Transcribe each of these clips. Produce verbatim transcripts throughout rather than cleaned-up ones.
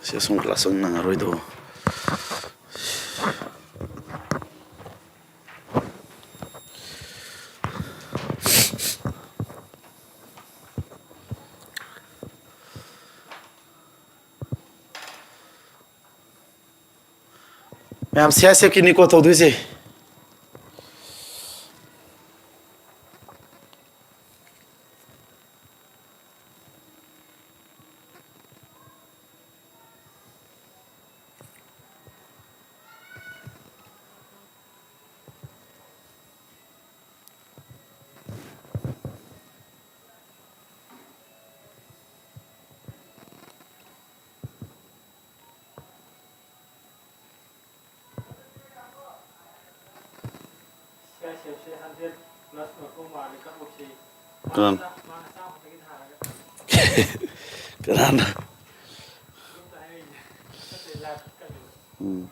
ꯁꯤ ꯑꯁꯨꯝ ꯀ꯭ꯂꯥꯁ ꯆꯪ ꯅꯪꯉꯔꯣꯏꯗꯣ꯫ ꯃꯌꯥꯝ ꯁꯤ ꯑꯥꯏ ꯑꯦꯁ ꯑꯦꯐꯀꯤꯅꯤꯀꯣ ꯇꯧꯗꯣꯏꯁꯦ꯫ ꯀꯅꯥꯅ? ꯀꯅꯥꯅ? ꯎꯝ꯫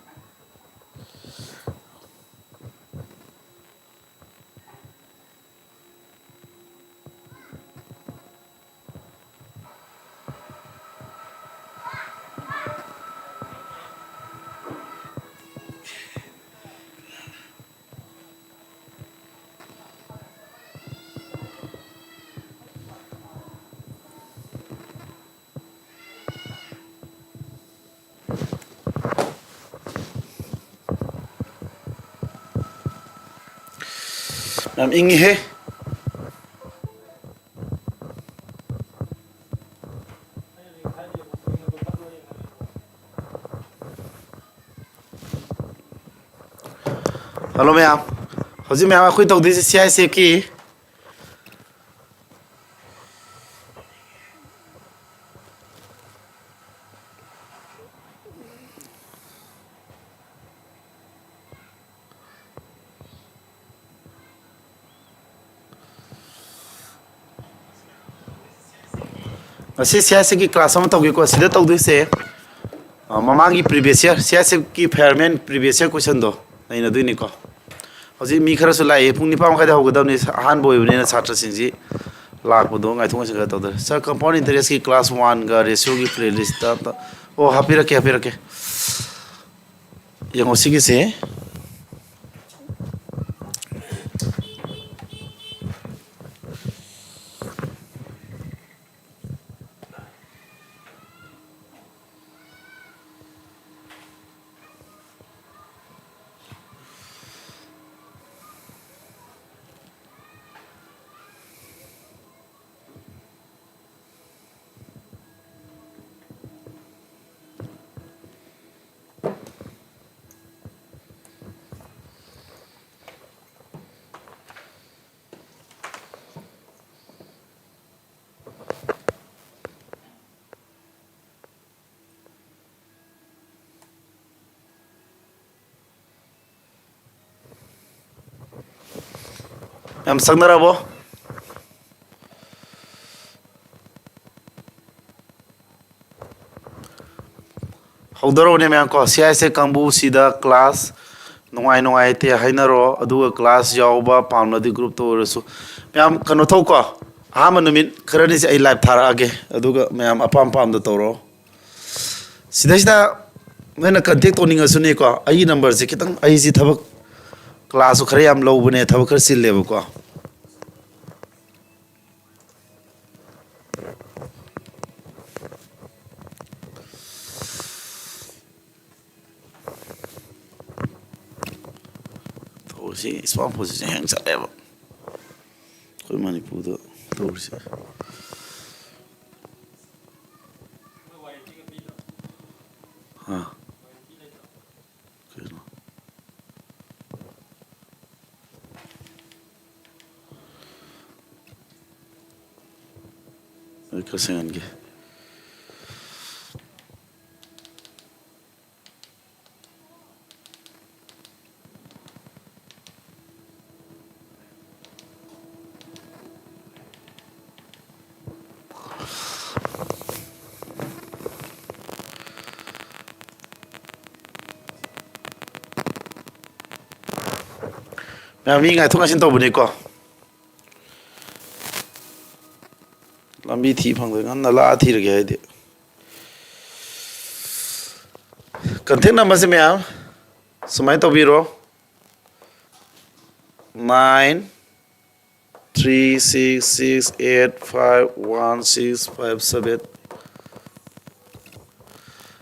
ꯌꯥꯝ ꯏꯪꯉꯤꯍꯦ꯫ ꯍꯜꯂꯣ ꯃꯌꯥꯝ, ꯍꯧꯖꯤꯛ ꯃꯌꯥꯝ ꯑꯩꯈꯣꯏ ꯇꯧꯗꯣꯏꯁꯦ ꯁꯤ ꯑꯥꯏ ꯑꯦꯁ ꯑꯦꯐꯀꯤ ꯉꯁꯤ ꯁꯤ ꯑꯥꯏ ꯑꯦꯁ ꯑꯦꯐꯀꯤ ꯀ꯭ꯂꯥꯁ ꯑꯃ ꯇꯧꯒꯦꯀꯣ꯫ ꯁꯤꯗ ꯇꯧꯗꯣꯏꯁꯦ, ꯑ, ꯃꯃꯥꯡꯒꯤ previous year, C I S ꯑꯦꯐꯀꯤ farewell previous year questionꯗꯣ ꯅꯩꯅꯗꯣꯏꯅꯤꯀꯣ꯫ ꯍꯧꯖꯤꯛ ꯃꯤ ꯈꯔꯁꯨ ꯂꯥꯛꯏ꯫ ꯄꯨꯡ ꯅꯤꯄꯥꯟ ꯃꯈꯥꯏꯗ ꯍꯧꯒꯗꯕꯅꯤ꯫ ꯑꯍꯥꯟꯕ ꯑꯣꯏꯕꯅꯤꯅ ꯁꯥꯇ꯭ꯔꯁꯤꯡꯁꯤ ꯂꯥꯛꯄꯗꯣ ꯉꯥꯏꯊꯣꯛ ꯉꯥꯏꯁꯤꯟ ꯈꯔ ꯇꯧꯗꯣꯏꯅꯤ꯫ Sir, compound interestꯀꯤ class oneꯒ ratioꯒꯤ playlist ꯑꯝꯇ ꯑꯣ, ꯍꯥꯞꯄꯤꯔꯛꯀꯦ, ꯍꯥꯞꯄꯤꯔꯛꯀꯦ꯫ ꯌꯦꯡꯉꯣ ꯁꯤꯒꯤꯁꯦ꯫ ꯌꯥꯝ ꯆꯪꯅꯔꯕꯣ? ꯍꯧꯗꯣꯔꯛꯑꯣꯅꯦ ꯃꯌꯥꯝ ꯀꯣ꯫ C I S A ꯀꯥꯡꯕꯨꯁꯤꯗ class ꯅꯨꯡꯉꯥꯏ ꯅꯨꯡꯉꯥꯏꯇꯦ ꯍꯥꯏꯅꯔꯣ, ꯑꯗꯨꯒ class ꯌꯥꯎꯕ ꯄꯥꯝꯂꯗꯤ group ꯇ ꯑꯣꯏꯔꯁꯨ꯫ ꯃꯌꯥꯝ ꯀꯩꯅꯣ ꯇꯧꯀꯣ, ꯑꯍꯥꯟꯕ ꯅꯨꯃꯤꯠ ꯈꯔꯅꯤꯁꯦ ꯑꯩ live ꯊꯥꯔꯛꯑꯒꯦ, ꯑꯗꯨꯒ ꯃꯌꯥꯝ ꯑꯄꯥꯝ ꯑꯄꯥꯝꯕꯗ ꯇꯧꯔꯣ꯫ ꯁꯤꯗꯩꯁꯤꯗ ꯅꯣꯏꯅ contact ꯇꯧꯅꯤꯡꯉꯁꯨꯅꯦꯀꯣ, ꯑꯩꯒꯤ number ꯁꯦ ꯈꯤꯇꯪ, ꯑꯩꯁꯤ ꯊꯕꯛ, class ꯁꯨ ꯈꯔ ꯌꯥꯝ ꯂꯧꯕꯅꯦ, ꯊꯕꯛ ꯈꯔ ꯆꯤꯜꯂꯦꯕꯀꯣ꯫ ꯇꯧꯔꯤꯁꯤ, ꯏꯁꯃꯥꯔꯠ ꯐꯣꯟꯁꯤꯁꯨ hang ꯆꯠꯂꯦꯕ ꯑꯩꯈꯣꯏ ꯃꯅꯤꯄꯨꯔꯗ ꯇꯧꯔꯤꯁꯦ꯫ ꯑꯥ꯫ ꯀꯩꯅꯣ? ꯑꯩ ꯈꯔ ꯁꯦꯡꯍꯟꯒꯦ꯫ ꯃꯌꯥꯝ ꯃꯤ ꯉꯥꯏꯊꯣꯛ ꯉꯥꯏꯁꯤꯟ ꯇꯧꯕꯅꯤꯀꯣ꯫ ꯂꯝꯕꯤ ꯊꯤ ꯐꯪꯗ꯭ꯔꯦ, ꯉꯟꯅ ꯂꯥꯛꯑ ꯊꯤꯔꯒꯦ ꯍꯥꯏꯗꯤ꯫ Contact numberꯁꯦ ꯃꯌꯥꯝ ꯁꯨꯃꯥꯏꯅ ꯇꯧꯕꯤꯔꯣ, nine three six six eight five one six five seven꯫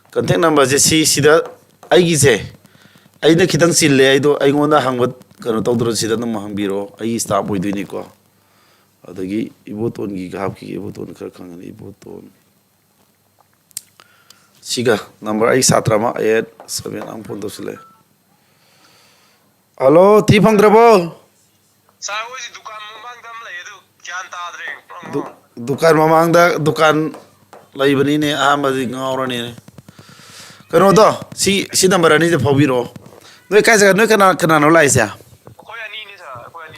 Contact numberꯁꯦ ꯁꯤ ꯁꯤꯗ ꯑꯩꯒꯤꯁꯦ, ꯑꯩꯅ ꯈꯤꯇꯪ ꯆꯤꯜꯂꯦ, ꯑꯩꯗꯣ ꯑꯩꯉꯣꯟꯗ ꯍꯪꯕ ꯀꯩꯅꯣ ꯇꯧꯗ꯭ꯔꯁꯨ ꯁꯤꯗ ꯑꯗꯨꯝ ꯍꯪꯕꯤꯔꯛꯑꯣ, ꯑꯩꯒꯤ staff ꯑꯣꯏꯗꯣꯏꯅꯤꯀꯣ꯫ ꯑꯗꯒꯤ ꯏꯕꯣꯇꯣꯟꯒꯤ ꯍꯥꯞꯈꯤꯒꯦ, ꯏꯕꯣꯇꯣꯟ ꯈꯔ ꯈꯪꯒꯅꯤ, ꯏꯕꯣꯇꯣꯟ꯫ ꯁꯤꯒ number ꯑꯩ ꯁꯥꯇ꯭ꯔ ꯑꯃ eight seven ꯑꯃ phone ꯇꯧꯁꯤꯜꯂꯛꯑꯦ꯫ ꯍꯜꯂꯣ, ꯊꯤ ꯐꯪꯗ꯭ꯔꯕꯣ? ꯁꯥꯔ, ꯑꯩꯈꯣꯏꯁꯤ ꯗꯨꯀꯥꯟ ꯃꯃꯥꯡꯗ ꯑꯃ ꯂꯩ, ꯑꯗꯨ ꯒ꯭ꯌꯥꯟ ꯇꯥꯗ꯭ꯔꯦ꯫ ꯗꯨ-, ꯗꯨꯀꯥꯟ ꯃꯃꯥꯡꯗ ꯗꯨꯀꯥꯟ ꯂꯩꯕꯅꯤꯅꯦ, ꯑꯍꯥꯟꯕꯗꯤ ꯉꯥꯎꯔꯅꯤꯅꯦ꯫ ꯀꯩꯅꯣꯗꯣ, ꯁꯤ, ꯁꯤ number ꯑꯅꯤꯗ ꯐꯥꯎꯕꯤꯔꯛꯑꯣ꯫ ꯅꯣꯏ ꯀꯥꯏ ꯖꯒꯥ, ꯅꯣꯏ ꯀꯅꯥ, ꯀꯅꯥꯅꯣ ꯂꯥꯛꯏꯁꯦ? ꯑꯩꯈꯣꯏ ꯑꯅꯤꯅꯤ ꯁꯥꯔ, ꯑꯩꯈꯣꯏ ꯑꯅꯤ꯫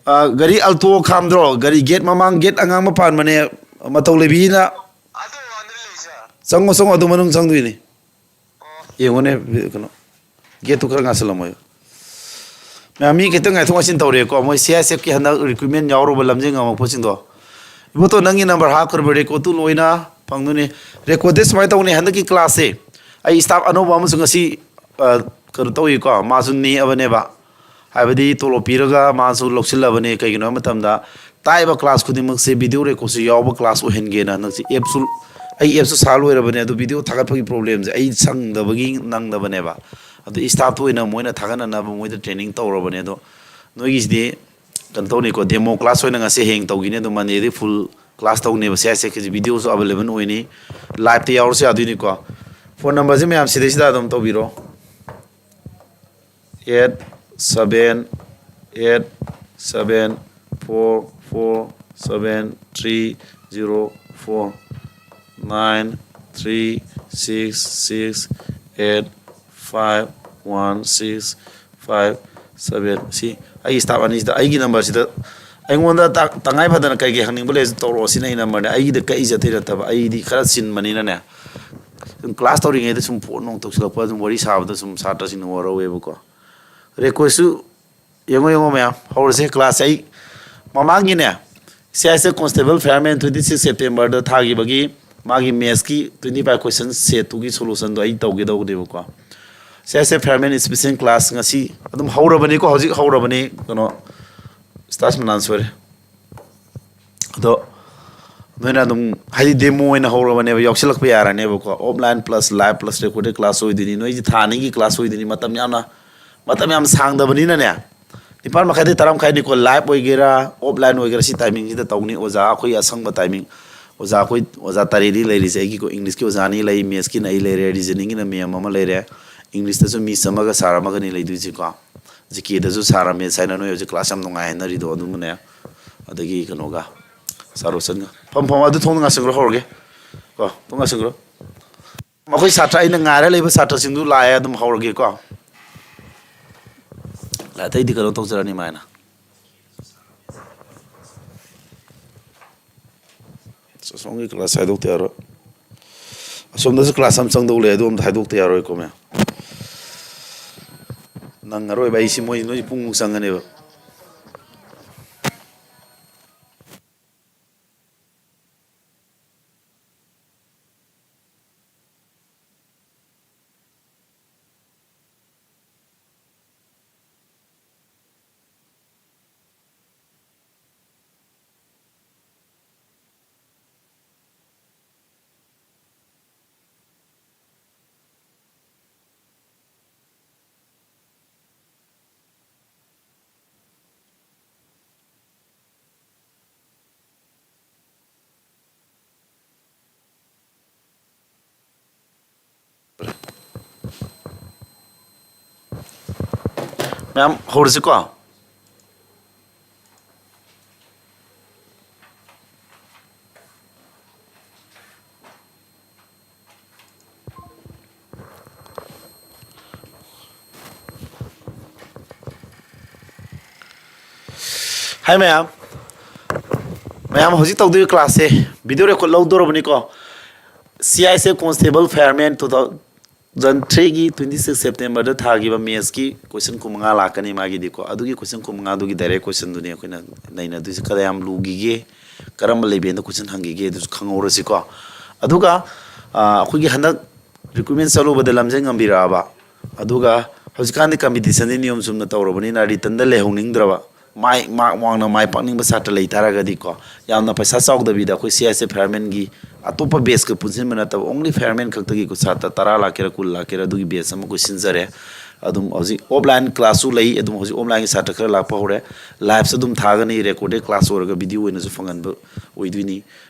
ꯑ, ꯒꯥꯔꯤ Alto ꯈꯥꯝꯗ꯭ꯔꯣ? ꯒꯥꯔꯤ gate ꯃꯃꯥꯡ gate ꯑꯉꯥꯡꯕ ꯄꯥꯟꯕꯅꯦ, ꯃꯇꯧ ꯂꯩꯕꯤꯅ꯫ ꯑꯗꯨ ꯃꯃꯥꯡꯗ ꯂꯩ ꯁꯥꯔ꯫ ꯆꯪꯉꯣ, ꯆꯪꯉꯣ, ꯑꯗꯨ ꯃꯅꯨꯡ ꯆꯪꯗꯣꯏꯅꯤ꯫ ꯌꯦꯡꯉꯨꯅꯦ, ꯀꯩꯅꯣ, gateꯇꯨ ꯈꯔ ꯉꯥꯁꯤꯜꯂꯝꯃꯣ꯫ ꯃꯌꯥꯝ, ꯃꯤ ꯈꯤꯇꯪ ꯉꯥꯏꯊꯣꯛ ꯉꯥꯏꯁꯤꯟ ꯇꯧꯔꯦꯀꯣ, ꯃꯣꯏ CISFꯀꯤ ꯍꯟꯗꯛ recruitment ꯌꯥꯎꯔꯨꯕ ꯂꯝꯖꯦꯟ ꯉꯝꯃꯛꯄꯁꯤꯡꯗꯣ꯫ ꯏꯕꯣꯇꯣꯟ, ꯅꯪꯒꯤ number ꯍꯥꯞꯈ꯭ꯔꯕ? Recordꯇꯨ ꯂꯣꯏꯅ ꯐꯪꯗꯣꯏꯅꯤ꯫ Recordꯁꯦ ꯁꯨꯃꯥꯏꯅ ꯇꯧꯅꯤ, ꯍꯟꯗꯛꯀꯤ classꯁꯦ ꯑꯩ staff ꯑꯅꯧꯕ ꯑꯃꯁꯨ ꯉꯁꯤ, ꯑ, ꯀꯩꯅꯣ ꯇꯧꯏꯀꯣ, ꯃꯥꯁꯨ ꯅꯦꯛꯑꯕꯅꯦꯕ꯫ ꯍꯥꯏꯕꯗꯤ ꯇꯣꯂꯣꯞ ꯄꯤꯔꯒ ꯃꯥꯁꯨ ꯂꯧꯁꯤꯜꯂꯕꯅꯦ꯫ ꯀꯩꯒꯤꯅꯣ ꯍꯥꯏꯕ ꯃꯇꯝꯗ ꯇꯥꯛꯏꯕ class ꯈꯨꯗꯤꯡꯃꯛꯁꯦ video recordꯁꯨ ꯌꯥꯎꯕ class ꯑꯣꯏꯍꯟꯒꯦꯅ ꯍꯟꯗꯛꯁꯦ appꯁꯨ, ꯑꯩ appꯁꯨ ꯁꯥ ꯂꯣꯏꯔꯕꯅꯦ, ꯑꯗꯨ video ꯊꯥꯒꯠꯄꯒꯤ problemꯁꯦ ꯑꯩ ꯁꯪꯗꯕꯒꯤ ꯅꯪꯗꯕꯅꯦꯕ꯫ ꯑꯗꯨ staffꯇ ꯑꯣꯏꯅ ꯃꯣꯏꯅ ꯊꯥꯒꯠꯅꯅꯕ ꯃꯣꯏꯗ training ꯇꯧꯔꯕꯅꯦ꯫ ꯑꯗꯣ ꯅꯣꯏꯒꯤꯁꯤꯗꯤ ꯀꯩꯅꯣ ꯇꯧꯅꯤꯀꯣ, demo class ꯑꯣꯏꯅ ꯉꯁꯤ ꯍꯌꯦꯡ ꯇꯧꯈꯤꯅꯤ, ꯑꯗꯨ Mondayꯗꯤ full class ꯇꯧꯅꯦꯕ꯫ CISFꯀꯤꯁꯤ videoꯁꯨ available ꯑꯣꯏꯅꯤ, liveꯇ ꯌꯥꯎꯔꯁꯨ ꯌꯥꯗꯣꯏꯅꯤꯀꯣ꯫ Phone numberꯁꯦ ꯃꯌꯥꯝ ꯁꯤꯗꯩꯁꯤꯗ ꯑꯗꯨꯝ ꯇꯧꯕꯤꯔꯣ꯫ Eight seven eight seven four four seven three zero four, nine three six six eight five one six five seven꯫ ꯁꯤ ꯑꯩꯒꯤ staff ꯑꯅꯤꯁꯤꯗ, ꯑꯩꯒꯤ numberꯁꯤꯗ ꯑꯩꯉꯣꯟꯗ ꯇ-, ꯇꯉꯥꯏ ꯐꯗꯅ ꯀꯩ ꯀꯩ ꯍꯪꯅꯤꯡꯕ ꯂꯩꯔꯁꯨ ꯇꯧꯔꯛꯑꯣ, ꯁꯤꯅ ꯑꯩ numberꯅꯦ꯫ ꯑꯩꯒꯤꯗ ꯀꯛꯏꯁꯦ ꯑꯇꯩ ꯅꯠꯇꯕ, ꯑꯩꯗꯤ ꯈꯔ ꯆꯤꯟꯕꯅꯤꯅꯅꯦ, ꯁꯨꯝ class ꯇꯧꯔꯤꯉꯩꯗ ꯁꯨꯝ phone ꯅꯨꯡ ꯇꯧꯁꯤꯜꯂꯛꯄ, ꯑꯗꯨꯝ ꯋꯥꯔꯤ ꯁꯥꯕꯗ ꯁꯨꯝ ꯁꯥꯇ꯭ꯔꯁꯤꯡꯅ ꯋꯥꯔꯧꯋꯦꯕꯀꯣ꯫ Recordꯁꯨ ꯌꯦꯡꯉꯣ, ꯌꯦꯡꯉꯣ ꯃꯌꯥꯝ, ꯍꯧꯔꯁꯦ classꯁꯦ꯫ ꯑꯩ ꯃꯃꯥꯡꯒꯤꯅꯦ, CISF constable fireman twenty six Septemberꯗ ꯊꯥꯈꯤꯕꯒꯤ ꯃꯥꯒꯤ mathsꯀꯤ twenty five question setꯇꯨꯒꯤ solutionꯗꯣ ꯑꯩ ꯇꯧꯒꯦ ꯇꯧꯕꯅꯦꯕꯀꯣ꯫ ꯁꯦ, ꯁꯦ, Fireman Special Class ꯉꯁꯤ ꯑꯗꯨꯝ ꯍꯧꯔꯕꯅꯤꯀꯣ, ꯍꯧꯖꯤꯛ ꯍꯧꯔꯕꯅꯤ, ꯀꯩꯅꯣ, stars ꯃꯅꯥꯟ ꯁꯣꯏꯔꯦ꯫ ꯑꯗꯣ ꯅꯣꯏꯅ ꯑꯗꯨꯝ, ꯍꯥꯏꯗꯤ, demo ꯑꯣꯏꯅ ꯍꯧꯔꯕꯅꯦꯕ, ꯌꯥꯎꯁꯤꯜꯂꯛꯄ ꯌꯥꯔꯅꯦꯕꯀꯣ꯫ Offline plus live plus recorded class ꯑꯣꯏꯗꯣꯏꯅꯤ꯫ ꯅꯣꯏꯁꯦ ꯊꯥ ꯑꯅꯤꯒꯤ class ꯑꯣꯏꯗꯣꯏꯅꯤ꯫ ꯃꯇꯝ ꯌꯥꯝꯅ, ꯃꯇꯝ ꯌꯥꯝ ꯁꯥꯡꯗꯕꯅꯤꯅꯅꯦ, ꯅꯤꯄꯥꯟ ꯃꯈꯥꯏꯗꯩ ꯇꯔꯥ ꯃꯈꯥꯏꯅꯤꯀꯣ, live ꯑꯣꯏꯒꯦꯔꯥ offline ꯑꯣꯏꯒꯦꯔꯥ, ꯁꯤ timingꯁꯤꯗ ꯇꯧꯅꯤ꯫ ꯑꯣꯖꯥ ꯑꯩꯈꯣꯏ ꯑꯁꯪꯕ timing, ꯑꯣꯖꯥ ꯑꯩꯈꯣꯏ, ꯑꯣꯖꯥ ꯇꯔꯦꯠꯇꯤ ꯂꯩꯔꯤꯁꯦ ꯑꯩꯒꯤꯀꯣ꯫ Englishꯀꯤ ꯑꯣꯖꯥ ꯑꯅꯤ ꯂꯩ, mathsꯀꯤꯅ ꯑꯩ ꯂꯩꯔꯦ, reasoningꯒꯤꯅ ma'am ꯑꯃ ꯂꯩꯔꯦ, Englishꯇꯁꯨ miss ꯑꯃꯒ sir ꯑꯃꯒꯅꯤ ꯂꯩꯗꯣꯏꯁꯦꯀꯣ꯫ GKꯗꯁꯨ sir ꯃꯦꯠꯁ ꯍꯥꯏꯅ ꯅꯣꯏ ꯍꯧꯖꯤꯛ class ꯌꯥꯝ ꯅꯨꯡꯉꯥꯏ ꯍꯥꯏꯅꯔꯤꯗꯣ ꯑꯗꯨꯃꯅꯦ꯫ ꯑꯗꯒꯤ ꯀꯩꯅꯣꯒ, ꯁꯥꯔꯣꯁꯟꯒ꯫ ꯐꯝ, ꯐꯝ, ꯑꯗꯨ ꯊꯣꯡꯗꯣ ꯉꯥꯁꯤꯟꯈ꯭ꯔꯣ, ꯍꯧꯔꯒꯦ꯫ ꯀꯣ, ꯊꯣꯡ ꯉꯥꯁꯤꯟꯈ꯭ꯔꯣ꯫ ꯃꯈꯣꯏ ꯁꯥꯇ꯭ꯔ, ꯑꯩꯅ ꯉꯥꯏꯔ ꯂꯩꯕ ꯁꯥꯇ꯭ꯔꯁꯤꯡꯗꯨ ꯂꯥꯛꯑꯦ, ꯑꯗꯨꯝ ꯍꯧꯔꯒꯦꯀꯣ꯫ ꯑꯇꯩꯗꯤ ꯀꯩꯅꯣ ꯇꯧꯖꯔꯅꯤ ꯃꯥꯏꯅ꯫ ꯑꯁꯣꯝꯒꯤ class ꯍꯥꯏꯗꯣꯛꯇ ꯌꯥꯔꯣꯏ꯫ ꯑꯁꯣꯝꯗꯁꯨ class ꯑꯃ ꯆꯪꯗꯧ ꯂꯩ, ꯑꯗꯨ ꯑꯝꯇ ꯍꯥꯏꯗꯣꯛꯇ ꯌꯥꯔꯣꯏꯀꯣ ꯃꯌꯥꯝ꯫ ꯅꯪꯉꯔꯣꯏꯕ ꯑꯩꯁꯤ, ꯃꯣꯏ ꯅꯣꯏ ꯄꯨꯡꯃꯨꯛ ꯆꯪꯒꯅꯦꯕ꯫ ꯃꯌꯥꯝ ꯍꯧꯔꯁꯤꯀꯣ꯫ Hi ꯃꯌꯥꯝ꯫ ꯃꯌꯥꯝ ꯍꯧꯖꯤꯛ ꯇꯧꯗꯣꯏꯕ classꯁꯦ video record ꯂꯧꯗꯣꯔꯕꯅꯤꯀꯣ꯫ CISF Constable Fireman two thousand three ꯒꯤ twenty six Septemberꯗ ꯊꯥꯈꯤꯕ mathsꯀꯤ question ꯀꯨꯟꯃꯉꯥ ꯂꯥꯛꯀꯅꯤ ꯃꯥꯒꯤꯗꯤꯀꯣ꯫ ꯑꯗꯨꯒꯤ question ꯀꯨꯟꯃꯉꯥꯗꯨꯒꯤ direct questionꯗꯨꯅꯤ ꯑꯩꯈꯣꯏꯅ ꯅꯩꯅꯗꯣꯏꯁꯦ꯫ ꯀꯌꯥꯝ ꯂꯨꯈꯤꯒꯦ, ꯀꯔꯝꯕ levelꯗ question ꯍꯪꯈꯤꯒꯦ, ꯑꯗꯨꯁꯨ ꯈꯪꯍꯧꯔꯁꯤꯀꯣ꯫ ꯑꯗꯨꯒ ꯑꯩꯈꯣꯏꯒꯤ ꯍꯟꯗꯛ ꯔꯤꯀ꯭ꯔꯨꯠꯃꯦꯟ ꯆꯠꯂꯨꯕꯗ ꯂꯝꯖꯦꯟ ꯉꯝꯕꯤꯔꯛꯑꯕ, ꯑꯗꯨꯒ ꯍꯧꯖꯤꯛꯀꯥꯟꯗꯤ ꯀꯝꯄꯤꯇꯤꯁꯟꯗꯤ ꯅꯤꯌꯣꯝ ꯆꯨꯝꯅ ꯇꯧꯔꯕꯅꯤꯅ ꯔꯤꯇꯟꯗ ꯂꯩꯍꯧꯅꯤꯡꯗ꯭ꯔꯕ, ꯃꯥꯏ ꯃꯥꯔꯛ ꯋꯥꯡꯅ ꯃꯥꯏ ꯄꯥꯛꯅꯤꯡꯕ ꯁꯥꯇ꯭ꯔ ꯂꯩ ꯇꯥꯔꯒꯗꯤꯀꯣ, ꯌꯥꯝꯅ ꯄꯩꯁꯥ ꯆꯥꯎꯗꯕꯤꯗ ꯑꯩꯈꯣꯏ ꯁꯤ ꯑꯥꯏ ꯑꯦꯁ ꯑꯦꯐ ꯐꯤꯌꯔꯃꯦꯟꯒꯤ ꯑꯇꯣꯞꯄ ꯕꯦꯁꯀ ꯄꯨꯟꯁꯤꯟꯕ ꯅꯠꯇꯕ, only ꯐꯤꯌꯔꯃꯦꯟ ꯈꯛꯇꯒꯤ ꯁꯥꯇ꯭ꯔ ꯇꯔꯥ ꯂꯥꯛꯀꯦꯔꯥ ꯀꯨꯟ ꯂꯥꯛꯀꯦꯔꯥ ꯑꯗꯨꯒꯤ ꯕꯦꯁ ꯑꯃ ꯑꯩꯈꯣꯏ ꯁꯤꯟꯖꯔꯦ꯫ ꯑꯗꯨꯝ ꯍꯧꯖꯤꯛ ꯑꯣꯐꯂꯥꯏꯟ ꯀ꯭ꯂꯥꯁꯁꯨ ꯂꯩ, ꯑꯗꯨꯝ ꯍꯧꯖꯤꯛ ꯑꯣꯐꯂꯥꯏꯟꯒꯤ ꯁꯥꯇ꯭ꯔ ꯈꯔ ꯂꯥꯛꯄ ꯍꯧꯔꯦ꯫ ꯂꯥꯏꯞꯁꯨ ꯑꯗꯨꯝ ꯊꯥꯒꯅꯤ, ꯔꯦꯀꯣꯔꯗꯦꯗ ꯀ꯭ꯂꯥꯁ ꯑꯣꯏꯔꯒ ꯚꯤꯗꯤꯑꯣ ꯑꯣꯏꯅꯁꯨ ꯐꯪꯍꯟꯕ ꯑꯣꯏꯗꯣꯏꯅꯤ꯫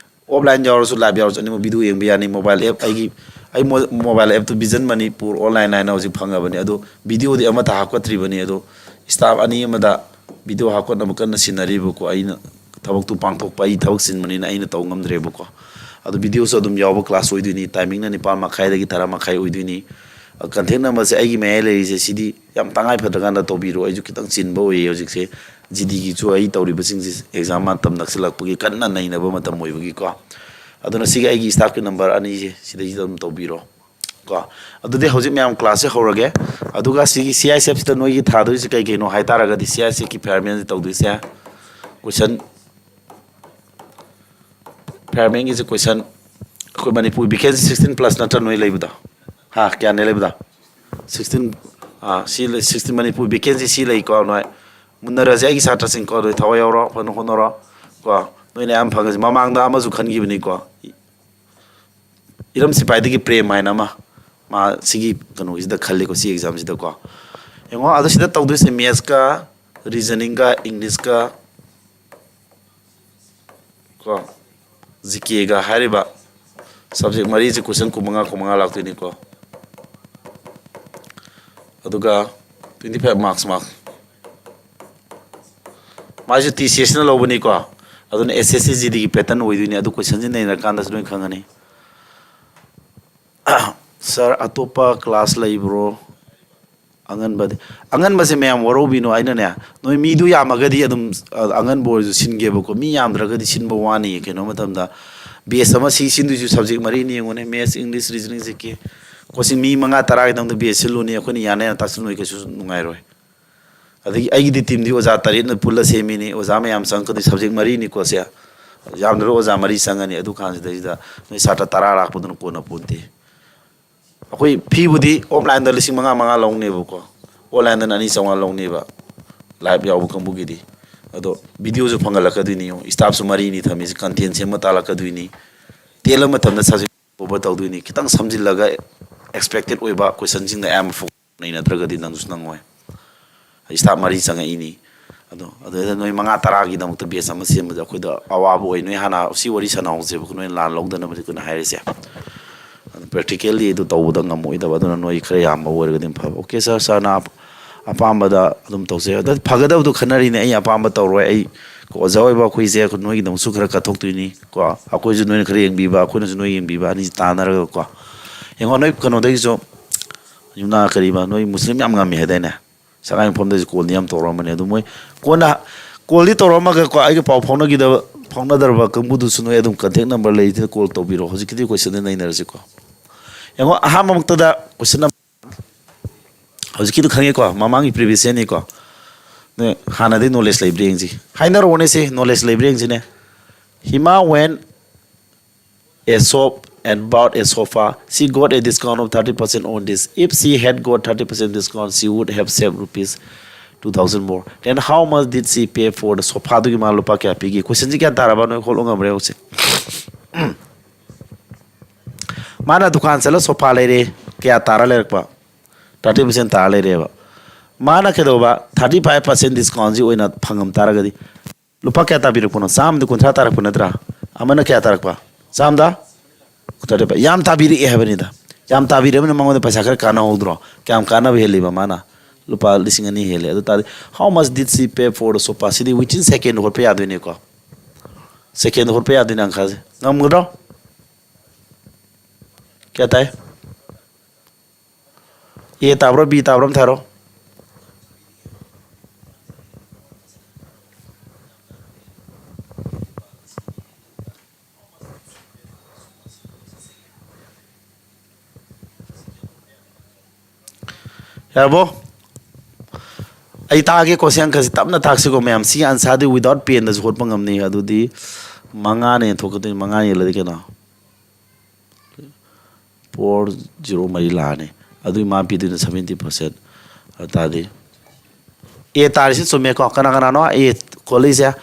ꯑꯣꯐꯂꯥꯏꯟ ꯌꯥꯎꯔꯁꯨ ꯂꯥꯏꯞ ꯌꯥꯎꯔꯁꯨ ꯑꯅꯤꯃꯛ ꯚꯤꯗꯤꯑꯣ ꯌꯦꯡꯕ ꯌꯥꯅꯤ꯫ ꯃꯣꯕꯥꯏꯜ ꯑꯦꯞ, ꯑꯩꯒꯤ ꯑꯩ ꯃꯣ-, ꯃꯣꯕꯥꯏꯜ ꯑꯦꯞꯇꯨ ꯚꯤꯖꯟ ꯃꯅꯤꯄꯨꯔ ꯑꯣꯟꯂꯥꯏꯟ ꯍꯥꯏꯅ ꯍꯧꯖꯤꯛ ꯐꯪꯉꯕꯅꯤ, ꯑꯗꯣ ꯚꯤꯗꯤꯑꯣꯗꯤ ꯑꯃꯠꯇ ꯍꯥꯞꯀꯠꯇ꯭ꯔꯤꯕꯅꯤ꯫ ꯑꯗꯣ ꯁ꯭ꯇꯥꯐ ꯑꯅꯤ ꯑꯃꯗ ꯚꯤꯗꯤꯑꯣ ꯍꯥꯞꯀꯠꯅꯕ ꯀꯟꯅ ꯁꯤꯟꯅꯔꯤꯕꯀꯣ꯫ ꯑꯩꯅ ꯊꯕꯛꯇꯨ ꯄꯥꯡꯊꯣꯛꯄ, ꯑꯩ ꯊꯕꯛ ꯆꯤꯟꯕꯅꯤꯅ ꯑꯩꯅ ꯇꯧ ꯉꯝꯗ꯭ꯔꯦꯕꯀꯣ꯫ ꯑꯗꯣ ꯚꯤꯗꯤꯑꯣꯁꯨ ꯑꯗꯨꯝ ꯌꯥꯎꯕ ꯀ꯭ꯂꯥꯁ ꯑꯣꯏꯗꯣꯏꯅꯤ꯫ ꯇꯥꯏꯃꯤꯡꯅ ꯅꯤꯄꯥꯜ ꯃꯈꯥꯏꯗꯒꯤ ꯇꯔꯥ ꯃꯈꯥꯏ ꯑꯣꯏꯗꯣꯏꯅꯤ꯫ ꯀꯟꯇꯦꯛ ꯅꯝꯕꯔꯁꯦ ꯑꯩꯒꯤ ꯃꯌꯥꯏ ꯂꯩꯔꯤꯁꯦ, ꯁꯤꯗꯤ ꯌꯥꯝ ꯇꯉꯥꯏ ꯐꯗ꯭ꯔꯀꯥꯟꯗ ꯇꯧꯕꯤꯔꯣ꯫ ꯑꯩꯁꯨ ꯈꯤꯇꯪ ꯆꯤꯟꯕ ꯑꯣꯏꯌꯦ ꯍꯧꯖꯤꯛꯁꯦ꯫ ꯖꯤꯗꯤꯒꯤꯁꯨ ꯑꯩ ꯇꯧꯔꯤꯕꯁꯤꯡꯁꯦ ꯑꯦꯛꯖꯥꯝ ꯃꯇꯝ ꯅꯛꯁꯤꯜꯂꯛꯄꯒꯤ ꯀꯟꯅ ꯅꯩꯅꯕ ꯃꯇꯝ ꯑꯣꯏꯕꯒꯤꯀꯣ꯫ ꯑꯗꯨꯅ ꯁꯤꯒꯤ ꯑꯩꯒꯤ ꯁ꯭ꯇꯥꯐꯀꯤ ꯅꯝꯕꯔ ꯑꯅꯤꯁꯦ ꯁꯤꯗꯩꯁꯤꯗ ꯑꯗꯨꯝ ꯇꯧꯕꯤꯔꯣ ꯀꯣ꯫ ꯑꯗꯨꯗꯤ ꯍꯧꯖꯤꯛ ꯃꯌꯥꯝ ꯀ꯭ꯂꯥꯁꯁꯦ ꯍꯧꯔꯒꯦ꯫ ꯑꯗꯨꯒ ꯁꯤꯒꯤ ꯁꯤ ꯑꯥꯏ ꯑꯦꯁ ꯑꯦꯐꯁꯤꯗ ꯅꯣꯏꯒꯤ ꯊꯥꯗꯣꯏꯁꯦ ꯀꯩ ꯀꯩꯅꯣ ꯍꯥꯏ ꯇꯥꯔꯒꯗꯤ, ꯁꯤ ꯑꯥꯏ ꯑꯦꯁ ꯑꯦꯐꯀꯤ ꯐꯤꯌꯔꯃꯦꯟꯁꯦ ꯇꯧꯗꯣꯏꯁꯦ ꯀꯣꯏꯁꯟ, ꯐꯤꯌꯔꯃꯦꯟꯒꯤꯁꯦ ꯀꯣꯏꯁꯟ, ꯑꯩꯈꯣꯏ ꯃꯅꯤꯄꯨꯔ ꯚꯦꯀꯦꯟꯁꯤ ꯁꯤꯛꯁꯇꯤꯟ ꯄ꯭ꯂꯁ ꯅꯠꯇ꯭ꯔꯥ ꯅꯣꯏ ꯂꯩꯕꯗꯣ? ꯍꯥ, ꯀꯌꯥꯅꯦ ꯂꯩꯕꯗꯣ? ꯁꯤꯛꯁꯇꯤꯟ꯫ ꯑꯥ, ꯁꯤ ꯂꯩ, ꯁꯤꯛꯁꯇꯤꯟ ꯃꯅꯤꯄꯨꯔ ꯚꯦꯀꯦꯟꯁꯤ ꯁꯤ ꯂꯩꯀꯣ꯫ ꯅꯣꯏ ꯃꯨꯟꯅꯔꯁꯦ ꯑꯩꯒꯤ ꯁꯥꯇ꯭ꯔꯁꯤꯡꯀꯣ, ꯅꯣꯏ ꯊꯋꯥꯏ ꯌꯥꯎꯔꯣ, ꯐꯖꯅ ꯍꯣꯠꯅꯔꯣ ꯀꯣ꯫ ꯅꯣꯏꯅ ꯑꯌꯥꯝꯕ ꯐꯪꯉꯁꯤ꯫ ꯃꯃꯥꯡꯗ ꯑꯃꯁꯨ ꯈꯟꯈꯤꯕꯅꯤꯀꯣ, ꯏꯔꯝ ꯁꯤꯐꯥꯏꯗꯒꯤ ꯄ꯭ꯔꯦꯝ ꯍꯥꯏꯅ ꯑꯃ, ꯃꯥ ꯁꯤꯒꯤ ꯀꯩꯅꯣꯒꯤꯁꯤꯗ ꯈꯜꯂꯤꯀꯣ, ꯁꯤ ꯑꯦꯛꯖꯥꯝꯁꯤꯗꯀꯣ꯫ ꯌꯦꯡꯉꯣ, ꯑꯗꯣ ꯁꯤꯗ ꯇꯧꯗꯣꯏꯁꯦ ꯃꯦꯠꯁꯀ, ꯔꯤꯖꯅꯤꯡꯒ, ꯏꯪꯂꯤꯁꯀ ꯀꯣ, ꯖꯤ ꯀꯦꯒ ꯍꯥꯏꯔꯤꯕ ꯁꯕꯖꯦꯛ ꯃꯔꯤꯁꯦ ꯀꯣꯏꯁꯟ ꯀꯨꯟꯃꯉꯥ, ꯀꯨꯟꯃꯉꯥ ꯂꯥꯛꯇꯣꯏꯅꯤꯀꯣ꯫ ꯑꯗꯨꯒ twenty five marks, mark꯫ ꯃꯥꯏꯁꯨ ꯇꯤ ꯁꯤ ꯑꯦꯁꯅ ꯂꯧꯕꯅꯤꯀꯣ꯫ ꯑꯗꯨꯅ ꯑꯦꯁ ꯑꯦꯁ ꯁꯤ ꯖꯤ ꯗꯤꯒꯤ pattern ꯑꯣꯏꯗꯣꯏꯅꯤ꯫ ꯑꯗꯨ ꯀꯣꯏꯁꯟꯁꯦ ꯅꯩꯅꯔꯀꯥꯟꯗꯁꯨ ꯂꯣꯏ ꯈꯪꯉꯅꯤ꯫ ꯁꯥꯔ, ꯑꯇꯣꯞꯄ ꯀ꯭ꯂꯥꯁ ꯂꯩꯕ꯭ꯔꯣ? ꯑꯉꯟꯕꯗꯤ, ꯑꯉꯟꯕꯁꯦ ꯃꯌꯥꯝ ꯋꯥꯔꯧꯕꯤꯅꯣ꯫ ꯑꯩꯅꯅꯦ, ꯅꯣꯏ ꯃꯤꯗꯨ ꯌꯥꯝꯃꯒꯗꯤ ꯑꯗꯨꯝ, ꯑ, ꯑꯉꯟꯕ ꯑꯣꯏꯔꯁꯨ ꯁꯤꯟꯒꯦꯕꯀꯣ꯫ ꯃꯤ ꯌꯥꯝꯗ꯭ꯔꯒꯗꯤ ꯁꯤꯟꯕ ꯋꯥꯅꯤ꯫ ꯀꯩꯅꯣ ꯃꯇꯝꯗ ꯕꯦꯁ ꯑꯃ ꯁꯤ ꯁꯤꯟꯗꯣꯏꯁꯨ ꯁꯕꯖꯦꯛ ꯃꯔꯤꯅꯤ ꯌꯦꯡꯉꯨꯅꯦ, ꯃꯦꯠꯁ, ꯏꯪꯂꯤꯁ, ꯔꯤꯖꯅꯤꯡ, ꯖꯤ ꯀꯦ꯫ ꯀꯣꯆꯤꯡ ꯃꯤ ꯃꯉꯥ ꯇꯔꯥꯒꯤꯗꯃꯛꯇ ꯕꯦꯁ ꯁꯤꯜꯂꯨꯅꯤ, ꯑꯩꯈꯣꯏꯅ ꯌꯥꯅ ꯌꯥꯅ ꯇꯥꯛꯁꯤꯜꯂꯨꯅꯤ, ꯀꯩꯁꯨ ꯅꯨꯡꯉꯥꯏꯔꯣꯏ꯫ ꯑꯗꯒꯤ ꯑꯩꯒꯤꯗꯤ ꯇꯤꯝꯗꯤ ꯑꯣꯖꯥ ꯇꯔꯦꯠꯅ ꯄꯨꯜꯂ ꯁꯦꯝꯃꯤꯅꯤ꯫ ꯑꯣꯖꯥ ꯃꯌꯥꯝ ꯆꯪꯉꯛꯀꯗꯣꯏ ꯁꯕꯖꯦꯛ ꯃꯔꯤꯅꯤꯀꯣ ꯁꯦ꯫ ꯌꯥꯝꯗ꯭ꯔꯕ ꯑꯣꯖꯥ ꯃꯔꯤ ꯆꯪꯉꯅꯤ꯫ ꯑꯗꯨ ꯀꯥꯟꯁꯤꯗꯩꯁꯤꯗ ꯅꯣꯏ ꯁꯥꯇ꯭ꯔ ꯇꯔꯥ ꯂꯥꯛꯄꯗꯨꯅ ꯀꯣꯟꯅ ꯄꯣꯟꯇꯦ꯫ ꯑꯩꯈꯣꯏ ꯐꯤꯕꯨꯗꯤ ꯑꯣꯐꯂꯥꯏꯟꯗ ꯂꯤꯁꯤꯡ ꯃꯉꯥ ꯃꯉꯥ ꯂꯧꯅꯦꯕꯀꯣ, ꯑꯣꯟꯂꯥꯏꯟꯗꯅ ꯑꯅꯤ ꯆꯥꯝꯃꯉꯥ ꯂꯧꯅꯦꯕ, ꯂꯥꯏꯚ ꯌꯥꯎꯕ ꯀꯥꯡꯕꯨꯒꯤꯗꯤ꯫ ꯑꯗꯣ ꯚꯤꯗꯤꯑꯣꯁꯨ ꯐꯪꯍꯜꯂꯛꯀꯗꯣꯏꯅꯤ, ꯌꯦꯡꯉꯣ, ꯏꯁꯇꯥꯐꯁꯨ ꯃꯔꯤꯅꯤ ꯊꯝꯃꯤꯁꯤ, ꯀꯟꯇꯦꯟ ꯁꯦꯝꯕ ꯇꯥꯜꯂꯛꯀꯗꯣꯏꯅꯤ, ꯇꯦꯜꯂ ꯃꯇꯝꯗ ꯁꯕꯖꯦꯛ ꯀꯣꯚꯔ ꯇꯧꯗꯣꯏꯅꯤ꯫ ꯈꯤꯇꯪ ꯁꯝꯖꯤꯜꯂꯒ ꯑꯦꯛꯁꯄꯦꯛꯇꯦꯠ ꯑꯣꯏꯕ ꯀꯣꯏꯁꯟꯁꯤꯡꯗ ꯑꯌꯥꯝꯕ ꯐꯣꯀꯁ ꯅꯩꯅꯗ꯭ꯔꯒꯗꯤ ꯅꯪꯁꯨ ꯅꯪꯉꯣꯏ꯫ ꯏꯁꯇꯥꯐ ꯃꯔꯤ ꯆꯪꯉꯛꯏꯅꯤ꯫ ꯑꯗꯣ ꯑꯗꯨꯗ ꯅꯣꯏ ꯃꯉꯥ ꯇꯔꯥꯒꯤꯗꯃꯛꯇ ꯕꯦꯆ ꯑꯃ ꯁꯦꯝꯕꯁꯦ ꯑꯩꯈꯣꯏꯗ ꯑꯋꯥꯕ ꯑꯣꯏ꯫ ꯅꯣꯏ ꯍꯥꯟꯅ ꯁꯤ ꯋꯥꯔꯤ ꯁꯥꯟꯅꯍꯧꯁꯦꯕ, ꯅꯣꯏ ꯂꯥꯟ ꯂꯧꯗꯅꯕ ꯑꯩꯈꯣꯏꯅ ꯍꯥꯏꯔꯤꯁꯦ꯫ ꯑꯗꯣ ꯄ꯭ꯔꯦꯛꯇꯤꯀꯦꯜꯂꯤ ꯑꯗꯨ ꯇꯧꯕꯗ ꯉꯝꯃꯣꯏꯗꯕ, ꯑꯗꯨꯅ ꯅꯣꯏ ꯈꯔ ꯌꯥꯝꯕ ꯑꯣꯏꯔꯒꯗꯤ ꯐꯕ꯫ ꯑꯣꯀꯦ ꯁꯥꯔ, ꯁꯥꯔꯅ ꯑꯄ-, ꯑꯄꯥꯝꯕꯗ ꯑꯗꯨꯝ ꯇꯧꯖꯩ꯫ ꯑꯗ ꯐꯒꯗꯕꯗꯣ ꯈꯟꯅꯔꯤꯅꯦ, ꯑꯩ ꯑꯄꯥꯝꯕ ꯇꯧꯔꯣꯏ꯫ ꯑꯩ ꯑꯣꯖꯥ ꯑꯣꯏꯕ ꯑꯩꯈꯣꯏꯁꯦ ꯅꯣꯏꯒꯤꯗꯃꯛꯁꯨ ꯈꯔ ꯀꯠꯊꯣꯛꯇꯣꯏꯅꯤ ꯀꯣ꯫ ꯑꯩꯈꯣꯏꯁꯨ ꯅꯣꯏꯅ ꯈꯔ ꯌꯦꯡꯕꯤꯕ, ꯑꯩꯈꯣꯏꯅꯁꯨ ꯅꯣꯏ ꯌꯦꯡꯕꯤꯕ, ꯑꯅꯤꯁꯤ ꯇꯥꯟꯅꯔꯒꯀꯣ꯫ ꯌꯦꯡꯉꯣ, ꯅꯣꯏ ꯀꯩꯅꯣꯗꯒꯤꯁꯨ ꯌꯨꯝꯅꯥ ꯀꯔꯤꯕ, ꯅꯣꯏ ꯃꯨꯁꯂꯤꯝ ꯌꯥꯝ ꯉꯝꯃꯤ ꯍꯥꯏꯗꯥꯏꯅꯦ? ꯁꯉꯥꯏꯌꯨꯝꯐꯝꯗꯁꯨ ꯀꯣꯜꯗꯤ ꯌꯥꯝ ꯇꯧꯔꯛꯑꯝꯕꯅꯦ꯫ ꯑꯗꯨ ꯃꯣꯏ ꯀꯣꯟꯅ ꯀꯣꯜꯗꯤ ꯇꯧꯔꯛꯑꯝꯃꯒꯀꯣ, ꯑꯩꯒ ꯄꯥꯎ ꯐꯥꯎꯅꯈꯤꯗꯕ, ꯐꯥꯎꯅꯗ꯭ꯔꯕ ꯀꯥꯡꯕꯨꯗꯨꯁꯨ ꯅꯣꯏ ꯑꯗꯨꯝ ꯀꯟꯇꯦꯛ ꯅꯝꯕꯔ ꯂꯩꯔꯤꯗꯨꯅ ꯀꯣꯜ ꯇꯧꯕꯤꯔꯣ꯫ ꯍꯧꯖꯤꯛꯀꯤꯗꯤ ꯀꯣꯏꯁꯟꯗ ꯅꯩꯅꯔꯁꯤꯀꯣ꯫ ꯌꯦꯡꯉꯣ, ꯑꯍꯥꯟꯕꯃꯛꯇꯗ ꯀꯣꯏꯁꯟ ꯑꯃ, ꯍꯧꯖꯤꯛꯀꯤꯗꯨ ꯈꯪꯉꯦꯀꯣ, ꯃꯃꯥꯡꯒꯤ ꯄ꯭ꯔꯤꯚꯤꯌꯁ ꯏꯌꯔꯅꯤꯀꯣ꯫ ꯅꯣꯏ ꯍꯥꯟꯅꯗꯤ ꯅꯣꯂꯦꯖ ꯂꯩꯕ꯭ꯔꯥ ꯌꯦꯡꯁꯤ꯫ ꯍꯥꯏꯅꯔꯛꯑꯣꯅꯦ ꯁꯤ, ꯅꯣꯂꯦꯖ ꯂꯩꯕ꯭ꯔꯥ ꯌꯦꯡꯁꯤꯅꯦ꯫ Hima went a shop and bought a sofa. She got a discount of thirty percent on this. If she had got thirty percent discount, she would have saved rupees two thousand more. Then how much did she pay for the sofa? ꯑꯗꯨꯒꯤ ꯃꯥ ꯂꯨꯄꯥ ꯀꯌꯥ ꯄꯤꯒꯦ? ꯀꯣꯏꯁꯟꯁꯤ ꯒ꯭ꯌꯥꯟ ꯇꯥꯔꯕ? ꯅꯣꯏ ꯍꯣꯠꯂꯣ ꯉꯝꯕ꯭ꯔꯥ ꯌꯦꯡꯉꯨꯁꯦ꯫ ꯃꯥꯅ ꯗꯨꯀꯥꯟ ꯆꯠꯂ ꯁꯣꯐꯥ ꯂꯩꯔꯦ꯫ ꯀꯌꯥ ꯇꯥꯔ ꯂꯩꯔꯛꯄ? ꯊꯥꯔꯇꯤ ꯄꯥꯔꯁꯦꯟ ꯇꯥꯔ ꯂꯩꯔꯦꯕ꯫ ꯃꯥꯅ ꯀꯩꯗꯧꯕ? ꯊꯥꯔꯇꯤ ꯐꯥꯏꯚ ꯄꯥꯔꯁꯦꯟ ꯗꯤꯁꯀꯥꯎꯟꯁꯤ ꯑꯣꯏꯅ ꯐꯪꯉꯝ ꯇꯥꯔꯒꯗꯤ ꯂꯨꯄꯥ ꯀꯌꯥ ꯇꯥꯕꯤꯔꯛꯄꯅꯣ? ꯆꯥꯝꯃꯗ ꯀꯨꯟꯊ꯭ꯔꯥ ꯇꯥꯔꯛꯄ ꯅꯠꯇ꯭ꯔꯥ? ꯑꯃꯅ ꯀꯌꯥ ꯇꯥꯔꯛꯄ? ꯆꯥꯝꯃꯗ ꯀꯨꯟꯊ꯭ꯔꯥ ꯇꯥꯔꯛꯄ꯫ ꯌꯥꯝ ꯇꯥꯕꯤꯔꯛꯑꯦ ꯍꯥꯏꯕꯅꯤꯗ꯫ ꯌꯥꯝ ꯇꯥꯕꯤꯔꯛꯑꯕꯅꯤꯅ ꯃꯉꯣꯟꯗ ꯄꯩꯁꯥ ꯈꯔ ꯀꯥꯟꯅꯍꯧꯗ꯭ꯔꯣ? ꯀꯌꯥꯝ ꯀꯥꯟꯅꯕ ꯍꯦꯜꯂꯤꯕ ꯃꯥꯅ? ꯂꯨꯄꯥ ꯂꯤꯁꯤꯡ ꯑꯅꯤ ꯍꯦꯜꯂꯦ꯫ ꯑꯗꯨ ꯇꯥꯔꯗꯤ, how much did she pay for the sofa? ꯁꯤꯗꯤ within second ꯍꯣꯠꯄ ꯌꯥꯗꯣꯏꯅꯤꯀꯣ꯫ ꯁꯦꯀꯦꯟꯗ ꯍꯣꯠꯄ ꯌꯥꯗꯣꯏꯅꯤ ꯑꯪꯀꯁꯦ꯫ ꯉꯝꯒꯗ꯭ꯔꯣ? ꯀꯌꯥ ꯇꯥꯏ? ꯑꯦ ꯇꯥꯕ꯭ꯔꯣ, ꯕꯤ ꯇꯥꯕ꯭ꯔꯣ ꯑꯝ ꯊꯥꯔꯣ꯫ ꯌꯥꯔꯕꯣ? ꯑꯩ ꯇꯥꯛꯑꯒꯦꯀꯣ, ꯁꯤ ꯑꯪꯀꯁꯤ ꯇꯞꯅ ꯇꯥꯛꯁꯤꯀꯣ ꯃꯌꯥꯝ꯫ ꯁꯤ ꯑꯟꯁꯥꯔꯗꯤ without penꯗꯁꯨ ꯍꯣꯠꯄ ꯉꯝꯅꯤ꯫ ꯑꯗꯨꯗꯤ ꯃꯉꯥꯅ ꯌꯦꯟꯊꯣꯛꯀꯗꯣꯏꯅꯤ꯫ ꯃꯉꯥ ꯌꯦꯜꯂꯗꯤ ꯀꯩꯅꯣ? ꯐꯣꯔ ꯖꯤꯔꯣ ꯃꯔꯤ ꯂꯥꯛꯑꯅꯤ꯫ ꯑꯗꯨꯒꯤ ꯃꯥ ꯄꯤꯗꯣꯏꯅ ꯁꯚꯦꯟꯇꯤ ꯄꯥꯔꯁꯦꯟ꯫ ꯑꯗꯨ ꯇꯥꯔꯗꯤ ꯑꯦ ꯇꯥꯔꯤꯁꯤ ꯆꯨꯝꯃꯦꯀꯣ? ꯀꯅꯥ ꯀꯅꯥꯅꯣ ꯑꯦ ꯈꯣꯠꯂꯤꯁꯦ?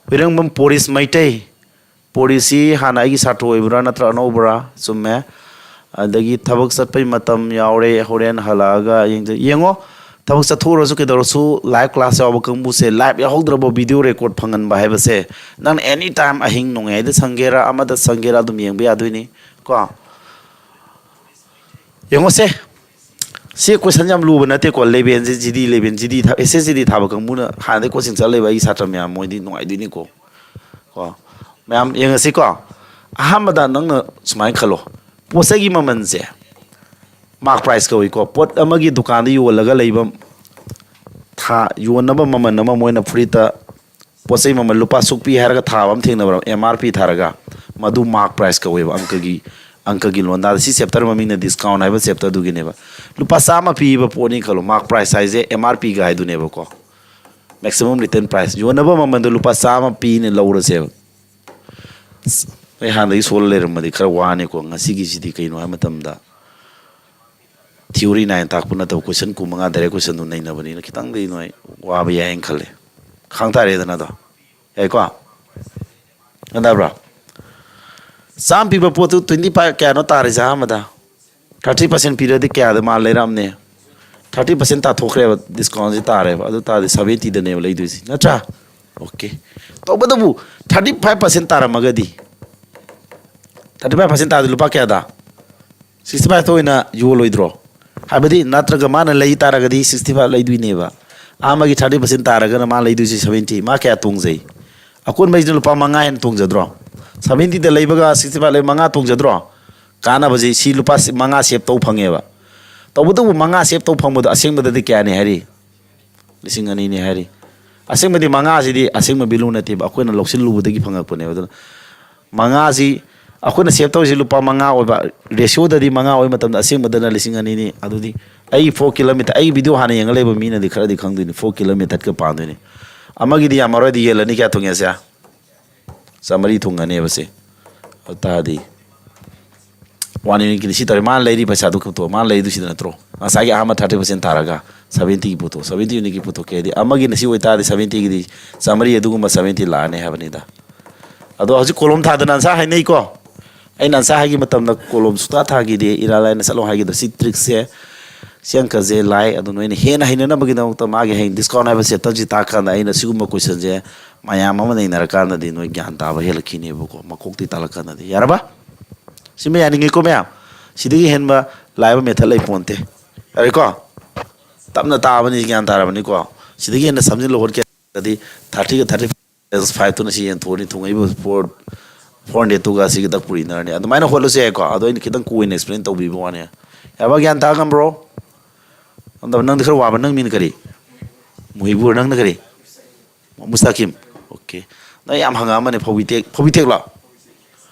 ꯍꯨꯏꯔꯪꯕꯝ ꯄꯣꯔꯤꯁ ꯃꯩꯇꯩ꯫ ꯄꯣꯔꯤꯁꯁꯤ ꯍꯥꯟꯅ ꯑꯩꯒꯤ ꯁꯥꯇ꯭ꯔ ꯑꯣꯏꯕ꯭ꯔꯥ ꯅꯠꯇ꯭ꯔꯒ ꯑꯅꯧꯕꯔꯥ? ꯆꯨꯝꯃꯦ꯫ ꯑꯗꯒꯤ ꯊꯕꯛ ꯆꯠꯄꯩ ꯃꯇꯝ ꯌꯥꯎꯔꯦ, ꯍꯣꯔꯦꯟ ꯍꯜꯂꯛꯑꯒ ꯌꯦꯡꯖ-, ꯌꯦꯡꯉꯣ, ꯊꯕꯛ ꯆꯠꯊꯣꯛꯎꯔꯁꯨ ꯀꯩꯗꯧꯔꯁꯨ live class ꯌꯥꯎꯕ ꯀꯥꯡꯕꯨꯁꯦ, live ꯌꯥꯎꯍꯧꯗ꯭ꯔꯕ video record ꯐꯪꯍꯟꯕ ꯍꯥꯏꯕꯁꯦ, ꯅꯪꯅ any time ꯑꯍꯤꯡ ꯅꯣꯡꯌꯥꯏꯗ ꯁꯪꯒꯦꯔꯥ ꯑꯃꯗ ꯁꯪꯒꯦꯔꯥ ꯑꯗꯨꯝ ꯌꯦꯡꯕ ꯌꯥꯗꯣꯏꯅꯤ ꯀꯣ꯫ ꯌꯦꯡꯉꯣꯁꯦ, ꯁꯤ question ꯌꯥꯝ ꯂꯨꯕ ꯅꯠꯇꯦꯀꯣ꯫ Level ꯁꯤ, G D level, G D ꯊꯥ-, S S G D ꯊꯥꯕ ꯀꯥꯡꯕꯨꯅ ꯍꯥꯟꯅꯗꯩ coaching ꯆꯠ ꯂꯩꯕ ꯑꯩꯒꯤ ꯁꯥꯇ꯭ꯔ ꯃꯌꯥꯝ, ꯃꯣꯏꯗꯤ ꯅꯨꯡꯉꯥꯏꯗꯣꯏꯅꯤꯀꯣ꯫ ꯀꯣ, ꯃꯌꯥꯝ ꯌꯦꯡꯉꯁꯤꯀꯣ꯫ ꯑꯍꯥꯟꯕꯗ ꯅꯪꯅ ꯁꯨꯃꯥꯏꯅ ꯈꯜꯂꯣ, ꯄꯣꯠ ꯆꯩꯒꯤ ꯃꯃꯜꯁꯦ mark price ꯀꯧꯏꯀꯣ꯫ ꯄꯣꯠ ꯑꯃꯒꯤ ꯗꯨꯀꯥꯟꯗ ꯌꯣꯜꯂꯒ ꯂꯩꯕ, ꯊꯥ ꯌꯣꯟꯅꯕ ꯃꯃꯜ ꯑꯃ, ꯃꯣꯏꯅ ꯐꯨꯔꯤꯠꯇ ꯄꯣꯠ ꯆꯩ ꯃꯃꯜ ꯂꯨꯄꯥ ꯁꯨꯛ ꯄꯤ ꯍꯥꯏꯔꯒ ꯊꯥꯕ ꯑꯃ ꯊꯦꯡꯅꯕ꯭ꯔꯥ? M R P ꯊꯥꯔꯒ꯫ ꯃꯗꯨ mark price ꯀꯧꯋꯦꯕ ꯑꯪꯀꯒꯤ, ꯑꯪꯀꯒꯤ ꯂꯣꯟꯗꯥꯗ꯫ ꯁꯤ chapter ꯃꯃꯤꯡꯅ discount ꯍꯥꯏꯕ chapter ꯗꯨꯒꯤꯅꯦꯕ꯫ ꯂꯨꯄꯥ ꯆꯥꯝꯃ ꯄꯤꯕ ꯄꯣꯠꯅꯤ ꯈꯜꯂꯣ, mark price ꯍꯥꯏꯁꯦ M R P ꯒ ꯍꯥꯏꯗꯨꯅꯦꯕꯀꯣ꯫ Maximum return price, ꯌꯣꯟꯅꯕ ꯃꯃꯜꯗꯣ ꯂꯨꯄꯥ ꯆꯥꯝꯃ ꯄꯤꯅ ꯂꯧꯔꯁꯦꯕ꯫ ꯑꯁ, ꯑꯩ ꯍꯥꯟꯅꯗꯒꯤ ꯁꯣꯜꯂ ꯂꯩꯔꯝꯃꯗꯤ ꯈꯔ ꯋꯥꯅꯤꯀꯣ꯫ ꯉꯁꯤꯒꯤꯁꯤꯗꯤ ꯀꯩꯅꯣ ꯍꯥꯏꯕ ꯃꯇꯝꯗ, theory nine ꯇꯥꯛꯄ ꯅꯠꯇꯕ, question ꯀꯨꯟꯃꯉꯥ direct question ꯗꯨ ꯅꯩꯅꯕꯅꯤꯅ ꯈꯤꯇꯪꯗꯤ ꯅꯣꯏ ꯋꯥꯕ ꯌꯥꯏꯅ ꯈꯜꯂꯦ꯫ ꯈꯪ ꯇꯥꯔꯦꯗꯅ ꯑꯗꯣ꯫ ꯌꯥꯏꯀꯣ? ꯒ꯭ꯌꯥꯟ ꯇꯥꯕ꯭ꯔꯣ? ꯆꯥꯝꯃ ꯄꯤꯕ ꯄꯣꯠꯇꯨ twenty five ꯀꯌꯥꯅꯣ ꯇꯥꯔꯤꯁꯦ ꯑꯍꯥꯟꯕꯗ? Thirty percent ꯄꯤꯔꯗꯤ ꯀꯌꯥꯗ ꯃꯥ ꯂꯩꯔꯝꯅꯤ? Thirty percent ꯇꯥꯊꯣꯛꯈ꯭ꯔꯦꯕ, discount ꯁꯤ ꯇꯥꯔꯦꯕ꯫ ꯑꯗꯨ ꯇꯥꯔꯗꯤ seventy ꯗꯅꯦꯕ ꯂꯩꯗꯣꯏꯁꯤ, ꯅꯠꯇ꯭ꯔꯥ? Okay꯫ ꯇꯧꯕꯇꯕꯨ thirty five percent ꯇꯥꯔꯝꯃꯒꯗꯤ, thirty five percent ꯇꯥꯔꯗꯤ ꯂꯨꯄꯥ ꯀꯌꯥꯗ? Sixty five ꯇ ꯑꯣꯏꯅ ꯌꯣꯜꯂꯣꯏꯗ꯭ꯔꯣ? ꯍꯥꯏꯕꯗꯤ ꯅꯠꯇ꯭ꯔꯒ ꯃꯥꯅ ꯂꯩ ꯇꯥꯔꯒꯗꯤ sixty five ꯂꯩꯗꯣꯏꯅꯦꯕ꯫ ꯑꯥ, ꯑꯃꯒꯤ thirty percent ꯇꯥꯔꯒꯅ ꯃꯥ ꯂꯩꯗꯣꯏꯁꯤ seventy꯫ ꯃꯥ ꯀꯌꯥ ꯇꯣꯡꯖꯩ? ꯑꯀꯣꯟꯕꯩꯁꯤꯅ ꯂꯨꯄꯥ ꯃꯉꯥ ꯍꯦꯟꯅ ꯇꯣꯡꯖꯗ꯭ꯔꯣ? Seventy ꯗ ꯂꯩꯕꯒ sixty five ꯂꯩꯕ ꯃꯉꯥ ꯇꯣꯡꯖꯗ꯭ꯔꯣ? ꯀꯥꯟꯅꯕꯁꯤ ꯁꯤ ꯂꯨꯄꯥ ꯁꯤ-, ꯃꯉꯥ save ꯇꯧ ꯐꯪꯉꯦꯕ꯫ ꯇꯧꯕꯇꯕꯨ ꯃꯉꯥ save ꯇꯧ ꯐꯪꯕꯗꯣ ꯑꯁꯦꯡꯕꯗꯗꯤ ꯀꯌꯥꯅꯤ ꯍꯥꯏꯔꯤ? ꯂꯤꯁꯤꯡ ꯑꯅꯤꯅꯤ ꯍꯥꯏꯔꯤ꯫ ꯑꯁꯦꯡꯕꯗꯤ ꯃꯉꯥꯁꯤꯗꯤ ꯑꯁꯦꯡꯕ value ꯅꯠꯇꯦꯕ, ꯑꯩꯈꯣꯏꯅ ꯂꯧꯁꯤꯜꯂꯨꯕꯗꯒꯤ ꯐꯪꯉꯛꯄꯅꯦꯕ꯫ ꯑꯗꯨꯅ ꯃꯉꯥꯁꯤ ꯑꯩꯈꯣꯏꯅ save ꯇꯧꯔꯤꯁꯤ ꯂꯨꯄꯥ ꯃꯉꯥ ꯑꯣꯏꯕ, ratio ꯗꯗꯤ ꯃꯉꯥ ꯑꯣꯏꯕ ꯃꯇꯝꯗ ꯑꯁꯦꯡꯕꯗꯅ ꯂꯤꯁꯤꯡ ꯑꯅꯤꯅꯤ꯫ ꯑꯗꯨꯗꯤ ꯑꯩ four kilometer, ꯑꯩ video ꯍꯥꯟꯅ ꯌꯦꯡꯉ ꯂꯩꯕ ꯃꯤꯅꯗꯤ ꯈꯔꯗꯤ ꯈꯪꯗꯣꯏꯅꯤ, four kilometer ꯀ ꯄꯥꯟꯗꯣꯏꯅꯤ꯫ ꯑꯃꯒꯤꯗꯤ ꯌꯥꯝꯃꯔꯣꯏꯗꯤ, ꯌꯦꯜ ꯑꯅꯤ ꯀꯌꯥ ꯊꯣꯡꯉꯦ ꯑꯁꯦ? ꯆꯥꯃꯔꯤ ꯊꯨꯡꯉꯅꯦꯕ ꯁꯦ꯫ ꯑꯗꯨ ꯇꯥꯔꯗꯤ ꯋꯥꯟ ꯌꯨꯅꯤꯠꯀꯤꯗꯤ ꯁꯤ ꯇꯧꯔꯦ, ꯃꯥꯅ ꯂꯩꯔꯤ ꯄꯩꯁꯥꯗꯨ ꯄꯨꯊꯣꯛꯑꯣ, ꯃꯥꯅ ꯂꯩꯔꯤꯗꯨ ꯁꯤꯗ ꯅꯠꯇ꯭ꯔꯣ? ꯉꯁꯥꯏꯒꯤ ꯑꯍꯥꯟꯕ ꯊꯥꯔꯇꯤ ꯄꯥꯔꯁꯦꯟ ꯊꯥꯔꯒ ꯁꯕꯦꯟꯇꯤꯒꯤ ꯄꯨꯊꯣꯛꯑꯣ, ꯁꯕꯦꯟꯇꯤ ꯌꯨꯅꯤꯠꯀꯤ ꯄꯨꯊꯣꯛꯀꯦ ꯍꯥꯏꯗꯤ ꯑꯃꯒꯤꯅ ꯁꯤ ꯑꯣꯏꯇꯥꯔꯗꯤ ꯁꯕꯦꯟꯇꯤꯒꯤꯗꯤ ꯆꯥꯃꯔꯤ ꯑꯗꯨꯒꯨꯝꯕ ꯁꯕꯦꯟꯇꯤ ꯂꯥꯛꯑꯅꯤ ꯍꯥꯏꯕꯅꯤꯗ꯫ ꯑꯗꯣ ꯍꯧꯖꯤꯛ ꯀꯣꯂꯣꯝ ꯊꯥꯗꯅ ꯑꯟꯁꯥꯔ ꯍꯥꯏꯅꯩꯀꯣ꯫ ꯑꯩꯅ ꯑꯟꯁꯥꯔ ꯍꯥꯏꯒꯤ ꯃꯇꯝꯗ ꯀꯣꯂꯣꯝ ꯁꯨꯡꯊꯥ ꯊꯥꯈꯤꯗꯦ, ꯏꯔꯥꯏ ꯂꯥꯏꯅ ꯆꯠꯂꯣ ꯍꯥꯏꯒꯗꯕ꯫ ꯁꯤ ꯇ꯭ꯔꯤꯛꯁꯦ, ꯁꯤ ꯑꯪꯀꯁꯦ ꯂꯥꯏ꯫ ꯑꯗꯣ ꯅꯣꯏꯅ ꯍꯦꯟꯅ ꯍꯩꯅꯅꯕꯒꯤꯗꯃꯛꯇ ꯃꯥꯒꯤ ꯍꯌꯦꯡ ꯗꯤꯁꯀꯥꯎꯟ ꯍꯥꯏꯕ ꯆꯦꯞꯇꯔꯁꯤ ꯇꯥꯛꯀꯥꯟꯗ ꯑꯩꯅ ꯁꯤꯒꯨꯝꯕ ꯀꯣꯏꯁꯟꯁꯦ ꯃꯌꯥꯝ ꯑꯃ ꯅꯩꯅꯔꯀꯥꯟꯗꯗꯤ ꯅꯣꯏ ꯒ꯭ꯌꯥꯟ ꯇꯥꯕ ꯍꯦꯜꯂꯛꯈꯤꯅꯦꯕꯀꯣ, ꯃꯀꯣꯛꯇꯤ ꯇꯥꯜꯂꯛꯀꯥꯟꯗꯗꯤ꯫ ꯌꯥꯔꯕ? ꯁꯤꯃ ꯌꯥꯅꯤꯡꯉꯤꯀꯣ ꯃꯌꯥꯝ? ꯁꯤꯗꯒꯤ ꯍꯦꯟꯕ ꯂꯥꯏꯕ ꯃꯦꯊꯠ ꯂꯩ ꯄꯣꯟꯇꯦ꯫ ꯌꯥꯔꯦꯀꯣ? ꯇꯞꯅ ꯇꯥꯕꯅꯤ, ꯒ꯭ꯌꯥꯟ ꯇꯥꯔꯕꯅꯤꯀꯣ? ꯁꯤꯗꯒꯤ ꯍꯦꯟꯅ ꯁꯝꯖꯤꯜꯂ ꯍꯣꯠꯀꯦ ꯍꯥꯏꯔꯒꯗꯤ ꯊꯥꯔꯇꯤꯒ ꯊꯥꯔꯇꯤ ꯐꯥꯏꯚ ꯇꯨꯅ ꯁꯤ ꯌꯦꯟꯊꯣꯛꯑꯅꯤ, ꯊꯨꯡꯉꯛꯏꯕ ꯐꯣꯔ, ꯐꯣꯔ ꯍꯟꯗ꯭ꯔꯦꯗ ꯇꯨꯒ ꯑꯁꯤꯒ ꯗꯛ ꯄꯨꯔꯤꯅꯔꯅꯤ꯫ ꯑꯗꯨꯃꯥꯏꯅ ꯍꯣꯠꯂꯁꯨ ꯌꯥꯏꯀꯣ꯫ ꯑꯗꯣ ꯑꯩꯅ ꯈꯤꯇꯪ ꯀꯨꯏꯅ ꯑꯦꯛꯁꯄ꯭ꯂꯦꯟ ꯇꯧꯕꯤꯕ ꯋꯥꯅꯤ꯫ ꯌꯥꯔꯕ? ꯒ꯭ꯌꯥꯟ ꯇꯥ ꯉꯝꯕ꯭ꯔꯣ? ꯑꯝꯇ ꯅꯪꯗꯤ ꯈꯔ ꯋꯥꯕ, ꯅꯪ ꯃꯤꯡ ꯀꯔꯤ? ꯃꯨꯍꯤꯕꯨꯔ, ꯅꯪꯅ ꯀꯔꯤ? ꯃꯨꯁꯇꯥꯀꯤꯝ꯫ ꯑꯣꯀꯦ꯫ ꯅꯪ ꯌꯥꯝ ꯍꯪꯉꯛꯑꯝꯕꯅꯦ, ꯐꯧꯕꯤꯇꯦꯛ, ꯐꯧꯕꯤꯇꯦꯛꯂꯣ?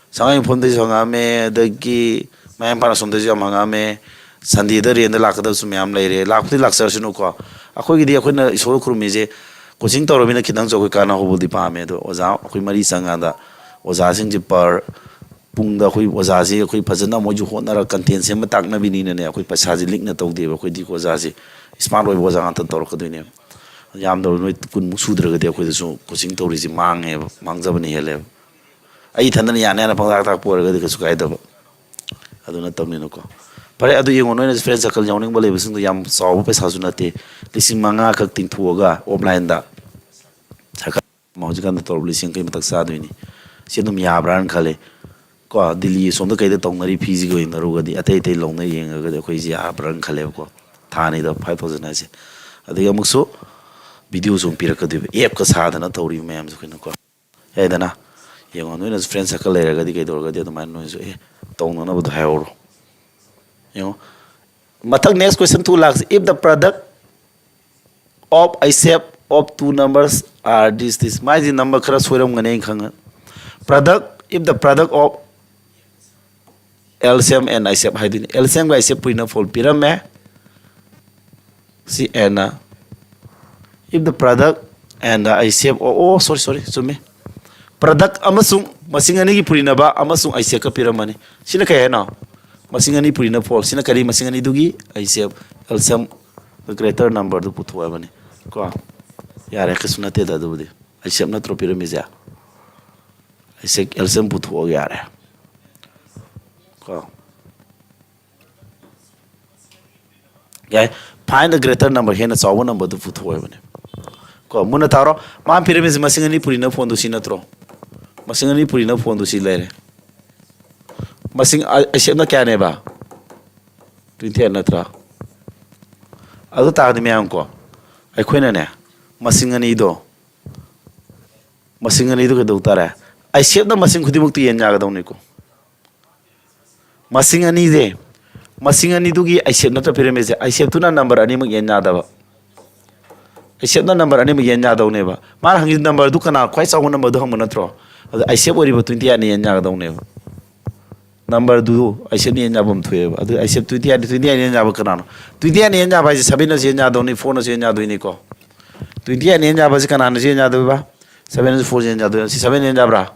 ꯁꯉꯥꯏꯌꯨꯝꯐꯝꯗꯩꯁꯨ ꯍꯪꯉꯛꯑꯝꯃꯦ, ꯑꯗꯒꯤ ꯃꯌꯥꯡ ꯏꯝꯐꯥꯜ ꯑꯁꯣꯝꯗꯩꯁꯨ ꯌꯥꯝ ꯍꯪꯉꯛꯑꯝꯃꯦ꯫ ꯁꯟꯗꯦꯗ ꯔꯦꯟꯗ ꯂꯥꯛꯀꯗꯕꯁꯨ ꯃꯌꯥꯝ ꯂꯩꯔꯦ꯫ ꯂꯥꯛꯄꯨꯗꯤ ꯂꯥꯛꯆꯔꯁꯅꯨꯀꯣ꯫ ꯑꯩꯈꯣꯏꯒꯤꯗꯤ ꯑꯩꯈꯣꯏꯅ ꯏꯁꯣꯔ ꯈꯨꯔꯨꯝꯃꯤꯁꯦ ꯀꯣꯆꯤꯡ ꯇꯧꯔꯃꯤꯅ ꯈꯤꯇꯪꯁꯨ ꯑꯩꯈꯣꯏ ꯀꯥꯟꯅꯍꯧꯕꯗꯤ ꯄꯥꯝꯃꯦ꯫ ꯑꯗꯣ ꯑꯣꯖꯥ ꯑꯩꯈꯣꯏ ꯃꯔꯤ ꯆꯪꯉꯀꯥꯟꯗ ꯑꯣꯖꯥꯁꯤꯡꯁꯦ ꯄꯔ ꯄꯨꯡꯗ ꯑꯩꯈꯣꯏ ꯑꯣꯖꯥꯁꯤ ꯑꯩꯈꯣꯏ ꯐꯖꯅ ꯃꯣꯏꯁꯨ ꯍꯣꯠꯅꯔꯒ ꯀꯟꯇꯦꯟ ꯁꯦꯝꯕ ꯇꯥꯛꯅꯕꯤꯅꯤꯅꯅꯦ, ꯑꯩꯈꯣꯏ ꯄꯩꯁꯥꯁꯦ ꯂꯤꯛꯅ ꯇꯧꯗꯦꯕ꯫ ꯑꯩꯈꯣꯏꯗꯤ ꯑꯣꯖꯥꯁꯦ ꯁ꯭ꯃꯥꯔꯠ ꯑꯣꯏꯕ ꯑꯣꯖꯥ ꯉꯥꯛꯇ ꯇꯧꯔꯛꯀꯗꯣꯏꯅꯦꯕ꯫ ꯌꯥꯝꯗ꯭ꯔꯕꯗ ꯅꯣꯏ ꯀꯨꯟꯃꯨꯛ ꯁꯨꯗ꯭ꯔꯒꯗꯤ ꯑꯩꯈꯣꯏꯗꯁꯨ ꯀꯣꯆꯤꯡ ꯇꯧꯔꯤꯁꯦ ꯃꯥꯡꯉꯦꯕ, ꯃꯥꯡꯖꯕꯅ ꯍꯦꯜꯂꯦꯕ꯫ ꯑꯩ ꯏꯊꯟꯗꯅ ꯌꯥꯅ ꯌꯥꯅ ꯄꯪꯇꯥꯛ ꯇꯥꯛꯄ ꯑꯣꯏꯔꯒꯗꯤ ꯀꯩꯁꯨ ꯀꯥꯏꯗꯕ꯫ ꯑꯗꯨ ꯅꯠꯇꯕꯅꯤꯅꯀꯣ꯫ ꯐꯔꯦ, ꯑꯗꯨ ꯌꯦꯡꯉꯣ, ꯅꯣꯏꯅ ꯐ꯭ꯔꯦꯟ ꯁꯔꯀꯜ ꯌꯥꯎꯅꯤꯡꯕ ꯂꯩꯕꯁꯤꯡꯗꯣ ꯌꯥꯝ ꯆꯥꯎꯕ ꯄꯩꯁꯥꯁꯨ ꯅꯠꯇꯦ, ꯂꯤꯁꯤꯡ ꯃꯉꯥꯈꯛ ꯇꯤꯡꯊꯣꯛꯑꯒ ꯑꯣꯐꯂꯥꯏꯟꯗ ꯁꯔꯀꯥꯔ ꯍꯧꯖꯤꯛꯀꯥꯟꯗ ꯇꯧꯔꯕ ꯂꯤꯁꯤꯡ ꯌꯥꯡꯈꯩ ꯃꯊꯛ ꯆꯥꯗꯣꯏꯅꯤ꯫ ꯁꯤ ꯑꯗꯨꯝ ꯌꯥꯕ꯭ꯔꯥꯅ ꯈꯜꯂꯦ꯫ ꯀꯣ, ꯗꯤꯜꯂꯤ ꯑꯁꯣꯝꯗ ꯀꯩꯗ ꯇꯧꯅꯔꯤ ꯐꯤꯁꯤꯒ ꯌꯦꯡꯅꯔꯨꯒꯗꯤ ꯑꯇꯩ ꯑꯇꯩ ꯂꯧꯅ ꯌꯦꯡꯉꯒꯗꯤ ꯑꯩꯈꯣꯏꯁꯤ ꯌꯥꯕ꯭ꯔꯥꯅ ꯈꯜꯂꯦꯕꯀꯣ꯫ ꯊꯥ ꯑꯅꯤꯗ ꯐꯥꯏꯚ ꯊꯥꯎꯖꯟ ꯍꯥꯏꯁꯦ꯫ ꯑꯗꯒꯤ ꯑꯃꯨꯛꯁꯨ ꯚꯤꯗꯤꯑꯣꯁꯨ ꯑꯃꯨꯛ ꯄꯤꯔꯛꯀꯗꯣꯏꯕ, ꯑꯦꯞꯀ ꯁꯥꯗꯅ ꯇꯧꯔꯤꯕ ꯃꯌꯥꯝꯁꯦ ꯑꯩꯈꯣꯏꯅꯀꯣ꯫ ꯌꯥꯏꯗꯅ? ꯌꯦꯡꯉꯣ, ꯅꯣꯏꯅꯁꯨ ꯐ꯭ꯔꯦꯟ ꯁꯔꯀꯜ ꯂꯩꯔꯒꯗꯤ ꯀꯩꯗꯧꯔꯒꯗꯤ ꯑꯗꯨꯃꯥꯏꯅ ꯅꯣꯏꯁꯨ ꯑꯦ ꯇꯧꯅꯅꯕꯗꯣ ꯍꯥꯏꯍꯧꯔꯣ꯫ ꯌꯦꯡꯉꯣ, ꯃꯊꯪ next question two ꯂꯥꯛꯁꯤ, if the product of I C F of two numbers are this, this. ꯃꯥꯏꯁꯤ ꯅꯝꯕꯔ ꯈꯔ ꯁꯣꯏꯔꯝꯒꯅꯤ ꯑꯩꯅ ꯈꯪꯉꯦ꯫ Product, if the product of L C M and I C F ꯍꯥꯏꯗꯣꯏꯅꯤ꯫ L C M ꯒ I C F ꯄꯨꯏꯅ phone ꯄꯤꯔꯝꯃꯦ꯫ ꯁꯤ N ꯅ, if the product and the I C F, oh, oh, sorry, sorry, ꯆꯨꯝꯃꯤ꯫ Product ꯑꯃꯁꯨꯡ ꯃꯁꯤꯡ ꯑꯅꯤꯒꯤ ꯄꯨꯔꯤꯅꯕ ꯑꯃꯁꯨꯡ ꯑꯩꯁꯦꯞꯀ ꯄꯤꯔꯝꯃꯅꯤ꯫ ꯁꯤꯅ ꯀꯩ ꯍꯥꯏꯅꯣ? ꯃꯁꯤꯡ ꯑꯅꯤ ꯄꯨꯔꯤꯅꯕ ꯐꯣꯜ꯫ ꯁꯤꯅ ꯀꯔꯤ? ꯃꯁꯤꯡ ꯑꯅꯤꯗꯨꯒꯤ ꯑꯩꯁꯦꯞ, ꯑꯦꯜꯁꯤꯌꯝ, greater number ꯗꯨ ꯄꯨꯊꯣꯛꯑꯕꯅꯤ꯫ ꯀꯣ? ꯌꯥꯔꯦ, ꯀꯩꯁꯨ ꯅꯠꯇꯦꯗ ꯑꯗꯨꯕꯨꯗꯤ꯫ ꯑꯩꯁꯦꯞ ꯅꯠꯇ꯭ꯔꯣ ꯄꯤꯔꯝꯃꯤꯁꯦ? ꯑꯩꯁꯦꯞ, ꯑꯦꯜꯁꯤꯌꯝ ꯄꯨꯊꯣꯛꯑꯒ ꯌꯥꯔꯦ꯫ ꯀꯣ? ꯌꯥꯏ꯫ Find the greater number, ꯍꯦꯟꯅ ꯆꯥꯎꯕ number ꯗꯨ ꯄꯨꯊꯣꯛꯑꯣ ꯍꯥꯏꯕꯅꯦ꯫ ꯀꯣ, ꯃꯨꯟꯅ ꯇꯥꯔꯣ꯫ ꯃꯥꯅ ꯄꯤꯔꯝꯃꯤꯁꯦ ꯃꯁꯤꯡ ꯑꯅꯤ ꯄꯨꯔꯤꯅ ꯐꯣꯟꯗꯨ ꯁꯤ ꯅꯠꯇ꯭ꯔꯣ? ꯃꯁꯤꯡ ꯑꯅꯤ ꯄꯨꯔꯤꯅ ꯐꯣꯟꯗꯨ ꯁꯤ ꯂꯩꯔꯦ꯫ ꯃꯁꯤꯡ ꯑ-, ꯑꯩꯁꯦꯞꯅ ꯀꯌꯥꯅꯦꯕ? Twenty eight ꯅꯠꯇ꯭ꯔꯥ? ꯑꯗꯨ ꯇꯥꯔꯗꯤ ꯃꯌꯥꯝ ꯀꯣ, ꯑꯩꯈꯣꯏꯅꯅꯦ, ꯃꯁꯤꯡ ꯑꯅꯤꯗꯣ, ꯃꯁꯤꯡ ꯑꯅꯤꯗꯨ ꯀꯩꯗꯧ ꯇꯥꯔꯦ? ꯑꯩꯁꯦꯞꯅ ꯃꯁꯤꯡ ꯈꯨꯗꯤꯡꯃꯛꯇꯨ ꯌꯦꯟ ꯌꯥꯒꯗꯧꯅꯤꯀꯣ꯫ ꯃꯁꯤꯡ ꯑꯅꯤꯁꯦ, ꯃꯁꯤꯡ ꯑꯅꯤꯗꯨꯒꯤ ꯑꯩꯁꯦꯞ ꯅꯠꯇ꯭ꯔ ꯄꯤꯔꯝꯃꯤꯁꯦ? ꯑꯩꯁꯦꯞꯇꯨꯅ number ꯑꯅꯤꯃꯛ ꯌꯦꯟ ꯌꯥꯗꯕ꯫ ꯑꯩꯁꯦꯞꯅ number ꯑꯅꯤꯃꯛ ꯌꯦꯟ ꯌꯥꯗꯧꯅꯦꯕ꯫ ꯃꯥꯅ ꯍꯪꯉꯤ number ꯗꯨ ꯀꯅꯥ? ꯈ꯭ꯋꯥꯏ ꯆꯥꯎꯕ number ꯗꯨ ꯍꯪꯕ ꯅꯠꯇ꯭ꯔꯣ? ꯑꯗ ꯑꯩꯁꯦꯞ ꯑꯣꯏꯔꯤꯕ twenty eight ꯅ ꯌꯦꯟ ꯌꯥꯒꯗꯧꯅꯦꯕ꯫ Number ꯗꯨ ꯑꯩꯁꯦꯞꯅ ꯌꯦꯟ ꯌꯥꯕ ꯑꯃ ꯊꯣꯛꯑꯦꯕ꯫ ꯑꯗꯨ ꯑꯩꯁꯦꯞ twenty eight, twenty eight ꯌꯦꯟ ꯌꯥꯕ ꯀꯅꯥꯅꯣ? Twenty eight ꯅ ꯌꯦꯟ ꯌꯥꯕ ꯍꯥꯏꯁꯦ seven ꯅꯁꯨ ꯌꯦꯟ ꯌꯥꯗꯧꯅꯤ, four ꯅꯁꯨ ꯌꯦꯟ ꯌꯥꯗꯣꯏꯅꯤꯀꯣ꯫ Twenty eight ꯅ ꯌꯦꯟ ꯌꯥꯕꯁꯤ ꯀꯅꯥꯅꯁꯨ ꯌꯦꯟ ꯌꯥꯗꯣꯏꯕ? Seven ꯅꯁꯨ four ꯁꯨ ꯌꯦꯟ ꯌꯥꯗꯣꯏꯕ꯫ ꯁꯤ seven ꯌꯦꯟ ꯌꯥꯕ꯭ꯔꯥ?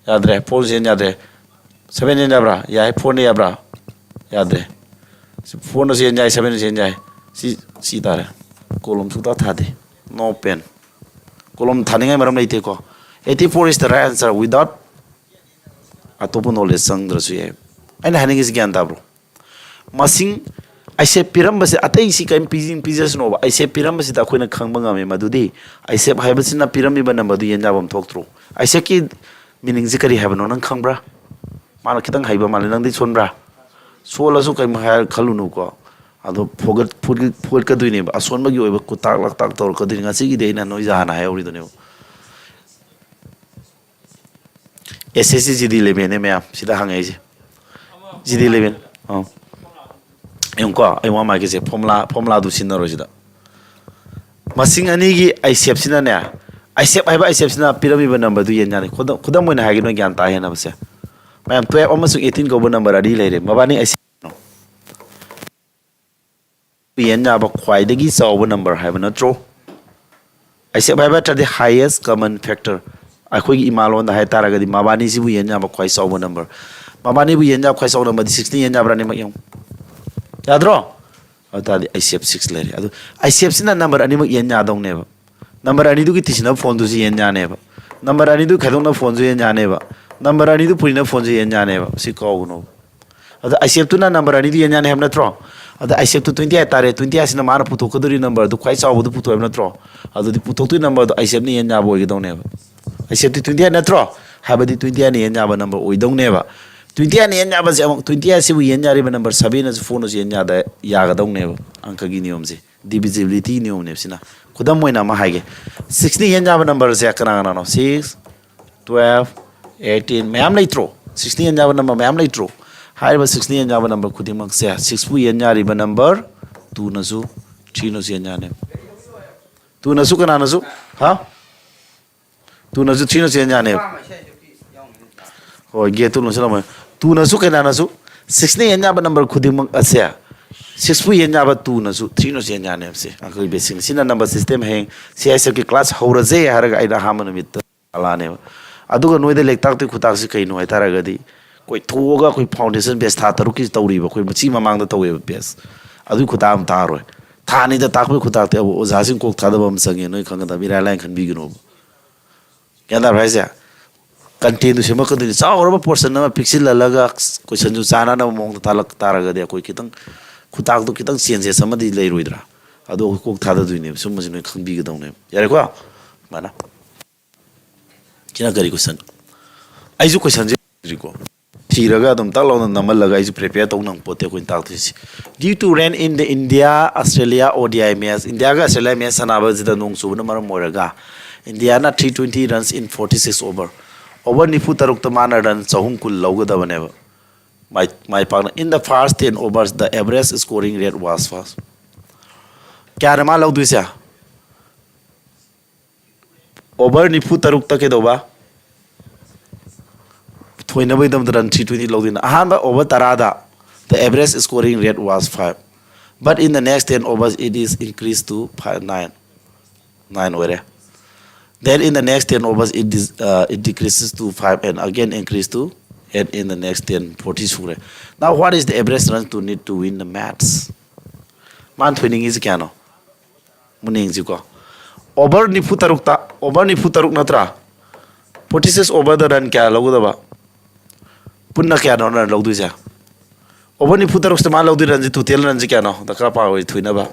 ꯌꯥꯗ꯭ꯔꯦ꯫ Four ꯁꯨ ꯌꯦꯟ ꯌꯥꯗ꯭ꯔꯦ꯫ Seven ꯌꯦꯟ ꯌꯥꯕ꯭ꯔꯥ? ꯌꯥꯏ꯫ Four ꯅ ꯌꯥꯕ꯭ꯔꯥ? ꯌꯥꯗ꯭ꯔꯦ꯫ Four ꯅꯁꯨ ꯌꯦꯟ ꯌꯥꯏ, seven ꯅꯁꯨ ꯌꯦꯟ ꯌꯥꯏ꯫ ꯁꯤ, ꯁꯤ ꯇꯥꯔꯦ꯫ Column ꯁꯨꯡꯊꯥ ꯊꯥꯗꯦ꯫ No pen꯫ Column ꯊꯥꯅꯤꯡꯉꯥꯏ ꯃꯔꯝ ꯂꯩꯇꯦꯀꯣ꯫ Eighty four is the right answer without ꯑꯇꯣꯞꯄ knowledge ꯆꯪꯗ꯭ꯔꯁꯨ ꯌꯥꯏ꯫ ꯑꯩꯅ ꯍꯥꯏꯅꯤꯡꯉꯤꯁꯤ ꯒ꯭ꯌꯥꯟ ꯇꯥꯕ꯭ꯔꯣ? ꯃꯁꯤꯡ ꯑꯩꯁꯦꯞ ꯄꯤꯔꯝꯕꯁꯦ, ꯑꯇꯩꯁꯤ ꯀꯔꯤꯝ ꯄꯤꯖ-, ꯄꯤꯖꯁꯅꯣꯕ, ꯑꯩꯁꯦꯞ ꯄꯤꯔꯝꯕꯁꯤꯗ ꯑꯩꯈꯣꯏꯅ ꯈꯪꯕ ꯉꯝꯃꯤ꯫ ꯃꯗꯨꯗꯤ ꯑꯩꯁꯦꯞ ꯍꯥꯏꯕꯁꯤꯅ ꯄꯤꯔꯝꯃꯤꯕ number ꯗꯨ ꯌꯦꯟ ꯌꯥꯐꯝ ꯊꯣꯛꯇ꯭ꯔꯣ? ꯑꯩꯁꯦꯞꯀꯤ meaning ꯁꯤ ꯀꯔꯤ ꯍꯥꯏꯕꯅꯣ ꯅꯪ ꯈꯪꯕ꯭ꯔꯥ? ꯃꯥꯅ ꯈꯤꯇꯪ ꯍꯩꯕ ꯃꯥꯜꯂꯦ, ꯅꯪꯗꯤ ꯁꯣꯟꯕ꯭ꯔꯥ? ꯁꯣꯜꯂꯁꯨ ꯀꯔꯤꯝ ꯍꯥꯏ ꯈꯜꯂꯨꯅꯨꯀꯣ꯫ ꯑꯗꯣ ꯐꯨꯒꯠ-, ꯐꯨꯒꯠ-, ꯐꯨꯒꯠꯀꯗꯣꯏꯅꯦꯕ, ꯑꯁꯣꯟꯕꯒꯤ ꯑꯣꯏꯕ ꯈꯨꯇꯥꯛ ꯂꯥꯛꯇꯥꯛ ꯇꯧꯔꯛꯀꯗꯣꯏꯅꯤ꯫ ꯉꯁꯤꯒꯤꯗꯤ ꯑꯩꯅ ꯅꯣꯏꯗ ꯍꯥꯟꯅ ꯍꯥꯏꯍꯧꯔꯤꯗꯨꯅꯦꯕ꯫ ꯑꯦꯁ ꯑꯦꯁ ꯁꯤ ꯖꯤ ꯗꯤ eleven ꯅꯦ ꯃꯌꯥꯝ ꯁꯤꯗ ꯍꯪꯉꯛꯏꯁꯦ꯫ ꯖꯤ ꯗꯤ eleven꯫ ꯑꯥ꯫ ꯌꯦꯡꯉꯨꯀꯣ, ꯑꯩ ꯋꯥ ꯃꯥꯏꯒꯤꯁꯦ formula, formula ꯗꯨ ꯁꯤꯖꯤꯟꯅꯔꯣꯏ ꯁꯤꯗ꯫ ꯃꯁꯤꯡ ꯑꯅꯤꯒꯤ ꯑꯩꯁꯦꯞꯁꯤꯅꯅꯦ, ꯑꯩꯁꯦꯞ ꯍꯥꯏꯕ ꯑꯩꯁꯦꯞꯁꯤꯅ ꯄꯤꯔꯝꯃꯤꯕ number ꯗꯨ ꯌꯦꯟ ꯌꯥꯅꯤ꯫ ꯈꯨꯗꯝ, ꯈꯨꯗꯝ ꯑꯣꯏꯅ ꯍꯥꯏꯒꯦ, ꯅꯣꯏ ꯒ꯭ꯌꯥꯟ ꯇꯥ ꯍꯦꯟꯅꯕꯁꯦ꯫ ꯃꯌꯥꯝ, twelve ꯑꯃꯁꯨꯡ eighteen ꯀꯧꯕ number ꯑꯅꯤ ꯂꯩꯔꯦ꯫ ꯃꯕꯥꯅꯤ ꯑꯩꯁꯦꯞ ꯌꯦꯟ ꯌꯥꯕ ꯈ꯭ꯋꯥꯏꯗꯒꯤ ꯆꯥꯎꯕ number ꯍꯥꯏꯕ ꯅꯠꯇ꯭ꯔꯣ? ꯑꯩꯁꯦꯞ ꯍꯥꯏꯕ ꯅꯠꯇ꯭ꯔꯗꯤ highest common factor꯫ ꯑꯩꯈꯣꯏꯒꯤ ꯏꯃꯥꯂꯣꯟꯗ ꯍꯥꯏꯇꯥꯔꯒꯗꯤ ꯃꯕꯥꯅꯤꯁꯤꯕꯨ ꯌꯦꯟ ꯌꯥꯕ ꯈ꯭ꯋꯥꯏ ꯆꯥꯎꯕ ꯅꯝꯕꯔ, ꯃꯕꯥꯅꯤꯕꯨ ꯌꯦꯟ ꯌꯥꯕ ꯈ꯭ꯋꯥꯏ ꯆꯥꯎꯕ ꯅꯝꯕꯔꯗꯤ ꯁꯤꯛꯁꯅ ꯌꯦꯟ ꯌꯥꯕ꯭ꯔꯥ? ꯑꯅꯤꯃꯛ ꯌꯦꯡꯉꯨ꯫ ꯌꯥꯗ꯭ꯔꯣ? ꯑꯗꯨ ꯇꯥꯔꯗꯤ ꯑꯥꯏ ꯁꯤ ꯑꯦꯐ ꯁꯤꯛꯁ ꯂꯩꯔꯦ꯫ ꯑꯗꯨ ꯑꯥꯏ ꯁꯤ ꯑꯦꯐꯁꯤꯅ ꯅꯝꯕꯔ ꯑꯅꯤꯃꯛ ꯌꯦꯟ ꯌꯥꯗꯧꯅꯦꯕ꯫ ꯅꯝꯕꯔ ꯑꯅꯤꯗꯨꯒꯤ ꯇꯤꯁꯤꯟꯅꯕ ꯐꯣꯟꯗꯨꯁꯨ ꯌꯦꯟ ꯌꯥꯅꯦꯕ꯫ ꯅꯝꯕꯔ ꯑꯅꯤꯗꯨ ꯈꯥꯏꯗꯣꯛꯅꯕ ꯐꯣꯟꯁꯨ ꯌꯦꯟ ꯌꯥꯅꯦꯕ꯫ ꯅꯝꯕꯔ ꯑꯅꯤꯗꯨ ꯄꯨꯔꯤꯅꯕ ꯐꯣꯟꯁꯨ ꯌꯦꯟ ꯌꯥꯅꯦꯕ꯫ ꯁꯤ ꯀꯥꯎꯒꯅꯣꯕ꯫ ꯑꯗ ꯑꯥꯏ ꯁꯤ ꯑꯦꯐꯇꯨꯅ ꯅꯝꯕꯔ ꯑꯅꯤꯗꯨ ꯌꯦꯟ ꯌꯥꯅꯤ ꯍꯥꯏꯕ ꯅꯠꯇ꯭ꯔꯣ? ꯑꯗ ꯑꯥꯏ ꯁꯤ ꯑꯦꯐꯇꯨ ꯇ꯭ꯋꯦꯟꯇꯤ ꯑꯥꯏꯠ ꯇꯥꯔꯦ꯫ ꯇ꯭ꯋꯦꯟꯇꯤ ꯑꯥꯏꯠꯁꯤꯅ ꯃꯥꯅ ꯄꯨꯊꯣꯛꯀꯗꯧꯔꯤ ꯅꯝꯕꯔꯗꯨ ꯈ꯭ꯋꯥꯏ ꯆꯥꯎꯕꯗꯨ ꯄꯨꯊꯣꯛꯑꯦꯕ ꯅꯠꯇ꯭ꯔꯣ? ꯑꯗꯨꯗꯤ ꯄꯨꯊꯣꯛꯇꯣꯏ ꯅꯝꯕꯔꯗꯣ ꯑꯥꯏ ꯁꯤ ꯑꯦꯐꯅ ꯌꯦꯟ ꯌꯥꯕ ꯑꯣꯏꯒꯗꯧꯅꯦꯕ꯫ ꯑꯥꯏ ꯁꯤ ꯑꯦꯐꯇꯤ ꯇ꯭ꯋꯦꯟꯇꯤ ꯑꯥꯏꯠ ꯅꯠꯇ꯭ꯔꯣ? ꯍꯥꯏꯕꯗꯤ ꯇ꯭ꯋꯦꯟꯇꯤ ꯑꯥꯏꯠꯅ ꯌꯦꯟ ꯌꯥꯕ ꯅꯝꯕꯔ ꯑꯣꯏꯗꯧꯅꯦꯕ꯫ ꯇ꯭ꯋꯦꯟꯇꯤ ꯑꯥꯏꯠꯅ ꯌꯦꯟ ꯌꯥꯕꯁꯦ ꯑꯃꯨꯛ, ꯇ꯭ꯋꯦꯟꯇꯤ ꯑꯥꯏꯠꯁꯤꯕꯨ ꯌꯦꯟ ꯌꯥꯔꯤꯕ ꯅꯝꯕꯔ ꯁꯕꯦꯟꯅꯁꯨ ꯐꯣꯔꯅꯁꯨ ꯌꯦꯟ ꯌꯥꯗ, ꯌꯥꯒꯗꯧꯅꯦꯕ꯫ ꯑꯪꯀꯒꯤ ꯅꯤꯌꯣꯝꯁꯦ, divisibility ꯅꯤꯌꯣꯝꯅꯦꯕ ꯁꯤꯅ꯫ ꯈꯨꯗꯝ ꯑꯣꯏꯅ ꯑꯃ ꯍꯥꯏꯒꯦ, ꯁꯤꯛꯁꯅ ꯌꯦꯟ ꯌꯥꯕ ꯅꯝꯕꯔꯁꯦ ꯀꯅꯥ ꯀꯅꯥꯅꯣ? ꯁꯤꯛꯁ, ꯇꯨꯋꯦꯜꯐ, ꯑꯩꯠꯇꯤꯟ, ꯃꯌꯥꯝ ꯂꯩꯇ꯭ꯔꯣ? ꯁꯤꯛꯁꯅ ꯌꯦꯟ ꯌꯥꯕ ꯅꯝꯕꯔ ꯃꯌꯥꯝ ꯂꯩꯇ꯭ꯔꯣ? ꯍꯥꯏꯔꯤꯕ ꯁꯤꯛꯁꯅ ꯌꯦꯟ ꯌꯥꯕ ꯅꯝꯕꯔ ꯈꯨꯗꯤꯡꯃꯛꯁꯦ, ꯁꯤꯛꯁꯄꯨ ꯌꯦꯟ ꯌꯥꯔꯤꯕ ꯅꯝꯕꯔ ꯇꯨꯅꯁꯨ, ꯊ꯭ꯔꯤꯅꯁꯨ ꯌꯦꯟ ꯌꯥꯅꯦꯕ꯫ ꯇꯨꯅꯁꯨ ꯀꯅꯥꯅꯁꯨ? ꯍꯥ? ꯇꯨꯅꯁꯨ ꯊ꯭ꯔꯤꯅꯁꯨ ꯌꯦꯟ ꯌꯥꯅꯦꯕ꯫ ꯍꯣꯏ, ꯒꯦꯠꯇꯨ ꯂꯣꯟꯁꯤꯜꯂꯝꯃꯣ꯫ ꯇꯨꯅꯁꯨ ꯀꯅꯥꯅꯁꯨ? ꯁꯤꯛꯁꯅ ꯌꯦꯟ ꯌꯥꯕ ꯅꯝꯕꯔ ꯈꯨꯗꯤꯡꯃꯛ ꯑꯁꯦ, ꯁꯤꯛꯁꯄꯨ ꯌꯦꯟ ꯌꯥꯕ ꯇꯨꯅꯁꯨ ꯊ꯭ꯔꯤꯅꯁꯨ ꯌꯦꯟ ꯌꯥꯅꯦꯕ꯫ ꯁꯦ, ꯑꯩꯈꯣꯏ ꯕꯦꯁꯤꯛꯅꯤ꯫ ꯁꯤꯅ ꯅꯝꯕꯔ ꯁꯤꯁꯇꯦꯝ꯫ ꯍꯌꯦꯡ ꯁꯤ ꯑꯥꯏ ꯑꯦꯁ ꯑꯦꯐꯀꯤ ꯀ꯭ꯂꯥꯁ ꯍꯧꯔꯁꯦ ꯍꯥꯏꯔꯒ ꯑꯩꯅ ꯑꯍꯥꯟꯕ ꯅꯨꯃꯤꯠꯇ ꯂꯥꯛꯑꯅꯦꯕ꯫ ꯑꯗꯨꯒ ꯅꯣꯏꯗ ꯂꯦꯛꯇꯥꯛꯇꯣꯏ ꯈꯨꯇꯥꯛꯁꯤ ꯀꯩꯅꯣ ꯍꯥꯏ ꯇꯥꯔꯒꯗꯤ, ꯀꯣꯏꯊꯣꯛꯑꯒ ꯑꯩꯈꯣꯏ ꯐꯥꯎꯟꯗꯦꯁꯟ ꯕꯦꯁ ꯊꯥ ꯇꯔꯨꯛꯀꯤ ꯇꯧꯔꯤꯕ, ꯑꯩꯈꯣꯏ ꯃꯁꯤ ꯃꯃꯥꯡꯗ ꯇꯧꯋꯦꯕ ꯕꯦꯁ꯫ ꯑꯗꯨꯒꯤ ꯈꯨꯇꯥꯛ ꯑꯃ ꯇꯥꯔꯣꯏ꯫ ꯊꯥ ꯑꯅꯤꯗ ꯇꯥꯛꯄꯒꯤ ꯈꯨꯇꯥꯛꯇꯤ ꯑꯃꯨꯛ ꯑꯣꯖꯥꯁꯤꯡ ꯀꯣꯛ ꯊꯥꯗꯕ ꯑꯃ ꯆꯪꯉꯦ, ꯅꯣꯏ ꯈꯪꯒꯗꯕ, ꯏꯔꯥꯏ ꯂꯥꯏꯅ ꯈꯟꯕꯤꯒꯅꯣꯕ꯫ ꯒ꯭ꯌꯥꯟ ꯇꯥꯕ꯭ꯔꯥ ꯍꯥꯏꯁꯦ? ꯀꯟꯇꯦꯟꯗꯨ ꯁꯦꯝꯃꯛꯀꯗꯣꯏꯅꯤ꯫ ꯆꯥꯎꯔꯕ ꯄꯣꯔꯁꯟ ꯑꯃ ꯄꯤꯛꯁꯤꯜꯍꯜꯂꯒ ꯀꯣꯏꯁꯟꯁꯨ ꯆꯥꯟꯅꯅꯕ ꯃꯑꯣꯡꯗ ꯇꯥꯛꯂꯛ ꯇꯥꯔꯒꯗꯤ ꯑꯩꯈꯣꯏ ꯈꯤꯇꯪ ꯈꯨꯇꯥꯛꯇꯨ ꯈꯤꯇꯪ ꯆꯦꯟꯖꯦꯁ ꯑꯃꯗꯤ ꯂꯩꯔꯣꯏꯗ꯭ꯔꯥ? ꯑꯗꯣ ꯑꯩꯈꯣꯏ ꯀꯣꯛ ꯊꯥꯗꯗꯣꯏꯅꯦꯕ꯫ ꯁꯨꯝꯕꯁꯤ ꯅꯣꯏ ꯈꯪꯕꯤꯒꯗꯧꯅꯦꯕ꯫ ꯌꯥꯔꯦꯀꯣ? ꯑꯗꯨꯃꯥꯏꯅ꯫ ꯁꯤꯅ ꯀꯔꯤ ꯀꯣꯏꯁꯟ? ꯑꯩꯁꯨ ꯀꯣꯏꯁꯟꯁꯦ ꯊꯤꯔꯤꯀꯣ꯫ ꯊꯤꯔꯒ ꯑꯗꯨꯝ ꯇꯛ ꯂꯥꯎꯅ ꯅꯝꯍꯜꯂꯒ ꯑꯩꯁꯨ ꯄ꯭ꯔꯤꯄꯦꯌꯔ ꯇꯧ ꯅꯪ ꯄꯣꯠꯇꯦ ꯑꯩꯈꯣꯏꯅ ꯇꯥꯛꯇꯣꯏꯁꯤ꯫ Due to rain in the India Australia O D I match, ꯏꯟꯗꯤꯌꯥꯒ ꯑꯁꯇ꯭ꯔꯦꯂꯤꯌꯥ ꯃꯦꯠꯆ ꯁꯥꯟꯅꯕꯁꯤꯗ ꯅꯣꯡ ꯆꯨꯕꯅ ꯃꯔꯝ ꯑꯣꯏꯔꯒ ꯏꯟꯗꯤꯌꯥꯅ three twenty runs in forty six over, over ꯅꯤꯐꯨ ꯇꯔꯨꯛꯇ ꯃꯥꯅ ꯔꯟ ꯆꯍꯨꯝ ꯀꯨꯟ ꯂꯧꯒꯗꯕꯅꯦꯕ꯫ ꯃꯥꯏ ꯃꯥꯏ ꯄꯥꯛꯅ, in the first ten overs the average scoring rate was first. ꯀꯌꯥꯅ ꯃꯥ ꯂꯧꯗꯣꯏꯁꯦ? ꯑꯣꯚꯔ ꯅꯤꯐꯨ ꯇꯔꯨꯛꯇ ꯀꯩꯗꯧꯕ? ꯊꯣꯏꯅꯕꯒꯤꯗꯃꯛꯇ ꯔꯟ three twenty ꯂꯧꯗꯣꯏꯅ꯫ ꯑꯍꯥꯟꯕ ꯑꯣꯚꯔ ꯇꯔꯥꯗ the average scoring rate was five, but in the next ten overs it is increased to five, nine, nine ꯑꯣꯏꯔꯦ꯫ Then in the next ten overs, it, dis- uh, it decreases to five and again increase to eight in the next ten, forty ꯁꯨꯔꯦ. Now what is the average run to need to win the match? ꯃꯥꯅ ꯊꯣꯏꯅꯤꯡꯉꯤꯁꯦ ꯀꯌꯥꯅꯣ? ꯃꯨꯟꯅ ꯌꯦꯡꯁꯤꯀꯣ. Over ꯅꯤꯐꯨ ꯇꯔꯨꯛꯇ, over ꯅꯤꯐꯨ ꯇꯔꯨꯛ ꯅꯠꯇ꯭ꯔꯥ? Forty six overꯗ run ꯀꯌꯥ ꯂꯧꯒꯗꯕ? ꯄꯨꯟꯅ ꯀꯌꯥꯅꯣ run ꯂꯧꯗꯣꯏꯁꯦ? Over ꯅꯤꯐꯨ ꯇꯔꯨꯛꯁꯤꯗ ꯃꯥ ꯂꯧꯗꯣꯏ runꯁꯦ, total runꯁꯦ ꯀꯌꯥꯅꯣ? ꯗꯔꯀꯥꯔ ꯄꯥ ꯑꯣꯏ ꯊꯣꯏꯅꯕ.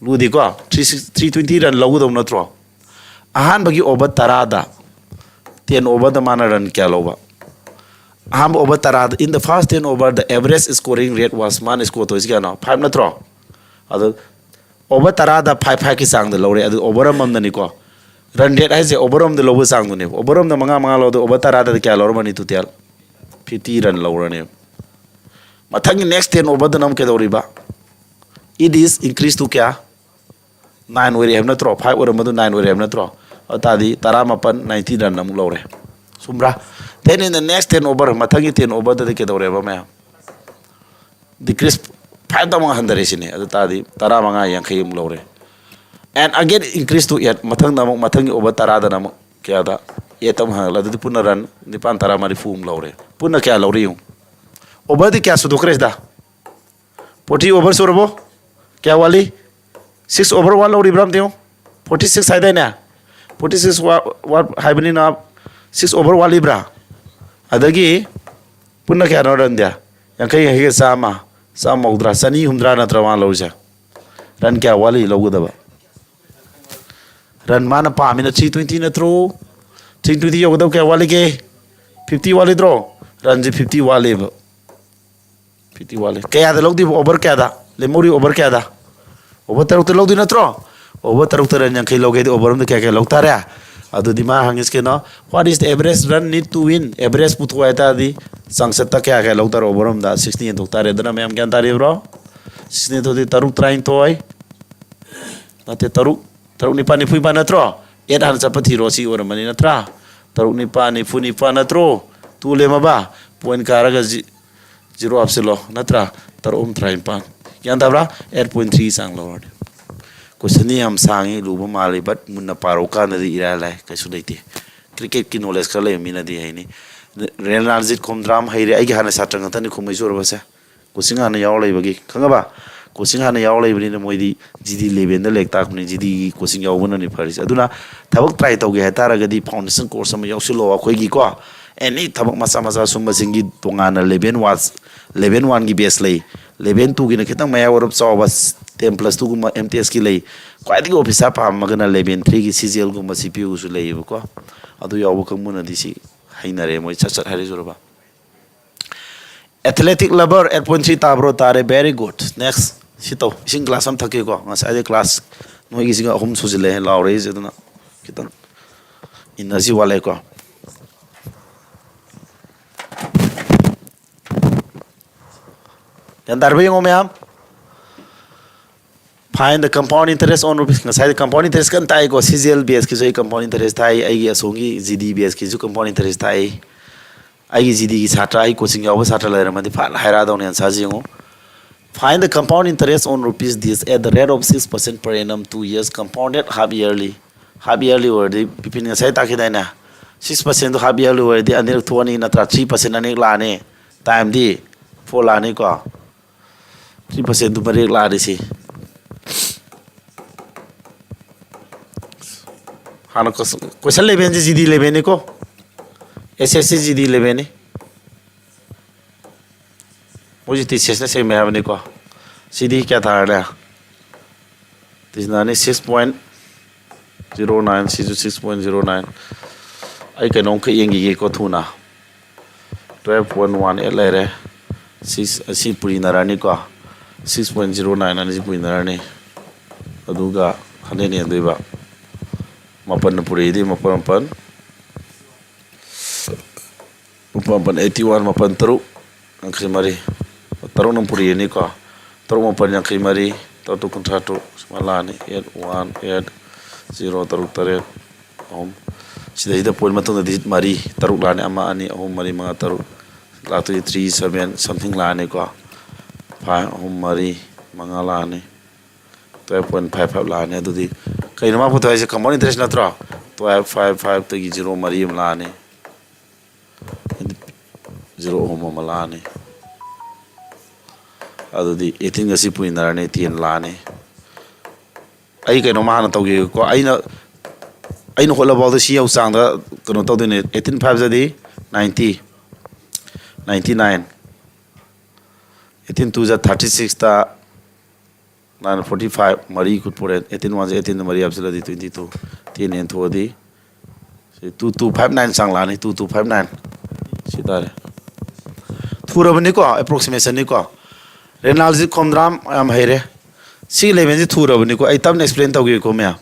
ꯂꯨꯗꯦꯀꯣ? Three six, three twenty run ꯂꯧꯒꯗꯧ ꯅꯠꯇ꯭ꯔꯣ? ꯑꯍꯥꯟꯕꯒꯤ over ꯇꯔꯥꯗ, ten overꯗ ꯃꯥꯅ run ꯀꯌꯥ ꯂꯧꯕ? ꯑꯍꯥꯟꯕ over ꯇꯔꯥꯗ, in the first ten over, the average scoring rate was, ꯃꯥꯅ score ꯇꯧꯔꯤꯁꯤ ꯀꯌꯥꯅꯣ? Five ꯅꯠꯇ꯭ꯔꯣ? ꯑꯗꯣ over ꯇꯔꯥꯗ five fiveꯀꯤ ꯆꯥꯡꯗ ꯂꯧꯔꯦ꯫ ꯑꯗꯨ over ꯑꯃꯃꯝꯗꯅꯤꯀꯣ, run rate ꯍꯥꯏꯁꯦ over ꯑꯃꯗ ꯂꯧꯕ ꯆꯥꯡꯗꯨꯅꯦꯕ꯫ Over ꯑꯃꯗ ꯃꯉꯥ ꯃꯉꯥ ꯂꯧꯗꯣ over ꯇꯔꯥꯗꯗꯤ ꯀꯌꯥ ꯂꯧꯔꯝꯃꯅꯤ total? Fifty run ꯂꯧꯔꯅꯦꯕ꯫ ꯃꯊꯪꯒꯤ next ten overꯗꯅ ꯑꯃꯨꯛ ꯀꯩꯗꯧꯔꯤꯕ? It is increase to ꯀꯌꯥ? Nine ꯑꯣꯏꯔꯦ ꯍꯥꯏꯕ ꯅꯠꯇ꯭ꯔꯣ? Five ꯑꯣꯏꯔꯝꯕꯗꯨ nine ꯑꯣꯏꯔꯦ ꯍꯥꯏꯕ ꯅꯠꯇ꯭ꯔꯣ? ꯑꯗꯨ ꯇꯥꯔꯗꯤ ꯇꯔꯥꯃꯥꯄꯟ, ninety run ꯑꯃꯨꯛ ꯂꯧꯔꯦ꯫ ꯆꯨꯝꯕ꯭ꯔꯥ? Then in the next ten over, ꯃꯊꯪꯒꯤ ten overꯗꯗꯤ ꯀꯩꯗꯧꯔꯦꯕ ꯃꯌꯥꯝ? Decrease fiveꯇ ꯑꯃꯨꯛ ꯍꯟꯊꯔꯦ ꯁꯤꯅꯦ꯫ ꯑꯗꯨ ꯇꯥꯔꯗꯤ ꯇꯔꯥꯃꯉꯥ, ꯌꯥꯡꯈꯩ ꯑꯃꯨꯛ ꯂꯧꯔꯦ꯫ And again increase to eight, ꯃꯊꯪꯗ ꯑꯃꯨꯛ, ꯃꯊꯪꯒꯤ over ꯇꯔꯥꯗꯅ ꯑꯃꯨꯛ ꯀꯌꯥꯗ? Eightꯇ ꯑꯃꯨꯛ ꯍꯟꯒꯠꯂꯦ꯫ ꯑꯗꯨꯗꯤ ꯄꯨꯟꯅ run ꯅꯤꯄꯥꯟ, ꯇꯔꯥ, ꯃꯔꯤꯐꯨ ꯑꯃꯨꯛ ꯂꯧꯔꯦ꯫ ꯄꯨꯟꯅ ꯀꯌꯥ ꯂꯧꯔꯦ ꯌꯦꯡꯉꯨ꯫ Overꯗꯤ ꯀꯌꯥ ꯁꯨꯗꯣꯛꯈ꯭ꯔꯦ ꯁꯤꯗ? Forty over ꯁꯨꯔꯕꯣ? ꯀꯌꯥ ꯋꯥꯠꯂꯤ? Six over ꯋꯥꯠꯍꯧꯔꯤꯕ꯭ꯔꯥ ꯑꯝꯇ ꯌꯦꯡꯉꯨ꯫ Forty six ꯍꯥꯏꯗꯥꯏꯅꯦ? Forty six ꯋꯥ-, ꯋꯥꯠ-, ꯍꯥꯏꯕꯅꯤꯅ six over ꯋꯥꯠꯂꯤꯕ꯭ꯔꯥ? ꯑꯗꯒꯤ ꯄꯨꯟꯅ ꯀꯌꯥꯅꯣ runꯗꯤ? ꯌꯥꯡꯈꯩ, ꯌꯥꯡꯈꯩꯒ ꯆꯥꯝꯃ, ꯆꯥꯝꯃ ꯃꯧꯗ꯭ꯔꯥ, ꯆꯅꯤ ꯍꯨꯝꯗ꯭ꯔꯥ ꯅꯠꯇ꯭ꯔꯥ ꯃꯥꯅ ꯂꯧꯔꯤꯁꯦ? Run ꯀꯌꯥ ꯋꯥꯠꯂꯤ ꯂꯧꯒꯗꯕ? Run ꯃꯥꯅ ꯄꯥꯝꯃꯤꯅ three twenty ꯅꯠꯇ꯭ꯔꯣ? Three twenty ꯌꯧꯒꯗꯕ ꯀꯌꯥ ꯋꯥꯠꯂꯤꯒꯦ? Fifty ꯋꯥꯠꯂꯤꯗ꯭ꯔꯣ? Runꯁꯦ fifty ꯋꯥꯠꯂꯦꯕ꯫ Fifty ꯋꯥꯠꯂꯦ꯫ ꯀꯌꯥꯗ ꯂꯧꯗꯣꯏꯕ? Over ꯀꯌꯥꯗ? ꯂꯦꯝꯍꯧꯔꯤ over ꯀꯌꯥꯗ? Over ꯇꯔꯨꯛꯇ ꯂꯧꯗꯣꯏ ꯅꯠꯇ꯭ꯔꯣ? Over ꯇꯔꯨꯛꯇ run ꯌꯥꯡꯈꯩ ꯂꯧꯒꯦꯗꯤ over ꯑꯃꯗ ꯀꯌꯥ ꯀꯌꯥ ꯂꯧ ꯇꯥꯔꯦ? ꯑꯗꯨꯗꯤ ꯃꯥ ꯍꯪꯉꯤꯁꯤ ꯀꯩꯅꯣ? What is the average run need to win? Average ꯄꯨꯊꯣꯛ ꯍꯥꯏ ꯇꯥꯔꯗꯤ ꯆꯥꯡꯆꯠꯇ ꯀꯌꯥ ꯀꯌꯥ ꯂꯧ ꯇꯥꯔꯦ? Over ꯑꯃꯗ sixty ꯌꯦꯟꯊꯣꯛ ꯇꯥꯔꯦ꯫ ꯑꯗꯨꯅ ꯃꯌꯥꯝ ꯒ꯭ꯌꯥꯟ ꯇꯥꯔꯤꯕ꯭ꯔꯣ? Sixty ꯌꯦꯟꯊꯣꯛꯑꯗꯤ ꯇꯔꯨꯛ, ꯇꯔꯥꯅꯤꯊꯣꯏ, ꯅꯠꯇꯦ, ꯇꯔꯨꯛ, ꯇꯔꯨꯛ ꯅꯤꯄꯥꯜ ꯅꯤꯐꯨ ꯅꯤꯄꯥꯜ ꯅꯠꯇ꯭ꯔꯣ? Eight ꯍꯥꯟꯅ ꯆꯠꯄ ꯊꯤꯔꯣ, ꯁꯤ ꯑꯣꯏꯔꯝꯃꯅꯤ ꯅꯠꯇ꯭ꯔꯥ? ꯇꯔꯨꯛ ꯅꯤꯄꯥꯜ ꯅꯤꯐꯨ ꯅꯤꯄꯥꯜ ꯅꯠꯇ꯭ꯔꯣ? Two ꯂꯦꯝꯃꯕ? Point ꯀꯥꯔꯒ ꯖꯤ-, zero ꯍꯥꯞꯆꯤꯜꯂꯣ ꯅꯠꯇ꯭ꯔꯥ? ꯇꯔꯨꯛ ꯑꯍꯨꯝ ꯇꯔꯥꯅꯤꯄꯥꯜ꯫ ꯒ꯭ꯌꯥꯟ ꯇꯥꯕ꯭ꯔꯥ? Eight point three ꯆꯥꯡ ꯂꯧꯔꯅꯤ꯫ Question ꯗꯤ ꯌꯥꯝ ꯁꯥꯡꯉꯤ, ꯂꯨꯕ ꯃꯥꯜꯂꯤ, but ꯃꯨꯟꯅ ꯄꯥꯔꯨ ꯀꯥꯟꯗꯗꯤ ꯏꯔꯥꯏ ꯂꯥꯏ, ꯀꯩꯁꯨ ꯂꯩꯇꯦ꯫ Cricket ꯀꯤ knowledge ꯈꯔ ꯂꯩꯕ ꯃꯤꯅꯗꯤ ꯍꯩꯅꯤ꯫ ꯔꯦꯅꯥꯜꯖꯤꯠ ꯈꯣꯝꯗ꯭ꯔꯥꯝ ꯍꯩꯔꯦ, ꯑꯩꯒꯤ ꯍꯥꯟꯅ ꯁꯥꯇ꯭ꯔ ꯉꯥꯛꯇꯅꯤ ꯈꯨꯝꯃꯩ ꯆꯨꯔꯕꯁꯦ꯫ Coaching ꯍꯥꯟꯅ ꯌꯥꯎꯔ ꯂꯩꯕꯒꯤ, ꯈꯪꯉꯕ? Coaching ꯍꯥꯟꯅ ꯌꯥꯎꯔ ꯂꯩꯕꯅꯤꯅ ꯃꯣꯏꯗꯤ G D level ꯗ ꯂꯩ ꯇꯥꯛꯄꯅꯤ, G D ꯒꯤ coaching ꯌꯥꯎꯕꯅꯅꯤ ꯐꯔꯤꯁꯦ꯫ ꯑꯗꯨꯅ ꯊꯕꯛ try ꯇꯧꯒꯦ ꯍꯥꯏꯇꯥꯔꯒꯗꯤ foundation course ꯑꯃ ꯌꯥꯎꯁꯤꯜꯂꯣ꯫ ꯑꯩꯈꯣꯏꯒꯤꯀꯣ, any ꯊꯕꯛ ꯃꯆꯥ ꯃꯆꯥ ꯁꯨꯝꯕꯁꯤꯡꯒꯤ ꯇꯣꯉꯥꯟꯅ level one, level one ꯒꯤ batch ꯂꯩ, level two ꯒꯤꯅ ꯈꯤꯇꯪ ꯃꯌꯥꯏ ꯑꯣꯏꯔꯞ ꯆꯥꯎꯕ ten plus two ꯒꯨꯝꯕ M T S ꯀꯤ ꯂꯩ꯫ ꯈ꯭ꯋꯥꯏꯗꯒꯤ officer ꯄꯥꯝꯃꯒꯅ level three ꯒꯤ C G L ꯒꯨꯝꯕ C P U ꯁꯨ ꯂꯩꯌꯦꯕꯀꯣ꯫ ꯑꯗꯨ ꯌꯥꯎꯕ ꯀꯥꯡꯕꯨꯅꯗꯤ ꯁꯤ ꯍꯩꯅꯔꯦ, ꯃꯣꯏ ꯁꯠ ꯁꯠ ꯍꯥꯏꯔꯤꯁꯨꯔꯕ꯫ Athletic lover eight point three ꯇꯥꯕ꯭ꯔꯣ? ꯇꯥꯔꯦ, very good. Next, ꯁꯤ ꯇꯧ, ꯏꯁꯤꯡ glass ꯑꯃ ꯊꯛꯀꯦꯀꯣ꯫ ꯉꯁꯥꯏꯗꯤ glass ꯅꯣꯏꯒꯤꯁꯤꯒ ꯑꯍꯨꯝ ꯁꯨꯖꯤꯜꯂꯛꯑꯦ ꯂꯥꯎꯔꯛꯏꯁꯦ, ꯑꯗꯨꯅ ꯈꯤꯇꯪ energy ꯋꯥꯠꯂꯦꯀꯣ꯫ ꯒ꯭ꯌꯥꯟ ꯇꯥꯔꯕ ꯌꯦꯡꯉꯣ ꯃꯌꯥꯝ꯫ Find the compound interest on rupees. ꯉꯁꯥꯏꯗꯤ compound interest ꯀꯟꯅ ꯇꯥꯛꯏꯀꯣ꯫ C G L batch ꯀꯤꯁꯨ ꯑꯩ compound interest ꯇꯥꯛꯏ, ꯑꯩꯒꯤ ꯑꯁꯣꯝꯒꯤ G D batch ꯀꯤꯁꯨ compound interest ꯇꯥꯛꯏ꯫ ꯑꯩꯒꯤ G D ꯒꯤ ꯁꯥꯇ꯭ꯔ, ꯑꯩ coaching ꯌꯥꯎꯕ ꯁꯥꯇ꯭ꯔ ꯂꯩꯔꯝꯃꯗꯤ ꯐꯠ ꯍꯥꯏꯔꯛꯑꯗꯧꯅꯦ answer ꯁꯦ ꯌꯦꯡꯉꯣ꯫ Find the compound interest on rupees this at the rate of six percent per annum, two years compounded half yearly. Half yearly ꯑꯣꯏꯔꯗꯤ ꯕꯤꯄꯤꯟ ꯉꯁꯥꯏ ꯇꯥꯛꯈꯤꯗꯥꯏꯅꯦ? Six percent ꯗꯣ half yearly ꯑꯣꯏꯔꯗꯤ ꯑꯅꯤꯔꯛ ꯊꯣꯛꯑꯅꯤ ꯅꯠꯇ꯭ꯔꯥ? Three percent ꯑꯅꯤꯔꯛ ꯂꯥꯛꯑꯅꯤ꯫ Time ꯗꯤ four ꯂꯥꯛꯑꯅꯤꯀꯣ꯫ Three percent ꯗꯨ ꯃꯔꯤꯔꯛ ꯂꯥꯛꯑꯗꯤ ꯁꯤ꯫ ꯍꯥꯟꯅ ꯀꯣꯏꯁ-, question level ꯁꯦ G D level ꯅꯤꯀꯣ꯫ S S C G D level ꯅꯤ꯫ ꯃꯣꯏꯁꯤ T C S ꯅ ꯁꯦꯝꯃꯦ ꯍꯥꯏꯕꯅꯤꯀꯣ꯫ ꯁꯤꯗꯤ ꯀꯌꯥ ꯇꯥꯔꯅꯤ? ꯇꯤꯁꯅꯥꯅꯤ six point zero nine, ꯁꯤꯁꯨ six point zero nine꯫ ꯑꯩ ꯀꯩꯅꯣꯝꯈꯛ ꯌꯦꯡꯈꯤꯒꯦꯀꯣ ꯊꯨꯅ꯫ Twelve point one eight ꯂꯩꯔꯦ꯫ Six ꯑꯁꯤ ꯄꯨꯔꯤꯅꯔꯅꯤꯀꯣ꯫ Six point zero nine ꯑꯅꯤꯁꯤ ꯄꯨꯔꯤꯅꯔꯅꯤ꯫ ꯑꯗꯨꯒ hundred ꯌꯦꯡꯗꯣꯏꯕ꯫ ꯃꯥꯄꯟꯅ ꯄꯨꯔꯤꯗꯤ ꯃꯥꯄꯟ ꯃꯥꯄꯟ꯫ ꯃꯥꯄꯟ ꯃꯥꯄꯟ eighty one, ꯃꯥꯄꯟ ꯇꯔꯨꯛ ꯌꯥꯡꯈꯩ ꯃꯔꯤ꯫ ꯇꯔꯨꯛꯅ ꯄꯨꯔꯤꯅꯤꯀꯣ꯫ ꯇꯔꯨꯛ ꯃꯥꯄꯟ ꯌꯥꯡꯈꯩ ꯃꯔꯤ, ꯇꯔꯨꯛ ꯇꯔꯨꯛ ꯀꯨꯟꯊ꯭ꯔꯥ ꯇꯔꯨꯛ, ꯁꯨꯃꯥꯏꯅ ꯂꯥꯛꯑꯅꯤ꯫ Eight one eight zero ꯇꯔꯨꯛ ꯇꯔꯦꯠ ꯑꯍꯨꯝ꯫ ꯁꯤꯗꯩꯁꯤꯗ point ꯃꯇꯨꯡꯗ digit ꯃꯔꯤ, ꯇꯔꯨꯛ ꯂꯥꯛꯑꯅꯤ꯫ ꯑꯃ, ꯑꯅꯤ, ꯑꯍꯨꯝ, ꯃꯔꯤ, ꯃꯉꯥ, ꯇꯔꯨꯛ꯫ ꯂꯥꯛꯇꯣꯏꯁꯦ three seven something ꯂꯥꯛꯑꯅꯤꯀꯣ꯫ Five, ꯑꯍꯨꯝ, ꯃꯔꯤ, ꯃꯉꯥ ꯂꯥꯛꯑꯅꯤ꯫ twelve point five five ꯂꯥꯛꯑꯅꯤ꯫ ꯑꯗꯨꯗꯤ ꯀꯩꯅꯣ ꯃꯥ ꯄꯨꯊꯣꯛ ꯍꯥꯏꯁꯦ? Compound interest ꯅꯠꯇ꯭ꯔꯣ? Twelve five five ꯇꯒꯤ zero ꯃꯔꯤ ꯑꯃ ꯂꯥꯛꯑꯅꯤ, zero ꯑꯍꯨꯝ ꯑꯃ ꯂꯥꯛꯑꯅꯤ꯫ ꯑꯗꯨꯗꯤ eighteen ꯒ ꯁꯤ ꯄꯨꯏꯅꯔꯅꯤ, ten ꯂꯥꯛꯑꯅꯤ꯫ ꯑꯩ ꯀꯩꯅꯣꯝꯃ ꯍꯥꯟꯅ ꯇꯧꯒꯦꯀꯣ꯫ ꯑꯩꯅ ꯑꯩꯅ ꯍꯣꯠꯂꯐꯥꯎꯗ ꯁꯤ ꯌꯧ ꯆꯥꯡꯗ ꯀꯩꯅꯣ ꯇꯧꯗꯣꯏꯅꯦ꯫ Eighteen five ꯖꯗꯤ ninety, ninety nine, eighteen two ꯖ thirty six ꯇ nine forty five, ꯃꯔꯤ ꯈꯨꯠ ꯄꯣꯔꯦ꯫ Eighteen one ꯖ eighteen ꯗ ꯃꯔꯤ ꯍꯥꯞꯆꯤꯜꯂꯗꯤ twenty two, ten ꯌꯦꯟꯊꯣꯛꯑꯗꯤ ꯁꯤ two two five nine ꯆꯥꯡ ꯂꯥꯛꯑꯅꯤ꯫ Two two five nine ꯁꯤ ꯇꯥꯔꯦ꯫ ꯊꯨꯔꯕꯅꯤꯀꯣ, approximation ꯅꯤꯀꯣ꯫ ꯔꯦꯅꯥꯜꯁꯤ ꯈꯣꯝꯗ꯭ꯔꯥꯝ ꯌꯥꯝ ꯍꯩꯔꯦ꯫ ꯁꯤꯒꯤ level ꯁꯤ ꯊꯨꯔꯕꯅꯤꯀꯣ꯫ ꯑꯩ ꯇꯞꯅ explain ꯇꯧꯒꯦꯀꯣ ꯃꯌꯥꯝ꯫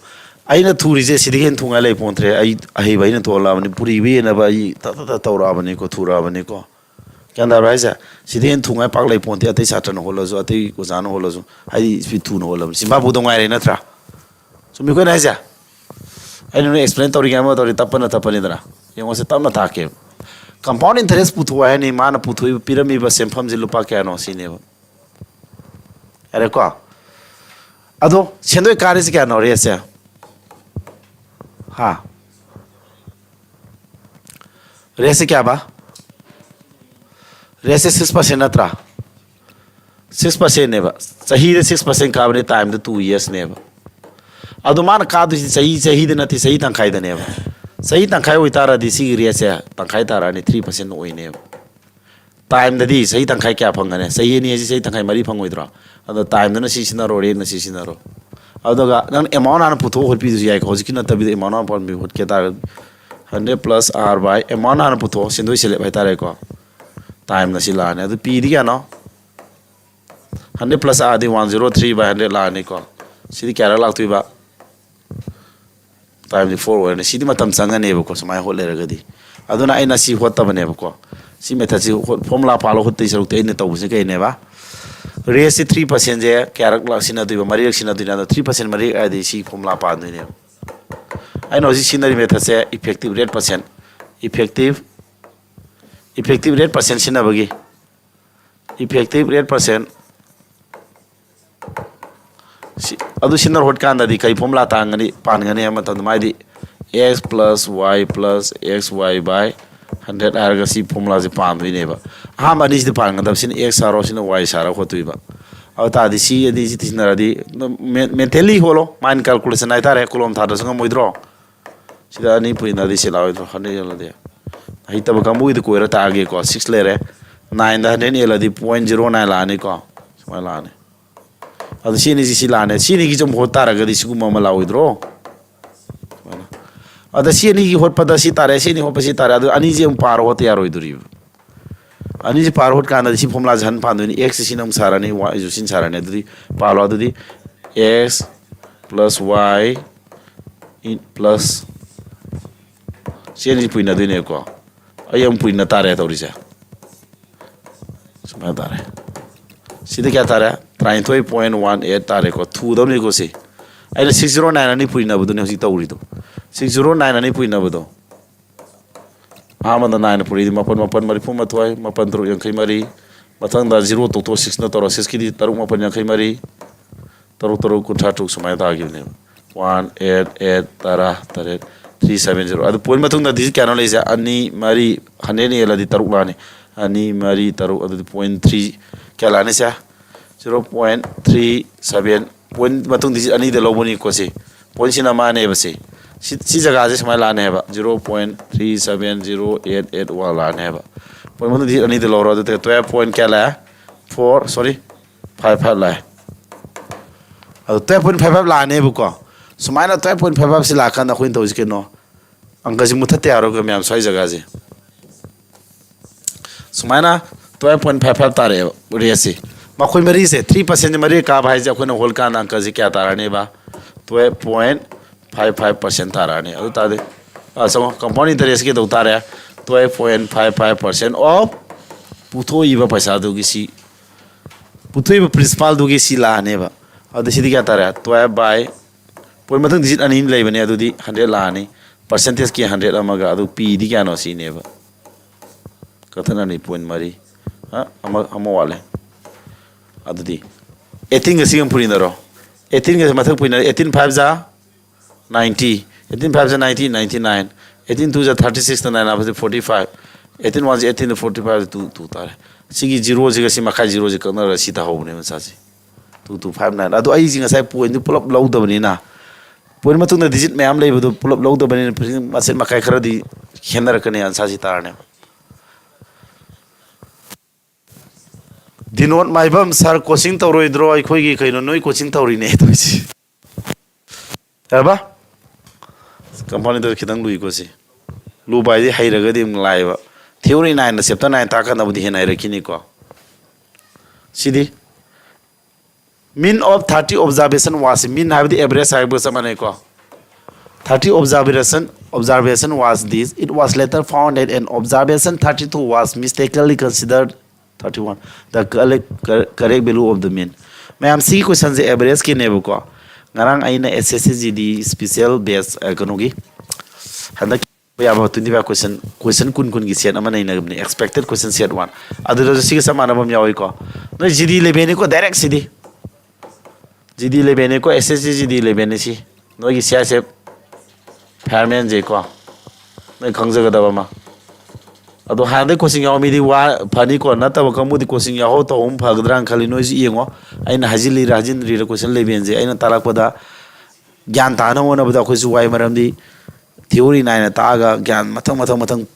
ꯑꯩꯅ ꯊꯨꯔꯤꯁꯦ ꯁꯤꯗꯒꯤ ꯍꯦꯟꯅ ꯊꯨꯉꯥꯏ ꯂꯩ ꯄꯣꯟꯇ꯭ꯔꯦ꯫ ꯑꯩ ꯑꯍꯩꯕ ꯑꯩꯅ ꯊꯣꯛꯍꯜꯂꯛꯑꯕꯅꯤ꯫ ꯄꯨꯔꯤꯕ ꯌꯦꯟꯅꯕ ꯑꯩ ꯇꯞ ꯇꯞ ꯇꯞ ꯇꯧꯔꯛꯑꯕꯅꯤꯀꯣ, ꯊꯨꯔꯛꯑꯕꯅꯤꯀꯣ꯫ ꯒ꯭ꯌꯥꯟ ꯇꯥꯕ꯭ꯔꯥ ꯍꯥꯏꯁꯦ? ꯁꯤꯗꯤ ꯍꯦꯟꯅ ꯊꯨꯉꯥꯏ ꯄꯥꯛ ꯂꯩ ꯄꯣꯟꯇꯦ꯫ ꯑꯇꯩ ꯁꯥꯇ꯭ꯔꯅ ꯍꯣꯠꯂꯁꯨ, ꯑꯇꯩ ꯑꯣꯖꯥꯅ ꯍꯣꯠꯂꯁꯨ, ꯍꯥꯏꯗꯤ speed ꯊꯨꯅ ꯍꯣꯠꯂꯕꯅꯤ꯫ ꯆꯤꯝꯕꯥꯕꯨꯗ ꯉꯥꯏꯔꯦ ꯅꯠꯇ꯭ꯔꯥ? ꯆꯨꯝꯃꯤꯀꯣ ꯑꯩꯅ ꯍꯥꯏꯁꯦ? ꯑꯩꯅ ꯅꯣꯏ explain ꯇꯧꯔꯤꯉꯩ ꯑꯃ ꯇꯧꯔꯤ, ꯇꯞꯄꯅ ꯇꯞꯄꯅꯤꯗꯅ꯫ ꯌꯦꯡꯉꯣꯁꯦ, ꯇꯞꯅ ꯇꯥꯛꯀꯦꯕ꯫ Compound interest ꯄꯨꯊꯣꯛꯑꯣ ꯍꯥꯏꯅꯤ, ꯃꯥꯅ ꯄꯨꯊꯣꯛꯏꯕ, ꯄꯤꯔꯝꯃꯤꯕ ꯁꯦꯟꯐꯝꯁꯦ ꯂꯨꯄꯥ ꯀꯌꯥꯅꯣ ꯁꯤꯅꯦꯕ꯫ ꯌꯥꯔꯦꯀꯣ? ꯑꯗꯣ ꯁꯦꯟꯗꯣꯏ ꯀꯥꯔꯤꯁꯦ ꯀꯌꯥꯅꯣ, rate ꯁꯦ? ꯍꯥ? Rate ꯁꯦ ꯀꯌꯥꯕ? Rate ꯁꯦ six percent ꯅꯠꯇ꯭ꯔꯥ? Six percent ꯅꯦꯕ꯫ ꯆꯍꯤꯗ six percent ꯀꯥꯕꯅꯦ, time ꯗ two years ꯅꯦꯕ꯫ ꯑꯗꯣ ꯃꯥꯅ ꯀꯥꯗꯣꯏꯁꯤ ꯆꯍꯤ, ꯆꯍꯤꯗ ꯅꯠꯇꯦ, ꯆꯍꯤ ꯇꯪꯈꯥꯏꯗꯅꯦꯕ꯫ ꯆꯍꯤ ꯇꯪꯈꯥꯏ ꯑꯣꯏꯇꯥꯔꯗꯤ ꯁꯤꯒꯤ rate ꯁꯦ ꯇꯪꯈꯥꯏ ꯇꯥꯔꯛꯑꯅꯤ, three percent ꯑꯣꯏꯅꯦꯕ꯫ Time ꯗꯗꯤ ꯆꯍꯤ ꯇꯪꯈꯥꯏ ꯀꯌꯥ ꯐꯪꯒꯅꯤ? ꯆꯍꯤ ꯑꯅꯤ ꯍꯥꯏꯁꯤ ꯆꯍꯤ ꯇꯪꯈꯥꯏ ꯃꯔꯤ ꯐꯪꯉꯣꯏꯗ꯭ꯔꯣ? ꯑꯗꯣ time ꯗꯅ ꯁꯤ ꯁꯤꯖꯤꯟꯅꯔꯣ, rate ꯅ ꯁꯤ ꯁꯤꯖꯤꯟꯅꯔꯣ꯫ ꯑꯗꯨꯒ ꯅꯪ amount ꯍꯥꯟꯅ ꯄꯨꯊꯣꯛꯑ ꯍꯣꯠꯄꯤꯗꯨꯁꯨ ꯌꯥꯏꯀꯣ꯫ ꯍꯧꯖꯤꯛꯀꯤ ꯅꯠꯇꯕꯤꯗ amount ꯍꯥꯟꯅ ꯄꯨꯊꯣꯛ ꯍꯣꯠꯀꯦ ꯇꯥꯔꯒꯗꯤ, hundred plus R by amount ꯍꯥꯟꯅ ꯄꯨꯊꯣꯛꯑꯣ, ꯁꯦꯟꯗꯣꯏ ꯁꯦꯂꯦꯞ ꯍꯥꯏꯇꯥꯔꯦꯀꯣ꯫ Time ꯅ ꯁꯤ ꯂꯥꯛꯑꯅꯤ꯫ ꯑꯗꯨ P ꯗꯤ ꯀꯌꯥꯅꯣ? Hundred plus R D one zero three by hundred ꯂꯥꯛꯑꯅꯤꯀꯣ꯫ ꯁꯤꯗꯤ ꯀꯌꯥꯔꯛ ꯂꯥꯛꯇꯣꯏꯕ? Time ꯗꯤ four ꯑꯣꯏꯔꯅꯤ꯫ ꯁꯤꯗꯤ ꯃꯇꯝ ꯆꯪꯉꯅꯦꯕꯀꯣ, ꯁꯨꯃꯥꯏꯅ ꯍꯣꯠ ꯂꯩꯔꯒꯗꯤ꯫ ꯑꯗꯨꯅ ꯑꯩꯅ ꯁꯤ ꯍꯣꯠꯇꯕꯅꯦꯕꯀꯣ꯫ ꯁꯤ method ꯁꯤ ꯍꯣꯠ-, formula ꯄꯥꯜꯂ ꯍꯣꯠꯇꯣꯏ ꯁꯔꯨꯛꯇꯤ ꯑꯩꯅ ꯇꯧꯕꯁꯤ ꯀꯩꯅꯦꯕ? Rate ꯁꯤ three percent ꯁꯦ ꯀꯌꯥꯔꯛ ꯂꯥꯛ ꯁꯤꯖꯤꯟꯅꯗꯣꯏꯕ? ꯃꯔꯤꯔꯛ ꯁꯤꯖꯤꯟꯅꯗꯣꯏꯅꯦ꯫ ꯑꯗꯣ three percent ꯃꯔꯤꯔꯛ ꯍꯥꯏꯔꯗꯤ ꯁꯤ formula ꯄꯥꯟꯗꯣꯏꯅꯦꯕ꯫ ꯑꯩꯅ ꯍꯧꯖꯤꯛ ꯁꯤꯖꯤꯟꯅꯔꯤ method ꯁꯦ effective rate percent, effective, effective rate percent ꯁꯤꯖꯤꯟꯅꯕꯒꯤ effective rate percent ꯁꯤ, ꯑꯗꯨ ꯁꯤꯟꯅ ꯍꯣꯠꯀꯥꯟꯗꯗꯤ ꯀꯩ ꯐꯣꯝꯂꯥ ꯇꯥꯡꯒꯅꯤ, ꯄꯥꯟꯒꯅꯤ ꯍꯥꯏꯕ ꯃꯇꯝꯗ ꯃꯥꯏꯗꯤ x plus y plus x y by hundred ꯍꯥꯏꯔꯒ ꯁꯤ ꯐꯣꯝꯂꯥꯁꯦ ꯄꯥꯟꯗꯣꯏꯅꯦꯕ꯫ ꯑꯍꯥꯟꯕ ꯑꯅꯤꯁꯤꯗꯤ ꯄꯥꯟꯒꯗꯕ, ꯁꯤꯅ x ꯁꯥꯔꯣ, ꯁꯤꯅ y ꯁꯥꯔꯣ ꯈꯣꯠꯇꯣꯏꯕ꯫ ꯑꯗꯨ ꯇꯥꯔꯗꯤ ꯁꯤ ꯑꯅꯤꯁꯤ ꯊꯤꯖꯤꯟꯅꯔꯗꯤ ꯃꯦꯟꯇꯦꯜꯂꯤ ꯍꯣꯠꯂꯣ, ꯃꯥꯏꯟ ꯀꯥꯜꯀꯨꯂꯦꯁꯟ ꯍꯥꯏꯇꯥꯔꯦ, ꯀꯣꯂꯣꯝ ꯊꯥꯗ꯭ꯔꯁꯨ ꯉꯝꯃꯣꯏꯗ꯭ꯔꯣ? ꯁꯤꯗ ꯑꯅꯤ ꯄꯨꯏꯅꯗꯤ ꯁꯤ ꯂꯥꯛꯑꯣꯏꯗ꯭ꯔꯣ? ꯍꯟꯗ꯭ꯔꯦꯠ ꯌꯦꯜꯂꯗꯤ ꯍꯩꯇꯕ ꯀꯥꯡꯕꯨꯒꯤꯗꯤ ꯀꯣꯏꯔ ꯇꯥꯛꯑꯒꯦꯀꯣ꯫ ꯁꯤꯛꯁ ꯂꯩꯔꯦ, ꯅꯥꯏꯟꯗ ꯍꯟꯗ꯭ꯔꯦꯠ ꯌꯦꯜꯂꯗꯤ ꯄꯣꯏꯟ ꯖꯤꯔꯣ ꯅꯥꯏꯟ ꯂꯥꯛꯑꯅꯤꯀꯣ, ꯁꯨꯃꯥꯏꯅ ꯂꯥꯛꯑꯅꯤ꯫ ꯑꯗꯨ ꯁꯤ ꯑꯅꯤꯁꯤ ꯁꯤ ꯂꯥꯛꯑꯅꯤ꯫ ꯁꯤ ꯑꯅꯤꯒꯤ ꯆꯨꯝ ꯍꯣꯠ ꯇꯥꯔꯒꯗꯤ ꯁꯤꯒꯨꯝꯕ ꯑꯃ ꯂꯥꯛꯑꯣꯏꯗ꯭ꯔꯣ? ꯁꯨꯃꯥꯏꯅ꯫ ꯑꯗ ꯁꯤ ꯑꯅꯤꯒꯤ ꯍꯣꯠꯄꯗ ꯁꯤ ꯇꯥꯔꯦ, ꯁꯤ ꯑꯅꯤ ꯍꯣꯠꯄ ꯁꯤ ꯇꯥꯔꯦ, ꯑꯗꯨ ꯑꯅꯤꯁꯤ ꯑꯃꯨꯛ ꯄꯥꯔ ꯍꯣꯠꯇ ꯌꯥꯔꯣꯏꯗꯣꯔꯤꯕ꯫ ꯑꯅꯤꯁꯤ ꯄꯥꯔ ꯍꯣꯠ ꯀꯥꯟꯗ ꯁꯤ ꯐꯣꯝꯂꯥꯁꯦ ꯍꯟ ꯄꯥꯟꯗꯣꯏꯅꯤ꯫ X ꯁꯤꯅ ꯑꯃꯨꯛ ꯁꯥꯔꯅꯤ, Y ꯁꯨ ꯁꯤꯅ ꯁꯥꯔꯅꯤ꯫ ꯑꯗꯨꯗꯤ ꯄꯥꯜꯂꯣ꯫ ꯑꯗꯨꯗꯤ x plus y in plus ꯁꯤ ꯑꯅꯤꯁꯤ ꯄꯨꯏꯅꯗꯣꯏꯅꯦꯕꯀꯣ꯫ ꯑꯩ ꯑꯃꯨꯛ ꯄꯨꯏꯅ ꯇꯥꯔꯦ ꯇꯧꯔꯤꯁꯦ꯫ ꯁꯨꯃꯥꯏꯅ ꯇꯥꯔꯦ꯫ ꯁꯤꯗ ꯀꯌꯥ ꯇꯥꯔꯦ? ꯇꯔꯥꯅꯤꯊꯣꯏ point one eight ꯇꯥꯔꯦꯀꯣ꯫ ꯊꯨꯗꯕꯅꯤꯀꯣ ꯁꯤ꯫ ꯑꯩꯅ ꯁꯤꯛꯁ ꯖꯤꯔꯣ ꯅꯥꯏꯟ ꯑꯅꯤ ꯄꯨꯏꯅꯕꯗꯨꯅꯦ ꯍꯧꯖꯤꯛ ꯇꯧꯔꯤꯗꯣ꯫ ꯁꯤꯛꯁ ꯖꯤꯔꯣ ꯅꯥꯏꯟ ꯑꯅꯤ ꯄꯨꯏꯅꯕꯗꯣ꯫ ꯑꯍꯥꯟꯕꯗ ꯅꯥꯏꯟ ꯄꯨꯔꯤꯗꯤ ꯃꯥꯄꯟ ꯃꯥꯄꯟ ꯃꯔꯤꯐꯨ ꯃꯥꯊꯣꯏ, ꯃꯥꯄꯟ ꯇꯔꯨꯛ ꯌꯥꯡꯈꯩ ꯃꯔꯤ꯫ ꯃꯊꯪꯗ ꯖꯤꯔꯣ ꯇꯣꯛꯊꯣꯛ ꯁꯤꯛꯁꯅ ꯇꯧꯔꯣ꯫ ꯁꯤꯛꯁꯀꯤꯗꯤ ꯇꯔꯨꯛ ꯃꯥꯄꯟ ꯌꯥꯡꯈꯩ ꯃꯔꯤ, ꯇꯔꯨꯛ ꯇꯔꯨꯛ ꯀꯨꯟꯊ꯭ꯔꯥ ꯇꯔꯨꯛ ꯁꯨꯃꯥꯏꯅ ꯇꯥꯈꯤꯕꯅꯦꯕ꯫ One eight eight ꯇꯔꯥ ꯇꯔꯦꯠ three seven zero꯫ ꯑꯗꯨ ꯄꯣꯏꯟ ꯃꯇꯨꯡꯗ ꯗꯤꯖꯤꯠ ꯀꯌꯥꯅꯣ ꯂꯩꯁꯦ? ꯑꯅꯤ, ꯃꯔꯤ, ꯍꯟꯗ꯭ꯔꯦꯠꯅ ꯌꯦꯜꯂꯗꯤ ꯇꯔꯨꯛ ꯂꯥꯛꯑꯅꯤ꯫ ꯑꯅꯤ, ꯃꯔꯤ, ꯇꯔꯨꯛ, ꯑꯗꯨꯗꯤ ꯄꯣꯏꯟ ꯊ꯭ꯔꯤ ꯀꯌꯥ ꯂꯥꯛꯑꯅꯤ ꯁꯦ? Zero point three seven꯫ Point ꯃꯇꯨꯡ ꯗꯤꯖꯤꯠ ꯑꯅꯤꯗ ꯂꯧꯕꯅꯤꯀꯣ ꯁꯤ꯫ ꯄꯣꯏꯟꯁꯤꯅ ꯃꯥꯅꯦꯕ ꯁꯤ꯫ ꯁꯤ, ꯁꯤ ꯖꯒꯥꯁꯦ ꯁꯨꯃꯥꯏꯅ ꯂꯥꯛꯑꯅꯦꯕ꯫ Zero point three seven zero eight eight one ꯂꯥꯛꯑꯅꯦꯕ꯫ ꯄꯣꯏꯟ ꯃꯇꯨꯡ ꯗꯤꯖꯤꯠ ꯑꯅꯤꯗ ꯂꯧꯔꯣ꯫ ꯑꯗꯨꯗ twelve point ꯀꯌꯥ ꯂꯥꯛꯑꯦ? Four, sorry, five five ꯂꯥꯛꯑꯦ꯫ ꯑꯗꯣ twelve point five five ꯂꯥꯛꯑꯅꯦꯕꯀꯣ꯫ ꯁꯨꯃꯥꯏꯅ twelve point five five ꯁꯤ ꯂꯥꯛꯑꯀꯥꯟꯗ ꯑꯩꯈꯣꯏꯅ ꯇꯧꯔꯤꯁꯤ ꯀꯩꯅꯣ? ꯑꯪꯀꯁꯤ ꯃꯨꯊꯠꯇ ꯌꯥꯔꯣꯏꯀꯣ ꯃꯌꯥꯝ, ꯁ꯭ꯋꯥꯏ ꯖꯒꯥꯁꯦ꯫ ꯁꯨꯃꯥꯏꯅ twelve point five five ꯇꯥꯔꯛꯑꯦꯕ ꯔꯦꯠꯁꯦ꯫ ꯃꯈꯣꯏ ꯃꯔꯤꯁꯦ, three percent ꯃꯔꯤ ꯀꯥꯕ ꯍꯥꯏꯁꯦ ꯑꯩꯈꯣꯏꯅ ꯍꯣꯜ ꯀꯥꯟꯗ ꯑꯪꯀꯁꯤ ꯀꯌꯥ ꯇꯥꯔꯛꯑꯅꯦꯕ? Twelve point five five percent ꯇꯥꯔꯛꯑꯅꯤ꯫ ꯑꯗꯨ ꯇꯥꯔꯗꯤ, ꯑ, ꯆꯪꯉꯣ, compound interest ꯀꯩꯗꯧ ꯇꯥꯔꯦ? Twelve point five five percent of ꯄꯨꯊꯣꯛꯏꯕ ꯄꯩꯁꯥꯗꯨꯒꯤ ꯁꯤ, ꯄꯨꯊꯣꯛꯏꯕ principalꯗꯨꯒꯤ ꯁꯤ ꯂꯥꯛꯑꯅꯦꯕ꯫ ꯑꯗꯨ ꯁꯤꯗꯤ ꯀꯌꯥ ꯇꯥꯔꯦ? Twelve by, ꯄꯣꯏꯟ ꯃꯊꯪ ꯗꯤꯖꯤꯠ ꯑꯅꯤ ꯂꯩꯕꯅꯦ, ꯑꯗꯨꯗꯤ hundred ꯂꯥꯛꯑꯅꯤ꯫ Percentageꯀꯤ hundred ꯑꯃꯒ, ꯑꯗꯨ Pꯗꯤ ꯀꯌꯥꯅꯣ ꯁꯤꯅꯦꯕ꯫ ꯀꯛꯊꯠꯅꯔꯤ ꯄꯣꯏꯟ ꯃꯔꯤ꯫ ꯑ, ꯑꯃ, ꯑꯃ ꯋꯥꯠꯂꯦ꯫ ꯑꯗꯨꯗꯤ eighteenꯒ ꯁꯤꯒ ꯄꯨꯔꯤꯅꯔꯣ꯫ ꯑꯩꯠꯇꯤꯟꯒꯁꯦ ꯃꯊꯛ ꯄꯨꯏꯅ, eighteen five ꯖꯥ ninety, eighteen five ꯖꯥ ninety, ninety nine, eighteen two ꯖꯥ thirty six, nine ꯍꯥꯞꯄꯗꯤ forty five, eighteen one ꯖꯥ eighteen, forty five two, two ꯇꯥꯔꯦ꯫ ꯁꯤꯒꯤ ꯖꯤꯔꯣꯁꯤꯒ ꯁꯤ ꯃꯈꯥꯏ ꯖꯤꯔꯣꯁꯤ ꯀꯛꯅꯔꯒ ꯁꯤ ꯇꯥꯍꯧꯕꯅꯦꯕ ꯑꯟꯁꯥꯔꯁꯤ, two two five nine꯫ ꯑꯗꯣ ꯑꯩꯁꯤ ꯉꯁꯥꯏ ꯄꯣꯏꯟꯗꯨ ꯄꯨꯂꯞ ꯂꯧꯗꯕꯅꯤꯅ, ꯄꯣꯏꯟ ꯃꯇꯨꯡꯗ ꯗꯤꯖꯤꯠ ꯃꯌꯥꯝ ꯂꯩꯕꯗꯨ ꯄꯨꯂꯞ ꯂꯧꯗꯕꯅꯤꯅ ꯃꯆꯦꯠ ꯃꯈꯥꯏ ꯈꯔꯗꯤ ꯈꯦꯠꯅꯔꯛꯀꯅꯤ ꯑꯟꯁꯥꯔꯁꯤ ꯇꯥꯔꯅꯦꯕ꯫ ꯗꯤꯅꯣꯠ ꯃꯥꯏꯕꯝ, "ꯁꯥꯔ, ꯀꯣꯆꯤꯡ ꯇꯧꯔꯣꯏꯗ꯭ꯔꯣ? ꯑꯩꯈꯣꯏꯒꯤ ꯀꯩꯅꯣ, ꯅꯣꯏ ꯀꯣꯆꯤꯡ ꯇꯧꯔꯤꯅꯦ" ꯇꯧꯔꯤꯁꯤ꯫ ꯌꯥꯔꯕ? ꯀꯝꯄꯥꯎꯟꯗꯔ ꯈꯤꯇꯪ ꯂꯨꯏꯀꯣ ꯁꯤ꯫ ꯂꯨꯕ ꯍꯥꯏꯗꯤ ꯍꯩꯔꯒꯗꯤ ꯑꯗꯨꯝ ꯂꯥꯏꯌꯦꯕ꯫ Theory nine ꯗ chapter nine ꯇꯥꯛꯀꯥꯟꯗꯕꯨꯗꯤ ꯍꯦꯟꯅ ꯍꯩꯔꯛꯈꯤꯅꯤꯀꯣ꯫ ꯁꯤꯗꯤ mean of thirty observation was, mean ꯍꯥꯏꯕꯗꯤ average ꯍꯥꯏꯕꯒ ꯆꯞ ꯃꯥꯟꯅꯩꯀꯣ꯫ Thirty observation, observation was this. It was later found that an observation thirty two was mistakenly considered thirty one, the correct, correct value of the mean. ꯃꯌꯥꯝ, ꯁꯤꯒꯤ ꯀꯣꯏꯁꯟꯁꯦ ꯑꯦꯚꯔꯦꯖꯀꯤꯅꯦꯕꯀꯣ꯫ ꯉꯔꯥꯡ ꯑꯩꯅ S S C G D special batch, ꯑ, ꯀꯩꯅꯣꯒꯤ ꯍꯟꯗꯛ ꯌꯥꯕ twenty five question, question ꯀꯨꯟ ꯀꯨꯟꯒꯤ set ꯑꯃ ꯅꯩꯅꯕꯅꯤ, expected question set one꯫ ꯑꯗꯨꯗꯁꯨ ꯁꯤꯒ ꯆꯞ ꯃꯥꯟꯅꯕ ꯑꯃ ꯌꯥꯎꯏꯀꯣ꯫ ꯅꯣꯏ G D eleven ꯅꯤꯀꯣ, direct ꯁꯤꯗꯤ꯫ G D eleven ꯅꯤꯀꯣ, S S C G D eleven ꯅꯤ ꯁꯤ꯫ ꯅꯣꯏꯒꯤ C I S F fireman ꯁꯦꯀꯣ, ꯅꯣꯏ ꯈꯪꯖꯒꯗꯕ ꯑꯃ꯫ ꯑꯗꯣ ꯍꯥꯟꯅꯗꯩ coaching ꯌꯥꯎꯕ ꯃꯤꯗꯤ ꯋꯥ ꯐꯅꯤꯀꯣ, ꯅꯠꯇꯕ ꯀꯥꯡꯕꯨꯗꯤ coaching ꯌꯥꯎꯍꯧ ꯇꯧꯍꯧꯕꯅ ꯐꯒꯗ꯭ꯔꯥꯅ ꯈꯜꯂꯤ꯫ ꯅꯣꯏꯁꯨ ꯌꯦꯡꯉꯣ, ꯑꯩꯅ ꯍꯥꯏꯖꯤꯜꯂꯤꯔ ꯍꯥꯏꯖꯤꯟꯗ꯭ꯔꯤꯔ question eleven ꯁꯦ꯫ ꯑꯩꯅ ꯇꯥꯛꯂꯛꯄꯗ ꯒ꯭ꯌꯥꯟ ꯇꯥꯅꯕ ꯍꯣꯠꯅꯕꯗ ꯑꯩꯈꯣꯏꯁꯨ ꯋꯥꯏ, ꯃꯔꯝꯗꯤ theory nine ꯇꯥꯛꯑꯒ ꯒ꯭ꯌꯥꯟ ꯃꯊꯪ ꯃꯊꯪ ꯃꯊꯪ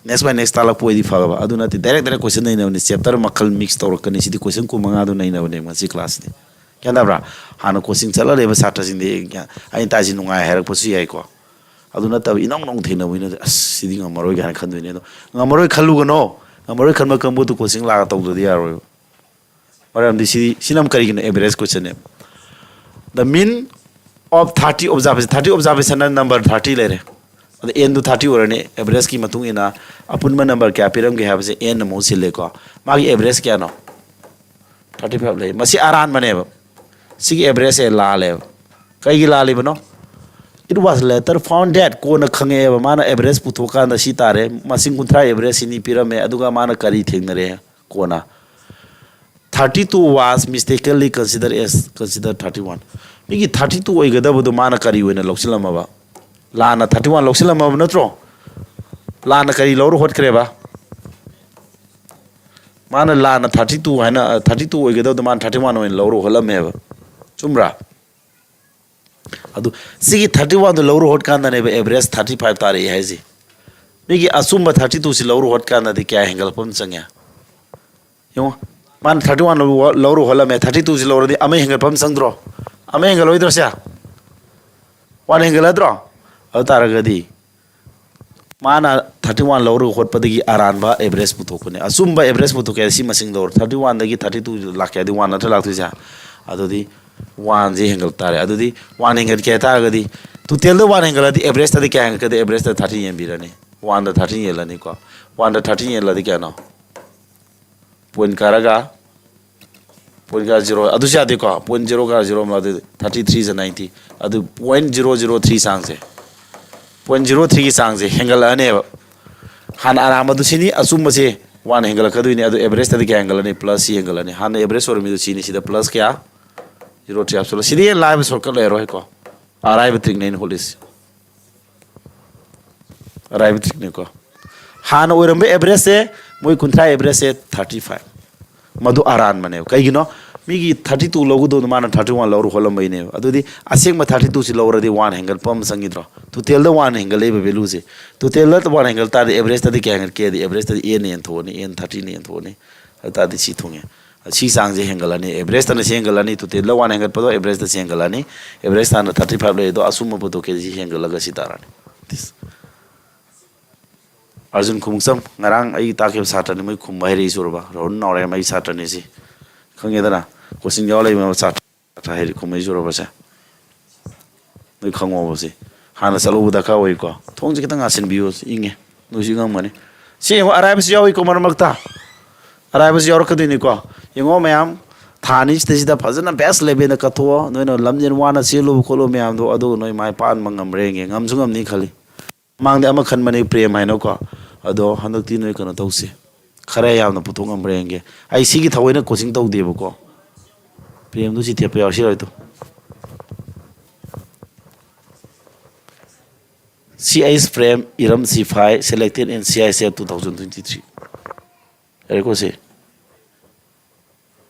next by next ꯇꯥꯛꯂꯛꯄ ꯑꯣꯏꯗꯤ ꯐꯒꯗꯕ꯫ ꯑꯗꯨ ꯅꯠꯇꯦ, direct direct question ꯅꯩꯅꯕꯅꯤ, chapter ꯃꯈꯜ mix ꯇꯧꯔꯛꯀꯅꯤ꯫ ꯁꯤꯗꯤ question ꯀꯨꯟꯃꯉꯥꯗꯨ ꯅꯩꯅꯕꯅꯦ ꯉꯁꯤ class ꯇꯤ꯫ ꯒ꯭ꯌꯥꯟ ꯇꯥꯕ꯭ꯔꯥ? ꯍꯥꯟꯅ coaching ꯆꯠꯂ ꯂꯩꯕ ꯁꯥꯇ꯭ꯔꯁꯤꯡꯗꯤ ꯒ꯭ꯌꯥꯟ, ꯑꯩꯅ ꯇꯥꯛꯏꯁꯤ ꯅꯨꯡꯉꯥꯏ ꯍꯥꯏꯔꯛꯄꯁꯨ ꯌꯥꯏꯀꯣ꯫ ꯑꯗꯨ ꯅꯠꯇꯕ ꯏꯅꯧ ꯅꯧꯅ ꯊꯦꯡꯅꯕ ꯃꯤꯅꯗꯤ, "ꯑꯁ, ꯁꯤꯗꯤ ꯉꯝꯃꯔꯣꯏ" ꯀꯥꯏꯅ ꯈꯟꯗꯣꯏꯅꯦ꯫ ꯑꯗꯣ ꯉꯝꯃꯔꯣꯏ ꯈꯜꯂꯨꯒꯅꯣ꯫ ꯉꯝꯃꯔꯣꯏ ꯈꯟꯕ ꯀꯥꯡꯕꯨꯗꯨ coaching ꯂꯥꯛꯑꯒ ꯇꯧꯗ꯭ꯔꯗꯤ ꯌꯥꯔꯣꯏꯕ꯫ ꯃꯔꯝꯗꯤ ꯁꯤ, ꯁꯤꯅ ꯑꯃꯨꯛ ꯀꯔꯤꯒꯤꯅꯣ? Average question ꯅꯦꯕ꯫ The mean of thirty observation, thirty observation ꯅ number thirty ꯂꯩꯔꯦ꯫ ꯑꯗ n ꯗꯨ thirty ꯑꯣꯏꯔꯅꯤ, average ꯀꯤ ꯃꯇꯨꯡ ꯏꯟꯅ ꯑꯄꯨꯟꯕ number ꯀꯌꯥ ꯄꯤꯔꯝꯒꯦ ꯍꯥꯏꯕꯁꯦ n ꯅ ꯃꯍꯨꯠ ꯁꯤꯜꯂꯦꯀꯣ꯫ ꯃꯥꯒꯤ average ꯀꯌꯥꯅꯣ? Thirty five ꯂꯩ꯫ ꯃꯁꯤ ꯑꯔꯥꯟꯕꯅꯦꯕ꯫ ꯁꯤꯒꯤ average ꯁꯦ ꯂꯥꯜꯂꯦꯕ꯫ ꯀꯩꯒꯤ ꯂꯥꯜꯂꯤꯕꯅꯣ? It was later found that, ꯀꯣꯟꯅ ꯈꯪꯉꯛꯑꯦꯕ, ꯃꯥꯅ average ꯄꯨꯊꯣꯛꯀꯥꯟꯗ ꯁꯤ ꯇꯥꯔꯦ, ꯃꯁꯤꯡ ꯀꯨꯟꯊ꯭ꯔꯥ average ꯁꯤꯅꯤ ꯄꯤꯔꯝꯃꯦ, ꯑꯗꯨꯒ ꯃꯥꯅ ꯀꯔꯤ ꯊꯦꯡꯅꯔꯦ ꯀꯣꯟꯅ? Thirty two was mistakenly considered as considered thirty one. ꯃꯤꯒꯤ thirty two ꯑꯣꯏꯒꯗꯕꯗꯣ ꯃꯥꯅ ꯀꯔꯤ ꯑꯣꯏꯅ ꯂꯧꯁꯤꯜꯂꯝꯃꯕ? ꯂꯥꯟꯅ thirty one ꯂꯧꯁꯤꯜꯂꯝꯃꯕ ꯅꯠꯇ꯭ꯔꯣ? ꯂꯥꯟꯅ ꯀꯔꯤ ꯂꯧꯔ ꯍꯣꯠꯈ꯭ꯔꯦꯕ? ꯃꯥꯅ ꯂꯥꯟꯅ thirty two ꯍꯥꯏꯅ, thirty two ꯑꯣꯏꯒꯗꯕꯗꯣ ꯃꯥꯅ thirty one ꯑꯣꯏꯅ ꯂꯧꯔ ꯍꯣꯠꯂꯝꯃꯦꯕ꯫ ꯆꯨꯝꯕ꯭ꯔꯥ? ꯑꯗꯨ ꯁꯤꯒꯤ thirty one ꯗꯣ ꯂꯧꯔ ꯍꯣꯠꯀꯥꯟꯗꯅꯦꯕ average thirty five ꯇꯥꯔꯛꯏ ꯍꯥꯏꯁꯦ꯫ ꯃꯤꯒꯤ ꯑꯆꯨꯝꯕ thirty two ꯁꯤ ꯂꯧꯔ ꯍꯣꯠꯀꯥꯟꯗꯗꯤ ꯀꯌꯥ ꯍꯦꯟꯒꯠꯂꯛꯄ ꯑꯃ ꯆꯪꯉꯦ? ꯌꯦꯡꯉꯣ, ꯃꯥꯅ thirty one ꯂꯧꯔ ꯍꯣꯠꯂꯝꯃꯦ, thirty two ꯁꯤ ꯂꯧꯔꯗꯤ ꯑꯃ ꯍꯦꯟꯒꯠꯄ ꯑꯃ ꯆꯪꯗ꯭ꯔꯣ? ꯑꯃ ꯍꯦꯟꯒꯠꯂꯣꯏꯗ꯭ꯔꯣ ꯁꯦ? One ꯍꯦꯟꯒꯠꯂꯗ꯭ꯔꯣ? ꯑꯗꯨ ꯇꯥꯔꯒꯗꯤ ꯃꯥꯅ thirty one ꯂꯧꯔꯒ ꯍꯣꯠꯄꯗꯒꯤ ꯑꯔꯥꯟꯕ average ꯄꯨꯊꯣꯛꯄꯅꯦ꯫ ꯑꯆꯨꯝꯕ average ꯄꯨꯊꯣꯛꯀꯦ ꯍꯥꯏꯔꯗꯤ ꯁꯤ ꯃꯁꯤꯡ ꯂꯧꯔꯣ꯫ Thirty one ꯗꯒꯤ thirty two ꯂꯥꯛꯀꯦ ꯍꯥꯏꯔꯗꯤ one ꯅꯠꯇ꯭ꯔ ꯂꯥꯛꯇꯣꯏꯁꯦ? ꯑꯗꯨꯗꯤ one ꯁꯦ ꯍꯦꯟꯒꯠ ꯇꯥꯔꯦ꯫ ꯑꯗꯨꯗꯤ one ꯍꯦꯟꯒꯠꯀꯦ ꯍꯥꯏ ꯇꯥꯔꯒꯗꯤ, total ꯗ one ꯍꯦꯟꯒꯠꯂꯗꯤ average ꯇꯗꯤ ꯀꯌꯥ ꯍꯦꯟꯒꯠꯀꯗꯦ? Average ꯇ thirty ꯌꯦꯟꯕꯤꯔꯅꯤ꯫ One ꯗ thirty ꯌꯦꯜꯂꯅꯤꯀꯣ꯫ One ꯗ thirty ꯌꯦꯜꯂꯗꯤ ꯀꯌꯥꯅꯣ? Point ꯀꯥꯔꯒ point ꯀꯥꯔ zero, ꯑꯗꯨꯁꯨ ꯌꯥꯗꯦꯀꯣ꯫ Point zero ꯀꯥꯔ zero ꯑꯃ, ꯑꯗꯨ thirty three is ninety, ꯑꯗꯨ point zero zero three ꯆꯥꯡꯁꯦ, point zero three ꯒꯤ ꯆꯥꯡꯁꯦ ꯍꯦꯟꯒꯠꯂꯛꯑꯅꯦꯕ꯫ ꯍꯥꯟꯅ ꯑꯔꯥꯟꯕꯗꯨ ꯁꯤꯅꯤ, ꯑꯆꯨꯝꯕꯁꯦ one ꯍꯦꯟꯒꯠꯂꯛꯀꯗꯣꯏꯅꯤ꯫ ꯑꯗꯨ average ꯇꯗꯤ ꯀꯌꯥ ꯍꯦꯟꯒꯠꯂꯅꯤ? Plus C ꯍꯦꯟꯒꯠꯂꯅꯤ꯫ ꯍꯥꯟꯅ average ꯑꯣꯏꯔꯝꯃꯤꯗꯣ ꯁꯤꯅꯤ, ꯁꯤꯗ plus ꯀꯌꯥ? Zero three ꯍꯥꯞꯆꯜꯂꯣ꯫ ꯁꯤꯗꯤ ꯍꯦꯟꯅ ꯂꯥꯏꯕ shortcut ꯂꯩꯔꯣꯏꯀꯣ꯫ ꯑꯔꯥꯏꯕ trick ꯅꯦ ꯑꯩꯅ ꯍꯣꯠꯂꯤꯁꯤ꯫ ꯑꯔꯥꯏꯕ trick ꯅꯤꯀꯣ꯫ ꯍꯥꯟꯅ ꯑꯣꯏꯔꯝꯕ average ꯁꯦ, ꯃꯣꯏ ꯀꯨꯟꯊ꯭ꯔꯥ average ꯁꯦ thirty five꯫ ꯃꯗꯨ ꯑꯔꯥꯟꯕꯅꯦꯕ꯫ ꯀꯩꯒꯤꯅꯣ? ꯃꯤꯒꯤ thirty two ꯂꯧꯒꯗꯧꯗꯣ ꯃꯥꯅ thirty one ꯂꯧꯔ ꯍꯣꯠꯂꯝꯕꯩꯅꯦꯕ꯫ ꯑꯗꯨꯗꯤ ꯑꯁꯦꯡꯕ thirty two ꯁꯤ ꯂꯧꯔꯗꯤ one ꯍꯦꯟꯒꯠꯄ ꯑꯃ ꯆꯪꯈꯤꯗ꯭ꯔꯣ? Total ꯗ one ꯍꯦꯟꯒꯠꯂꯛꯏꯕ value ꯁꯦ꯫ Total ꯗ one ꯍꯦꯟꯒꯠ ꯇꯥꯔꯗꯤ average ꯇꯗꯤ ꯀꯌꯥ ꯍꯦꯟꯒꯠꯀꯦ? Average ꯇꯗꯤ N ꯅ ꯍꯦꯟꯊꯣꯛꯑꯅꯤ, N thirty ꯅ ꯍꯦꯟꯊꯣꯛꯑꯅꯤ꯫ ꯑꯗꯨ ꯇꯥꯔꯗꯤ ꯁꯤ ꯊꯨꯡꯉꯦ꯫ ꯁꯤ ꯆꯥꯡꯁꯦ ꯍꯦꯟꯒꯠꯂꯅꯤ, average ꯇꯅ ꯁꯤ ꯍꯦꯟꯒꯠꯂꯅꯤ, total ꯗ one ꯍꯦꯟꯒꯠꯄꯗꯣ average ꯇ ꯁꯤ ꯍꯦꯟꯒꯠꯂꯅꯤ, average ꯇꯥꯅ thirty five ꯂꯩ ꯑꯗꯣ ꯑꯆꯨꯝꯕ ꯄꯨꯊꯣꯛꯀꯦ ꯁꯤ ꯍꯦꯟꯒꯠꯂꯒ ꯁꯤ ꯇꯥꯔꯅꯤ꯫ ꯑꯔꯖꯨꯟ ꯈꯨꯃꯨꯛꯆꯝ, ꯉꯔꯥꯡ ꯑꯩ ꯇꯥꯛꯈꯤꯕ ꯁꯥꯇ꯭ꯔꯅꯤ, ꯃꯣꯏ ꯈꯨꯝꯕ ꯍꯩꯔꯛꯏ ꯁꯨꯔꯕ? ꯔꯣꯍꯟ ꯅꯥꯎꯔꯦꯝ ꯑꯩ ꯁꯥꯇ꯭ꯔꯅꯤ ꯁꯤ꯫ ꯈꯪꯉꯦꯗꯅ? Question ꯌꯥꯎ ꯂꯩꯕ ꯁꯥꯇ꯭ꯔ ꯍꯩꯔꯤ ꯈꯨꯝꯕꯩ ꯁꯨꯔꯕꯁꯦ꯫ ꯅꯣꯏ ꯈꯪꯉꯣꯕ ꯁꯤ꯫ ꯍꯥꯟꯅ ꯆꯠꯍꯧꯕ ꯗꯔꯀꯥꯔ ꯑꯣꯏꯀꯣ꯫ ꯊꯣꯡꯁꯦ ꯈꯤꯇꯪ ꯉꯥꯁꯤꯟꯕꯤꯌꯨ, ꯏꯪꯉꯦ꯫ ꯅꯣꯏꯁꯨ ꯏꯪꯉꯝꯒꯅꯤ꯫ ꯁꯤ ꯌꯦꯡꯉꯣ, ꯑꯔꯥꯏꯕꯁꯨ ꯌꯥꯎꯏꯀꯣ ꯃꯔꯛ ꯃꯔꯛꯇ꯫ ꯑꯔꯥꯏꯕꯁꯨ ꯌꯥꯎꯔꯛꯀꯗꯣꯏꯅꯤꯀꯣ꯫ ꯌꯦꯡꯉꯣ ꯃꯌꯥꯝ, ꯊꯥ ꯑꯅꯤꯁꯤꯗꯩꯁꯤꯗ ꯐꯖꯅ best level ꯗ ꯀꯠꯊꯣꯛꯑꯣ꯫ ꯅꯣꯏꯅ ꯂꯝꯖꯦꯜ ꯋꯥꯅ ꯆꯦꯜꯂꯨꯕ ꯈꯣꯠꯂꯨꯕ ꯃꯌꯥꯝꯗꯣ, ꯑꯗꯨꯒ ꯅꯣꯏ ꯃꯥꯏ ꯄꯥꯛꯍꯟꯕ ꯉꯝꯕ꯭ꯔꯥ ꯌꯦꯡꯒꯦ꯫ ꯉꯝꯁꯨ ꯉꯝꯅꯤ ꯈꯜꯂꯤ꯫ ꯃꯃꯥꯡꯗꯤ ꯑꯃ ꯈꯟꯕꯅꯦ ꯄ꯭ꯔꯦꯝ ꯍꯥꯏꯅꯀꯣ꯫ ꯑꯗꯣ ꯍꯟꯗꯛꯇꯤ ꯅꯣꯏ ꯀꯩꯅꯣ ꯇꯧꯁꯦ꯫ ꯈꯔ ꯌꯥꯝꯅ ꯄꯨꯊꯣꯛ ꯉꯝꯕ꯭ꯔꯥ ꯌꯦꯡꯒꯦ꯫ ꯑꯩ ꯁꯤꯒꯤ ꯊꯑꯣꯏꯅ ꯀꯣꯆꯤꯡ ꯇꯧꯗꯦꯕꯀꯣ꯫ ꯄ꯭ꯔꯦꯝꯗꯨ ꯁꯤ ꯊꯦꯠꯄ ꯌꯥꯎꯁꯤꯔꯣꯏꯗꯣ꯫ C H Prem, Iram Sifai, selected in C I S F two thousand twenty-three꯫ ꯌꯥꯔꯦꯀꯣ ꯁꯤ꯫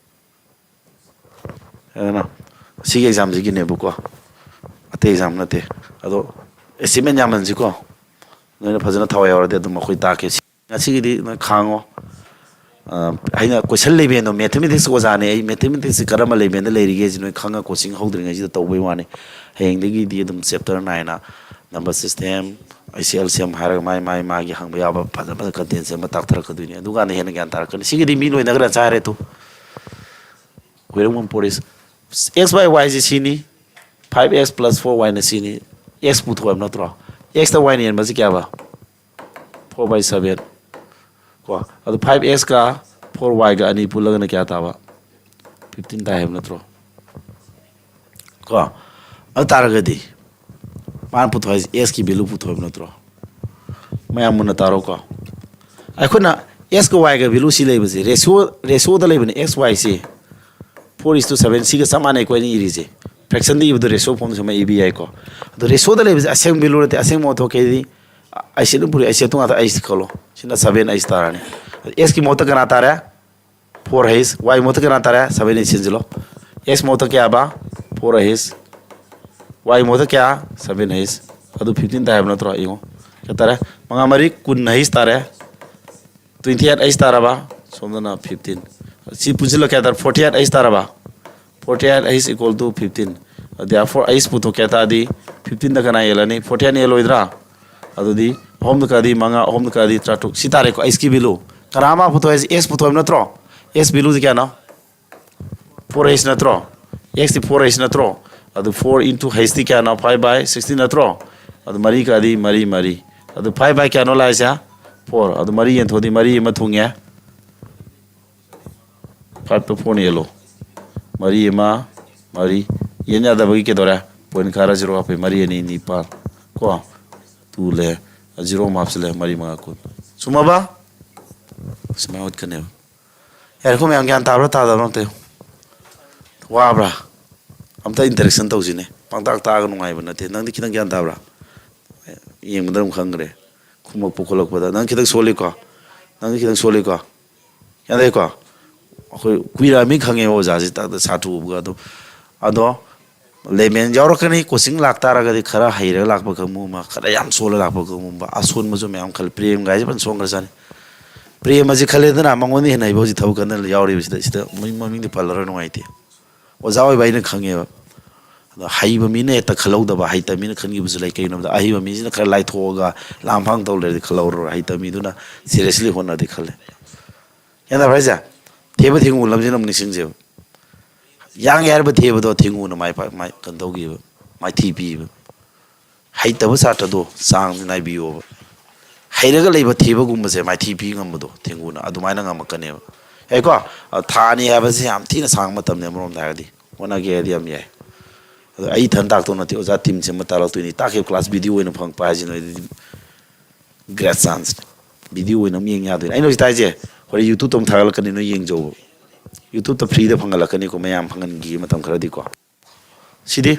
ꯑꯗꯨꯅ ꯁꯤꯒꯤ ꯑꯦꯛꯖꯥꯝꯁꯤꯒꯤꯅꯦꯕꯀꯣ, ꯑꯇꯩ ꯑꯦꯛꯖꯥꯝ ꯅꯠꯇꯦ꯫ ꯑꯗꯣ ꯑꯦꯆꯤꯞꯃꯦꯟ ꯌꯥꯝꯃꯟꯁꯤꯀꯣ, ꯅꯣꯏꯅ ꯐꯖꯅ ꯊꯋꯥꯏ ꯌꯥꯎꯔꯗꯤ ꯑꯗꯨꯝ ꯑꯩꯈꯣꯏ ꯇꯥꯛꯀꯦ꯫ ꯉꯁꯤꯒꯤꯗꯤ ꯅꯣꯏ ꯈꯥꯡꯉꯣ꯫ ꯑ, ꯑꯩꯅ ꯀꯣꯏꯁꯟ ꯂꯩꯕꯦꯟꯗꯣ, ꯃꯦꯊꯃꯦꯇꯤꯛꯁ ꯑꯣꯖꯥꯅꯦ ꯑꯩ, ꯃꯦꯊꯃꯦꯇꯤꯛꯁꯁꯤ ꯀꯔꯝꯕ ꯂꯩꯕꯦꯟꯗ ꯂꯩꯔꯤꯒꯦꯁꯤ ꯅꯣꯏ ꯈꯪꯉ ꯀꯣꯆꯤꯡ ꯍꯧꯗ꯭ꯔꯤꯉꯩꯁꯤꯗ ꯇꯧꯕꯩ ꯋꯥꯅꯤ꯫ ꯍꯌꯦꯡꯗꯒꯤꯗꯤ ꯑꯗꯨꯝ ꯆꯦꯞꯇꯔ ꯅꯥꯏꯟ, ꯅꯝꯕꯔ ꯁꯤꯁꯇꯦꯝ, ꯑꯩꯁ ꯑꯦꯜ ꯁꯤ ꯑꯦꯝ ꯍꯥꯏꯔꯒ ꯃꯥꯏ, ꯃꯥꯏ, ꯃꯥꯒꯤ ꯍꯪꯕ ꯌꯥꯕ ꯐꯖ ꯐꯖ ꯀꯟꯇꯦꯟꯁ ꯑꯃ ꯇꯥꯛꯊꯔꯛꯀꯗꯣꯏꯅꯤ꯫ ꯑꯗꯨꯀꯥꯟꯗ ꯍꯦꯟꯅ ꯒ꯭ꯌꯥꯟ ꯇꯥꯔꯛꯀꯅꯤ꯫ ꯁꯤꯒꯤꯗꯤ ꯃꯤ ꯂꯣꯏꯅꯈ꯭ꯔꯦ, ꯆꯥꯏꯔꯦ ꯇꯨ꯫ ꯈꯣꯏꯔꯝꯕꯝ ꯄꯣꯔꯤꯁ꯫ X by Y ꯁꯤ ꯁꯤꯅꯤ, five X plus four Y ꯅ ꯁꯤꯅꯤ꯫ X ꯄꯨꯊꯣꯛꯑꯦꯕ ꯅꯠꯇ꯭ꯔꯣ? X ꯇ Y ꯅ ꯌꯦꯟꯕꯁꯤ ꯀꯌꯥꯕ? Four by seven꯫ ꯀꯣ, ꯑꯗꯨ five X ꯀ four Y ꯒ ꯑꯅꯤ ꯄꯨꯜꯂꯒꯅ ꯀꯌꯥ ꯇꯥꯕ? Fifteen ꯇꯥꯏ ꯍꯥꯏꯕ ꯅꯠꯇ꯭ꯔꯣ? ꯀꯣ, ꯑꯗꯨ ꯇꯥꯔꯒꯗꯤ ꯃꯥꯅ ꯄꯨꯊꯣꯛꯏꯁꯦ X ꯀꯤ value ꯄꯨꯊꯣꯛꯏꯕ ꯅꯠꯇ꯭ꯔꯣ? ꯃꯌꯥꯝ ꯃꯨꯟꯅ ꯇꯥꯔꯣꯀꯣ꯫ ꯑꯩꯈꯣꯏꯅ X ꯀ Y ꯒ value ꯁꯤ ꯂꯩꯕꯁꯦ, ratio, ratio ꯗ ꯂꯩꯕꯅꯦ꯫ X Y ꯁꯤ four is to seven, ꯁꯤꯒ ꯆꯞ ꯃꯥꯟꯅꯩꯀꯣ ꯑꯩꯅ ꯏꯔꯤꯁꯦ꯫ Fraction ꯗ ꯏꯕꯗꯣ ratio form ꯁꯨꯃꯥꯏꯅ ꯏꯕ ꯌꯥꯏꯀꯣ꯫ ꯑꯗꯣ ratio ꯗ ꯂꯩꯕꯁꯦ ꯑꯁꯦꯡꯕ value ꯅꯠꯇꯦ, ꯑꯁꯦꯡꯕ ꯑꯣꯟꯊꯣꯛꯀꯦꯗꯤ ꯑꯩꯁꯤ ꯑꯗꯨꯝ ꯄꯨꯔꯤ, ꯑꯩꯁꯤ ꯑꯗꯨꯝ ꯉꯥꯛꯇ ꯑꯩꯁꯤ ꯈꯜꯂꯣ꯫ ꯁꯤꯅ seven ꯑꯩꯁꯤ ꯇꯥꯔꯅꯤ꯫ X ꯀꯤ ꯃꯍꯨꯠꯇ ꯀꯅꯥ ꯇꯥꯔꯦ? Four H꯫ Y ꯃꯍꯨꯠꯇ ꯀꯅꯥ ꯇꯥꯔꯦ? Seven H ꯁꯤꯟꯁꯤꯜꯂꯣ꯫ X ꯃꯍꯨꯠꯇ ꯀꯌꯥꯕ? Four H꯫ Y ꯃꯍꯨꯠꯇ ꯀꯌꯥ? Seven H꯫ ꯑꯗꯨ fifteen ꯇꯥꯏ ꯍꯥꯏꯕ ꯅꯠꯇ꯭ꯔꯣ? ꯌꯦꯡꯉꯣ꯫ ꯀꯌꯥ ꯇꯥꯔꯦ? ꯃꯉꯥ ꯃꯔꯤ ꯀꯨꯟ H ꯇꯥꯔꯦ꯫ Twenty eight H ꯇꯥꯔꯕ? ꯁꯣꯝꯗꯅ fifteen꯫ ꯁꯤ ꯄꯨꯟꯁꯤꯜꯂ ꯀꯌꯥ ꯇꯥꯔꯦ? Forty eight H ꯇꯥꯔꯕ? Forty eight H equal to fifteen꯫ Therefore H ꯄꯨꯊꯣꯛꯀꯦ ꯍꯥꯏ ꯇꯥꯔꯗꯤ fifteen ꯗ ꯀꯅꯥ ꯌꯦꯜꯂꯅꯤ? Forty eight ꯌꯦꯜꯂꯣꯏꯗ꯭ꯔꯥ? ꯑꯗꯨꯗꯤ ꯑꯍꯨꯝꯗ ꯀꯛꯑꯗꯤ ꯃꯉꯥ, ꯑꯍꯨꯝꯗ ꯀꯛꯑꯗꯤ ꯇꯔꯥꯇꯔꯨꯛ꯫ ꯁꯤ ꯇꯥꯔꯦꯀꯣ H ꯀꯤ value꯫ ꯀꯅꯥ ꯑꯃ ꯄꯨꯊꯣꯛꯑꯦ? H ꯄꯨꯊꯣꯛꯑꯦꯕ ꯅꯠꯇ꯭ꯔꯣ? H value ꯁꯤ ꯀꯌꯥꯅꯣ? Four H ꯅꯠꯇ꯭ꯔꯣ? X ꯇꯤ four H ꯅꯠꯇ꯭ꯔꯣ? ꯑꯗꯨ four into H ꯇꯤ ꯀꯌꯥꯅꯣ? Five by sixteen ꯅꯠꯇ꯭ꯔꯣ? ꯑꯗꯨ ꯃꯔꯤ ꯀꯛꯑꯗꯤ ꯃꯔꯤ, ꯃꯔꯤ꯫ ꯑꯗꯨ five by ꯀꯌꯥꯅꯣ ꯂꯥꯛꯏꯁꯦ? Four꯫ ꯑꯗꯨ ꯃꯔꯤ ꯌꯦꯟꯊꯣꯛꯑꯗꯤ ꯃꯔꯤ ꯑꯃ ꯊꯨꯡꯉꯦ꯫ Five ꯇ four ꯅ ꯌꯦꯜꯂꯣ꯫ ꯃꯔꯤ ꯑꯃ, ꯃꯔꯤ꯫ ꯌꯦꯟ ꯌꯥꯗꯕꯒꯤ ꯀꯩꯗꯧꯔꯦ? Point ꯈꯔ zero ꯍꯥꯞꯄꯦ꯫ ꯃꯔꯤ ꯑꯅꯤ ꯅꯤꯄꯥꯜ꯫ ꯀꯣ? Two ꯂꯩ꯫ Zero ꯑꯃ ꯍꯥꯞꯆꯤꯜꯂꯦ꯫ ꯃꯔꯤ ꯃꯉꯥ ꯀꯨꯟ꯫ ꯆꯨꯝꯃꯕ? ꯁꯨꯃꯥꯏꯅ ꯎꯠꯀꯅꯦꯕ꯫ ꯌꯥꯔꯦꯀꯣ ꯃꯌꯥꯝ, ꯒ꯭ꯌꯥꯟ ꯇꯥꯕ꯭ꯔꯥ ꯇꯥꯗꯕ꯭ꯔꯥ ꯑꯝꯇ ꯌꯦꯡꯉꯨ꯫ ꯋꯥꯕ꯭ꯔꯥ? ꯑꯝꯇ interaction ꯇꯧꯁꯤꯅꯦ꯫ ꯄꯪꯇꯥꯛ ꯇꯥꯛꯑꯒ ꯅꯨꯡꯉꯥꯏꯕ ꯅꯠꯇꯦ꯫ ꯅꯪꯗꯤ ꯈꯤꯇꯪ ꯒ꯭ꯌꯥꯟ ꯇꯥꯕ꯭ꯔꯥ? ꯌꯦꯡꯕꯗ ꯑꯗꯨꯝ ꯈꯪꯈ꯭ꯔꯦ꯫ ꯈꯨꯝꯃꯛꯄ ꯈꯣꯠꯂꯛꯄꯗ ꯅꯪ ꯈꯤꯇꯪ ꯁꯣꯜꯂꯤꯀꯣ꯫ ꯅꯪꯗꯤ ꯈꯤꯇꯪ ꯁꯣꯜꯂꯤꯀꯣ꯫ ꯒ꯭ꯌꯥꯟ ꯇꯥꯏꯀꯣ? ꯑꯩꯈꯣꯏ ꯀꯨꯏꯔꯛꯑꯃꯤ ꯈꯪꯉꯦꯕ ꯑꯣꯖꯥꯁꯦ ꯇꯥꯛꯇ ꯁꯥꯇ꯭ꯔ ꯎꯕꯒ ꯑꯗꯨꯝ꯫ ꯑꯗꯣ ꯂꯦꯃꯦꯟ ꯌꯥꯎꯔꯛꯀꯅꯤ꯫ Coaching ꯂꯥꯛꯇꯥꯔꯒꯗꯤ ꯈꯔ ꯍꯩꯔꯒ ꯂꯥꯛꯄ ꯀꯥꯡꯕꯨ ꯑꯃ, ꯈꯔ ꯌꯥꯝ ꯁꯣꯜꯂ ꯂꯥꯛꯄ ꯀꯥꯡꯕꯨ ꯑꯃ, ꯑꯁꯣꯟꯕꯁꯨ ꯃꯌꯥꯝ ꯈꯜꯂꯤ꯫ ꯄ꯭ꯔꯦꯝꯒꯥꯏꯁꯦ ꯐꯖꯅ ꯁꯣꯟꯈ꯭ꯔꯖꯥꯠꯅꯤ꯫ ꯄ꯭ꯔꯦꯝ ꯑꯁꯤ ꯈꯜꯂꯦꯗꯅ, ꯃꯉꯣꯟꯗ ꯍꯦꯟꯅ ꯍꯩꯕ ꯍꯧꯖꯤꯛ ꯊꯕꯛ ꯀꯟꯅ ꯌꯥꯎꯔꯤꯕꯁꯤꯗ, ꯁꯤꯗ ꯃꯃꯤꯡ-, ꯃꯃꯤꯡꯗꯤ ꯄꯜꯂꯔꯣꯏ, ꯅꯨꯡꯉꯥꯏꯇꯦ꯫ ꯑꯣꯖꯥ ꯑꯣꯏꯕ ꯑꯩꯅ ꯈꯪꯉꯦꯕ꯫ ꯑꯗꯣ ꯍꯩꯕ ꯃꯤꯅ ꯍꯦꯛꯇ ꯈꯜꯍꯧꯗꯕ, ꯍꯩꯇꯕ ꯃꯤꯅ ꯈꯟꯈꯤꯕꯁꯨ ꯂꯩ꯫ ꯀꯩꯒꯤꯅꯣ ꯍꯥꯏꯕꯗ ꯑꯍꯩꯕ ꯃꯤꯁꯤꯅ ꯈꯔ ꯂꯥꯏꯊꯣꯛꯑꯒ ꯂꯥꯝꯐꯥꯡ ꯇꯧ ꯂꯩꯔꯗꯤ ꯈꯜꯍꯧꯔꯔꯣꯏ꯫ ꯍꯩꯇꯕ ꯃꯤꯗꯨꯅ seriously ꯍꯣꯠꯅꯔꯗꯤ ꯈꯜꯂꯦ꯫ ꯒ꯭ꯌꯥꯟ ꯇꯥꯕ꯭ꯔꯥ ꯍꯥꯏꯁꯦ? ꯊꯦꯕ ꯊꯦꯡꯒꯨ ꯂꯝꯁꯤꯅ ꯑꯃꯨꯛ ꯅꯤꯡꯁꯤꯡꯁꯦꯕ꯫ ꯌꯥꯡꯉꯦ ꯍꯥꯏꯔꯤꯕ ꯊꯦꯕꯗꯣ ꯊꯦꯡꯒꯨꯅ ꯃꯥꯏ ꯄꯥꯛ-, ꯃꯥꯏ ꯀꯩꯅꯣ ꯇꯧꯈꯤꯕ, ꯃꯥꯏꯊꯤ ꯄꯤꯕ꯫ ꯍꯩꯇꯕ ꯁꯥꯇ꯭ꯔꯗꯣ ꯆꯥꯡ ꯅꯥꯏꯕꯤꯌꯣꯕ꯫ ꯍꯩꯔꯒ ꯂꯩꯕ ꯊꯦꯕꯒꯨꯝꯕꯁꯦ ꯃꯥꯏꯊꯤ ꯄꯤ ꯉꯝꯕꯗꯣ ꯊꯦꯡꯒꯨꯅ ꯑꯗꯨꯃꯥꯏꯅ ꯉꯝꯃꯛꯀꯅꯦꯕ꯫ ꯌꯥꯏꯀꯣ? ꯑ, ꯊꯥ ꯑꯅꯤ ꯍꯥꯏꯕꯁꯦ ꯌꯥꯝ ꯊꯤꯅ ꯁꯥꯡꯕ ꯃꯇꯝꯅꯤ ꯑꯃꯔꯣꯝꯗ ꯍꯥꯏꯔꯗꯤ꯫ ꯍꯣꯠꯅꯒꯦ ꯍꯥꯏꯔꯗꯤ ꯌꯥꯝ ꯌꯥꯏ꯫ ꯑꯗꯣ ꯑꯩ ꯏꯊꯟ ꯇꯥꯛꯇꯧ ꯅꯠꯇꯦ, ꯑꯣꯖꯥ team ꯁꯦꯝꯃ ꯇꯥꯛꯂꯛꯇꯣꯏꯅꯤ꯫ ꯇꯥꯛꯈꯤꯕ class video ꯑꯣꯏꯅ ꯐꯪꯉꯛꯄ ꯍꯥꯏꯁꯤ ꯅꯣꯏꯗꯗꯤ great chance ꯅꯤ꯫ Video ꯑꯣꯏꯅ ꯑꯃ ꯌꯦꯡ ꯌꯥꯗꯣꯏꯅꯤ꯫ ꯑꯩꯅ ꯍꯧꯖꯤꯛ ꯍꯥꯏꯁꯦ ꯍꯣꯔꯦꯟ YouTube-ꯇ ꯑꯃꯨꯛ ꯊꯥꯒꯠꯂꯛꯀꯅꯤ, ꯅꯣꯏ ꯌꯦꯡꯖꯧꯕ꯫ YouTube-ꯇ free-ꯗ ꯐꯪꯍꯜꯂꯛꯀꯅꯤꯀꯣ, ꯃꯌꯥꯝ ꯐꯪꯍꯟꯈꯤꯒꯦ ꯃꯇꯝ ꯈꯔꯗꯤꯀꯣ꯫ ꯁꯤꯗꯤ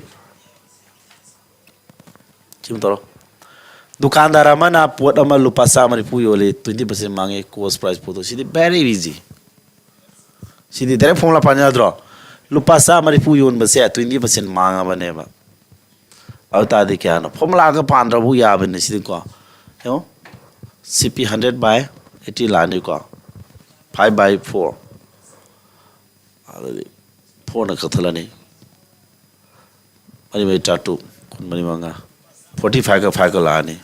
ꯁꯤꯃ ꯇꯧꯔꯣ꯫ ꯗꯨꯀꯥꯟꯗꯥꯔ ꯑꯃꯅ ꯄꯣꯠ ꯑꯃ ꯂꯨꯄꯥ ꯆꯥꯝꯃ ꯅꯤꯐꯨ ꯌꯣꯜꯂꯤ, twenty percent ꯃꯥꯡꯉꯦ, cost price ꯄꯣꯠꯇꯣ꯫ ꯁꯤꯗꯤ very easy꯫ ꯁꯤꯗꯤ direct formula ꯄꯥꯟ ꯌꯥꯗ꯭ꯔꯣ? ꯂꯨꯄꯥ ꯆꯥꯝꯃ ꯅꯤꯐꯨ ꯌꯣꯟꯕꯁꯦ twenty percent ꯃꯥꯡꯉꯕꯅꯦꯕ꯫ ꯑꯗꯨ ꯇꯥꯔꯗꯤ ꯀꯌꯥꯅꯣ? Formula-ꯒ ꯄꯥꯟꯗ꯭ꯔꯕꯨ ꯌꯥꯕꯅꯤ ꯁꯤꯗꯤꯀꯣ꯫ ꯌꯦꯡꯉꯣ, C P hundred by eighty ꯂꯥꯛꯑꯅꯤꯀꯣ, five by four꯫ ꯑꯗꯨꯗꯤ four-ꯅ ꯀꯛꯊꯠꯂꯅꯤ꯫ ꯃꯔꯤ ꯃꯔꯤ ꯇꯔꯥꯇꯔꯨꯛ, ꯀꯨꯟ ꯃꯔꯤ ꯃꯉꯥ, forty five-ꯀ five-ꯀ ꯂꯥꯛꯑꯅꯤ꯫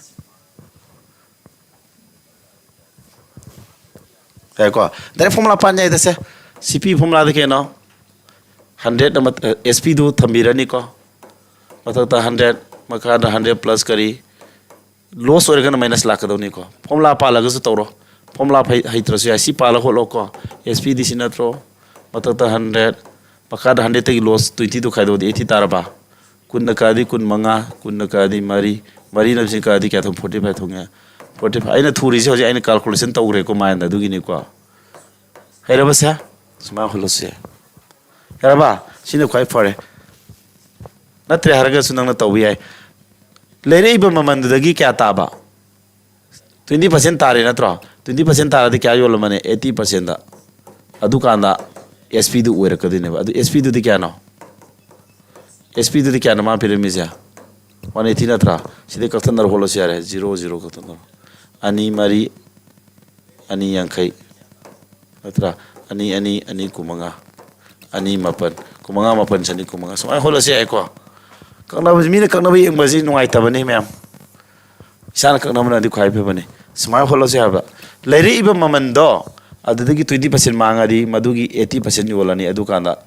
ꯌꯥꯏꯀꯣ? Direct formula ꯄꯥꯟ ꯌꯥꯏꯗ ꯁꯦ꯫ C P formula-ꯗꯤ ꯀꯩꯅꯣ? Hundred ꯑꯃ, ꯑ, S P-ꯗꯨ ꯊꯝꯕꯤꯔꯅꯤꯀꯣ꯫ ꯃꯊꯛꯇ hundred, ꯃꯈꯥꯗ hundred plus ꯀꯔꯤ? Loss ꯑꯣꯏꯔꯒꯅ minus ꯂꯥꯛꯀꯗꯧꯅꯤꯀꯣ꯫ Formula ꯄꯥꯜꯂꯒꯁꯨ ꯇꯧꯔꯣ꯫ Formula ꯍꯩ-, ꯍꯩꯇ꯭ꯔꯁꯨ ꯌꯥꯏ꯫ ꯁꯤ ꯄꯥꯜꯂ ꯍꯣꯠꯂꯣꯀꯣ꯫ S P-ꯗꯤ ꯁꯤ ꯅꯠꯇ꯭ꯔꯣ? ꯃꯊꯛꯇ hundred, ꯃꯈꯥꯗ hundred-ꯇꯒꯤ loss twenty-two ꯈꯥꯏꯗꯣꯛꯑꯗꯤ eighty ꯇꯥꯔꯕ? ꯀꯨꯟꯅ ꯀꯛꯑꯗꯤ ꯀꯨꯟꯃꯉꯥ, ꯀꯨꯟꯅ ꯀꯛꯑꯗꯤ ꯃꯔꯤ, ꯃꯔꯤꯅ ꯁꯤ ꯀꯛꯑꯗꯤ ꯀꯌꯥ ꯊꯣꯛ-, forty five ꯊꯣꯛꯉꯦ꯫ Forty five. ꯑꯩꯅ ꯊꯨꯔꯤꯁꯦ ꯍꯧꯖꯤꯛ ꯑꯩꯅ ꯀꯥꯜꯀꯨꯂꯦꯁꯟ ꯇꯧꯈ꯭ꯔꯦꯀꯣ ꯃꯥꯏꯟꯗ, ꯑꯗꯨꯒꯤꯅꯤꯀꯣ꯫ ꯍꯩꯔꯕꯁꯦ? ꯁꯨꯃꯥꯏꯅ ꯍꯣꯠꯂꯁꯦ꯫ ꯌꯥꯔꯕ? ꯁꯤꯅ ꯈ꯭ꯋꯥꯏ ꯐꯔꯦ꯫ ꯅꯠꯇ꯭ꯔꯦ ꯍꯥꯏꯔꯒꯁꯨ ꯅꯪꯅ ꯇꯧꯕ ꯌꯥꯏ꯫ ꯂꯩꯔꯛꯏꯕ ꯃꯃꯜꯗꯨꯗꯒꯤ ꯀꯌꯥ ꯇꯥꯕ? ꯇ꯭ꯋꯦꯟꯇꯤ ꯄꯥꯔꯁꯦꯟ ꯇꯥꯔꯦ ꯅꯠꯇ꯭ꯔꯣ? ꯇ꯭ꯋꯦꯟꯇꯤ ꯄꯥꯔꯁꯦꯟ ꯇꯥꯔꯗꯤ ꯀꯌꯥ ꯌꯣꯜꯂꯝꯃꯅꯤ? ꯑꯩꯠꯇꯤ ꯄꯥꯔꯁꯦꯟꯗ꯫ ꯑꯗꯨꯀꯥꯟꯗ ꯑꯦꯁ ꯄꯤꯗꯨ ꯑꯣꯏꯔꯛꯀꯗꯣꯏꯅꯦꯕ꯫ ꯑꯗꯨ ꯑꯦꯁ ꯄꯤꯗꯨꯗꯤ ꯀꯌꯥꯅꯣ? ꯑꯦꯁ ꯄꯤꯗꯨꯗꯤ ꯀꯌꯥꯅꯣ ꯃꯥ ꯄꯤꯔꯝꯃꯤꯁꯦ? ꯋꯥꯟ ꯑꯩꯠꯇꯤ ꯅꯠꯇ꯭ꯔꯥ? ꯁꯤꯗꯩ ꯀꯛꯊꯠꯅꯔ ꯍꯣꯠꯂꯁꯨ ꯌꯥꯔꯦ꯫ ꯖꯤꯔꯣ, ꯖꯤꯔꯣ ꯀꯛꯊꯠꯅꯔꯣ꯫ ꯑꯅꯤ ꯃꯔꯤ, ꯑꯅꯤ ꯌꯥꯡꯈꯩ ꯅꯠꯇ꯭ꯔꯥ? ꯑꯅꯤ ꯑꯅꯤ, ꯑꯅꯤ ꯀꯨꯟꯃꯉꯥ, ꯑꯅꯤ ꯃꯥꯄꯟ, ꯀꯨꯟꯃꯉꯥ ꯃꯥꯄꯟ ꯆꯅꯤ ꯀꯨꯟꯃꯉꯥ, ꯁꯨꯃꯥꯏꯅ ꯍꯣꯠꯂꯁꯨ ꯌꯥꯏꯀꯣ꯫ ꯀꯛꯅꯕꯁꯤ, ꯃꯤꯅ ꯀꯛꯅꯕ ꯌꯦꯡꯕꯁꯤ ꯅꯨꯡꯉꯥꯏꯇꯕꯅꯤ ꯃꯌꯥꯝ꯫ ꯏꯁꯥꯅ ꯀꯛꯅꯕꯅꯗꯤ ꯈ꯭ꯋꯥꯏ ꯐꯕꯅꯤ꯫ ꯁꯨꯃꯥꯏꯅ ꯍꯣꯠꯂꯁꯦ ꯍꯥꯏꯕ꯫ ꯂꯩꯔꯛꯏꯕ ꯃꯃꯜꯗꯣ ꯑꯗꯨꯗꯒꯤ ꯇ꯭ꯋꯦꯟꯇꯤ ꯄꯥꯔꯁꯦꯟ ꯃꯥꯡꯉꯗꯤ ꯃꯗꯨꯒꯤ ꯑꯩꯠꯇꯤ ꯄꯥꯔꯁꯦꯟ ꯌꯣꯜꯂꯅꯤ꯫ ꯑꯗꯨꯀꯥꯟꯗ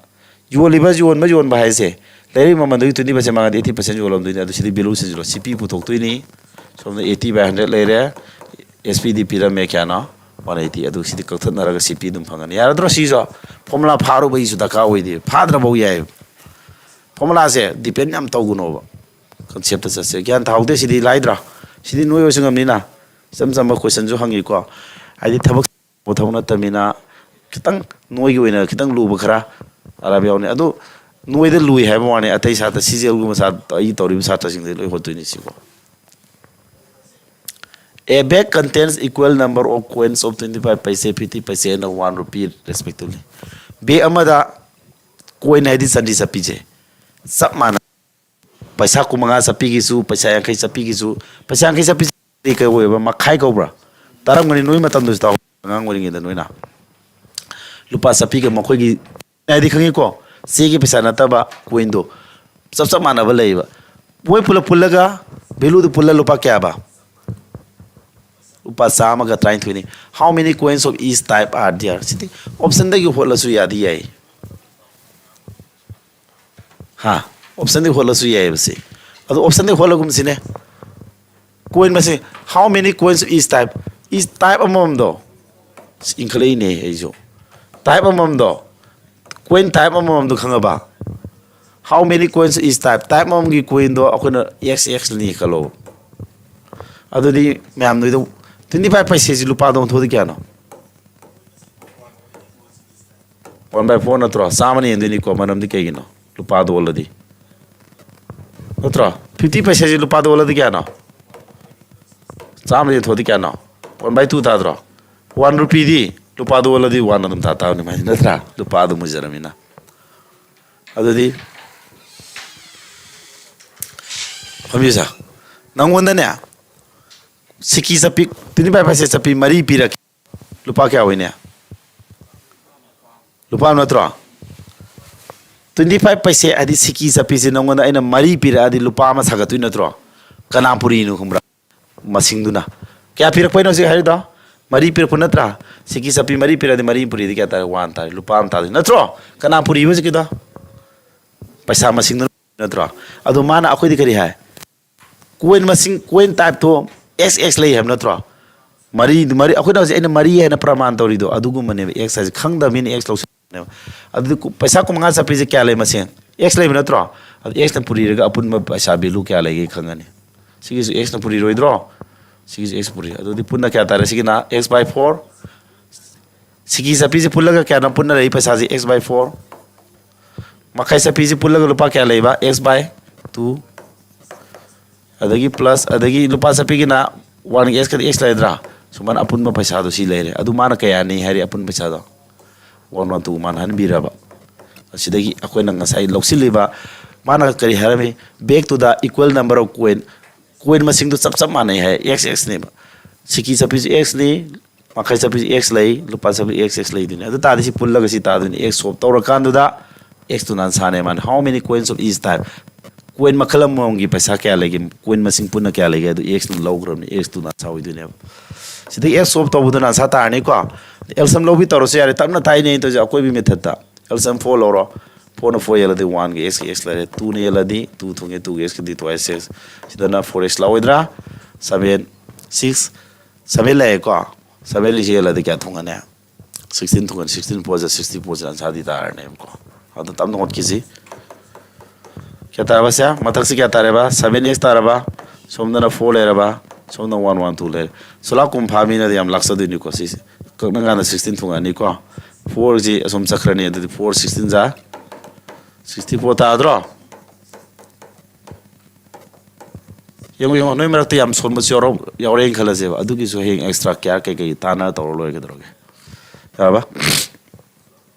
ꯌꯣꯜꯂꯤꯕ, ꯌꯣꯟꯕ, ꯌꯣꯟꯕ ꯍꯥꯏꯁꯦ ꯂꯩꯔꯛꯏꯕ ꯃꯃꯜꯗꯨꯒꯤ ꯇ꯭ꯋꯦꯟꯇꯤ ꯄꯥꯔꯁꯦꯟ ꯃꯥꯡꯉꯗꯤ ꯑꯩꯠꯇꯤ ꯄꯥꯔꯁꯦꯟ ꯌꯣꯜꯂꯝꯗꯣꯏꯅꯤ꯫ ꯑꯗꯨ ꯁꯤꯗꯤ ꯚꯦꯂꯨ ꯁꯤꯟꯁꯤꯜꯂꯣ꯫ ꯁꯤ ꯄꯤ ꯄꯨꯊꯣꯛꯇꯣꯏꯅꯤ꯫ ꯁꯣꯝꯗ ꯑꯩꯠꯇꯤ ꯕꯥꯏ ꯍꯟꯗ꯭ꯔꯦꯗ ꯂꯩꯔꯦ꯫ ꯑꯦꯁ ꯄꯤꯗꯤ ꯄꯤꯔꯝꯃꯦ ꯀꯌꯥꯅꯣ? One eighty. ꯑꯗꯨ ꯁꯤꯗꯤ ꯀꯛꯊꯠꯅꯔꯒ ꯁꯤ ꯄꯤ ꯑꯗꯨꯝ ꯐꯪꯒꯅꯤ꯫ ꯌꯥꯔꯗ꯭ꯔꯣ? ꯁꯤꯁꯨ ꯐꯣꯔꯃꯨꯂꯥ ꯐꯥꯔꯨꯕꯒꯤꯁꯨ ꯗꯔꯀꯥꯔ ꯑꯣꯏꯗꯦ꯫ ꯐꯥꯗ꯭ꯔꯐꯧ ꯌꯥꯏꯑꯕ꯫ ꯐꯣꯔꯃꯨꯂꯥꯁꯦ ꯗꯤꯄꯦꯟ ꯌꯥꯝ ꯇꯧꯒꯅꯣꯕ꯫ ꯀꯟꯁꯦꯞꯇ ꯆꯠꯁꯦ꯫ ꯒ꯭ꯌꯥꯟ ꯊꯥꯍꯧꯗꯦ꯫ ꯁꯤꯗꯤ ꯂꯥꯏꯗ꯭ꯔꯥ? ꯁꯤꯗꯤ ꯅꯣꯏ ꯑꯣꯏꯁꯨ ꯉꯝꯅꯤꯅ꯫ ꯏꯆꯝ ꯆꯝꯕ ꯀꯣꯏꯁꯟꯁꯨ ꯍꯪꯉꯤꯀꯣ꯫ ꯍꯥꯏꯗꯤ ꯊꯕꯛ ꯊꯕꯛ ꯅꯠꯇꯕꯅꯤꯅ ꯈꯤꯇꯪ ꯅꯣꯏꯒꯤ ꯑꯣꯏꯅ ꯈꯤꯇꯪ ꯂꯨꯕ ꯈꯔ ꯑꯔꯥꯏꯕ ꯌꯥꯎꯅꯤ꯫ ꯑꯗꯨ ꯅꯣꯏꯗ ꯂꯨꯏ ꯍꯥꯏꯕ ꯋꯥꯅꯤ꯫ ꯑꯇꯩ ꯁꯥꯇ꯭ꯔ, ꯁꯤ ꯖꯤ ꯑꯦꯜꯒꯨꯝꯕ ꯁꯥꯇ꯭ꯔ, ꯑꯩꯒꯤ ꯇꯧꯔꯤꯕ ꯁꯥꯇ꯭ꯔꯁꯤꯡꯗꯤ ꯂꯣꯏ ꯍꯣꯠꯇꯣꯏꯅꯤ ꯁꯤꯀꯣ꯫ A bag contains equal number of coins of twenty five paise, fifty paise and one rupee respectively. Bag ꯑꯃꯗ ꯀꯣꯏꯟ ꯍꯥꯏꯗꯤ ꯆꯥꯟꯗꯤ ꯆꯠꯄꯤꯁꯦ ꯆꯞ ꯃꯥꯟꯅ ꯄꯩꯁꯥ ꯀꯨꯟꯃꯉꯥ ꯆꯠꯄꯤꯒꯤꯁꯨ, ꯄꯩꯁꯥ ꯌꯥꯡꯈꯩ ꯆꯠꯄꯤꯒꯤꯁꯨ, ꯄꯩꯁꯥ ꯌꯥꯡꯈꯩ ꯆꯠꯄꯤꯁꯦ ꯀꯩ ꯑꯣꯏꯌꯦꯕ? ꯃꯈꯥꯏ ꯀꯧꯕ꯭ꯔꯥ? ꯇꯥꯔꯝꯒꯅꯤ ꯅꯣꯏ ꯃꯇꯝꯗꯁꯨ ꯇꯥꯍꯧ-, ꯑꯉꯥꯡ ꯑꯣꯏꯔꯤꯉꯩꯗ ꯅꯣꯏꯅ꯫ ꯂꯨꯄꯥ ꯆꯠꯄꯤꯒ ꯃꯈꯣꯏꯒꯤ ꯍꯥꯏꯗꯤ ꯈꯪꯉꯤꯀꯣ? ꯆꯦꯒꯤ ꯄꯩꯁꯥ ꯅꯠꯇꯕ ꯀꯣꯏꯟꯗꯣ ꯆꯞ ꯆꯞ ꯃꯥꯟꯅꯕ ꯂꯩꯌꯦꯕ꯫ ꯃꯣꯏ ꯄꯨꯂꯞ ꯄꯨꯜꯂꯒ ꯚꯦꯂꯨꯗꯨ ꯄꯨꯜꯂ ꯂꯨꯄꯥ ꯀꯌꯥꯕ? ꯂꯨꯄꯥ ꯆꯥꯝꯃꯒ ꯇꯔꯥꯅꯤꯊꯣꯏꯅꯤ꯫ How many coins of each type are there? ꯁꯤꯗꯤ ꯑꯣꯞꯁꯟꯗꯒꯤ ꯍꯣꯠꯂꯁꯨ ꯌꯥꯗꯤ ꯌꯥꯏ꯫ ꯍꯥ? ꯑꯣꯞꯁꯟꯗꯒꯤ ꯍꯣꯠꯂꯁꯨ ꯌꯥꯏꯑꯕ ꯁꯤ꯫ ꯑꯗꯣ ꯑꯣꯞꯁꯟꯗꯒꯤ ꯍꯣꯠꯂꯒꯨꯝꯁꯤꯅꯦ꯫ ꯀꯣꯏꯟ ꯃꯁꯤꯡ, how many coins of each type? Each type ꯑꯃꯃꯝꯗꯣ꯫ ꯑꯁ, ꯏꯟꯈꯠꯂꯛꯏꯅꯦ ꯑꯩꯁꯨ꯫ ꯇꯥꯏꯞ ꯑꯃꯃꯝꯗꯣ꯫ ꯀꯣꯏꯟ ꯇꯥꯏꯞ ꯑꯃꯃꯝꯗꯣ ꯈꯪꯉꯕ? How many coins each type? Type ꯑꯃꯃꯝꯒꯤ ꯀꯣꯏꯟꯗꯣ ꯑꯩꯈꯣꯏꯅ ꯑꯦꯛꯁ ꯑꯦꯛꯁꯅꯤ ꯈꯜꯂꯣ꯫ ꯑꯗꯨꯗꯤ ꯃꯌꯥꯝꯗꯨꯗ twenty five ꯄꯩꯁꯦꯁꯤ ꯂꯨꯄꯥꯗ ꯑꯣꯟꯊꯣꯛꯑꯗꯤ ꯀꯌꯥꯅꯣ? One by four ꯅꯠꯇ꯭ꯔꯣ? ꯆꯥꯝꯃꯅ ꯌꯦꯟꯗꯣꯏꯅꯤꯀꯣ, ꯃꯔꯝꯗꯤ ꯀꯩꯒꯤꯅꯣ? ꯂꯨꯄꯥꯗ ꯑꯣꯜꯂꯗꯤ, ꯅꯠꯇ꯭ꯔꯣ? Fifty ꯄꯩꯁꯦꯁꯤ ꯂꯨꯄꯥꯗ ꯑꯣꯜꯂꯗꯤ ꯀꯌꯥꯅꯣ? ꯆꯥꯝꯃ ꯌꯦꯟꯊꯣꯛꯑꯗꯤ ꯀꯌꯥꯅꯣ? One by two ꯇꯥꯗ꯭ꯔꯣ? One rupeeꯗꯤ ꯂꯨꯄꯥꯗ ꯑꯣꯜꯂꯗꯤ one ꯑꯗꯨꯝ ꯇꯥ ꯇꯥꯕꯅꯤ ꯃꯥꯏ, ꯅꯠꯇ꯭ꯔꯥ? ꯂꯨꯄꯥ ꯑꯗꯨꯝ ꯑꯣꯏꯖꯔꯝꯅꯤꯅ꯫ ꯑꯗꯨꯗꯤ ꯐꯝꯕꯤꯁꯦ, ꯅꯪꯉꯣꯟꯗꯅꯦ ꯁꯤꯀꯤ ꯆꯞꯄꯤ, twenty five ꯄꯩꯁꯦ ꯆꯞꯄꯤ ꯃꯔꯤ ꯄꯤꯔꯛꯀꯦ꯫ ꯂꯨꯄꯥ ꯀꯌꯥ ꯑꯣꯏꯅꯤ? ꯂꯨꯄꯥ ꯑꯃ ꯅꯠꯇ꯭ꯔꯣ? Twenty five ꯄꯩꯁꯦ ꯍꯥꯏꯗꯤ ꯁꯤꯀꯤ ꯆꯞꯄꯤꯁꯦ ꯅꯪꯉꯣꯟꯗ ꯑꯩꯅ ꯃꯔꯤ ꯄꯤꯔꯛꯑꯗꯤ ꯂꯨꯄꯥ ꯑꯃ ꯁꯥꯒꯠꯇꯣꯏ ꯅꯠꯇ꯭ꯔꯣ? ꯀꯅꯥ ꯄꯨꯔꯤꯅꯣ ꯈꯪꯕ꯭ꯔꯥ? ꯃꯁꯤꯡꯗꯨꯅ꯫ ꯀꯌꯥ ꯄꯤꯔꯛꯄꯩꯅꯣ ꯍꯧꯖꯤꯛ ꯍꯥꯏꯔꯤꯗꯣ? ꯃꯔꯤ ꯄꯤꯔꯛꯄ ꯅꯠꯇ꯭ꯔꯥ? ꯁꯤꯀꯤ ꯆꯞꯄꯤ ꯃꯔꯤ ꯄꯤꯔꯛꯑꯗꯤ ꯃꯔꯤ ꯄꯨꯔꯤꯗꯤ ꯀꯌꯥ ꯇꯥꯔꯦ? One ꯇꯥꯔꯦ꯫ ꯂꯨꯄꯥ ꯑꯃ ꯇꯥꯗꯣꯏ ꯅꯠꯇ꯭ꯔꯣ? ꯀꯅꯥ ꯄꯨꯔꯤꯕ ꯍꯧꯖꯤꯛꯀꯤꯗꯣ? ꯄꯩꯁꯥ ꯃꯁꯤꯡꯗꯨꯅ ꯅꯠꯇ꯭ꯔꯣ? ꯑꯗꯣ ꯃꯥꯅ ꯑꯩꯈꯣꯏꯗꯤ ꯀꯔꯤ ꯍꯥꯏ? Coin ꯃꯁꯤꯡ, coin typeꯇꯣ X X ꯂꯩ ꯍꯥꯏꯕ ꯅꯠꯇ꯭ꯔꯣ? ꯃꯔꯤ, ꯃꯔꯤ, ꯑꯩꯈꯣꯏꯅ ꯍꯧꯖꯤꯛ ꯑꯩꯅ ꯃꯔꯤ ꯍꯥꯏꯅ ꯄ꯭ꯔꯃꯥꯟ ꯇꯧꯔꯤꯗꯣ ꯑꯗꯨꯒꯨꯝꯕꯅꯦꯕ꯫ X ꯍꯥꯏꯁꯦ ꯈꯪꯗꯕ ꯃꯤꯅ X ꯂꯧꯁꯤꯟꯕꯅꯦꯕ꯫ ꯑꯗꯨꯗꯤ ꯀꯨ-, ꯄꯩꯁꯥ ꯀꯨꯟꯃꯉꯥ ꯆꯠꯄꯤꯁꯦ ꯀꯌꯥ ꯂꯩ ꯃꯁꯤꯡ? X ꯂꯩꯕ ꯅꯠꯇ꯭ꯔꯣ? ꯑꯗꯨ Xꯅ ꯄꯨꯔꯤꯔꯒ ꯑꯄꯨꯟꯕ ꯄꯩꯁꯥ value ꯀꯌꯥ ꯂꯩꯒꯦ ꯈꯪꯉꯅꯤ꯫ ꯁꯤꯒꯤꯁꯨ Xꯅ ꯄꯨꯔꯤꯔꯣꯏꯗ꯭ꯔꯣ? ꯁꯤꯒꯤꯁꯨ X ꯄꯨꯔꯤ꯫ ꯑꯗꯨꯗꯤ ꯄꯨꯟꯅ ꯀꯌꯥ ꯇꯥꯔꯦ? ꯁꯤꯒꯤꯅ X by four, ꯁꯤꯀꯤ ꯆꯠꯄꯤꯁꯦ ꯄꯨꯜꯂꯒ ꯀꯌꯥꯅꯣ ꯄꯨꯟꯅ ꯂꯩ ꯄꯩꯁꯥꯁꯦ? X by four꯫ ꯃꯈꯥꯏ ꯆꯠꯄꯤꯁꯦ ꯄꯨꯜꯂꯒ ꯂꯨꯄꯥ ꯀꯌꯥ ꯂꯩꯕ? X by two꯫ ꯑꯗꯒꯤ plus, ꯑꯗꯒꯤ ꯂꯨꯄꯥ ꯆꯠꯄꯤꯒꯤꯅ one X ꯀꯗꯤ X ꯂꯩꯗ꯭ꯔꯥ? ꯁꯨꯃꯥꯏꯅ ꯑꯄꯨꯟꯕ ꯄꯩꯁꯥꯗꯣ ꯁꯤ ꯂꯩꯔꯦ꯫ ꯑꯗꯨ ꯃꯥꯅ ꯀꯌꯥꯅꯤ ꯍꯥꯏꯔꯤ ꯑꯄꯨꯟꯕ ꯄꯩꯁꯥꯗꯣ? One one two ꯃꯥꯅ ꯍꯟꯕꯤꯔꯕ꯫ ꯑꯁꯤꯗꯒꯤ ꯑꯩꯈꯣꯏꯅ ꯉꯁꯥꯏ ꯂꯧꯁꯤꯜꯂꯤꯕ, ꯃꯥꯅ ꯀꯔꯤ ꯍꯥꯏꯔꯝꯃꯤ? Back to the equal number of coin꯫ Coin ꯃꯁꯤꯡꯗꯣ ꯆꯞ ꯆꯞ ꯃꯥꯟꯅꯩ ꯍꯥꯏ, X Xꯅꯦꯕ꯫ ꯁꯤꯀꯤ ꯆꯠꯄꯤꯁꯨ Xꯅꯤ, ꯃꯈꯥꯏ ꯆꯠꯄꯤꯁꯨ X ꯂꯩ, ꯂꯨꯄꯥ ꯆꯠꯄꯤ X X ꯂꯩꯗꯣꯏꯅꯤ꯫ ꯑꯗꯨ ꯇꯥꯔꯗꯤ ꯁꯤ ꯄꯨꯜꯂꯒ ꯁꯤ ꯇꯥꯗꯣꯏꯅꯤ꯫ X swap ꯇꯧꯔꯀꯥꯟꯗꯨꯗ X ꯇꯨꯅ answerꯅꯦ ꯃꯥꯅ꯫ How many coins of each type? Coin ꯃꯈꯜ ꯑꯃꯃꯝꯒꯤ ꯄꯩꯁꯥ ꯀꯌꯥ ꯂꯩꯒꯦ? Coin ꯃꯁꯤꯡ ꯄꯨꯟꯅ ꯀꯌꯥ ꯂꯩꯒꯦ? ꯑꯗꯨ Xꯅ ꯂꯧꯈ꯭ꯔꯕꯅꯤ, X ꯇꯨꯅ answer ꯑꯣꯏꯗꯣꯏꯅꯦꯕ꯫ ꯁꯤꯗꯒꯤ X swap ꯇꯧꯕꯗꯨꯅ answer ꯇꯥꯔꯅꯤꯀꯣ꯫ L sum ꯂꯧꯕꯤ ꯇꯧꯔꯁꯨ ꯌꯥꯔꯦ, ꯇꯞꯅ ꯇꯥꯛꯏꯅꯦ ꯑꯩꯅ ꯇꯧꯔꯤꯁꯦ, ꯑꯀꯣꯏꯕꯤ methodꯇ꯫ L sum four ꯂꯧꯔꯣ, fourꯅ four ꯌꯦꯜꯂꯗꯤ oneꯒꯤ Xꯀꯤ X ꯂꯩꯔꯦ, twoꯅ ꯌꯦꯜꯂꯗꯤ two ꯊꯨꯡꯉꯦ, twoꯒꯤ Xꯀꯗꯤ twice X꯫ ꯁꯤꯗꯅ four X ꯂꯥꯛꯑꯣꯏꯗ꯭ꯔꯥ? Seven, six, seven ꯂꯩꯔꯦꯀꯣ꯫ Seven ꯂꯤꯁꯤ ꯌꯦꯜꯂꯗꯤ ꯀꯌꯥ ꯊꯨꯡꯒꯅꯤ? Sixteen ꯊꯨꯡꯒꯅꯤ꯫ Sixteen four ꯖꯥ sixty four ꯖꯥ answerꯗꯤ ꯇꯥꯔꯅꯦꯕꯀꯣ꯫ ꯑꯗꯣ ꯇꯞꯅ ꯍꯣꯠꯈꯤꯁꯤ꯫ ꯀꯌꯥ ꯇꯥꯔꯕ ꯁꯦ? ꯃꯊꯛꯁꯤ ꯀꯌꯥ ꯇꯥꯔꯦꯕ? Seven X ꯇꯥꯔꯕ꯫ ꯁꯣꯝꯗꯅ four ꯂꯩꯔꯕ꯫ ꯁꯣꯝꯗ ꯋꯥꯟ ꯋꯥꯟ ꯇꯨ ꯂꯩꯔꯦ꯫ ꯁꯣꯂꯥ ꯀꯨꯝꯐꯥ ꯃꯤꯅꯗꯤ ꯌꯥꯝ ꯂꯥꯛꯆꯗꯣꯏꯅꯤꯀꯣ꯫ ꯁꯤꯁꯦ ꯀꯛꯅ ꯀꯥꯟꯗ ꯁꯤꯛꯁꯇꯤꯟ ꯊꯨꯡꯉꯛꯑꯅꯤꯀꯣ꯫ ꯐꯣꯔꯁꯤ ꯑꯁꯣꯝ ꯆꯠꯈ꯭ꯔꯅꯤ꯫ ꯑꯗꯨꯗꯤ ꯐꯣꯔ ꯁꯤꯛꯁꯇꯤꯟ ꯖꯥ ꯁꯤꯛꯁꯇꯤ ꯐꯣꯔ ꯇꯥꯗ꯭ꯔꯣ? ꯌꯦꯡꯉꯣ, ꯌꯦꯡꯉꯣ, ꯅꯣꯏ ꯃꯔꯛꯇ ꯌꯥꯝ ꯁꯣꯟꯕꯁꯨ ꯌꯥꯎꯔ-, ꯌꯥꯎꯔꯦꯅ ꯈꯜꯂꯁꯦꯕ꯫ ꯑꯗꯨꯒꯤꯁꯨ ꯍꯌꯦꯡ ꯑꯦꯛꯁꯇ꯭ꯔꯥ ꯀꯤꯌꯥꯔ ꯀꯩꯀꯩ ꯇꯥꯟꯅꯔ ꯇꯧꯔ ꯂꯣꯏꯔꯦ꯫ ꯀꯩꯗꯧꯔꯒꯦ? ꯌꯥꯔꯕ?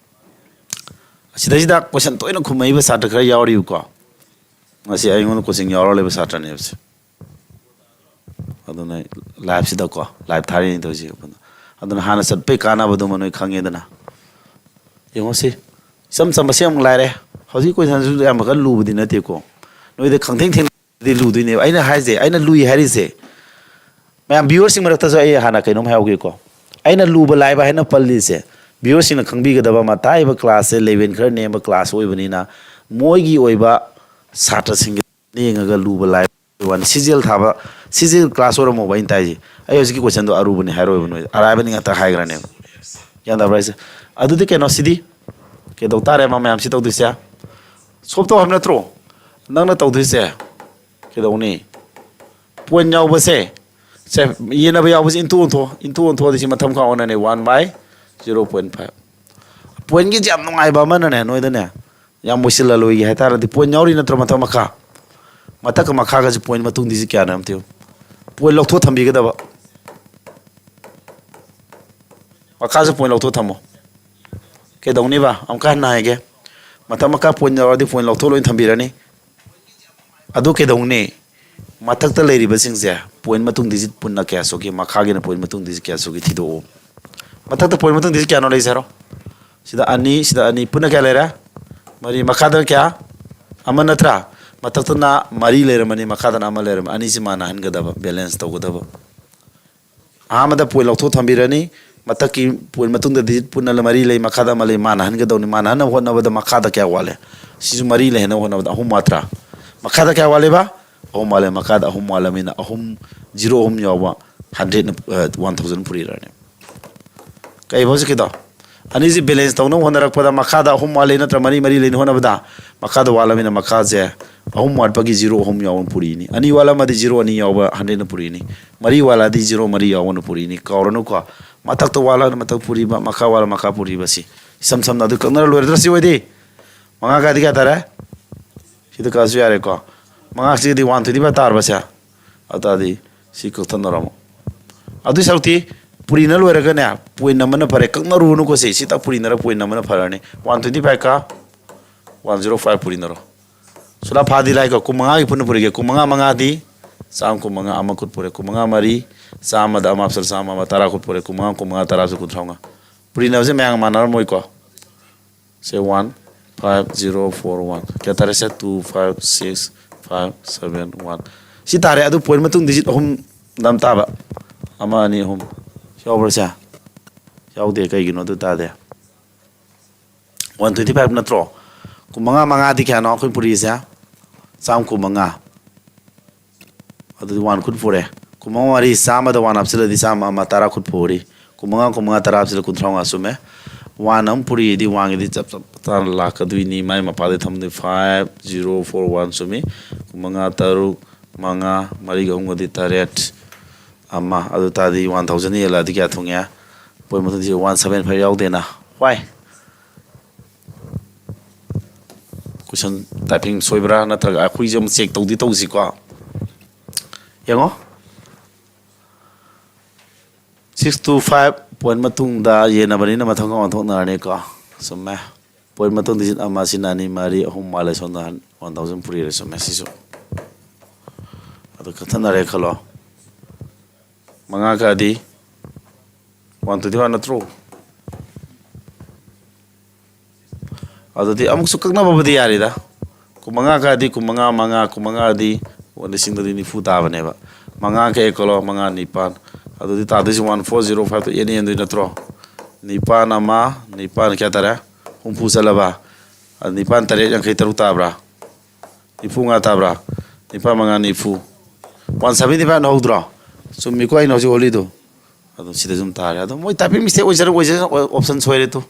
ꯑꯁꯤꯗꯩꯁꯤꯗ ꯀꯣꯏꯁꯟ ꯇꯣꯏꯅ ꯈꯨꯝꯃꯛꯏꯕ ꯁꯥꯇ꯭ꯔ ꯈꯔ ꯌꯥꯎꯔꯤꯕꯀꯣ꯫ ꯉꯁꯤ ꯑꯩꯉꯣꯟꯗ ꯀꯣꯆꯤꯡ ꯌꯥꯎꯔ ꯂꯩꯕ ꯁꯥꯇ꯭ꯔꯅꯦꯕꯁꯦ꯫ ꯑꯗꯨꯅ ꯂꯥꯏꯞꯁꯤꯗꯀꯣ, ꯂꯥꯏꯞ ꯊꯥꯔꯤꯅꯤ ꯇꯧꯔꯤꯁꯦ꯫ ꯑꯗꯨꯅ ꯍꯥꯟꯅ ꯆꯠꯄꯩ ꯀꯥꯟꯅꯕꯗꯨꯃ ꯅꯣꯏ ꯈꯪꯉꯦꯗꯅ꯫ ꯌꯦꯡꯉꯣ ꯁꯤ, ꯏꯆꯝ ꯆꯝꯕꯁꯤ ꯑꯃꯨꯛ ꯂꯥꯏꯔꯦ꯫ ꯍꯧꯖꯤꯛ ꯀꯣꯏꯁꯟꯁꯤꯁꯨ ꯌꯥꯝ ꯀꯟꯅ ꯂꯨꯕꯗꯤ ꯅꯠꯇꯦꯀꯣ꯫ ꯅꯣꯏꯗ ꯈꯪꯊꯦꯡ ꯊꯦꯡꯅꯗꯤ ꯂꯨꯗꯣꯏꯅꯦꯕ꯫ ꯑꯩꯅ ꯍꯥꯏꯁꯦ, ꯑꯩꯅ ꯂꯨꯏ ꯍꯥꯏꯔꯤꯁꯦ, ꯃꯌꯥꯝ ꯚ꯭ꯌꯨꯋꯔꯁꯤꯡ ꯃꯔꯛꯇꯁꯨ ꯑꯩ ꯍꯥꯟꯅ ꯀꯩꯅꯣꯝ ꯍꯥꯏꯍꯧꯒꯦꯀꯣ꯫ ꯑꯩꯅ ꯂꯨꯕ ꯂꯥꯏꯕ ꯍꯥꯏꯅ ꯄꯜꯂꯤꯁꯦ, ꯚ꯭ꯌꯨꯋꯔꯁꯤꯡꯅ ꯈꯪꯕꯤꯒꯗꯕ ꯑꯃ, ꯇꯥꯛꯏꯕ ꯀ꯭ꯂꯥꯁꯁꯦ ꯂꯦꯚꯦꯟ ꯈꯔ ꯅꯦꯝꯕ ꯀ꯭ꯂꯥꯁ ꯑꯣꯏꯕꯅꯤꯅ, ꯃꯣꯏꯒꯤ ꯑꯣꯏꯕ ꯁꯥꯇ꯭ꯔꯁꯤꯡꯒꯤ ꯌꯦꯡꯉꯒ ꯂꯨꯕ ꯂꯥꯏꯕ ꯋꯥꯅꯤ꯫ ꯁꯤꯖꯦꯜ ꯊꯥꯕ, ꯁꯤꯖꯦꯜ ꯀ꯭ꯂꯥꯁ ꯑꯣꯏꯔꯝꯃꯣꯕ ꯑꯩꯅ ꯇꯥꯏꯁꯦ꯫ ꯑꯩ ꯍꯧꯖꯤꯛꯀꯤ ꯀꯣꯏꯁꯟꯗꯣ ꯑꯔꯨꯕꯅꯤ ꯍꯥꯏꯔꯣꯏꯕ ꯅꯣꯏꯗ, ꯑꯔꯥꯏꯕꯅꯤ ꯉꯥꯛꯇ ꯍꯥꯏꯈ꯭ꯔꯅꯦꯕ꯫ ꯒ꯭ꯌꯥꯟ ꯇꯥꯕ꯭ꯔꯥ ꯍꯥꯏꯁꯦ? ꯑꯗꯨꯗꯤ ꯀꯩꯅꯣ, ꯁꯤꯗꯤ ꯀꯩꯗꯧ ꯇꯥꯔꯦ? ꯑꯃ ꯃꯌꯥꯝ ꯁꯤ ꯇꯧꯗꯣꯏꯁꯦ, ꯁꯣꯞ ꯇꯧ ꯍꯥꯏꯕ ꯅꯠꯇ꯭ꯔꯣ? ꯅꯪꯅ ꯇꯧꯗꯣꯏꯁꯦ ꯀꯩꯗꯧꯅꯤ? ꯄꯣꯏꯟ ꯌꯥꯎꯕꯁꯦ, ꯁꯦ, ꯌꯦꯟꯅꯕ ꯌꯥꯎꯕꯁꯦ into ꯑꯣꯟꯊꯣꯛ, into ꯑꯣꯟꯊꯣꯛꯑꯗꯤ ꯁꯤ ꯃꯊꯪ ꯃꯈꯥ ꯑꯣꯟꯅꯅꯤ, ꯋꯥꯟ ꯕꯥꯏ ꯖꯤꯔꯣ ꯄꯣꯏꯟ ꯐꯥꯏꯚ꯫ ꯄꯣꯏꯟꯒꯤꯁꯦ ꯌꯥꯝ ꯅꯨꯡꯉꯥꯏꯕ ꯑꯃꯅꯅꯦ, ꯅꯣꯏꯗꯅꯦ ꯌꯥꯝ ꯃꯣꯏꯁꯤꯜꯍꯜꯂꯣꯏꯒꯦ ꯍꯥꯏꯇꯥꯔꯗꯤ, ꯄꯣꯏꯟ ꯌꯥꯎꯔꯤ ꯅꯠꯇ꯭ꯔꯣ ꯃꯊꯛ ꯃꯈꯥ? ꯃꯊꯛꯀ ꯃꯈꯥꯒꯁꯦ ꯄꯣꯏꯟ ꯃꯇꯨꯡꯗꯤ ꯁꯤ ꯀꯌꯥꯅꯣ ꯑꯝꯇ ꯌꯦꯡꯉꯨ꯫ ꯄꯣꯏꯟ ꯂꯧꯊꯣꯛ ꯊꯝꯕꯤꯒꯗꯕ꯫ ꯃꯈꯥꯁꯨ ꯄꯣꯏꯟ ꯂꯧꯊꯣꯛ ꯊꯝꯃꯣ꯫ ꯀꯩꯗꯧꯅꯤꯕ? ꯑꯃꯨꯛꯀ ꯍꯟꯅ ꯍꯥꯏꯒꯦ꯫ ꯃꯊꯛ ꯃꯈꯥ ꯄꯣꯏꯟ ꯌꯥꯎꯔꯗꯤ ꯄꯣꯏꯟ ꯂꯧꯊꯣꯛ ꯂꯣꯏ ꯊꯝꯕꯤꯔꯅꯤ꯫ ꯑꯗꯨ ꯀꯩꯗꯧꯅꯤ? ꯃꯊꯛꯇ ꯂꯩꯔꯤꯕꯁꯤꯡꯁꯦ ꯄꯣꯏꯟ ꯃꯇꯨꯡ ꯗꯤꯖꯤꯠ ꯄꯨꯟꯅ ꯀꯌꯥ ꯁꯨꯒꯦ? ꯃꯈꯥꯒꯤꯅ ꯄꯣꯏꯟ ꯃꯇꯨꯡ ꯗꯤꯖꯤꯠ ꯀꯌꯥ ꯁꯨꯒꯦ ꯊꯤꯗꯣꯛꯑꯣ꯫ ꯃꯊꯛꯇ ꯄꯣꯏꯟ ꯃꯇꯨꯡ ꯗꯤꯖꯤꯠ ꯀꯌꯥꯅꯣ ꯂꯩꯁꯦ ꯍꯥꯏꯔꯣ? ꯁꯤꯗ ꯑꯅꯤ, ꯁꯤꯗ ꯑꯅꯤ, ꯄꯨꯟꯅ ꯀꯌꯥ ꯂꯩꯔꯦ? ꯃꯔꯤ꯫ ꯃꯈꯥꯗꯅ ꯀꯌꯥ? ꯑꯃ ꯅꯠꯇ꯭ꯔꯥ? ꯃꯊꯛꯇꯅ ꯃꯔꯤ ꯂꯩꯔꯝꯃꯅꯤ, ꯃꯈꯥꯗꯅ ꯑꯃ ꯂꯩꯔꯝꯃꯅꯤ꯫ ꯑꯅꯤꯁꯤ ꯃꯥꯟꯅꯍꯟꯒꯗꯕ, ꯕꯦꯂꯦꯟꯁ ꯇꯧꯒꯗꯕ꯫ ꯑꯍꯥꯟꯕꯗ ꯄꯣꯏꯟ ꯂꯧꯊꯣꯛ ꯊꯝꯕꯤꯔꯅꯤ꯫ ꯃꯊꯛꯀꯤ ꯄꯣꯏꯟ ꯃꯇꯨꯡꯗ ꯗꯤꯖꯤꯠ ꯄꯨꯟꯅ ꯃꯔꯤ ꯂꯩ, ꯃꯈꯥꯗ ꯑꯃ ꯂꯩ, ꯃꯥꯟꯅꯍꯟꯒꯗꯧꯅꯤ꯫ ꯃꯥꯟꯅꯍꯟꯅꯕ ꯍꯣꯠꯅꯕꯗ ꯃꯈꯥꯗ ꯀꯌꯥ ꯋꯥꯠꯂꯦ? ꯁꯤꯁꯨ ꯃꯔꯤ ꯂꯩꯍꯟꯅꯕ ꯍꯣꯠꯅꯕꯗ ꯑꯍꯨꯝ ꯋꯥꯠꯇ꯭ꯔꯥ? ꯃꯈꯥꯗ ꯀꯌꯥ ꯋꯥꯠꯂꯦꯕ? ꯑꯍꯨꯝ ꯋꯥꯠꯂꯦ꯫ ꯃꯈꯥꯗ ꯑꯍꯨꯝ ꯋꯥꯠꯂꯃꯤꯅ ꯑꯍꯨꯝ, ꯖꯤꯔꯣ ꯑꯍꯨꯝ ꯌꯥꯎꯕ ꯍꯟꯗ꯭ꯔꯦꯠꯅ, ꯑ, ꯋꯥꯟ ꯊꯥꯎꯖꯟ ꯄꯨꯔꯤꯔꯅꯦ꯫ ꯀꯩꯕ ꯍꯧꯖꯤꯛꯀꯤꯗꯣ? ꯑꯅꯤꯁꯤ ꯕꯦꯂꯦꯟꯁ ꯇꯧꯅꯕ ꯍꯣꯠꯅꯔꯛꯄꯗ ꯃꯈꯥꯗ ꯑꯍꯨꯝ ꯋꯥꯠꯂꯤ ꯅꯠꯇ꯭ꯔ? ꯃꯔꯤ, ꯃꯔꯤ ꯂꯩꯅ ꯍꯣꯠꯅꯕꯗ ꯃꯈꯥꯗ ꯋꯥꯠꯂꯃꯤꯅ ꯃꯈꯥꯁꯦ ꯑꯍꯨꯝ ꯋꯥꯠꯄꯒꯤ ꯖꯤꯔꯣ ꯑꯍꯨꯝ ꯌꯥꯎꯕꯅ ꯄꯨꯔꯤꯅꯤ꯫ ꯑꯅꯤ ꯋꯥꯠꯂꯝꯃꯗꯤ ꯖꯤꯔꯣ ꯑꯅꯤ ꯌꯥꯎꯕ ꯍꯟꯗ꯭ꯔꯦꯠꯅ ꯄꯨꯔꯤꯅꯤ꯫ ꯃꯔꯤ ꯋꯥꯠꯂꯗꯤ ꯖꯤꯔꯣ ꯃꯔꯤ ꯌꯥꯎꯕꯅ ꯄꯨꯔꯤꯅꯤ꯫ ꯀꯥꯎꯔꯅꯨꯀꯣ, ꯃꯊꯛꯇ ꯋꯥꯠꯂꯒꯅ ꯃꯊꯛ ꯄꯨꯔꯤꯕ, ꯃꯈꯥ ꯋꯥꯠꯂ ꯃꯈꯥ ꯄꯨꯔꯤꯕ꯫ ꯁꯤ ꯏꯁꯝ ꯁꯝꯅ ꯑꯗꯨ ꯀꯛꯅꯔ ꯂꯣꯏꯔꯗ꯭ꯔꯥ? ꯁꯤ ꯑꯣꯏꯗꯤ ꯃꯉꯥ ꯀꯥꯏꯗꯤ ꯀꯌꯥ ꯇꯥꯔꯦ? ꯁꯤꯗ ꯀꯛꯑꯁꯨ ꯌꯥꯔꯦꯀꯣ꯫ ꯃꯉꯥꯁꯤꯒꯗꯤ ꯋꯥꯟ ꯇ꯭ꯋꯦꯟꯇꯤ ꯐꯥꯏꯚ ꯇꯥꯔꯕꯁꯦ꯫ ꯑꯗꯨ ꯇꯥꯔꯗꯤ ꯁꯤ ꯀꯛꯊꯠꯅꯔꯝꯃꯣ꯫ ꯑꯗꯨꯏ ꯁꯔꯨꯛꯇꯤ ꯄꯨꯔꯤꯅ ꯂꯣꯏꯔꯒꯅꯦ, ꯄꯣꯏꯟ ꯑꯃꯅ ꯐꯔꯦ, ꯀꯛꯅꯔꯨꯅꯨꯀꯣ꯫ ꯁꯤ ꯁꯤꯇ ꯄꯨꯔꯤꯅꯔ ꯄꯣꯏꯟ ꯑꯃꯅ ꯐꯔꯅꯤ꯫ ꯋꯥꯟ ꯇ꯭ꯋꯦꯟꯇꯤ ꯐꯥꯏꯚꯀ ꯋꯥꯟ ꯖꯤꯔꯣ ꯐꯥꯏꯚ ꯄꯨꯔꯤꯅꯔꯣ꯫ ꯁꯨꯂꯥ ꯐꯥꯗꯤ ꯂꯥꯏꯀꯣ꯫ ꯀꯨꯟꯃꯉꯥꯒꯤ ꯄꯨꯟꯅ ꯄꯨꯔꯤꯒꯦ꯫ ꯀꯨꯟꯃꯉꯥ ꯃꯉꯥꯗꯤ ꯆꯥꯝꯃ ꯀꯨꯟꯃꯉꯥ, ꯑꯃ ꯈꯨꯠ ꯄꯨꯔꯦ꯫ ꯀꯨꯟꯃꯉꯥ ꯃꯔꯤ, ꯆꯥꯝꯃꯗ ꯑꯃ ꯍꯥꯞꯆꯜ, ꯆꯥꯝꯃ ꯑꯃ, ꯇꯔꯥ ꯈꯨꯠ ꯄꯨꯔꯦ꯫ ꯀꯨꯟꯃꯉꯥ, ꯀꯨꯟꯃꯉꯥ, ꯇꯔꯥ ꯍꯥꯞꯆꯜ, ꯀꯨꯟꯊ꯭ꯔꯥ ꯃꯉꯥ꯫ ꯄꯨꯔꯤꯅꯕꯁꯦ ꯃꯌꯥꯝ ꯃꯥꯟꯅꯔꯝꯃꯣꯏꯀꯣ꯫ ꯁꯦ one five zero four one. ꯀꯌꯥ ꯇꯥꯔꯦ ꯁꯦ? Two five six five seven one. ꯁꯤ ꯇꯥꯔꯦ꯫ ꯑꯗꯨ ꯄꯣꯏꯟ ꯃꯇꯨꯡ ꯗꯤꯖꯤꯠ ꯑꯍꯨꯝ ꯅꯝ ꯇꯥꯕ꯫ ꯑꯃ, ꯑꯅꯤ, ꯑꯍꯨꯝ꯫ ꯌꯥꯎꯕ꯭ꯔꯥ ꯁꯦ? ꯌꯥꯎꯗꯦ꯫ ꯀꯩꯒꯤꯅꯣ ꯑꯗꯨ ꯇꯥꯗꯦ? ꯋꯥꯟ ꯇ꯭ꯋꯦꯟꯇꯤ ꯐꯥꯏꯚ ꯅꯠꯇ꯭ꯔꯣ? ꯀꯨꯟꯃꯉꯥ ꯃꯉꯥꯗꯤ ꯀꯌꯥꯅꯣ ꯑꯩꯈꯣꯏ ꯄꯨꯔꯤꯁꯦ? ꯆꯥꯝ ꯀꯨꯟꯃꯉꯥ꯫ ꯑꯗꯨꯗꯤ ꯋꯥꯟ ꯈꯨꯠ ꯄꯨꯔꯦ꯫ ꯀꯨꯟꯃꯉꯥ ꯃꯔꯤ, ꯆꯥꯝꯃꯗ ꯋꯥꯟ ꯍꯥꯞꯆꯤꯜꯂꯗꯤ ꯆꯥꯝꯃ ꯑꯃ, ꯇꯔꯥ ꯈꯨꯠ ꯄꯨꯔꯤ꯫ ꯀꯨꯟꯃꯉꯥ, ꯀꯨꯟꯃꯉꯥ, ꯇꯔꯥ ꯍꯥꯞꯆꯤꯜꯂ ꯀꯨꯟꯊ꯭ꯔꯥ ꯃꯉꯥ ꯆꯨꯝꯃꯦ꯫ ꯋꯥꯟ ꯑꯃ ꯄꯨꯔꯤꯗꯤ ꯋꯥꯟꯒꯤꯗꯤ ꯆꯞ ꯆꯞ ꯆꯥꯅ ꯂꯥꯛꯀꯗꯣꯏꯅꯤ꯫ ꯃꯥꯏ ꯃꯄꯥꯗꯩ ꯊꯝꯗꯣꯏ꯫ ꯐꯥꯏꯚ ꯖꯤꯔꯣ ꯐꯣꯔ ꯋꯥꯟ ꯆꯨꯝꯃꯤ꯫ ꯀꯨꯟꯃꯉꯥ ꯇꯔꯨꯛ ꯃꯉꯥ, ꯃꯔꯤꯒ ꯑꯍꯨꯝꯒꯗꯤ ꯇꯔꯦꯠ, ꯑꯃ꯫ ꯑꯗꯨ ꯇꯥꯔꯗꯤ ꯋꯥꯟ ꯊꯥꯎꯖꯟ ꯍꯦꯜꯂꯛꯑꯗꯤ ꯀꯌꯥ ꯊꯨꯡꯉꯦ? ꯄꯣꯏꯟ ꯃꯊꯪꯁꯤ ꯋꯥꯟ ꯁꯚꯦꯟ ꯐꯥꯏꯚ ꯌꯥꯎꯗꯦꯅ꯫ ꯋꯥꯏ꯫ ꯀꯣꯏꯁꯟ ꯇꯥꯏꯄꯤꯡ ꯁꯣꯏꯕ꯭ꯔꯥ ꯅꯠꯇ꯭ꯔꯒ ꯑꯩꯈꯣꯏꯁꯦ ꯑꯃꯨꯛ ꯆꯦꯛ ꯇꯧꯗꯤ ꯇꯧꯁꯤꯀꯣ꯫ ꯌꯦꯡꯉꯣ꯫ ꯁꯤꯛꯁ ꯇꯨ ꯐꯥꯏꯚ ꯄꯣꯏꯟ ꯃꯇꯨꯡꯗ ꯌꯦꯟꯅꯕꯅꯤꯅ ꯃꯊꯪ ꯑꯣꯟꯊꯣꯛꯅꯔꯅꯤꯀꯣ꯫ ꯆꯨꯝꯃꯦ꯫ ꯄꯣꯏꯟ ꯃꯇꯨꯡ ꯗꯤꯖꯤꯠ ꯑꯃ, ꯑꯁꯤꯅ ꯑꯅꯤ, ꯃꯔꯤ, ꯑꯍꯨꯝ ꯋꯥꯠꯂꯦ꯫ ꯁꯣꯝꯗ ꯋꯥꯟ ꯊꯥꯎꯖꯟ ꯄꯨꯔꯤꯔꯦ꯫ ꯆꯨꯝꯃꯦ ꯁꯤꯁꯨ꯫ ꯑꯗꯨ ꯀꯛꯊꯠꯅꯔꯦ ꯈꯜꯂꯣ꯫ ꯃꯉꯥ ꯀꯛꯑꯗꯤ ꯋꯥꯟ ꯇ꯭ꯋꯦꯟꯇꯤ ꯋꯥꯟ ꯅꯠꯇ꯭ꯔꯣ? ꯑꯗꯨꯗꯤ ꯑꯃꯨꯛꯁꯨ ꯀꯛꯅꯕꯕꯨꯗꯤ ꯌꯥꯔꯤꯗ꯫ ꯀꯨꯟꯃꯉꯥ ꯀꯛꯑꯗꯤ ꯀꯨꯟꯃꯉꯥ, ꯃꯉꯥ, ꯀꯨꯟꯃꯉꯥꯗꯤ ꯂꯤꯁꯤꯡꯗꯗꯤ ꯅꯤꯐꯨ ꯇꯥꯕꯅꯦꯕ꯫ ꯃꯉꯥ ꯀꯛꯑꯦ ꯈꯜꯂꯣ, ꯃꯉꯥ ꯅꯤꯄꯥꯟ꯫ ꯑꯗꯨꯗꯤ ꯇꯥꯗꯣꯏꯁꯤ ꯋꯥꯟ ꯐꯣꯔ ꯖꯤꯔꯣ ꯐꯥꯏꯚꯇ ꯑꯦꯟ ꯑꯦꯟꯗꯣꯏ ꯅꯠꯇ꯭ꯔꯣ? ꯅꯤꯄꯥꯟ ꯑꯃ, ꯅꯤꯄꯥꯟ ꯀꯌꯥ ꯇꯥꯔꯦ? ꯍꯨꯝꯐꯨ ꯆꯠꯂꯕ? ꯑꯗꯨ ꯅꯤꯄꯥꯟ ꯇꯔꯦꯠ ꯌꯥꯡꯈꯩ ꯇꯔꯨꯛ ꯇꯥꯕ꯭ꯔꯥ? ꯅꯤꯐꯨ ꯃꯉꯥ ꯇꯥꯕ꯭ꯔꯥ? ꯅꯤꯄꯥꯟ ꯃꯉꯥ ꯅꯤꯐꯨ꯫ One seventy ꯐꯥꯏꯚꯅ ꯍꯧꯗ꯭ꯔꯣ? ꯆꯨꯝꯃꯤꯀꯣ ꯑꯩꯅ ꯍꯧꯖꯤꯛ ꯍꯣꯜꯂꯤꯗꯣ? ꯑꯗꯨ ꯁꯤꯗ ꯁꯨꯝ ꯇꯥꯔꯦ꯫ ꯑꯗꯣ ꯃꯣꯏ ꯇꯥꯏꯄꯤꯡ ꯃꯤꯁꯇꯦꯛ ꯑꯣꯏꯖꯔ ꯑꯣꯏꯖꯔ ꯑꯣꯞꯁꯟ ꯁꯣꯏꯔꯦ ꯇꯨ꯫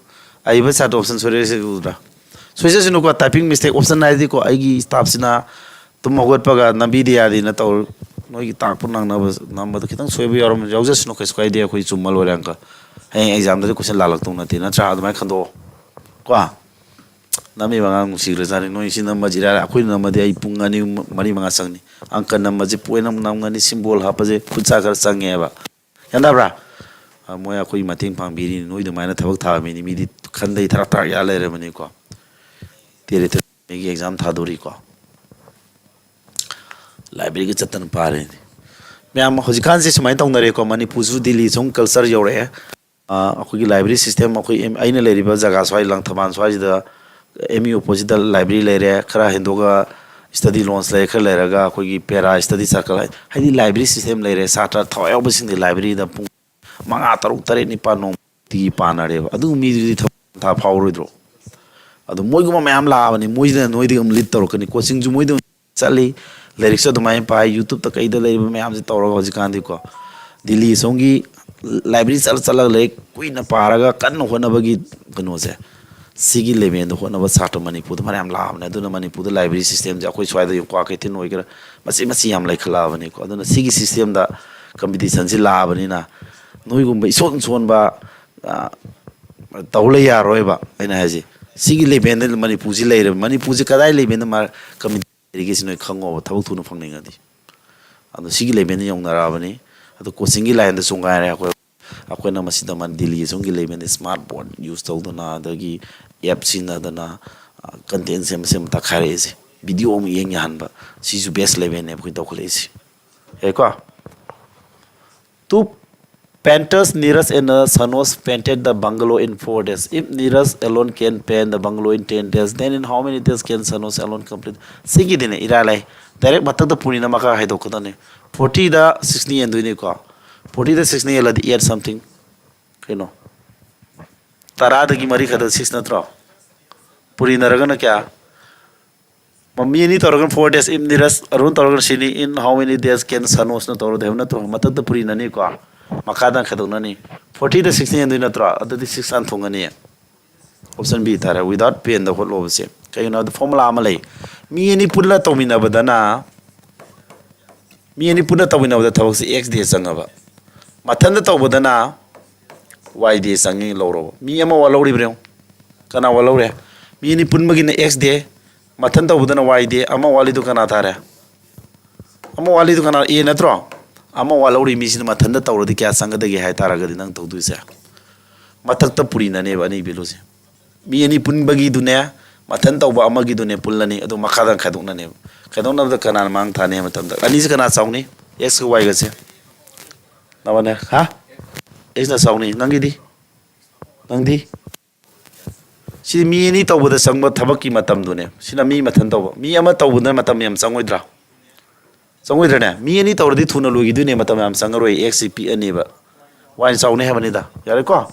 ꯑꯏꯕ ꯆꯥꯠꯇ ꯑꯣꯞꯁꯟ ꯁꯣꯏꯔꯦ ꯁꯤ ꯎꯗ꯭ꯔꯥ? ꯁꯣꯏꯖꯁꯅꯨꯀꯣ, typing mistake option ꯍꯥꯏꯗꯤꯀꯣ, ꯑꯩꯒꯤ staffꯁꯤꯅ ꯇꯨꯝ ꯍꯧꯒꯠꯄꯒ ꯅꯝꯕꯤꯗ ꯌꯥꯗꯦꯅ ꯇꯧ, ꯅꯣꯏꯒꯤ ꯇꯥꯛꯄ ꯅꯪꯅꯕ ꯅꯝꯕꯗ ꯈꯤꯇꯪ ꯁꯣꯏꯕ ꯌꯥꯎꯔꯝ ꯌꯥꯎꯖꯁꯅꯨ, ꯀꯩꯁꯨ ꯀꯥꯏꯗꯦ, ꯑꯩꯈꯣꯏ ꯆꯨꯝꯃ ꯂꯣꯏꯔꯦ ꯑꯪꯀ꯫ ꯍꯌꯦꯡ examꯗꯗꯤ question ꯂꯥꯜꯂꯛꯇꯧ ꯅꯠꯇꯦ, ꯅꯠꯇ꯭ꯔꯥ? ꯑꯗꯨꯃꯥꯏꯅ ꯈꯟꯗꯣꯛꯑꯣ ꯀꯣ꯫ ꯅꯝꯃꯤꯕ ꯑꯉꯥꯡ ꯅꯨꯡꯁꯤꯈ꯭ꯔꯖꯥꯠꯅꯤ꯫ ꯅꯣꯏ ꯁꯤ ꯅꯝꯕꯁꯤ ꯏꯔꯥꯏ ꯂꯥꯏ꯫ ꯑꯩꯈꯣꯏꯅ ꯅꯝꯃꯗꯤ ꯑꯩ ꯄꯨꯡ ꯑꯅꯤ, ꯃꯔꯤ, ꯃꯉꯥ ꯆꯪꯅꯤ꯫ ꯑꯪꯀ ꯅꯝꯕꯁꯦ ꯄꯣꯏꯟ ꯑꯃ ꯅꯝꯒꯅꯤ, symbol ꯍꯥꯞꯄꯁꯦ ꯈꯨꯠ ꯁꯥ ꯈꯔ ꯆꯪꯉꯦꯕ꯫ ꯒ꯭ꯌꯥꯟ ꯇꯥꯕ꯭ꯔꯥ? ꯑ, ꯃꯣꯏ ꯑꯩꯈꯣꯏꯒꯤ ꯃꯇꯦꯡ ꯄꯥꯡꯕꯤꯔꯤꯅꯤ꯫ ꯅꯣꯏ ꯑꯗꯨꯃꯥꯏꯅ ꯊꯕꯛ ꯊꯥꯕ ꯃꯤꯅꯤ꯫ ꯃꯤꯗꯤ ꯈꯟꯗꯩ ꯊꯔꯥꯛ ꯊꯔꯥꯛ ꯌꯥ ꯂꯩꯔꯕꯅꯤꯀꯣ꯫ ꯇꯦꯔꯦ ꯇꯦꯔꯦꯒꯤ exam ꯊꯥꯗꯣꯔꯤꯀꯣ꯫ Libraryꯒ ꯆꯠꯇꯅ ꯄꯥꯔꯦꯅꯦ꯫ ꯃꯌꯥꯝ ꯍꯧꯖꯤꯛꯀꯥꯟꯁꯦ ꯁꯨꯃꯥꯏꯅ ꯇꯧꯅꯔꯦꯀꯣ꯫ ꯃꯅꯤꯄꯨꯔꯁꯨ ꯗꯤꯜꯂꯤ ꯁꯨꯝ culture ꯌꯧꯔꯛꯑꯦ꯫ ꯑ, ꯑꯩꯈꯣꯏꯒꯤ library system, ꯑꯩꯈꯣꯏ ꯑꯦꯝ-, ꯑꯩꯅ ꯂꯩꯔꯤꯕ ꯖꯒꯥ ꯁ꯭ꯋꯥꯏ, ꯂꯪꯊꯕꯥꯜ ꯁ꯭ꯋꯥꯏꯁꯤꯗ M U oppositeꯇ library ꯂꯩꯔꯦ, ꯈꯔ ꯍꯦꯟꯗꯣꯛꯑꯒ study lounge ꯂꯩꯔꯦ, ꯈꯔ ꯂꯩꯔꯒ ꯑꯩꯈꯣꯏꯒꯤ para study circle ꯍꯥꯏ-, ꯍꯥꯏꯗꯤ library system ꯂꯩꯔꯦ꯫ ꯁꯥꯇ꯭ꯔ ꯊꯋꯥꯏ ꯌꯥꯎꯕꯁꯤꯡꯗꯤ libraryꯗ ꯄꯨꯡ ꯃꯉꯥ, ꯇꯔꯨꯛ, ꯇꯔꯦꯠ, ꯅꯤꯄꯥꯜ ꯅꯣꯡꯃꯒꯤ ꯄꯥꯅꯔꯦꯕ꯫ ꯑꯗꯨ ꯃꯤꯗꯨꯗꯤ ꯊꯕꯛ ꯄꯟꯊꯥ ꯐꯥꯎꯔꯣꯏꯗ꯭ꯔꯣ? ꯑꯗꯨ ꯃꯣꯏꯒꯨꯝꯕ ꯃꯌꯥꯝ ꯂꯥꯛꯑꯕꯅꯤ, ꯃꯣꯏꯁꯤꯅ ꯅꯣꯏꯗꯒꯤ ꯑꯃꯨꯛ lead ꯇꯧꯔꯛꯀꯅꯤ꯫ Coachingꯁꯨ ꯃꯣꯏꯗ ꯆꯠꯂꯤ, ꯂꯥꯏꯔꯤꯛꯁꯨ ꯑꯗꯨꯃꯥꯏꯅ ꯄꯥꯏ, YouTubeꯇ ꯀꯩꯗ ꯂꯩꯔꯤꯕ ꯃꯌꯥꯝꯁꯦ ꯇꯧꯔꯒ ꯍꯧꯖꯤꯛꯀꯥꯟꯗꯤꯀꯣ, ꯗꯤꯜꯂꯤ ꯁꯣꯝꯒꯤ library ꯆꯠꯂ ꯆꯠꯂꯒ ꯂꯥꯏꯔꯤꯛ ꯀꯨꯏꯅ ꯄꯥꯔꯒ ꯀꯟꯅ ꯍꯣꯠꯅꯕꯒꯤ ꯀꯩꯅꯣꯁꯦ, ꯁꯤꯒꯤ levelꯗ ꯍꯣꯠꯅꯕ ꯁꯥꯇ꯭ꯔ ꯃꯅꯤꯄꯨꯔꯗ ꯐꯅꯌꯥꯝ ꯂꯥꯛꯑꯕꯅꯦ꯫ ꯑꯗꯨꯅ ꯃꯅꯤꯄꯨꯔꯗ library systemꯁꯦ ꯑꯩꯈꯣꯏ ꯁ꯭ꯋꯥꯏꯗ ꯌꯦꯡꯉꯨ, ꯀ꯭ꯋꯥꯀꯩꯊꯦꯜ ꯑꯣꯏꯒꯦꯔꯥ, ꯃꯆꯤ ꯃꯆꯤ ꯌꯥꯝ ꯂꯩꯈꯠꯂꯛꯑꯕꯅꯤꯀꯣ꯫ ꯑꯗꯨꯅ ꯁꯤꯒꯤ systemꯗ competitionꯁꯤ ꯂꯥꯛꯑꯕꯅꯤꯅ ꯅꯣꯏꯒꯨꯝꯕ ꯏꯁꯣꯟ ꯁꯣꯟꯕ, ꯑ, ꯇꯧ ꯂꯩ ꯌꯥꯔꯣꯏꯕ꯫ ꯑꯩꯅ ꯍꯥꯏꯁꯦ, ꯁꯤꯒꯤ levelꯗ ꯃꯅꯤꯄꯨꯔꯁꯤ ꯂꯩꯔꯦꯕ꯫ ꯃꯅꯤꯄꯨꯔꯁꯤ ꯀꯗꯥꯏ levelꯗ ꯃꯥ competition ꯂꯩꯔꯤꯒꯦ ꯁꯤ ꯅꯣꯏ ꯈꯪꯉꯣꯕ, ꯊꯕꯛ ꯊꯨꯅ ꯐꯪꯅꯤꯡꯉꯗꯤ꯫ ꯑꯗꯣ ꯁꯤꯒꯤ levelꯗ ꯌꯧꯅꯔꯛꯑꯕꯅꯤ꯫ ꯑꯗꯣ coachingꯒꯤ lineꯗꯁꯨ ꯉꯥꯏꯔꯦ, ꯑꯩꯈꯣꯏ, ꯑꯩꯈꯣꯏꯅ ꯃꯁꯤꯗ ꯃ-, ꯗꯤꯜꯂꯤ ꯑꯁꯣꯝꯒꯤ levelꯗ smart board use ꯇꯧꯗꯅ, ꯑꯗꯒꯤ app ꯁꯤꯖꯤꯟꯅꯗꯅ, ꯑ, content ꯁꯦꯝꯕ ꯁꯦꯝꯕ ꯇꯛꯈꯥꯏꯔꯛꯏꯁꯦ꯫ Video ꯑꯃꯨꯛ ꯌꯦꯡ ꯌꯥꯍꯟꯕ, ꯁꯤꯁꯨ best levelꯅꯦꯕ ꯑꯩꯈꯣꯏꯅ ꯇꯧꯈꯠꯂꯛꯏꯁꯦ꯫ ꯌꯥꯏꯀꯣ? Two painters, Neeraj and, uh, Sanos, painted the bungalow in four days. If Neeraj alone can paint the bungalow in ten days, then in how many days can Sanos alone complete? ꯁꯤꯒꯤꯗꯤꯅꯦ ꯏꯔꯥꯏ ꯂꯥꯏ꯫ Direct ꯃꯊꯛꯇ ꯄꯨꯔꯤꯅ ꯃꯈꯥ ꯍꯥꯏꯗꯣꯛꯀꯗꯕꯅꯤ꯫ Fortyꯗ sixꯅ ꯌꯦꯟꯗꯣꯏꯅꯤꯀꯣ꯫ Fortyꯗ sixꯅ ꯌꯦꯜꯂꯗꯤ add something꯫ ꯀꯩꯅꯣ? ꯇꯔꯥꯗꯒꯤ ꯃꯔꯤ ꯈꯛꯇ six ꯅꯠꯇ꯭ꯔꯣ? ꯄꯨꯔꯤꯅꯔꯒꯅ ꯀꯌꯥ? ꯃ-, ꯃꯤ ꯑꯅꯤ ꯇꯧꯔꯒꯅ four days, if Neeraj, Arun ꯇꯧꯔꯒꯅ sixꯅꯤ, in how many days can Sanosꯅ ꯇꯧꯔꯗꯤ ꯍꯥꯏꯕ ꯅꯠꯇ꯭ꯔꯣ? ꯃꯊꯛꯇ ꯄꯨꯔꯤꯅꯅꯤꯀꯣ, ꯃꯈꯥꯗ ꯈꯥꯏꯗꯣꯛꯅꯅꯤ꯫ Fortyꯗ sixꯅ ꯌꯦꯟꯗꯣꯏ ꯅꯠꯇ꯭ꯔꯣ? ꯑꯗꯨꯗꯤ six ꯍꯥꯟꯅ ꯊꯣꯡꯉꯅꯤ꯫ Option B ꯇꯥꯔꯦ, without pen ꯗ ꯍꯣꯠꯂꯣꯕꯁꯦ꯫ ꯀꯩꯒꯤꯅꯣ ꯍꯥꯏꯕꯗ formula ꯑꯃ ꯂꯩ꯫ ꯃꯤ ꯑꯅꯤ ꯄꯨꯟꯅ ꯇꯧꯃꯤꯟꯅꯕꯗꯅ, ꯃꯤ ꯑꯅꯤ ꯄꯨꯟꯅ ꯇꯧꯃꯤꯟꯅꯕꯗ ꯊꯕꯛꯁꯦ x day ꯆꯪꯉꯕ, ꯃꯊꯟꯇ ꯇꯧꯕꯗꯅ y day ꯆꯪꯉꯤ ꯂꯧꯔꯣꯕ꯫ ꯃꯤ ꯑꯃ ꯋꯥꯠꯍꯧꯔꯤꯕ꯭ꯔꯥ ꯌꯦꯡꯉꯨ꯫ ꯀꯅꯥ ꯋꯥꯠꯍꯧꯔꯦ? ꯃꯤ ꯑꯅꯤ ꯄꯨꯟꯕꯒꯤꯅ x day, ꯃꯊꯟ ꯇꯧꯕꯗꯅ y day, ꯑꯃ ꯋꯥꯠꯂꯤꯗꯨ ꯀꯅꯥ ꯇꯥꯔꯦ? ꯑꯃ ꯋꯥꯠꯂꯤꯗꯨ ꯀꯅꯥ? A ꯅꯠꯇ꯭ꯔꯣ? ꯑꯃ ꯋꯥꯠꯍꯧꯔꯤ ꯃꯤꯁꯤꯅ ꯃꯊꯟꯇ ꯇꯧꯔꯗꯤ ꯀꯌꯥ ꯆꯪꯒꯗꯒꯦ ꯍꯥꯏ ꯇꯥꯔꯒꯗꯤ ꯅꯪ ꯇꯧꯗꯣꯏꯁꯦ, ꯃꯊꯛꯇ ꯄꯨꯔꯤꯅꯅꯦꯕ ꯑꯅꯤ ꯚꯦꯂꯨꯁꯦ꯫ ꯃꯤ ꯑꯅꯤ ꯄꯨꯟꯕꯒꯤꯗꯨꯅꯦ, ꯃꯊꯟ ꯇꯧꯕ ꯑꯃꯒꯤꯗꯨꯅꯦ ꯄꯨꯜꯂꯅꯤ, ꯑꯗꯨ ꯃꯈꯥꯗ ꯈꯥꯏꯗꯣꯛꯅꯅꯦꯕ꯫ ꯈꯥꯏꯗꯣꯛꯅꯕꯗ ꯀꯅꯥꯅ ꯃꯥꯡ ꯊꯥꯅꯤ ꯍꯥꯏꯕ ꯃꯇꯝꯗ, ꯑꯅꯤꯁꯤ ꯀꯅꯥ ꯆꯥꯎꯅꯤ? X ꯀ y ꯒꯁꯦ꯫ ꯅꯃꯅꯦ? ꯍꯥ? X ꯅ ꯆꯥꯎꯅꯤ꯫ ꯅꯪꯒꯤꯗꯤ? ꯅꯪꯗꯤ? ꯁꯤ ꯃꯤ ꯑꯅꯤ ꯇꯧꯕꯗ ꯆꯪꯕ ꯊꯕꯛꯀꯤ ꯃꯇꯝꯗꯨꯅꯦ꯫ ꯁꯤꯅ ꯃꯤ ꯃꯊꯟ ꯇꯧꯕ꯫ ꯃꯤ ꯑꯃ ꯇꯧꯕꯗꯨꯅ ꯃꯇꯝ ꯌꯥꯝ ꯆꯪꯉꯣꯏꯗ꯭ꯔꯥ? ꯆꯪꯉꯣꯏꯗ꯭ꯔꯅꯦ? ꯃꯤ ꯑꯅꯤ ꯇꯧꯔꯗꯤ ꯊꯨꯅ ꯂꯣꯏꯈꯤꯗꯣꯏꯅꯦ, ꯃꯇꯝ ꯌꯥꯝ ꯆꯪꯉꯔꯣꯏ꯫ X ꯁꯤ ꯄꯤꯛꯑꯅꯦꯕ, y ꯅ ꯆꯥꯎꯅꯤ ꯍꯥꯏꯕꯅꯤꯗ꯫ ꯌꯥꯔꯦꯀꯣ?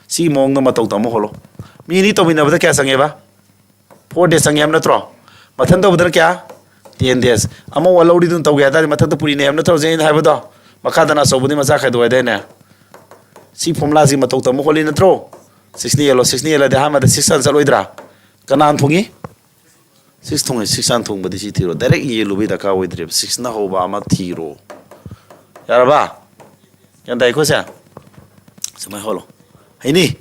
ꯁꯤꯒꯤ ꯃꯑꯣꯡꯗ ꯃꯇꯧ ꯇꯝꯕ ꯍꯧꯔꯣ꯫ ꯃꯤ ꯑꯅꯤ ꯇꯧꯃꯤꯟꯅꯕꯗ ꯀꯌꯥ ꯆꯪꯉꯦꯕ? Four days ꯆꯪꯉꯦ ꯍꯥꯏꯕ ꯅꯠꯇ꯭ꯔꯣ? ꯃꯊꯟ ꯇꯧꯕꯗꯅ ꯀꯌꯥ? Ten days꯫ ꯑꯃ ꯋꯥꯠꯍꯧꯔꯤꯗꯨꯅ ꯇꯧꯒꯦ ꯍꯥꯏ ꯇꯥꯔꯗꯤ ꯃꯊꯛꯇ ꯄꯨꯔꯤꯅꯦ ꯍꯥꯏꯕ ꯅꯠꯇ꯭ꯔꯣ ꯍꯧꯖꯤꯛ ꯑꯩꯅ ꯍꯥꯏꯕꯗꯣ? ꯃꯈꯥꯗꯅ ꯑꯆꯧꯕꯗꯤ ꯃꯆꯥ ꯈꯥꯏꯗꯣꯛ ꯍꯥꯏꯗꯥꯏꯅꯦ? ꯁꯤ formula ꯁꯤ ꯃꯇꯧ ꯇꯝꯕ ꯍꯣꯠꯂꯤ ꯅꯠꯇ꯭ꯔꯣ? Six ꯅ ꯌꯦꯜꯂꯣ, six ꯅ ꯌꯦꯜꯂꯗꯤ ꯑꯍꯥꯟꯕꯗ six ꯍꯥꯟꯅ ꯆꯠꯂꯣꯏꯗ꯭ꯔꯥ? ꯀꯅꯥꯅ ꯊꯣꯡꯉꯤ? Six ꯊꯣꯡꯉꯤ꯫ Six ꯍꯥꯟꯅ ꯊꯣꯡꯕꯗꯤ ꯁꯤ ꯊꯤꯔꯣ꯫ Direct ꯌꯦꯜꯂꯨꯕꯩ ꯗꯔꯀꯥꯔ ꯑꯣꯏꯗ꯭ꯔꯦꯕ꯫ Six ꯅ ꯍꯧꯕ ꯑꯃ ꯊꯤꯔꯣ꯫ ꯌꯥꯔꯕ? ꯒ꯭ꯌꯥꯟ ꯇꯥꯏꯀꯣ ꯁꯦ? ꯁꯨꯃꯥꯏꯅ ꯍꯣꯠꯂꯣ꯫ ꯍꯩꯅꯤ?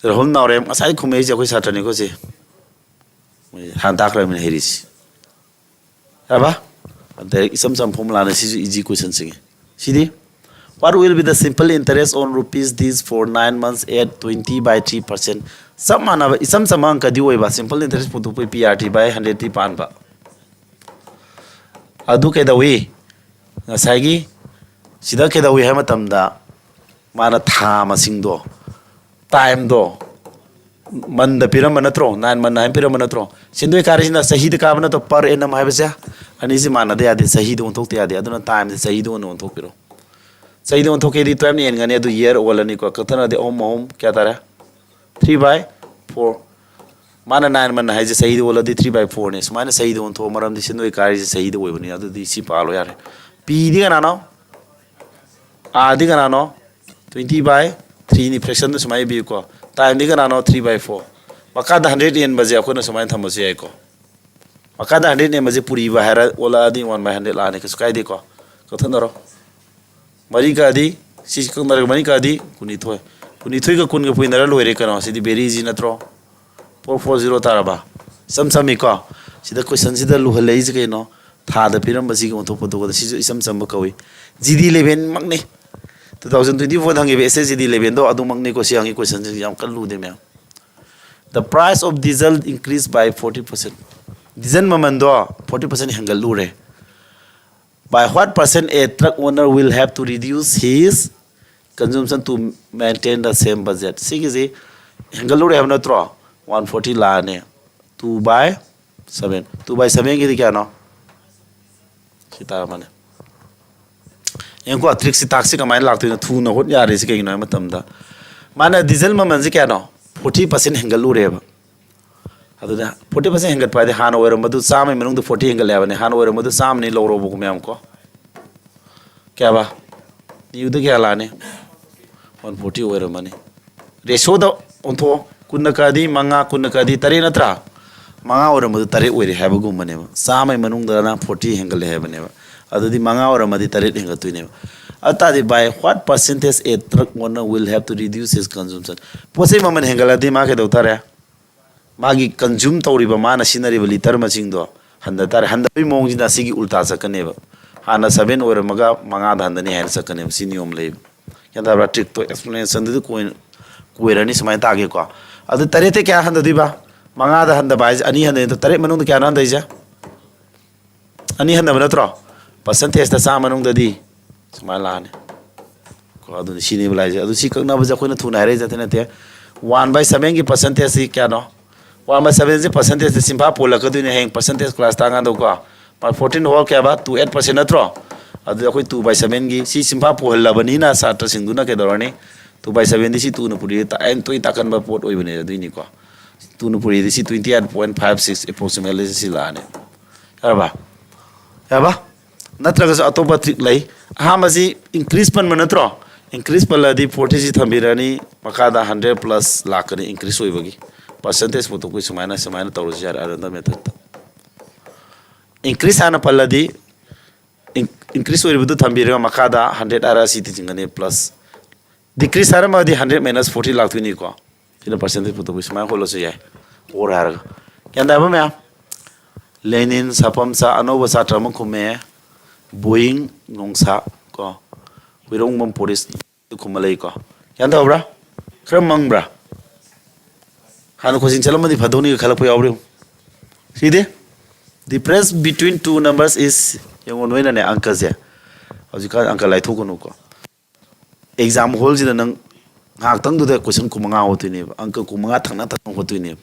ꯔꯥꯍꯨꯜ ꯅꯥꯎꯔꯦꯝ ꯉꯁꯥꯏ ꯈꯨꯝꯃꯛꯏꯁꯦ ꯑꯩꯈꯣꯏ ꯁꯥꯇ꯭ꯔꯅꯤꯀꯣ ꯁꯤ꯫ ꯃꯣꯏ ꯍꯥꯟꯅ ꯇꯥꯛꯈ꯭ꯔꯕꯅꯤꯅ ꯍꯩꯔꯤꯁꯤ꯫ ꯌꯥꯔꯕ? Direct ꯏꯆꯝ ꯆꯝꯕ formula ꯅꯤ, ꯁꯤꯁꯨ easy question ꯁꯤꯡꯉꯤ꯫ CD, what will be the simple interest on rupees this for nine months at twenty by three percent? ꯆꯞ ꯃꯥꯟꯅꯕ ꯏꯆꯝ ꯆꯝꯕ ꯑꯪꯀꯗꯤ ꯑꯣꯏꯕ, simple interest ꯄꯨꯊꯣꯛꯄꯩ P R T by hundred T ꯄꯥꯟꯕ꯫ ꯑꯗꯨ ꯀꯩꯗꯧꯏ? ꯉꯁꯥꯏꯒꯤ ꯁꯤꯗ ꯀꯩꯗꯧꯏ ꯍꯥꯏꯕ ꯃꯇꯝꯗ, ꯃꯥꯅ ꯊꯥ ꯃꯁꯤꯡꯗꯣ, time ꯗꯣ, month ꯗ ꯄꯤꯔꯝꯕ ꯅꯠꯇ꯭ꯔꯣ? Nine month ꯍꯥꯏꯅ ꯄꯤꯔꯝꯕ ꯅꯠꯇ꯭ꯔꯣ? ꯁꯦꯟꯗꯣꯏ ꯀꯥꯔꯤꯁꯤꯅ ꯆꯍꯤꯗ ꯀꯥꯕ ꯅꯠꯇ꯭ꯔꯣ? Per annum ꯍꯥꯏꯕꯁꯦ ꯑꯅꯤꯁꯤ ꯃꯥꯟꯅꯗ ꯌꯥꯗꯦ, ꯆꯍꯤꯗ ꯑꯣꯟꯊꯣꯛꯇ ꯌꯥꯗꯦ꯫ ꯑꯗꯨꯅ time ꯁꯦ ꯆꯍꯤꯗ ꯑꯣꯏꯅ ꯑꯣꯟꯊꯣꯛꯄꯤꯔꯣ꯫ ꯆꯍꯤꯗ ꯑꯣꯟꯊꯣꯛꯀꯦꯗꯤ twelve ꯅ ꯌꯦꯟꯒꯅꯤ, ꯑꯗꯨ year ꯑꯣꯜꯂꯅꯤꯀꯣ꯫ ꯀꯛꯊꯠꯅꯔꯗꯤ ꯑꯍꯨꯝ ꯑꯍꯨꯝ ꯀꯌꯥ ꯇꯥꯔꯦ? Three by four꯫ ꯃꯥꯅ nine month ꯍꯥꯏꯁꯦ ꯆꯍꯤꯗ ꯑꯣꯜꯂꯗꯤ three by four ꯅꯦ꯫ ꯁꯨꯃꯥꯏꯅ ꯆꯍꯤꯗ ꯑꯣꯟꯊꯣꯛꯑꯣ, ꯃꯔꯝꯗꯤ ꯁꯦꯟꯗꯣꯏ ꯀꯥꯔꯤꯁꯦ ꯆꯍꯤꯗ ꯑꯣꯏꯕꯅꯤ꯫ ꯑꯗꯨꯗꯤ ꯁꯤ ꯄꯥꯜꯂꯣ ꯌꯥꯔꯦ꯫ P ꯗꯤ ꯀꯅꯥꯅꯣ? R ꯗꯤ ꯀꯅꯥꯅꯣ? Twenty by three ꯅꯤ꯫ Fraction ꯗꯨ ꯁꯨꯃꯥꯏꯅ ꯏꯕꯤꯌꯨꯀꯣ, ꯇꯥꯏꯝꯗꯤ ꯀꯅꯥꯅꯣ? Three by four꯫ ꯃꯈꯥꯗ ꯍꯟꯗ꯭ꯔꯦꯠ ꯌꯦꯟꯕꯁꯦ ꯑꯩꯈꯣꯏꯅ ꯁꯨꯃꯥꯏꯅ ꯊꯝꯕꯁꯨ ꯌꯥꯏꯀꯣ꯫ ꯃꯈꯥꯗ ꯍꯟꯗ꯭ꯔꯦꯠ ꯌꯦꯟꯕꯁꯦ ꯄꯨꯔꯤꯕ ꯍꯥꯏꯔ ꯑꯣꯜꯂꯛꯑꯗꯤ ꯋꯥꯟ ꯕꯥꯏ ꯍꯟꯗ꯭ꯔꯦꯠ ꯂꯥꯛꯑꯅꯤ, ꯀꯩꯁꯨ ꯀꯥꯏꯗꯦꯀꯣ꯫ ꯀꯛꯊꯠꯅꯔꯣ꯫ ꯃꯔꯤ ꯀꯛꯑꯗꯤ, ꯁꯤ ꯀꯛꯅꯔꯒ ꯃꯔꯤ ꯀꯛꯑꯗꯤ ꯀꯨꯟꯅꯤꯊꯣꯏ꯫ ꯀꯨꯟꯅꯤꯊꯣꯏꯒ ꯀꯨꯟꯒ ꯄꯨꯏꯅꯔ ꯂꯣꯏꯔꯦ ꯀꯩꯅꯣ꯫ ꯁꯤꯗꯤ very easy ꯅꯠꯇ꯭ꯔꯣ? Four four zero ꯇꯥꯔꯕ? ꯏꯆꯝ ꯆꯝꯃꯤꯀꯣ꯫ ꯁꯤꯗ ꯀꯣꯏꯁꯟꯁꯤꯗ ꯂꯨꯍꯜꯂꯛꯏꯁꯦ ꯀꯩꯅꯣ? ꯊꯥꯗ ꯄꯤꯔꯝꯕꯁꯤꯒꯤ ꯑꯣꯟꯊꯣꯛꯄꯗꯨꯒ ꯁꯤꯁꯨ ꯏꯆꯝ ꯆꯝꯕ ꯀꯧꯏ꯫ G D eleven ꯃꯛꯅꯤ꯫ Two thousand twenty four ꯍꯪꯉꯤꯕ S S G D eleven ꯗꯣ ꯑꯗꯨꯃꯛꯅꯤꯀꯣ꯫ ꯁꯤ ꯍꯪꯉꯤ ꯀꯣꯏꯁꯟꯁꯤꯡꯁꯦ ꯌꯥꯝ ꯀꯟꯅ ꯂꯨꯗꯦ ꯃꯌꯥꯝ꯫ The price of diesel increased by forty percent꯫ Diesel ꯃꯃꯟꯗꯣ forty percent ꯍꯦꯟꯒꯠꯂꯨꯔꯦ꯫ By what percent a truck owner will have to reduce his consumption to maintain the same budget? ꯁꯤꯒꯤꯁꯤ ꯍꯦꯟꯒꯠꯂꯨꯔꯦ ꯍꯥꯏꯕ ꯅꯠꯇ꯭ꯔꯣ? One forty ꯂꯥꯛꯑꯅꯤ꯫ Two by seven꯫ Two by sevenꯒꯤꯗꯤ ꯀꯌꯥꯅꯣ? ꯁꯤ ꯇꯥꯔꯝꯃꯅꯤ꯫ ꯌꯦꯡꯉꯨꯀꯣ, ꯇ꯭ꯔꯤꯛꯁꯤ, taxi ꯀꯃꯥꯏꯅ ꯂꯥꯛꯇꯣꯏꯅꯣ? ꯊꯨꯅ ꯍꯣꯠ ꯌꯥꯔꯤꯁꯤ ꯀꯩꯒꯤꯅꯣ ꯍꯥꯏꯕ ꯃꯇꯝꯗ, ꯃꯥꯅ ꯗꯤꯖꯜ ꯃꯃꯜꯁꯤ ꯀꯌꯥꯅꯣ? Forty percent ꯍꯦꯟꯒꯠꯂꯨꯔꯦꯕ꯫ ꯑꯗꯨꯅ forty percent ꯍꯦꯟꯒꯠꯄ ꯍꯥꯏꯗꯤ ꯍꯥꯟꯅ ꯑꯣꯏꯔꯝꯕꯗꯨ ꯆꯥꯝꯃꯒꯤ ꯃꯅꯨꯡꯗ forty ꯍꯦꯟꯒꯠꯂꯦ ꯍꯥꯏꯕꯅꯤ꯫ ꯍꯥꯟꯅ ꯑꯣꯏꯔꯝꯕꯗꯨ ꯆꯥꯝꯃꯅꯤ ꯂꯧꯔꯣꯕꯀꯣ ꯃꯌꯥꯝ ꯀꯣ꯫ ꯀꯌꯥꯕ? ꯅ꯭ꯌꯨꯗ ꯀꯌꯥ ꯂꯥꯛꯑꯅꯤ? One forty ꯑꯣꯏꯔꯝꯃꯅꯤ꯫ ꯔꯦꯁꯤꯌꯣꯗ ꯑꯣꯟꯊꯣꯛꯑꯣ꯫ ꯀꯨꯟꯅ ꯀꯛꯑꯗꯤ ꯃꯉꯥ, ꯀꯨꯟꯅ ꯀꯛꯑꯗꯤ ꯇꯔꯦꯠ ꯅꯠꯇ꯭ꯔꯥ? ꯃꯉꯥ ꯑꯣꯏꯔꯝꯕꯗꯨ ꯇꯔꯦꯠ ꯑꯣꯏꯔꯦ ꯍꯥꯏꯕꯒꯨꯝꯕꯅꯦꯕ꯫ ꯆꯥꯝꯃꯒꯤ ꯃꯅꯨꯡꯗꯅ forty ꯍꯦꯟꯒꯠꯂꯦ ꯍꯥꯏꯕꯅꯦꯕ꯫ ꯑꯗꯨꯗꯤ ꯃꯉꯥ ꯑꯣꯏꯔꯝꯃꯗꯤ ꯇꯔꯦꯠ ꯍꯦꯟꯒꯠꯇꯣꯏꯅꯦꯕ꯫ ꯑꯗꯨ ꯇꯥꯔꯗꯤ, by what percentage a truck owner will have to reduce his consumption? ꯄꯣꯠ ꯆꯩ ꯃꯃꯜ ꯍꯦꯟꯒꯠꯂꯗꯤ ꯃꯥ ꯀꯩꯗꯧ ꯇꯥꯔꯦ? ꯃꯥꯒꯤ consume ꯇꯧꯔꯤꯕ, ꯃꯥꯅ ꯁꯤꯖꯤꯟꯅꯔꯤꯕ ꯂꯤꯇꯔ ꯃꯁꯤꯡꯗꯣ ꯍꯟꯊ ꯇꯥꯔꯦ꯫ ꯍꯟꯊꯕꯒꯤ ꯃꯑꯣꯡꯁꯤꯅ ꯑꯁꯤꯒꯤ ꯎꯜꯇꯥ ꯆꯠꯀꯅꯦꯕ꯫ ꯍꯥꯟꯅ seven ꯑꯣꯏꯔꯝꯃꯒ ꯃꯉꯥꯗ ꯍꯟꯊꯅꯤ ꯍꯥꯏꯅ ꯆꯠꯀꯅꯦꯕ꯫ ꯁꯤ ꯅꯤꯌꯣꯝ ꯂꯩꯕ꯫ ꯒ꯭ꯌꯥꯟ ꯇꯥꯕ꯭ꯔꯥ? ꯇ꯭ꯔꯤꯛꯇꯣ, ꯑꯦꯛꯁꯄ꯭ꯂꯦꯅꯦꯁꯟꯗꯨꯗꯤ ꯀꯣꯏ-, ꯀꯣꯏꯔꯅꯤ꯫ ꯁꯨꯃꯥꯏꯅ ꯇꯥꯒꯦꯀꯣ꯫ ꯑꯗꯨ ꯇꯔꯦꯠꯇ ꯀꯌꯥ ꯍꯟꯊꯗꯣꯏꯕ? ꯃꯉꯥꯗ ꯍꯟꯊꯕ ꯍꯥꯏꯁꯦ ꯑꯅꯤ ꯍꯟꯊꯩ꯫ ꯑꯗꯣ ꯇꯔꯦꯠ ꯃꯅꯨꯡꯗ ꯀꯌꯥꯅꯣ ꯍꯟꯊꯩꯁꯦ? ꯑꯅꯤ ꯍꯟꯊꯕ ꯅꯠꯇ꯭ꯔꯣ? ꯄꯔꯁꯦꯟꯇꯦꯖꯇ ꯆꯥꯝꯃ ꯃꯅꯨꯡꯗꯗꯤ ꯁꯨꯃꯥꯏꯅ ꯂꯥꯛꯑꯅꯤ꯫ ꯀꯣ, ꯑꯗꯨꯅꯤ ꯁꯤꯅꯦꯕ ꯂꯥꯛꯏꯁꯦ꯫ ꯑꯗꯨ ꯁꯤ ꯀꯛꯅꯕꯁꯦ ꯑꯩꯈꯣꯏꯅ ꯊꯨꯅ ꯍꯥꯏꯔꯛꯏꯁꯦ ꯑꯇꯩ ꯅꯠꯇꯦ꯫ One by sevenꯒꯤ percentageꯁꯤ ꯀꯌꯥꯅꯣ? One by sevenꯁꯤ percentageꯁꯤ ꯁꯤꯝꯐꯥ ꯄꯣꯜꯂꯛꯀꯗꯣꯏꯅꯦ ꯍꯌꯦꯡ percentage class ꯇꯥꯀꯥꯟꯗꯀꯣ꯫ Fourteen whole ꯀꯌꯥꯕ? Two eight percent ꯅꯠꯇ꯭ꯔꯣ? ꯑꯗꯨꯗꯤ ꯑꯩꯈꯣꯏ two by sevenꯒꯤ ꯁꯤ ꯁꯤꯝꯐꯥ ꯄꯨꯍꯜꯂꯕꯅꯤꯅ ꯁꯥꯇ꯭ꯔꯁꯤꯡꯗꯨꯅ ꯀꯩꯗꯧꯔꯅꯤ? Two by sevenꯗꯤ ꯁꯤ twoꯅ ꯄꯨꯔꯤꯗꯤ ꯇꯥ-, ꯑꯩꯅ ꯇꯣꯏ ꯇꯥꯛꯀꯟꯕ ꯄꯣꯠ ꯑꯣꯏꯕꯅꯦ꯫ ꯑꯗꯨꯏꯅꯤꯀꯣ꯫ Twoꯅ ꯄꯨꯔꯤꯗꯤ ꯁꯤ twenty eight point five six approximately ꯁꯤ ꯂꯥꯛꯑꯅꯤ꯫ ꯌꯥꯔꯕ? ꯌꯥꯔꯕ? ꯅꯠꯇ꯭ꯔꯒꯁꯨ ꯑꯇꯣꯞꯄ trick ꯂꯩ꯫ ꯑꯍꯥꯟꯕꯁꯤ increase ꯄꯟꯕ ꯅꯠꯇ꯭ꯔꯣ? Increase ꯄꯜꯂꯗꯤ forty ꯁꯤ ꯊꯝꯕꯤꯔꯅꯤ, ꯃꯈꯥꯗ hundred plus ꯂꯥꯛꯀꯅꯤ increase ꯑꯣꯏꯕꯒꯤ꯫ Percentage ꯄꯨꯊꯣꯛꯄꯒꯤ ꯁꯨꯃꯥꯏꯅ, ꯁꯨꯃꯥꯏꯅ ꯇꯧꯔꯁꯨ ꯌꯥꯔꯦ ꯑꯅꯗꯔ ꯃꯦꯊꯠꯇ꯫ Increase ꯍꯥꯟꯅ ꯄꯜꯂꯗꯤ increase ꯑꯣꯏꯔꯤꯕꯗꯨ ꯊꯝꯕꯤꯔꯒ ꯃꯈꯥꯗ hundred ꯍꯥꯏꯔ ꯁꯤ ꯊꯤꯡꯒꯅꯤ plus decrease ꯍꯥꯏꯔꯝꯃꯗꯤ hundred minus forty ꯂꯥꯛꯇꯣꯏꯅꯤꯀꯣ꯫ ꯁꯤꯅ percentage ꯄꯨꯊꯣꯛꯄꯒꯤ ꯁꯨꯃꯥꯏꯅ ꯍꯣꯠꯂꯁꯨ ꯌꯥꯏ꯫ Or ꯍꯥꯏꯔꯒ꯫ ꯒ꯭ꯌꯥꯟ ꯇꯥꯕ ꯃꯌꯥꯝ? ꯂꯦꯅꯤꯟ, ꯁꯥꯐꯝꯆꯥ, ꯑꯅꯧꯕ ꯁꯥꯇ꯭ꯔ ꯑꯃ ꯈꯨꯝꯃꯦ꯫ ꯕꯣꯌꯤꯡ, ꯅꯣꯡꯁꯥ ꯀꯣ꯫ ꯍꯨꯏꯔꯣꯡꯕꯝ ꯄꯣꯔꯤꯁ ꯈꯨꯝꯃ ꯂꯩꯀꯣ꯫ ꯒ꯭ꯌꯥꯟ ꯇꯥꯕ꯭ꯔꯥ? ꯈꯔ ꯃꯪꯕ꯭ꯔꯥ? ꯍꯥꯟꯅ ꯀꯣꯆꯤꯡ ꯆꯠꯂꯝꯃꯗꯤ ꯐꯗꯧꯅꯤꯒ ꯈꯜꯂꯛꯄ ꯌꯥꯎꯕ꯭ꯔꯥ ꯌꯦꯡꯉꯨ꯫ ꯁꯤꯗꯤ difference between two numbers is, ꯌꯦꯡꯉꯣ ꯅꯣꯏꯅꯅꯦ ꯑꯪꯀꯁꯦ, ꯍꯧꯖꯤꯛꯀꯥꯟ ꯑꯪꯀ ꯂꯥꯏꯊꯣꯛꯀꯅꯨꯀꯣ꯫ Exam hallꯁꯤꯗ ꯅꯪ ꯉꯥꯏꯍꯥꯛꯇꯪꯗꯨꯗ question ꯀꯨꯟꯃꯉꯥ ꯍꯣꯠꯇꯣꯏꯅꯦꯕ, ꯑꯪꯀ ꯀꯨꯟꯃꯉꯥ ꯊꯪꯅ ꯊꯪꯅ ꯍꯣꯠꯇꯣꯏꯅꯦꯕ꯫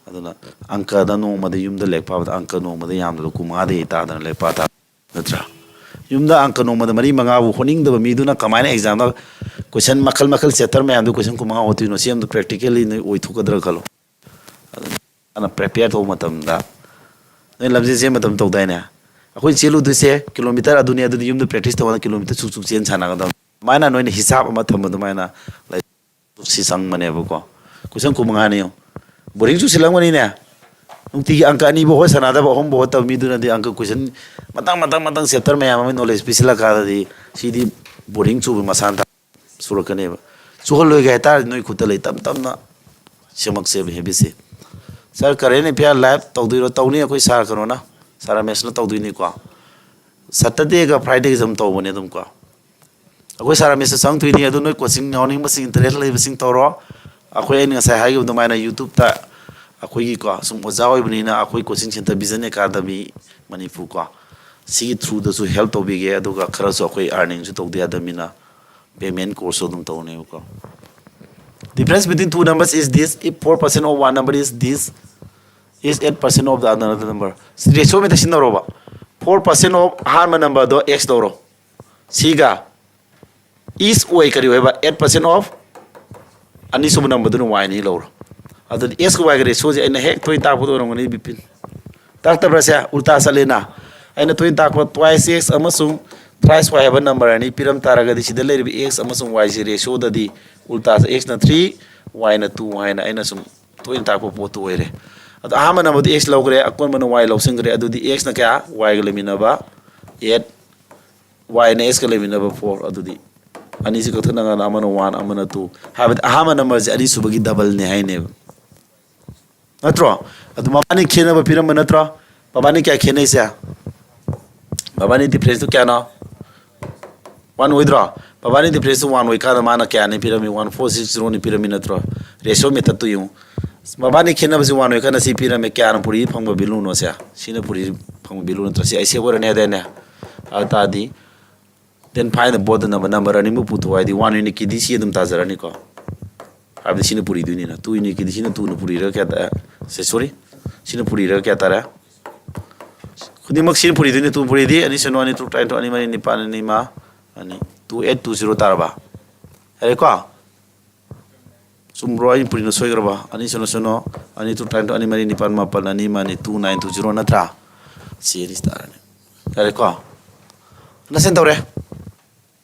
ꯑꯗꯨꯅ ꯑꯪꯀꯗ ꯅꯣꯡꯃꯗ ꯌꯨꯝꯗ ꯂꯥꯏꯔꯤꯛ ꯄꯥꯕꯗ ꯑꯪꯀ ꯅꯣꯡꯃꯗ ꯌꯥꯝꯗꯕ ꯀꯨꯟꯃꯉꯥꯗꯒꯤ ꯇꯥꯗꯅ ꯂꯥꯏꯔꯤꯛ ꯄꯥ ꯇꯥꯕ ꯅꯠꯇ꯭ꯔꯥ? ꯌꯨꯝꯗ ꯑꯪꯀ ꯅꯣꯡꯃꯗ ꯃꯔꯤ ꯃꯉꯥꯕꯨ ꯍꯣꯠꯅꯤꯡꯗꯕ ꯃꯤꯗꯨꯅ ꯀꯃꯥꯏꯅ examꯗ question ꯃꯈꯜ ꯃꯈꯜ chapter ꯃꯌꯥꯝꯗꯨ question ꯀꯨꯟꯃꯉꯥ ꯍꯣꯠꯇꯣꯏꯅꯣ? ꯁꯤ ꯑꯝꯇ practically ꯅꯣꯏ ꯑꯣꯏꯊꯣꯛꯀꯗ꯭ꯔꯥ ꯈꯜꯂꯣ꯫ ꯑꯗꯨꯅ prepare ꯇꯧꯕ ꯃꯇꯝꯗ, ꯅꯣꯏ ꯂꯝꯖꯦꯜ ꯆꯦꯟꯕ ꯃꯇꯝ ꯇꯧꯗꯥꯏꯅꯦ? ꯑꯩꯈꯣꯏ ꯆꯦꯜꯂꯨꯗꯣꯏꯁꯦ kilometre ꯑꯗꯨꯅꯤ, ꯑꯗꯨꯗꯤ ꯌꯨꯝꯗ practice ꯇꯧꯕꯅ kilometre ꯁꯨꯛ ꯁꯨꯛ ꯆꯦꯟ ꯁꯥꯟꯅꯒꯗꯕꯅꯤ꯫ ꯑꯗꯨꯃꯥꯏꯅ ꯅꯣꯏꯅ ꯍꯤꯁꯥꯞ ꯑꯃ ꯊꯝꯕ ꯑꯗꯨꯃꯥꯏꯅ ꯂꯥꯏꯔꯤꯛ ꯁꯤ ꯆꯪꯕꯅꯦꯕꯀꯣ꯫ Question ꯀꯨꯟꯃꯉꯥꯅꯤ ꯌꯦꯡꯉꯨ꯫ Boring ꯆꯨꯁꯤꯜꯂꯝꯒꯅꯤꯅꯦ꯫ ꯅꯨꯡꯇꯤꯒꯤ ꯑꯪꯀ ꯑꯅꯤꯕꯨ ꯍꯣꯠ ꯁꯥꯟꯅꯗꯕ, ꯑꯍꯨꯝꯕꯨ ꯍꯣꯠꯇꯕ ꯃꯤꯗꯨꯅꯗꯤ ꯑꯪꯀ question ꯃꯊꯪ, ꯃꯊꯪ, ꯃꯊꯪ chapter ꯃꯌꯥꯝ ꯑꯃꯒꯤ knowledge ꯄꯤꯁꯤꯜꯂꯀꯥꯟꯗꯗꯤ ꯁꯤꯗꯤ boring ꯆꯨꯕ ꯃꯁꯥꯅ ꯇꯥ-, ꯆꯨꯔꯛꯀꯅꯦꯕ꯫ ꯆꯨꯍꯜꯂꯣꯏꯒꯦ ꯍꯥꯏꯇꯥꯔꯗꯤ ꯅꯣꯏ ꯈꯨꯠꯇ ꯂꯩ, ꯇꯞ ꯇꯞꯅ ꯁꯦꯝꯃꯛꯁꯦꯕ habitꯁꯦ꯫ Sir, current affair live ꯇꯧꯗꯣꯏꯔꯣ? ꯇꯧꯅꯤ, ꯑꯩꯈꯣꯏ sir ꯀꯩꯅꯣꯅ, sir ꯔꯥꯃꯦꯁꯅ ꯇꯧꯗꯣꯏꯅꯤꯀꯣ꯫ Saturdayꯒ Fridayꯒꯁꯨ ꯑꯗꯨꯝ ꯇꯧꯕꯅꯦ ꯑꯗꯨꯝ ꯀꯣ꯫ ꯑꯩꯈꯣꯏ sir ꯔꯥꯃꯦꯁꯇ ꯆꯪꯉꯛꯇꯣꯏꯅꯤ꯫ ꯑꯗꯨ ꯅꯣꯏ coaching ꯌꯥꯎꯅꯤꯡꯕꯁꯤꯡ, interest ꯂꯩꯕꯁꯤꯡ ꯇꯧꯔꯣ꯫ ꯑꯩꯈꯣꯏ, ꯑꯩꯅ ꯉꯁꯥꯏ ꯍꯥꯏꯈꯤꯕ ꯑꯗꯨꯃꯥꯏꯅ YouTubeꯇ ꯑꯩꯈꯣꯏꯒꯤꯀꯣ, ꯁꯨꯝ ꯑꯣꯖꯥ ꯑꯣꯏꯕꯅꯤꯅ ꯑꯩꯈꯣꯏ coaching centre Vision Academy Manipur ꯀꯣ, ꯁꯤꯒꯤ throughꯗꯁꯨ help ꯇꯧꯕꯤꯒꯦ꯫ ꯑꯗꯨꯒ ꯈꯔꯁꯨ ꯑꯩꯈꯣꯏ earningꯁꯨ ꯇꯧꯗ ꯌꯥꯗꯕꯅꯤꯅ payment courseꯁꯨ ꯑꯗꯨꯝ ꯇꯧꯅꯦꯕꯀꯣ꯫ Difference between two numbers is this: if four percent of one number is this, is eight percent of the another number. Ratio method ꯁꯤꯖꯤꯟꯅꯔꯣꯕ꯫ Four percent of ꯑꯍꯥꯟꯕ numberꯗꯣ x ꯂꯧꯔꯣ꯫ ꯁꯤꯒ is y ꯀꯔꯤ ꯑꯣꯏꯕ? Eight percent of ꯑꯅꯤꯁꯨꯕ numberꯗꯨꯅ yꯅꯤ ꯂꯧꯔꯣ꯫ ꯑꯗꯨꯗꯤ x ꯒ y ꯒ ratioꯁꯦ ꯑꯩꯅ ꯍꯦꯛ ꯊꯣꯏꯅ ꯇꯥꯛꯄꯗ ꯑꯣꯏꯔꯝꯒꯅꯤ ꯕꯤꯄꯤꯟ꯫ ꯇꯥꯛꯇꯕ꯭ꯔꯥ ꯁꯦ? ꯎꯜꯇꯥ ꯆꯠꯂꯦꯅ꯫ ꯑꯩꯅ ꯊꯣꯏꯅ ꯇꯥꯛꯄ twice x ꯑꯃꯁꯨꯡ Factorize y ꯍꯥꯏꯕ number ꯑꯅꯤ ꯄꯤꯔꯝ ꯇꯥꯔꯒꯗꯤ, ꯁꯤꯗ ꯂꯩꯔꯤꯕ x ꯑꯃꯁꯨꯡ y ꯁꯤ ratio ꯗꯗꯤ ꯎꯜꯇꯥ, x ꯅ three, y ꯅ two ꯍꯥꯏꯅ ꯑꯩꯅ ꯁꯨꯝ ꯇꯣꯏꯅ ꯇꯥꯛꯄ ꯄꯣꯠꯇꯨ ꯑꯣꯏꯔꯦ꯫ ꯑꯗꯣ ꯑꯍꯥꯟꯕ number ꯗꯨ x ꯂꯧꯈ꯭ꯔꯦ, ꯑꯀꯣꯟꯕꯅ y ꯂꯧꯁꯤꯟꯈ꯭ꯔꯦ꯫ ꯑꯗꯨꯗꯤ x ꯅ ꯀꯌꯥ? Y ꯒ ꯂꯩꯃꯤꯟꯅꯕ eight, y ꯅ x ꯀ ꯂꯩꯃꯤꯟꯅꯕ four꯫ ꯑꯗꯨꯗꯤ ꯑꯅꯤꯁꯤ ꯀꯛꯊꯠꯅꯉꯥꯏꯗ ꯑꯃꯅ one, ꯑꯃꯅ two꯫ ꯍꯥꯏꯕꯗꯤ ꯑꯍꯥꯟꯕ number ꯁꯦ ꯑꯅꯤꯁꯨꯕꯒꯤ double ꯅꯦ ꯍꯥꯏꯅꯦꯕ, ꯅꯠꯇ꯭ꯔꯣ? ꯑꯗꯨ ꯃꯕꯥꯅꯤ ꯈꯦꯠꯅꯕ ꯄꯤꯔꯝꯕ ꯅꯠꯇ꯭ꯔꯣ? ꯃꯕꯥꯅꯤ ꯀꯌꯥ ꯈꯦꯠꯅꯩꯁꯦ? ꯃꯕꯥꯅꯤ difference ꯇꯨ ꯀꯌꯥꯅꯣ? One ꯑꯣꯏꯗ꯭ꯔꯣ? ꯃꯕꯥꯅꯤ difference ꯇꯨ one ꯑꯣꯏꯀꯥꯟꯗ ꯃꯥꯅ ꯀꯌꯥꯅꯤ ꯄꯤꯔꯝꯃꯤ? One four six zero ꯅꯤ ꯄꯤꯔꯝꯃꯤ ꯅꯠꯇ꯭ꯔꯣ? Ratio method ꯇꯨ ꯌꯦꯡꯉꯨ꯫ ꯃꯕꯥꯅꯤ ꯈꯦꯠꯅꯕꯁꯤ one ꯑꯣꯏꯀꯥꯟꯗ ꯁꯤ ꯄꯤꯔꯝꯃꯦ꯫ ꯀꯌꯥꯅ ꯄꯨꯔꯤ ꯐꯪꯕ value ꯅꯣ ꯁꯦ? ꯁꯤꯅ ꯄꯨꯔꯤ ꯐꯪꯕ value ꯅꯠꯇ꯭ꯔꯣ? ꯁꯤ ꯑꯩ ꯁꯦꯞ ꯑꯣꯏꯔꯅꯤ ꯍꯥꯏꯗꯥꯏꯅꯦ? ꯑꯗꯨ ꯇꯥꯔꯗꯤ then find the both number, number ꯑꯅꯤꯃꯛ ꯄꯨꯊꯣꯛꯑꯣ ꯍꯥꯏꯗꯤ one unit ꯀꯤꯗꯤ ꯁꯤ ꯑꯗꯨꯝ ꯇꯥꯖꯔꯅꯤꯀꯣ꯫ ꯍꯥꯏꯕꯗꯤ ꯁꯤꯅ ꯄꯨꯔꯤꯗꯣꯏꯅꯤꯅ, two unit ꯀꯤꯗꯤ ꯁꯤꯅ two ꯅ ꯄꯨꯔꯤꯔꯒ ꯀꯌꯥ ꯇꯥꯔꯦ? ꯁꯦ, sorry, ꯁꯤꯅ ꯄꯨꯔꯤꯔꯒ ꯀꯌꯥ ꯇꯥꯔꯦ? ꯈꯨꯗꯤꯡꯃꯛ ꯁꯤꯅ ꯄꯨꯔꯤꯗꯣꯏꯅꯤ꯫ Two ꯄꯨꯔꯤꯗꯤ ꯑꯅꯤ ꯁꯤꯅꯣ, ꯑꯅꯤ ꯇꯔꯨꯛ ꯇꯔꯥꯅꯤꯊꯣꯏ, ꯑꯅꯤ ꯃꯔꯤ ꯅꯤꯄꯥꯜ, ꯑꯅꯤ ꯑꯃ, ꯑꯅꯤ, two eight two zero ꯇꯥꯔꯕ? ꯌꯥꯔꯦꯀꯣ? ꯆꯨꯝꯕ꯭ꯔꯣ? ꯑꯩ ꯄꯨꯔꯤꯅ ꯁꯣꯏꯈ꯭ꯔꯕ? ꯑꯅꯤ ꯁꯤꯅꯣ ꯁꯤꯅꯣ, ꯑꯅꯤ ꯇꯔꯨꯛ ꯇꯔꯥꯅꯤꯊꯣꯏ, ꯑꯅꯤ ꯃꯔꯤ ꯅꯤꯄꯥꯜ ꯃꯥꯄꯜ, ꯑꯅꯤ ꯑꯃ, ꯑꯅꯤ, two nine two zero ꯅꯠꯇ꯭ꯔꯥ? ꯁꯤ ꯑꯅꯤ ꯇꯥꯔꯅꯤ꯫ ꯌꯥꯔꯦꯀꯣ? Understand ꯇꯧꯔꯦ?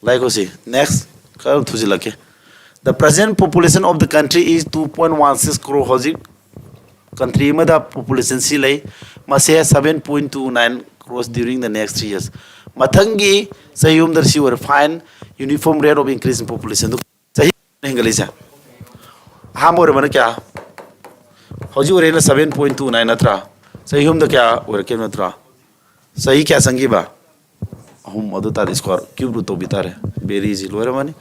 ꯂꯥꯏꯛ ꯁꯤ next ꯈꯔ ꯊꯨꯖꯤꯜꯂꯛꯀꯦ꯫ The present population of the country is two point one six crore꯫ ꯍꯧꯖꯤꯛ country ꯑꯃꯗ population ꯁꯤ ꯂꯩ, ꯃꯁꯦ seven point two nine crores during the next three years꯫ ꯃꯊꯪꯒꯤ ꯆꯍꯤ ꯑꯍꯨꯝꯗ ꯁꯤ ꯑꯣꯏꯔꯦ꯫ Find uniform rate of increase in population꯫ ꯑꯗꯨ ꯆꯍꯤ ꯍꯦꯟꯒꯠꯂꯤꯁꯦ ꯑꯍꯥꯟꯕ ꯑꯣꯏꯔꯝꯕꯅ ꯀꯌꯥ? ꯍꯧꯖꯤꯛ ꯑꯣꯏꯔꯦꯅ seven point two nine ꯅꯠꯇ꯭ꯔꯥ? ꯆꯍꯤ ꯑꯍꯨꯝꯗ ꯀꯌꯥ ꯑꯣꯏꯔꯛꯀꯦ ꯅꯠꯇ꯭ꯔꯥ? ꯆꯍꯤ ꯀꯌꯥ ꯆꯪꯈꯤꯕ? ꯑꯍꯨꯝ꯫ ꯑꯗꯨ ꯇꯥꯔꯗꯤ square cube root ꯇꯧꯕꯤ ꯇꯥꯔꯦ꯫ Very easy, ꯂꯣꯏꯔꯝꯃꯅꯤ꯫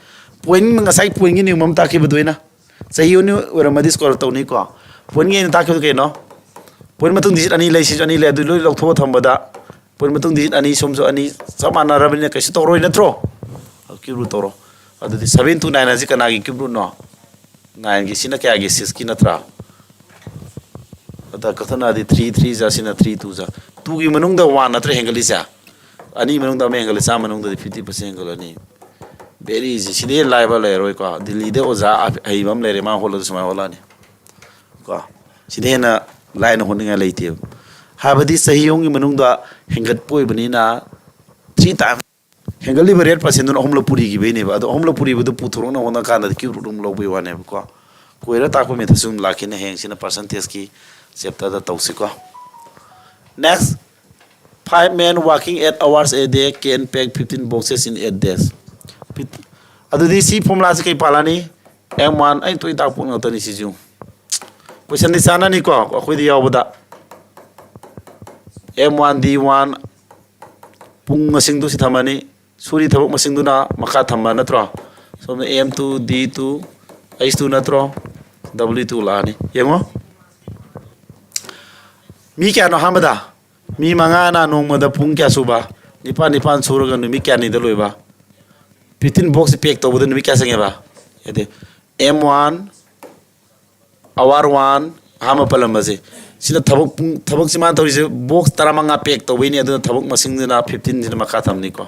Point ꯉꯁꯥꯏ pointꯒꯤ ꯅꯤꯌꯝ ꯑꯃ ꯇꯥꯛꯈꯤꯕꯗꯣ ꯑꯩꯅ, ꯆꯍꯤ ꯑꯅꯤ ꯑꯣꯏꯔꯝꯃꯗꯤ square root ꯇꯧꯅꯤꯀꯣ꯫ Pointꯒꯤ ꯑꯩꯅ ꯇꯥꯛꯈꯤꯕꯗꯣ ꯀꯩꯅꯣ? Point ꯃꯇꯨꯡ digit ꯑꯅꯤ ꯂꯩ, ꯁꯤꯁꯨ ꯑꯅꯤ ꯂꯩ, ꯑꯗꯨ ꯂꯣꯏ ꯂꯧꯊꯣꯛꯑ ꯊꯝꯕꯗ point ꯃꯇꯨꯡ digit ꯑꯅꯤ, ꯁꯣꯝꯁꯨ ꯑꯅꯤ, ꯆꯞ ꯃꯥꯟꯅꯔꯕꯅꯤꯅ ꯀꯩꯁꯨ ꯇꯧꯔꯣꯏ ꯅꯠꯇ꯭ꯔꯣ? Cube root ꯇꯧꯔꯣ꯫ ꯑꯗꯨꯗꯤ seven two nine ꯑꯁꯤ ꯀꯅꯥꯒꯤ cube rootꯅꯣ? Nineꯒꯤ꯫ ꯁꯤꯅ ꯀꯌꯥꯒꯤ? Sixꯀꯤ ꯅꯠꯇ꯭ꯔꯥ? ꯑꯗ ꯀꯛꯊꯠꯅꯔꯗꯤ three three ꯖꯥ, ꯁꯤꯅ three two ꯖꯥ꯫ Twoꯒꯤ ꯃꯅꯨꯡꯗ one ꯅꯠꯇ꯭ꯔ ꯍꯦꯟꯒꯠꯂꯤꯁꯦ? ꯑꯅꯤ ꯃꯅꯨꯡꯗ ꯑꯃ ꯍꯦꯟꯒꯠꯂꯤ, ꯆꯥꯝꯃ ꯃꯅꯨꯡꯗꯗꯤ fifty percent ꯍꯦꯟꯒꯠꯂꯅꯤ꯫ Very easy꯫ ꯁꯤꯗꯩ ꯍꯦꯟꯅ ꯂꯥꯏꯕ ꯂꯩꯔꯔꯣꯏꯀꯣ꯫ ꯗꯤꯜꯂꯤꯗ ꯑꯣꯖꯥ ꯑꯍꯩꯕ ꯑꯃ ꯂꯩꯔꯦ, ꯃꯥ ꯍꯣꯠꯂꯁꯨ ꯁꯨꯃꯥꯏꯅ ꯍꯣꯠꯂꯛꯑꯅꯤ ꯀꯣ꯫ ꯁꯤꯗꯩ ꯍꯦꯟꯅ ꯂꯥꯏꯅ ꯍꯣꯠꯅꯤꯡꯉꯥꯏ ꯂꯩꯇꯦꯕ꯫ ꯍꯥꯏꯕꯗꯤ ꯆꯍꯤ ꯑꯍꯨꯝꯒꯤ ꯃꯅꯨꯡꯗ ꯍꯦꯟꯒꯠꯄ ꯑꯣꯏꯕꯅꯤꯅ three times ꯍꯦꯟꯒꯠꯂꯤꯕ rate percent ꯗꯨꯅ ꯑꯍꯨꯝꯂꯛ ꯄꯨꯔꯤꯈꯤꯕꯩꯅꯦꯕ꯫ ꯑꯗꯣ ꯑꯍꯨꯝꯂꯛ ꯄꯨꯔꯤꯕꯗꯨ ꯄꯨꯊꯣꯔꯛꯅꯕ ꯍꯣꯠꯅ ꯀꯥꯟꯗꯗꯤ cube root ꯑꯃꯨꯛ ꯂꯧꯕꯩ ꯋꯥꯅꯦꯕꯀꯣ꯫ ꯀꯣꯏꯔ ꯇꯥꯛꯄ method ꯁꯨ ꯑꯗꯨꯝ ꯂꯥꯛꯈꯤꯅꯤ꯫ ꯍꯌꯦꯡꯁꯤꯅ percentage ꯀꯤ chapter the ꯇꯧꯁꯤꯀꯣ꯫ Next, five men working eight hours a day can pack fifteen boxes in eight days. Fit-, ꯑꯗꯨꯗꯤ ꯁꯤ formula ꯁꯤ ꯀꯩ ꯄꯥꯜꯂꯅꯤ? M one, ꯑꯩ ꯇꯣꯏ ꯇꯥꯛꯄ ꯉꯥꯛꯇꯅꯤ ꯁꯤꯁꯨ꯫ Question ꯗꯤ ꯆꯥꯅꯅꯤꯀꯣ ꯑꯩꯈꯣꯏꯗ ꯌꯥꯎꯕꯗ꯫ M one, D one, ꯄꯨꯡ ꯃꯁꯤꯡꯗꯨ ꯁꯤ ꯊꯝꯃꯅꯤ, ꯁꯨꯔꯤ ꯊꯕꯛ ꯃꯁꯤꯡꯗꯨꯅ ꯃꯈꯥ ꯊꯝꯕ ꯅꯠꯇ꯭ꯔꯣ? ꯁꯣꯝꯗ M two, D two, H two ꯅꯠꯇ꯭ꯔꯣ? W two ꯂꯥꯛꯑꯅꯤ꯫ ꯌꯦꯡꯉꯣ, ꯃꯤ ꯀꯌꯥꯅꯣ ꯑꯍꯥꯟꯕꯗ? ꯃꯤ ꯃꯉꯥꯅ ꯅꯣꯡꯃꯗ ꯄꯨꯡ ꯀꯌꯥ ꯁꯨꯕ? ꯅꯤꯄꯥꯟ, ꯅꯤꯄꯥꯟ ꯁꯨꯔꯒ ꯅꯨꯃꯤꯠ ꯀꯌꯥꯅꯤꯗ ꯂꯣꯏꯕ? Fifteen box pack ꯇꯧꯕꯗ ꯅꯨꯃꯤꯠ ꯀꯌꯥ ꯆꯪꯉꯦꯕ? ꯑꯗꯩ M one, hour one, ꯑꯍꯥꯟꯕ ꯄꯜꯂꯝꯕꯁꯦ, ꯁꯤꯅ ꯊꯕꯛ ꯄꯨꯡ, ꯊꯕꯛꯁꯤ ꯃꯥꯅ ꯇꯧꯔꯤꯁꯦ box ꯇꯔꯥꯃꯉꯥ pack ꯇꯧꯕꯩꯅꯤ꯫ ꯑꯗꯨꯅ ꯊꯕꯛ ꯃꯁꯤꯡꯁꯤꯅ fifteen ꯁꯤꯅ ꯃꯈꯥ ꯊꯝꯅꯤꯀꯣ꯫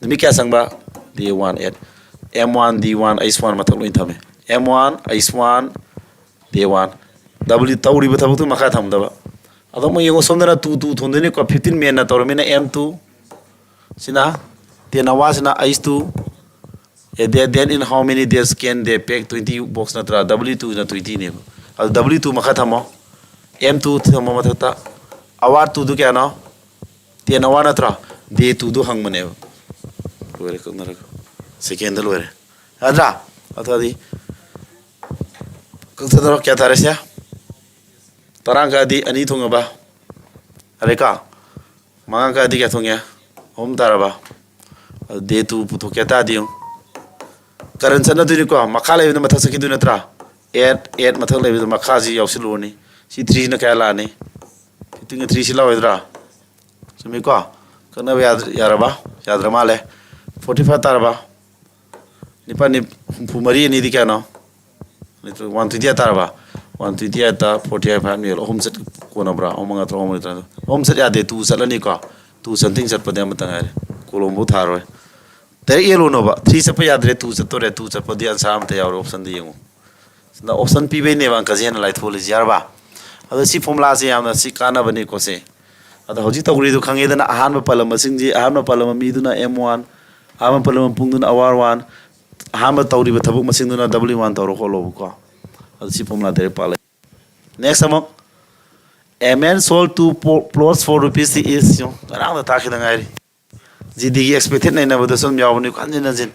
ꯅꯨꯃꯤꯠ ꯀꯌꯥ ꯆꯪꯕ? Day one, eight꯫ M one, D one, H one ꯃꯊꯛ ꯂꯣꯏ ꯊꯝꯃꯦ꯫ M one, H one, Day one꯫ W ꯇꯧꯔꯤꯕ ꯊꯕꯛꯇꯨ ꯃꯈꯥ ꯊꯝꯗꯕ꯫ ꯑꯗꯣ ꯑꯃꯨꯛ ꯌꯦꯡꯉꯣ, ꯁꯣꯝꯗꯅ two, two ꯊꯣꯟꯗꯣꯏꯅꯤꯀꯣ꯫ Fifteen men ꯅ ꯇꯧꯔꯃꯤꯅ M two ꯁꯤꯅ, ten hour ꯁꯤꯅ H two꯫ Then, then in how many days can they pack twenty box ꯅꯠꯇ꯭ꯔꯥ? W two ꯅ twenty ꯅꯦꯕ꯫ ꯑꯗꯨ W two ꯃꯈꯥ ꯊꯝꯃꯣ꯫ M two ꯊꯝꯃꯣ ꯃꯊꯛꯇ꯫ Hour two ꯗꯨ ꯀꯌꯥꯅꯣ? Ten hour ꯅꯠꯇ꯭ꯔꯥ? Day two ꯗꯨ ꯍꯪꯕꯅꯦꯕ꯫ ꯂꯣꯏꯔꯦ, ꯀꯛꯅꯔꯒ꯫ Second ꯗ ꯂꯣꯏꯔꯦ꯫ ꯅꯠꯇ꯭ꯔꯥ? ꯑꯗꯨꯗꯤ ꯀꯛꯊꯠꯅꯔꯣ꯫ ꯀꯌꯥ ꯇꯥꯔꯦ ꯁꯦ? ꯇꯔꯥ ꯀꯛꯑꯗꯤ ꯑꯅꯤ ꯊꯣꯡꯉꯕ? ꯌꯥꯔꯦꯀꯣ? ꯃꯉꯥ ꯀꯛꯑꯗꯤ ꯀꯌꯥ ꯊꯣꯡꯉꯦ? ꯑꯍꯨꯝ ꯇꯥꯔꯕ? ꯑꯗꯨ day two ꯄꯨꯊꯣꯛꯀꯦ ꯇꯥꯔꯗꯤ ꯌꯦꯡꯉꯨ꯫ Current ꯆꯠꯅꯗꯣꯏꯅꯤꯀꯣ, ꯃꯈꯥ ꯂꯩꯕꯗ ꯃꯊꯛ ꯆꯠꯈꯤꯗꯣꯏ ꯅꯠꯇ꯭ꯔꯥ? Eight, eight ꯃꯊꯛ ꯂꯩꯕꯗ ꯃꯈꯥꯁꯤ ꯌꯥꯎꯁꯤꯜꯂꯨꯔꯅꯤ꯫ ꯁꯤ three ꯁꯤꯅ ꯀꯌꯥ ꯂꯥꯛꯑꯅꯤ? Fifteen ꯒ three ꯁꯤ ꯂꯥꯛꯑꯣꯏꯗ꯭ꯔꯥ? ꯆꯨꯝꯃꯤꯀꯣ? ꯀꯛꯅꯕ ꯌꯥꯗ꯭ꯔ-, ꯌꯥꯔꯕ? ꯌꯥꯗ꯭ꯔ ꯃꯥꯜꯂꯦ꯫ Forty five ꯇꯥꯔꯕ? ꯅꯤꯄꯥꯜ ꯅꯤ-, ꯍꯨꯝꯐꯨ ꯃꯔꯤ, ꯑꯅꯤꯗꯤ ꯀꯌꯥꯅꯣ? One twenty eight ꯇꯥꯔꯕ? One twenty eight ꯇ forty five ꯅꯦ, ꯑꯍꯨꯝ ꯆꯠ ꯀꯣꯟꯅꯕ꯭ꯔꯥ? ꯑꯍꯨꯝ ꯃꯉꯥ ꯇꯔꯨꯛ, ꯑꯍꯨꯝ ꯃꯔꯤ ꯇꯔꯥ꯫ ꯑꯍꯨꯝ ꯆꯠ ꯌꯥꯗꯦ, two ꯆꯠꯂꯅꯤꯀꯣ꯫ Two something ꯆꯠꯄꯗꯤ ꯑꯃꯇ ꯉꯥꯏꯔꯦ꯫ Column ꯐꯥꯎ ꯊꯥꯔꯣꯏ꯫ Direct ꯌꯦꯜꯂꯣꯅꯣꯕ꯫ Three ꯆꯠꯄ ꯌꯥꯗ꯭ꯔꯦ, two ꯆꯠꯇꯣꯔꯦ꯫ Two ꯆꯠꯄꯗꯤ answer ꯑꯃꯇ ꯌꯥꯎꯔꯣꯏ, option ꯗ ꯌꯦꯡꯉꯨ꯫ ꯁꯤꯗ option ꯄꯤꯕꯩꯅꯦꯕ ꯑꯪꯀꯁꯦ ꯍꯦꯟꯅ ꯂꯥꯏꯊꯣꯛꯍꯜꯂꯤꯁꯦ, ꯌꯥꯔꯕ? ꯑꯗꯣ ꯁꯤ formula ꯁꯦ ꯌꯥꯝꯅ ꯁꯤ ꯀꯥꯟꯅꯕꯅꯤꯀꯣ ꯁꯦ꯫ ꯑꯗꯣ ꯍꯧꯖꯤꯛ ꯇꯧꯔꯤꯗꯣ ꯈꯪꯉꯦꯗꯅ, ꯑꯍꯥꯟꯕ ꯄꯜꯂꯝꯕꯁꯤꯡꯁꯤ, ꯑꯍꯥꯟꯕ ꯄꯜꯂꯝꯕ ꯃꯤꯗꯨꯅ ꯑꯦꯝ ꯋꯥꯟ, ꯑꯍꯥꯟꯕ ꯄꯜꯂꯝꯕ ꯄꯨꯡꯗꯨꯅ ꯑꯋꯥꯔ ꯋꯥꯟ, ꯑꯍꯥꯟꯕ ꯇꯧꯔꯤꯕ ꯊꯕꯛ ꯃꯁꯤꯡꯗꯨꯅ ꯗꯕꯜꯌꯨ ꯋꯥꯟ ꯇꯧꯔꯣ ꯈꯣꯠꯂꯣꯕꯀꯣ꯫ ꯑꯗꯨ ꯁꯤ ꯐꯣꯔꯃꯨꯂꯥ ꯗꯥꯏꯔꯦꯛ ꯄꯥꯜꯂꯦ꯫ ꯅꯦꯛꯁ ꯑꯃꯨꯛ, "A man sold two po- plots for rupees" is, ꯌꯦꯡꯉꯨ, ꯉꯔꯥꯡꯗ ꯇꯥꯛꯈꯤꯗ ꯉꯥꯏꯔꯤ꯫ ꯖꯤꯗꯤꯒꯤ ꯑꯦꯛꯁꯄꯦꯛꯇꯦꯠ ꯅꯩꯅꯕꯗꯁꯨ ꯑꯗꯨꯝ ꯌꯥꯎꯕꯅꯤ꯫ ꯍꯟꯖꯤꯟ ꯍꯟꯖꯤꯟ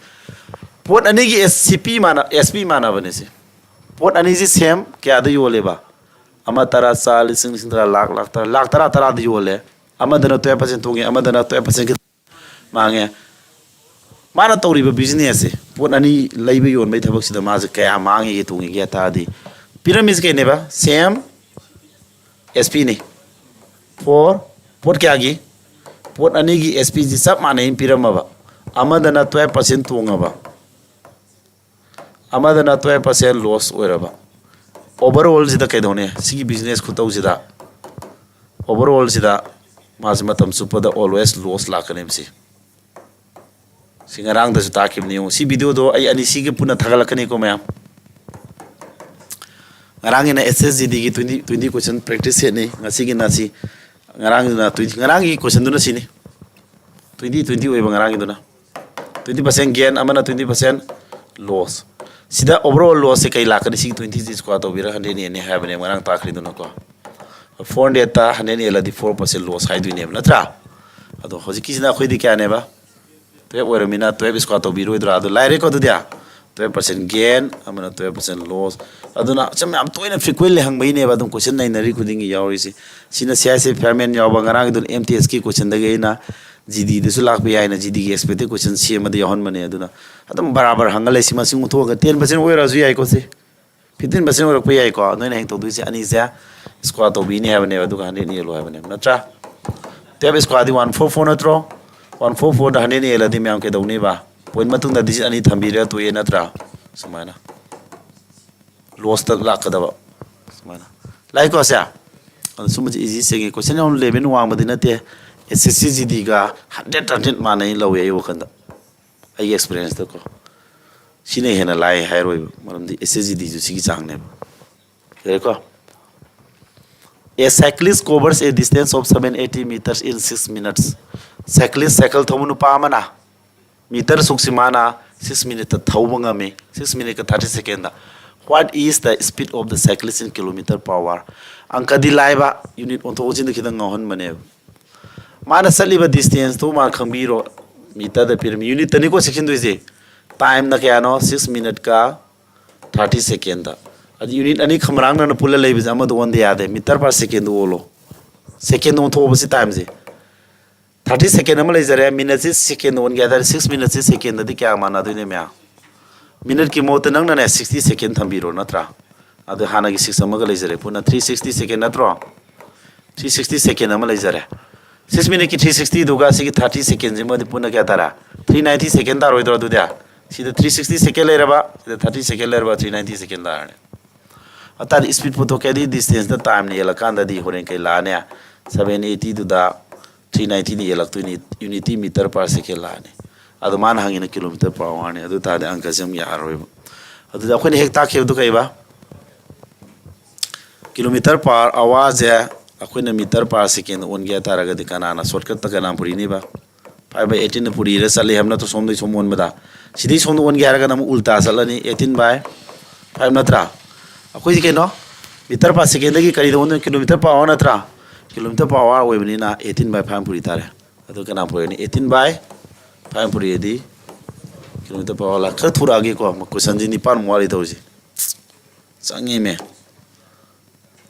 ꯄꯣꯠ ꯑꯅꯤꯒꯤ ꯑꯦꯁꯄꯤ ꯃꯥꯟꯅꯕꯅꯤ ꯁꯤ꯫ ꯄꯣꯠ ꯑꯅꯤꯁꯤ ꯁꯦꯝ ꯀꯌꯥꯗ ꯌꯣꯜꯂꯦꯕ? ꯑꯃ ꯇꯔꯥ, ꯆꯥ, ꯂꯤꯁꯤꯡ, ꯂꯤꯁꯤꯡ ꯇꯔꯥ, ꯂꯥꯛ, ꯂꯥꯛ ꯇꯔꯥ, ꯂꯥꯛ ꯇꯔꯥ, ꯇꯔꯥꯗ ꯌꯣꯜꯂꯦ꯫ ꯑꯃꯗꯅ ꯇꯨꯌꯦꯜꯞ ꯄꯥꯔꯁꯦꯟ ꯇꯣꯡꯉꯦ, ꯑꯃꯗꯅ ꯇꯨꯌꯦꯜꯞ ꯄꯥꯔꯁꯦꯟ ꯃꯥꯡꯉꯦ꯫ ꯃꯥꯅ ꯇꯧꯔꯤꯕ ꯕꯤꯖꯤꯅꯦꯁꯁꯦ, ꯄꯣꯠ ꯑꯅꯤ ꯂꯩꯕ ꯌꯣꯟꯕꯒꯤ ꯊꯕꯛꯁꯤꯗ ꯃꯥꯁꯦ ꯀꯌꯥ ꯃꯥꯡꯉꯤꯒꯦ, ꯇꯣꯡꯉꯤꯒꯦ ꯍꯥꯏ ꯇꯥꯔꯗꯤ, ꯄꯤꯔꯝꯃꯤꯁꯦ ꯀꯩꯅꯦꯕ? ꯁꯦꯝ, ꯑꯦꯁꯄꯤꯅꯤ꯫ ꯐꯣꯔ, ꯄꯣꯠ ꯀꯌꯥꯒꯤ? ꯄꯣꯠ ꯑꯅꯤꯒꯤ ꯑꯦꯁꯄꯤꯁꯤ ꯆꯞ ꯃꯥꯟꯅꯩꯅ ꯄꯤꯔꯝꯃꯕ, ꯑꯃꯗꯅ ꯇꯨꯌꯦꯜꯞ ꯄꯥꯔꯁꯦꯟ ꯇꯣꯡꯉꯕ, ꯑꯃꯗꯅ ꯇꯨꯌꯦꯜꯞ ꯄꯥꯔꯁꯦꯟ ꯂꯣꯁ ꯑꯣꯏꯔꯕ, ꯑꯣꯚꯔꯑꯣꯜꯁꯤꯗ ꯀꯩꯗꯧꯅꯤ? ꯁꯤꯒꯤ ꯕꯤꯖꯤꯅꯦꯁ ꯈꯨꯇꯧꯁꯤꯗ, ꯑꯣꯚꯔꯑꯣꯜꯁꯤꯗ ꯃꯥꯁꯤ ꯃꯇꯝ ꯆꯨꯞꯄꯗ ꯑꯣꯜꯋꯦꯁ ꯂꯣꯁ ꯂꯥꯛꯀꯅꯦꯕ꯫ ꯁꯤ, ꯁꯤ ꯉꯔꯥꯡꯗꯁꯨ ꯇꯥꯛꯈꯤꯕꯅꯤ꯫ ꯌꯦꯡꯉꯨ, ꯁꯤ ꯚꯤꯗꯤꯑꯣꯗꯣ ꯑꯩ ꯑꯅꯤꯁꯤꯒꯤ ꯄꯨꯟꯅ ꯊꯥꯒꯠꯂꯛꯀꯅꯤꯀꯣ, ꯃꯌꯥꯝ꯫ ꯉꯔꯥꯡꯒꯤꯅ ꯑꯦꯁ ꯑꯦꯁ ꯖꯤ ꯗꯤꯒꯤ ꯇ꯭ꯋꯦꯟꯇꯤ, ꯇ꯭ꯋꯦꯟꯇꯤ ꯀꯣꯏꯁꯟ ꯄ꯭ꯔꯦꯛꯇꯤꯁ ꯁꯦꯠꯅꯤ꯫ ꯉꯁꯤꯒꯤꯅ ꯁꯤ, ꯉꯔꯥꯡꯒꯤꯗꯨꯅ ꯇ꯭ꯋꯦꯟꯇꯤ, ꯉꯔꯥꯡꯒꯤ ꯀꯣꯏꯁꯟꯗꯨꯅ ꯁꯤꯅꯤ꯫ ꯇ꯭ꯋꯦꯟꯇꯤ ꯇ꯭ꯋꯦꯟꯇꯤ ꯑꯣꯏꯕ ꯉꯔꯥꯡꯒꯤꯗꯨꯅ꯫ ꯇ꯭ꯋꯦꯟꯇꯤ ꯄꯥꯔꯁꯦꯟ ꯒꯦꯟ, ꯑꯃꯅ ꯇ꯭ꯋꯦꯟꯇꯤ ꯄꯥꯔꯁꯦꯟ ꯂꯣꯁ꯫ ꯁꯤꯗ ꯑꯣꯚꯔꯑꯣꯜ ꯂꯣꯁꯁꯦ ꯀꯩ ꯂꯥꯛꯀꯅꯤ? ꯁꯤꯒꯤ ꯇ꯭ꯋꯦꯟꯇꯤꯁꯤ ꯁ꯭ꯀ꯭ꯋꯥꯔ ꯇꯧꯕꯤꯔꯒ ꯍꯟꯗ꯭ꯔꯦꯠꯅ ꯍꯦꯟꯅꯤ ꯍꯥꯏꯕꯅꯦ ꯉꯔꯥꯡ ꯇꯥꯛꯈ꯭ꯔꯤꯗꯨꯅꯀꯣ꯫ ꯐꯣꯔ ꯍꯟꯗ꯭ꯔꯦꯠꯇ ꯍꯟꯗ꯭ꯔꯦꯠꯅ ꯍꯦꯜꯂꯗꯤ ꯐꯣꯔ ꯄꯥꯔꯁꯦꯟ ꯂꯣꯁ ꯍꯥꯏꯗꯣꯏꯅꯦꯕ, ꯅꯠꯇ꯭ꯔꯥ? ꯑꯗꯣ ꯍꯧꯖꯤꯛꯀꯤꯁꯤꯅ ꯑꯩꯈꯣꯏꯗꯤ ꯀꯌꯥꯅꯦꯕ? ꯇꯨꯌꯦꯜꯞ ꯑꯣꯏꯔꯃꯤꯅ ꯇꯨꯌꯦꯜꯞ ꯁ꯭ꯀ꯭ꯋꯥꯔ ꯇꯧꯕꯤꯔꯣꯏꯗ꯭ꯔꯥ? ꯑꯗꯨ ꯂꯥꯏꯔꯦꯀꯣ ꯑꯗꯨꯗꯤ꯫ ꯇꯨꯌꯦꯜꯞ ꯄꯥꯔꯁꯦꯟ ꯒꯦꯟ, ꯑꯃꯅ ꯇꯨꯌꯦꯜꯞ ꯄꯥꯔꯁꯦꯟ ꯂꯣꯁ꯫ ꯑꯗꯨꯅ ꯁꯨꯝ ꯌꯥꯝ ꯇꯣꯏꯅ ꯐ꯭ꯔꯤꯀ꯭ꯋꯦꯟꯂꯤ ꯍꯪꯕꯩꯅꯦꯕ ꯑꯗꯨꯝ ꯀꯣꯏꯁꯟ ꯅꯩꯅꯔꯤ ꯈꯨꯗꯤꯡꯒꯤ ꯌꯥꯎꯔꯤꯁꯦ꯫ ꯁꯤꯅ ꯁꯤ ꯑꯥꯏ ꯑꯦꯁ ꯑꯦꯐ ꯐꯤꯌꯥꯔꯃꯦꯟ ꯌꯥꯎꯕ, ꯉꯔꯥꯡꯒꯤꯗꯨꯅ ꯑꯦꯝ ꯇꯤ ꯑꯦꯁꯀꯤ ꯀꯣꯏꯁꯟꯗꯒꯤ ꯑꯩꯅ ꯖꯤ ꯗꯤꯗꯁꯨ ꯂꯥꯛꯄ ꯌꯥꯏꯅ ꯖꯤ ꯗꯤꯒꯤ ꯑꯦꯛꯁꯄꯦꯛꯇꯦꯠ ꯀꯣꯏꯁꯟ ꯁꯤ ꯑꯃꯗ ꯌꯥꯎꯍꯟꯕꯅꯦ꯫ ꯑꯗꯨꯅ ꯑꯗꯨꯝ ꯕꯔꯥꯕꯔ ꯍꯪꯉ ꯂꯩ꯫ ꯁꯤ ꯃꯁꯤꯡ ꯑꯣꯟꯊꯣꯛꯑꯒ ꯇꯦꯟ ꯄꯥꯔꯁꯦꯟ ꯑꯣꯏꯔꯁꯨ ꯌꯥꯏꯀꯣ ꯁꯤ꯫ ꯐꯤꯐꯇꯤꯟ ꯄꯥꯔꯁꯦꯟ ꯑꯣꯏꯔꯛꯄ ꯌꯥꯏꯀꯣ꯫ ꯅꯣꯏꯅ ꯍꯌꯦꯡ ꯇꯧꯗꯣꯏꯁꯦ ꯑꯅꯤꯁꯦ ꯁ꯭ꯀ꯭ꯋꯥꯔ ꯇꯧꯕꯤꯅꯤ ꯍꯥꯏꯕꯅꯦꯕ, ꯑꯗꯨꯒ ꯍꯟꯗ꯭ꯔꯦꯠꯅ ꯌꯦꯜꯂꯣ ꯍꯥꯏꯕꯅꯦꯕ, ꯅꯠꯇ꯭ꯔꯥ? ꯇꯨꯌꯦꯜꯞ ꯁ꯭ꯀ꯭ꯋꯥꯔꯗꯤ ꯋꯥꯟ ꯐꯣꯔ ꯐꯣꯔ ꯅꯠꯇ꯭ꯔꯣ? ꯋꯥꯟ ꯐꯣꯔ ꯐꯣꯔꯗ ꯍꯟꯗ꯭ꯔꯦꯠꯅ ꯌꯦꯜꯂꯗꯤ ꯃꯌꯥꯝ ꯀꯩꯗꯧꯅꯤꯕ? ꯄꯣꯏꯟ ꯃꯇꯨꯡꯗ ꯗꯤꯖꯤꯠ ꯑꯅꯤ ꯊꯝꯕꯤꯔꯒ ꯇꯣꯛꯑꯦ, ꯅꯠꯇ꯭ꯔꯥ? ꯁꯨꯃꯥꯏꯅ ꯂꯣꯁꯇ ꯂꯥꯛꯀꯗꯕ꯫ ꯁꯨꯃꯥꯏꯅ ꯂꯥꯛꯏꯀꯣ ꯁꯦ? ꯑꯗꯣ ꯁꯨꯝꯕꯁꯦ ꯏꯖꯤ ꯆꯦꯡꯉꯦ꯫ ꯀꯣꯏꯁꯟ ꯌꯥꯝ ꯂꯦꯚꯦꯜ ꯋꯥꯡꯕꯗꯤ ꯅꯠꯇꯦ꯫ ꯑꯦꯁ S C G ꯗꯤꯒ hundred hundred ꯃꯥꯟꯅꯩ ꯂꯧꯋꯦ ꯑꯩ ꯋꯥꯈꯜꯗ, ꯑꯩꯒꯤ ꯑꯦꯛꯁꯄꯤꯔꯤꯌꯦꯟꯁꯇꯀꯣ꯫ ꯁꯤꯅ ꯍꯦꯟꯅ ꯂꯥꯏ ꯍꯥꯏꯔꯣꯏꯕ, ꯃꯔꯝꯗꯤ ꯑꯦꯁ ꯑꯦꯁ ꯖꯤ ꯗꯤꯁꯨ ꯁꯤꯒꯤ ꯆꯥꯡꯅꯦꯕ꯫ ꯌꯥꯔꯦꯀꯣ? A cyclist covers a distance of seven eighty meters in six minutes. Cyclist, cycle ꯊꯧꯕ ꯅꯨꯄꯥ ꯑꯃꯅ ꯃꯤꯇꯔ ꯁꯨꯛꯁꯤ ꯃꯥꯅ ꯁꯤꯛꯁ ꯃꯤꯅꯤꯠꯇ ꯊꯧꯕ ꯉꯝꯃꯤ, ꯁꯤꯛꯁ ꯃꯤꯅꯤꯠꯀ thirty second. What is the speed of the cyclist in kilometer per hour? ꯑꯪꯀꯗꯤ ꯂꯥꯏꯕ, ꯌꯨꯅꯤꯠ ꯑꯣꯟꯊꯣꯛ ꯑꯣꯟꯁꯤꯟꯗ ꯈꯤꯇꯪ ꯉꯥꯎꯍꯟꯕꯅꯦꯕ꯫ ꯃꯥꯅ ꯆꯠꯂꯤꯕ ꯗꯤꯁꯇꯦꯟꯁꯇꯨ ꯃꯥ ꯈꯪꯕꯤꯔꯣ꯫ ꯃꯤꯇꯔꯗ ꯄꯤꯔꯝꯃꯤ, ꯌꯨꯅꯤꯠꯇꯅꯤꯀꯣ ꯁꯦꯛꯁꯟꯗꯣꯏꯁꯦ꯫ ꯇꯥꯏꯝꯅ ꯀꯌꯥꯅꯣ? ꯁꯤꯛꯁ ꯃꯤꯅꯤꯠꯀ ꯊꯥꯔꯇꯤ ꯁꯦꯀꯦꯟꯗ꯫ ꯑꯗꯨ ꯌꯨꯅꯤꯠ ꯑꯅꯤ ꯈꯝꯔꯥꯡꯅꯅ ꯄꯨꯜꯂ ꯂꯩꯕꯁꯦ ꯑꯃꯗ ꯑꯣꯟꯗ ꯌꯥꯗꯦ꯫ ꯃꯤꯇꯔ ꯄꯔ ꯁꯦꯀꯦꯟꯗ ꯑꯣꯜꯂꯣ꯫ ꯁꯦꯀꯦꯟꯗ ꯑꯣꯟꯊꯣꯛꯑꯕ ꯁꯤ ꯇꯥꯏꯝꯁꯦ꯫ ꯊꯥꯔꯇꯤ ꯁꯦꯀꯦꯟ ꯑꯃ ꯂꯩꯖꯔꯦ, ꯃꯤꯅꯠꯁꯤ ꯁꯦꯀꯦꯟꯗ ꯑꯣꯟꯒꯦ ꯍꯥꯏ ꯇꯥꯔꯗꯤ, ꯁꯤꯛꯁ ꯃꯤꯅꯠꯁꯤ ꯁꯦꯀꯦꯟꯗꯗꯤ ꯀꯌꯥ ꯃꯥꯟꯅꯗꯣꯏꯅꯣ ꯃꯌꯥꯝ? ꯃꯤꯅꯠꯀꯤ ꯃꯍꯨꯠꯇ ꯅꯪꯅꯅꯦ ꯁꯤꯛꯁꯇꯤ ꯁꯦꯀꯦꯟ ꯊꯝꯕꯤꯔꯣ, ꯅꯠꯇ꯭ꯔꯥ? ꯑꯗꯨ ꯍꯥꯟꯅꯒꯤ ꯁꯤꯛꯁ ꯑꯃꯒ ꯂꯩꯖꯔꯦ, ꯄꯨꯟꯅ ꯊ꯭ꯔꯤ ꯁꯤꯛꯁꯇꯤ ꯁꯦꯀꯦꯟ ꯅꯠꯇ꯭ꯔꯣ? ꯊ꯭ꯔꯤ ꯁꯤꯛꯁꯇꯤ ꯁꯦꯀꯦꯟ ꯑꯃ ꯂꯩꯖꯔꯦ꯫ ꯁꯤꯛꯁ ꯃꯤꯅꯠꯀꯤ ꯊ꯭ꯔꯤ ꯁꯤꯛꯁꯇꯤꯗꯨꯒ ꯁꯤꯒꯤ ꯊꯥꯔꯇꯤ ꯁꯦꯀꯦꯟꯁꯤꯃꯗꯤ ꯄꯨꯟꯅ ꯀꯌꯥ ꯇꯥꯔꯦ? ꯊ꯭ꯔꯤ ꯅꯥꯏꯟꯇꯤ ꯁꯦꯀꯦꯟ ꯇꯥꯔꯣꯏꯗ꯭ꯔꯣ ꯑꯗꯨꯗꯤ? ꯁꯤꯗ ꯊ꯭ꯔꯤ ꯁꯤꯛꯁꯇꯤ ꯁꯦꯀꯦꯟ ꯂꯩꯔꯕ, ꯁꯤꯗ ꯊꯥꯔꯇꯤ ꯁꯦꯀꯦꯟ ꯂꯩꯔꯕ, ꯊ꯭ꯔꯤ ꯅꯥꯏꯟꯇꯤ ꯁꯦꯀꯦꯟ ꯇꯥꯔꯅꯤ꯫ ꯑꯇꯥꯗꯤ ꯁ꯭ꯄꯤꯠ ꯄꯨꯊꯣꯛꯀꯦꯗꯤ ꯗꯤꯁꯇꯦꯟꯁꯇ ꯇꯥꯏꯝꯅ ꯌꯦꯜꯂꯀꯥꯟꯗꯗꯤ ꯍꯣꯔꯦꯟ ꯀꯩ ꯂꯥꯛꯑꯅꯤ? ꯁꯕꯦꯟ ꯑꯩꯠꯇꯤꯗꯨꯗ ꯊ꯭ꯔꯤ ꯅꯥꯏꯟꯇꯤꯅ ꯌꯦꯜꯂꯛꯇꯣꯏꯅꯤ, ꯌꯨꯅꯤꯠꯇꯤ ꯃꯤꯇꯔ ꯄꯥꯔ ꯁꯦꯀꯦꯟ ꯂꯥꯛꯑꯅꯤ꯫ ꯑꯗꯣ ꯃꯥꯅ ꯍꯪꯉꯤꯅ ꯀꯤꯂꯣꯃꯤꯇꯔ ꯄꯥꯔ ꯑꯋꯥꯔꯅꯤ, ꯑꯗꯨ ꯇꯥꯔꯗꯤ ꯑꯪꯀꯁꯦ ꯑꯃꯨꯛ ꯌꯥꯔꯔꯣꯏꯕ꯫ ꯑꯗꯨꯗ ꯑꯩꯈꯣꯏꯅ ꯍꯦꯛ ꯇꯥꯛꯈꯤꯕꯗꯨ ꯀꯩꯕ? ꯀꯤꯂꯣꯃꯤꯇꯔ ꯄꯥꯔ ꯑꯋꯥꯔꯁꯦ ꯑꯩꯈꯣꯏꯅ ꯃꯤꯇꯔ ꯄꯥꯔ ꯁꯦꯀꯦꯟꯗ ꯑꯣꯟꯒꯦ ꯍꯥꯏ ꯇꯥꯔꯒꯗꯤ ꯀꯅꯥꯅ ꯁꯣꯔꯠꯀꯠꯇ ꯀꯅꯥ ꯄꯨꯔꯤꯅꯤꯕ? ꯐꯥꯏꯚ ꯕꯥꯏ ꯑꯩꯠꯇꯤꯟꯗ ꯄꯨꯔꯤꯔ ꯆꯠꯂꯤ ꯍꯥꯏꯕ ꯅꯠꯇ꯭ꯔꯣ? ꯁꯣꯝꯗꯒꯤ ꯁꯣꯝ ꯑꯣꯟꯕꯗ, ꯁꯤꯗꯒꯤ ꯁꯣꯝꯗ ꯑꯣꯟꯒꯦ ꯍꯥꯏꯔꯒꯅ ꯑꯃꯨꯛ ꯎꯜꯇꯥ ꯆꯠꯂꯅꯤ, ꯑꯩꯠꯇꯤꯟ ꯕꯥꯏ ꯐꯥꯏꯚ ꯅꯠꯇ꯭ꯔꯥ? ꯑꯩꯈꯣꯏꯁꯤ ꯀꯩꯅꯣ, ꯃꯤꯇꯔ ꯄꯥꯔ ꯁꯦꯀꯦꯟꯗꯒꯤ ꯀꯔꯤꯗ ꯑꯣꯟꯗꯣꯏꯅꯣ? ꯀꯤꯂꯣꯃꯤꯇꯔ ꯄꯥꯔ ꯑꯋꯥꯔ ꯅꯠꯇ꯭ꯔꯥ? ꯀꯤꯂꯣꯃꯤꯇꯔ ꯄꯥꯔ ꯑꯋꯥꯔ ꯑꯣꯏꯕꯅꯤꯅ ꯑꯩꯠꯇꯤꯟ ꯕꯥꯏ ꯐꯥꯏꯚ ꯄꯨꯔꯤ ꯇꯥꯔꯦ꯫ ꯑꯗꯨ ꯀꯅꯥ ꯄꯨꯔꯛꯏꯅꯤ? ꯑꯩꯠꯇꯤꯟ ꯕꯥꯏ ꯐꯥꯏꯚ ꯄꯨꯔꯛꯑꯗꯤ ꯀꯤꯂꯣꯃꯤꯇꯔ ꯄꯥꯔ ꯑꯋꯥꯔ ꯂꯥꯛ-, ꯈꯔ ꯊꯨꯔꯛꯑꯒꯦꯀꯣ, ꯀꯣꯏꯁꯟꯁꯤ ꯅꯤꯄꯥꯟꯃꯨꯛ ꯋꯥꯠꯂꯤ ꯇꯧꯔꯤꯁꯦ꯫ ꯆꯪꯉꯤꯃꯦ꯫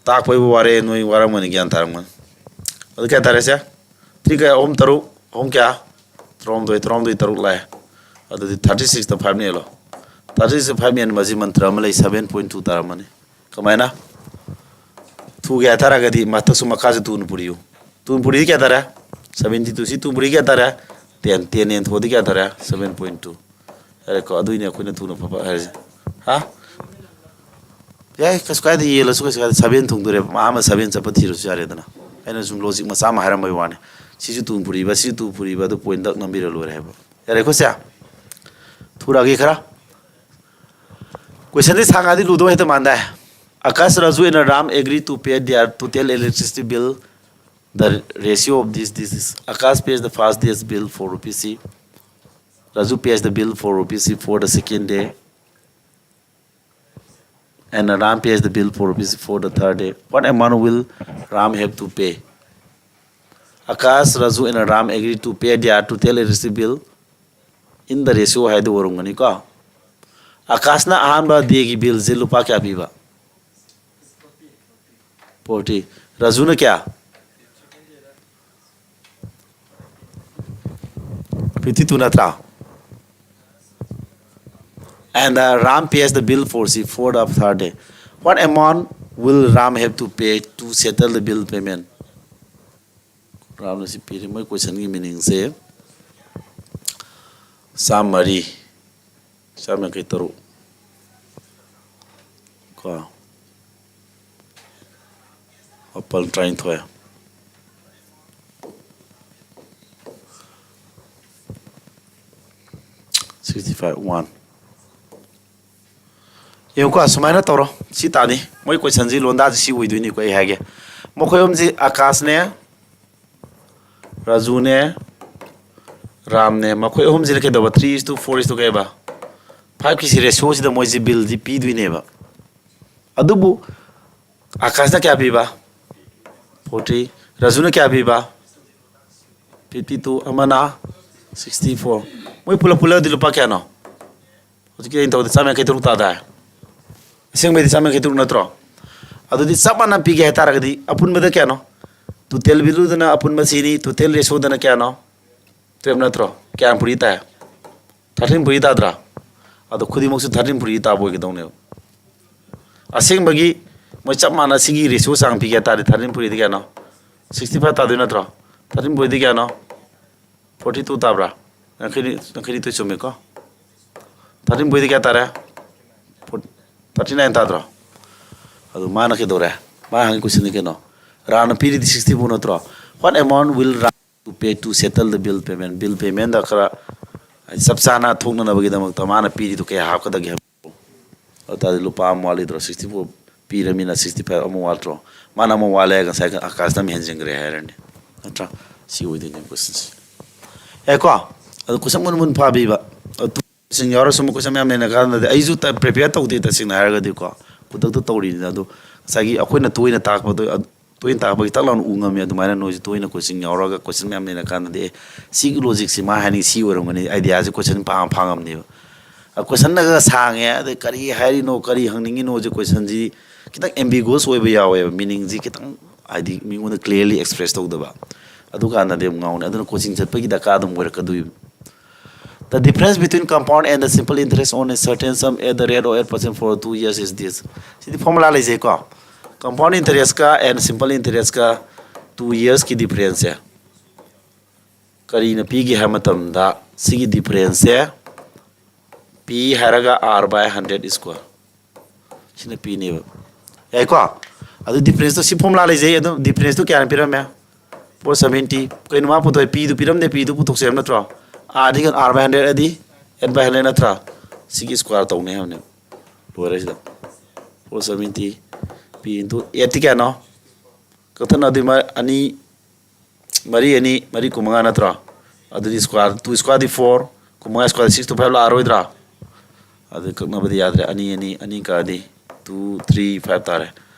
ꯇꯥꯛꯄꯩꯕꯨ ꯋꯥꯔꯦ, ꯅꯣꯏ ꯋꯥꯔꯝꯒꯅꯤ, ꯒ꯭ꯌꯥꯟ ꯇꯥꯔꯝꯒꯅꯤ꯫ ꯑꯗꯨ ꯀꯌꯥ ꯇꯥꯔꯦ ꯁꯦ? ꯊ꯭ꯔꯤ ꯀꯌꯥ? ꯑꯍꯨꯝ ꯇꯔꯨꯛ, ꯑꯍꯨꯝ ꯀꯌꯥ? ꯇꯔꯥꯍꯨꯝꯗꯣꯏ, ꯇꯔꯥꯍꯨꯝꯗꯣꯏ ꯇꯔꯨꯛ ꯂꯥꯛꯑꯦ꯫ ꯑꯗꯨꯗꯤ ꯊꯥꯔꯇꯤ ꯁꯤꯛꯁꯇ ꯐꯥꯏꯚ ꯃꯦꯜꯂꯣ꯫ ꯊꯥꯔꯇꯤ ꯁꯤꯛꯁꯇ ꯐꯥꯏꯚ ꯃꯦꯟꯕꯁꯤ ꯃꯟꯇ꯭ꯔ ꯑꯃ ꯂꯩ, ꯁꯚꯦꯟ ꯄꯣꯏꯟ ꯇꯨ ꯇꯥꯔꯝꯃꯅꯤ꯫ ꯀꯃꯥꯏꯅ? ꯊꯨꯒꯦ ꯍꯥꯏ ꯇꯥꯔꯒꯗꯤ ꯃꯊꯛꯁꯨ ꯃꯈꯥꯁꯨ ꯇꯨꯅ ꯄꯨꯔꯤꯌꯨ꯫ ꯇꯨꯅ ꯄꯨꯔꯤꯗꯤ ꯀꯌꯥ ꯇꯥꯔꯦ? Seventy two. ꯁꯤ ꯇꯨꯅ ꯄꯨꯔꯤꯗꯤ ꯀꯌꯥ ꯇꯥꯔꯦ? ꯇꯦꯟ꯫ ꯇꯦꯟ ꯌꯦꯟꯊꯣꯛꯑꯗꯤ ꯀꯌꯥ ꯇꯥꯔꯦ? Seven point two. ꯌꯥꯔꯦꯀꯣ, ꯑꯗꯨꯏꯅꯦ ꯑꯩꯈꯣꯏꯅ ꯊꯨꯅ ꯐꯕ ꯍꯥꯏꯔꯤꯁꯦ꯫ ꯍꯥ? ꯌꯥꯏ, ꯀꯩꯁꯨ ꯀꯥꯏꯗꯦ, ꯌꯦꯜꯂꯁꯨ ꯀꯩꯁꯨ ꯀꯥꯏꯗꯦ꯫ ꯁꯚꯦꯟ ꯊꯨꯡꯗꯣꯔꯦꯕ, ꯑꯍꯥꯟꯕ ꯁꯚꯦꯟ ꯆꯠꯄ ꯊꯤꯔꯁꯨ ꯌꯥꯔꯦꯗꯅ꯫ ꯑꯩꯅ ꯁꯨꯝ ꯂꯣꯖꯤꯛ ꯃꯆꯥ ꯑꯃ ꯍꯥꯏꯔꯝꯕꯒꯤ ꯋꯥꯅꯤ꯫ ꯁꯤꯁꯨ ꯇꯨ ꯄꯨꯔꯤꯕ, ꯁꯤꯁꯨ ꯇꯨ ꯄꯨꯔꯤꯕ, ꯑꯗꯨ ꯄꯣꯏꯟ ꯗꯛ ꯅꯝꯕꯤꯔ ꯂꯣꯏꯔꯦ ꯍꯥꯏꯕ꯫ ꯌꯥꯔꯦꯀꯣ ꯁꯦ? ꯊꯨꯔꯛꯑꯒꯦ ꯈꯔ꯫ ꯀꯣꯏꯁꯟꯗꯤ ꯁꯥꯡꯉꯗꯤ ꯂꯨꯗꯧ ꯍꯦꯛꯇ ꯃꯥꯟꯗꯥꯏ꯫ Akash, Raju and Ram agree to pay their total electricity bill. The ratio of this, this is Akash pays the first day's bill for rupees C. Raju pays the bill for rupees C for the second day. And Ram pays the bill for rupees for the third day. What amount will Ram have to pay? Akash, Raju and Ram agree to pay their total electricity bill in the ratio ꯍꯥꯏꯗꯨ ꯑꯣꯏꯔꯝꯒꯅꯤꯀꯣ꯫ ꯑꯀꯥꯁꯅ ꯑꯍꯥꯟꯕ ꯗꯦꯒꯤ ꯕꯤꯜꯁꯦ ꯂꯨꯄꯥ ꯀꯌꯥ ꯄꯤꯕ? Forty. ꯔꯥꯖꯨꯅ ꯀꯌꯥ? Fifty two ꯅꯠꯇ꯭ꯔꯥ? And uh, Ram pays the bill for C for the third day. What amount will Ram have to pay to settle the bill payment? ꯔꯥꯝꯅ ꯁꯤ ꯄꯤꯔꯤ꯫ ꯃꯣꯏ ꯀꯣꯏꯁꯟꯒꯤ ꯃꯤꯅꯤꯡꯁꯦ ꯆꯥꯝꯃꯔꯤ, ꯆꯥꯝꯃ ꯌꯥꯡꯈꯩ ꯇꯔꯨꯛ ꯀꯣ, ꯃꯥꯄꯜ ꯇꯔꯥꯅꯤꯊꯣꯏ, ꯁꯤꯛꯁꯇꯤ ꯐꯥꯏꯚ ꯋꯥꯟ꯫ ꯌꯦꯡꯉꯨꯀꯣ, ꯁꯨꯃꯥꯏꯅ ꯇꯧꯔꯣ꯫ ꯁꯤ ꯇꯥꯅꯤ꯫ ꯃꯣꯏ ꯀꯣꯏꯁꯟꯁꯤ ꯂꯣꯟꯗꯥꯁꯤ ꯁꯤ ꯑꯣꯏꯗꯣꯏꯅꯤꯀꯣ꯫ ꯑꯩ ꯍꯥꯏꯒꯦ, ꯃꯈꯣꯏ ꯑꯍꯨꯝꯁꯤ ꯑꯀꯥꯁꯅꯦ, ꯔꯥꯖꯨꯅꯦ, ꯔꯥꯝꯅꯦ꯫ ꯃꯈꯣꯏ ꯑꯍꯨꯝꯁꯤꯅ ꯀꯩꯗꯧꯕ? Three is to four is to ꯀꯩꯕ? Five ꯀꯤꯁꯤ ꯔꯦꯁꯤꯌꯣꯁꯤꯗ ꯃꯣꯏꯁꯤ ꯕꯤꯜꯁꯤ ꯄꯤꯗꯣꯏꯅꯦꯕ꯫ ꯑꯗꯨꯕꯨ ꯑꯀꯥꯁꯅ ꯀꯌꯥ ꯄꯤꯕ? ꯐꯣꯔꯇꯤ꯫ ꯔꯥꯖꯨꯅ ꯀꯌꯥ ꯄꯤꯕ? Fifty two. ꯑꯃꯅ ꯁꯤꯛꯁꯇꯤ ꯐꯣꯔ꯫ ꯃꯣꯏ ꯄꯨꯂꯞ ꯄꯨꯜꯂꯗꯤ ꯂꯨꯄꯥ ꯀꯌꯥꯅꯣ? ꯍꯧꯖꯤꯛꯀꯤ ꯑꯩꯅ ꯇꯧꯕꯗ ꯆꯥꯝꯃ ꯌꯥꯡꯈꯩ ꯇꯔꯨꯛ ꯇꯥꯗꯥꯏ? ꯑꯁꯦꯡꯕꯩꯗꯤ ꯆꯥꯝꯃ ꯌꯥꯡꯈꯩ ꯇꯔꯨꯛ ꯅꯠꯇ꯭ꯔꯣ? ꯑꯗꯨꯗꯤ ꯆꯞ ꯃꯥꯟꯅ ꯄꯤꯒꯦ ꯍꯥꯏꯇꯥꯔꯒꯗꯤ ꯑꯄꯨꯟꯕꯗ ꯀꯌꯥꯅꯣ? ꯇꯣꯇꯦꯜ ꯚꯦꯂꯨꯗꯅ ꯑꯄꯨꯟꯕ ꯁꯤꯅꯤ, ꯇꯣꯇꯦꯜ ꯔꯦꯁꯤꯌꯣꯗꯅ ꯀꯌꯥꯅꯣ? ꯇꯨꯌꯦꯜꯞ ꯅꯠꯇ꯭ꯔꯣ? ꯀꯌꯥꯝ ꯄꯨꯔꯤ ꯇꯥꯏ? ꯊꯥꯔꯇꯤꯟ ꯄꯨꯔꯤ ꯇꯥꯗ꯭ꯔꯥ? ꯑꯗꯣ ꯈꯨꯗꯤꯡꯃꯛꯁꯨ ꯊꯥꯔꯇꯤꯟ ꯄꯨꯔꯤ ꯇꯥꯕ ꯑꯣꯏꯒꯗꯧꯅꯦꯕ꯫ ꯑꯁꯦꯡꯕꯒꯤ ꯃꯣꯏ ꯆꯞ ꯃꯥꯟꯅ ꯁꯤꯒꯤ ꯔꯦꯁꯤꯌꯣ ꯆꯥꯡ ꯄꯤꯒꯦ ꯍꯥꯏ ꯇꯥꯔꯗꯤ ꯊꯥꯔꯇꯤꯟ ꯄꯨꯔꯤꯗꯤ ꯀꯌꯥꯅꯣ? ꯁꯤꯛꯁꯇꯤ ꯐꯥꯏꯚ ꯇꯥꯗꯣꯏ ꯅꯠꯇ꯭ꯔꯣ? ꯊꯥꯔꯇꯤꯟ ꯄꯨꯔꯤꯗꯤ ꯀꯌꯥꯅꯣ? ꯐꯣꯔꯇꯤ ꯇꯨ ꯇꯥꯕ꯭ꯔꯥ? ꯌꯥꯡꯈꯩꯅꯤ-, ꯌꯥꯡꯈꯩꯅꯤꯊꯣꯏ ꯆꯨꯝꯃꯦꯀꯣ꯫ ꯊꯥꯔꯇꯤꯟ ꯄꯨꯔꯤꯗꯤ ꯀꯌꯥ ꯇꯥꯔꯦ? ꯊꯥꯔꯇꯤ ꯅꯥꯏꯟ ꯇꯥꯗ꯭ꯔꯣ? ꯑꯗꯨ ꯃꯥꯅ ꯀꯩꯗꯧꯔꯦ? ꯃꯥꯅ ꯍꯪꯉꯤ ꯀꯣꯏꯁꯟꯗꯤ ꯀꯩꯅꯣ? ꯔꯥꯝꯅ ꯄꯤꯔꯤꯗꯤ ꯁꯤꯛꯁꯇꯤ ꯐꯣꯔ ꯅꯠꯇ꯭ꯔꯣ? What amount will Ram to pay to settle the bill payment? Bill ꯄꯦꯃꯦꯟꯗ ꯈꯔ ꯆꯞ ꯆꯥꯅ ꯊꯣꯛꯅꯅꯕꯒꯤꯗꯃꯛꯇ ꯃꯥꯅ ꯄꯤꯔꯤꯗꯨ ꯀꯌꯥ ꯍꯥꯞꯀꯗꯒꯦ ꯍꯥꯏꯕ? ꯑꯗꯨ ꯇꯥꯔꯗꯤ ꯂꯨꯄꯥ ꯑꯃ ꯋꯥꯠꯂꯤꯗ꯭ꯔꯣ? ꯁꯤꯛꯁꯇꯤ ꯐꯣꯔ ꯄꯤꯔꯃꯤꯅ sixty five ꯑꯃ ꯋꯥꯠꯇ꯭ꯔꯣ? ꯃꯥꯅ ꯑꯃ ꯋꯥꯠꯂꯦ, ꯉꯁꯥꯏ ꯑꯀꯥꯁꯅ ꯑꯃ ꯍꯦꯟꯖꯤꯟꯈ꯭ꯔꯦ ꯍꯥꯏꯔꯅꯤ, ꯅꯠꯇ꯭ꯔꯥ? ꯁꯤ ꯑꯣꯏꯗꯣꯏꯅꯦ ꯀꯣꯏꯁꯟꯁꯦ꯫ ꯌꯥꯏꯀꯣ? ꯑꯗꯣ ꯀꯣꯏꯁꯟ ꯃꯨꯟ ꯃꯨꯟ ꯐꯥꯕꯤꯕ꯫ ꯑꯗꯨ ꯀꯣꯏꯁꯟ ꯌꯥꯎꯔꯁꯨ ꯑꯃꯨꯛ ꯀꯣꯏꯁꯟ ꯃꯌꯥꯝ ꯂꯩꯅ ꯀꯥꯟꯗꯗꯤ ꯑꯩꯁꯨ ꯄ꯭ꯔꯤꯄꯦꯌꯔ ꯇꯧꯗꯦ, ꯇꯁꯦꯡꯅ ꯍꯥꯏꯔꯒꯗꯤꯀꯣ꯫ ꯈꯨꯗꯛꯇ ꯇꯧꯔꯤꯅꯤꯅ꯫ ꯑꯗꯣ ꯉꯁꯥꯏꯒꯤ ꯑꯩꯈꯣꯏꯅ ꯇꯣꯏꯅ ꯇꯥꯛꯄꯗꯣ, ꯑꯗꯨ ꯇꯣꯏꯅ ꯇꯥꯛꯄꯒꯤ ꯇꯛ ꯂꯥꯎꯅ ꯎ ꯉꯝꯃꯤ꯫ ꯑꯗꯨꯃꯥꯏꯅ ꯅꯣꯏꯁꯨ ꯇꯣꯏꯅ ꯀꯣꯏꯁꯟ ꯌꯥꯎꯔꯒ ꯀꯣꯏꯁꯟ ꯃꯌꯥꯝ ꯂꯩꯅ ꯀꯥꯟꯗꯗꯤ, "ꯑꯦ, ꯁꯤꯒꯤ ꯂꯣꯖꯤꯛꯁꯤ ꯃꯥ ꯍꯥꯏꯅꯤꯡ ꯁꯤ ꯑꯣꯏꯔꯝꯒꯅꯤ", ꯑꯥꯏꯗꯤꯌꯥꯁꯦ ꯀꯣꯏꯁꯟ ꯄꯥꯡ ꯐꯥꯡꯉꯝꯅꯦꯕ꯫ ꯀꯣꯏꯁꯟꯅꯒ ꯁꯥꯡꯉꯦ, ꯑꯗꯩ ꯀꯔꯤ ꯍꯥꯏꯔꯤꯅꯣ, ꯀꯔꯤ ꯍꯪꯅꯤꯡꯉꯤꯅꯣꯁꯦ, ꯀꯣꯏꯁꯟꯁꯤ ꯈꯤꯇꯪ ꯑꯦꯝꯕꯤꯒꯨꯋꯁ ꯑꯣꯏꯕ ꯌꯥꯎꯋꯦꯕ, ꯃꯤꯅꯤꯡꯁꯤ ꯈꯤꯇꯪ, ꯍꯥꯏꯗꯤ, ꯃꯤꯉꯣꯟꯗ ꯀ꯭ꯂꯤꯌꯔꯂꯤ ꯑꯦꯛꯁꯄ꯭ꯔꯦꯁ ꯇꯧꯗꯕ꯫ ꯑꯗꯨꯀꯥꯟꯗꯗꯤ ꯑꯃꯨꯛ ꯉꯥꯎꯅꯤ꯫ ꯑꯗꯨꯅ ꯀꯣꯆꯤꯡ ꯆꯠꯄꯒꯤ ꯗꯔꯀꯥꯔ ꯑꯗꯨꯝ ꯑꯣꯏꯔꯛꯀꯗꯣꯏꯕ꯫ The difference between compound and the simple interest on a certain sum at the rate of eight percent for two years is this. ꯁꯤꯗꯤ ꯐꯣꯔꯃꯨꯂꯥ ꯂꯩꯖꯩꯀꯣ꯫ Compound interest ꯀ and simple interest ꯀ two years ꯀꯤ difference ꯁꯦ ꯀꯔꯤꯅ ꯄꯤꯒꯦ ꯍꯥꯏꯕ ꯃꯇꯝꯗ, ꯁꯤꯒꯤ difference ꯁꯦ P ꯍꯥꯏꯔꯒ R by hundred square꯫ ꯁꯤꯅ ꯄꯤꯅꯦꯕ꯫ ꯌꯥꯏꯀꯣ? ꯑꯗꯨ difference ꯇꯣ, ꯁꯤ ꯐꯣꯔꯃꯨꯂꯥ ꯂꯩꯖꯩ꯫ ꯑꯗꯨ difference ꯇꯣ ꯀꯌꯥꯅ ꯄꯤꯔꯝꯃꯦ? Four seventy꯫ ꯀꯩꯅꯣ ꯃꯥ ꯄꯨꯊꯣꯛꯑꯦ? P ꯗꯨ ꯄꯤꯔꯝꯗꯦ, P ꯗꯨ ꯄꯨꯊꯣꯛꯆꯩ ꯍꯥꯏꯕ ꯅꯠꯇ꯭ꯔꯣ? R D R by hundred ꯑꯗꯤ eight by hundred ꯅꯠꯇ꯭ꯔꯥ? ꯁꯤꯒꯤ square ꯇꯧꯅꯤ ꯍꯥꯏꯕꯅꯦꯕ꯫ ꯂꯣꯏꯔꯦ ꯁꯤꯗ꯫ Four seventy P into eight T ꯀꯌꯥꯅꯣ? ꯀꯛꯊꯠꯅꯗꯣꯏ ꯃꯥ ꯑꯅꯤ, ꯃꯔꯤ ꯑꯅꯤ, ꯃꯔꯤ ꯀꯨꯟꯃꯉꯥ ꯅꯠꯇ꯭ꯔꯣ? ꯑꯗꯨꯗꯤ square, two square ꯗꯤ four, ꯀꯨꯟꯃꯉꯥ square six two five ꯂꯥꯛꯑꯔꯣꯏꯗ꯭ꯔꯥ? ꯑꯗꯨ ꯀꯛꯅꯕꯗꯤ ꯌꯥꯗ꯭ꯔꯦ꯫ ꯑꯅꯤ, ꯑꯅꯤ, ꯑꯅꯤ ꯀꯛꯑꯗꯤ two, three, five ꯇꯥꯔꯦ꯫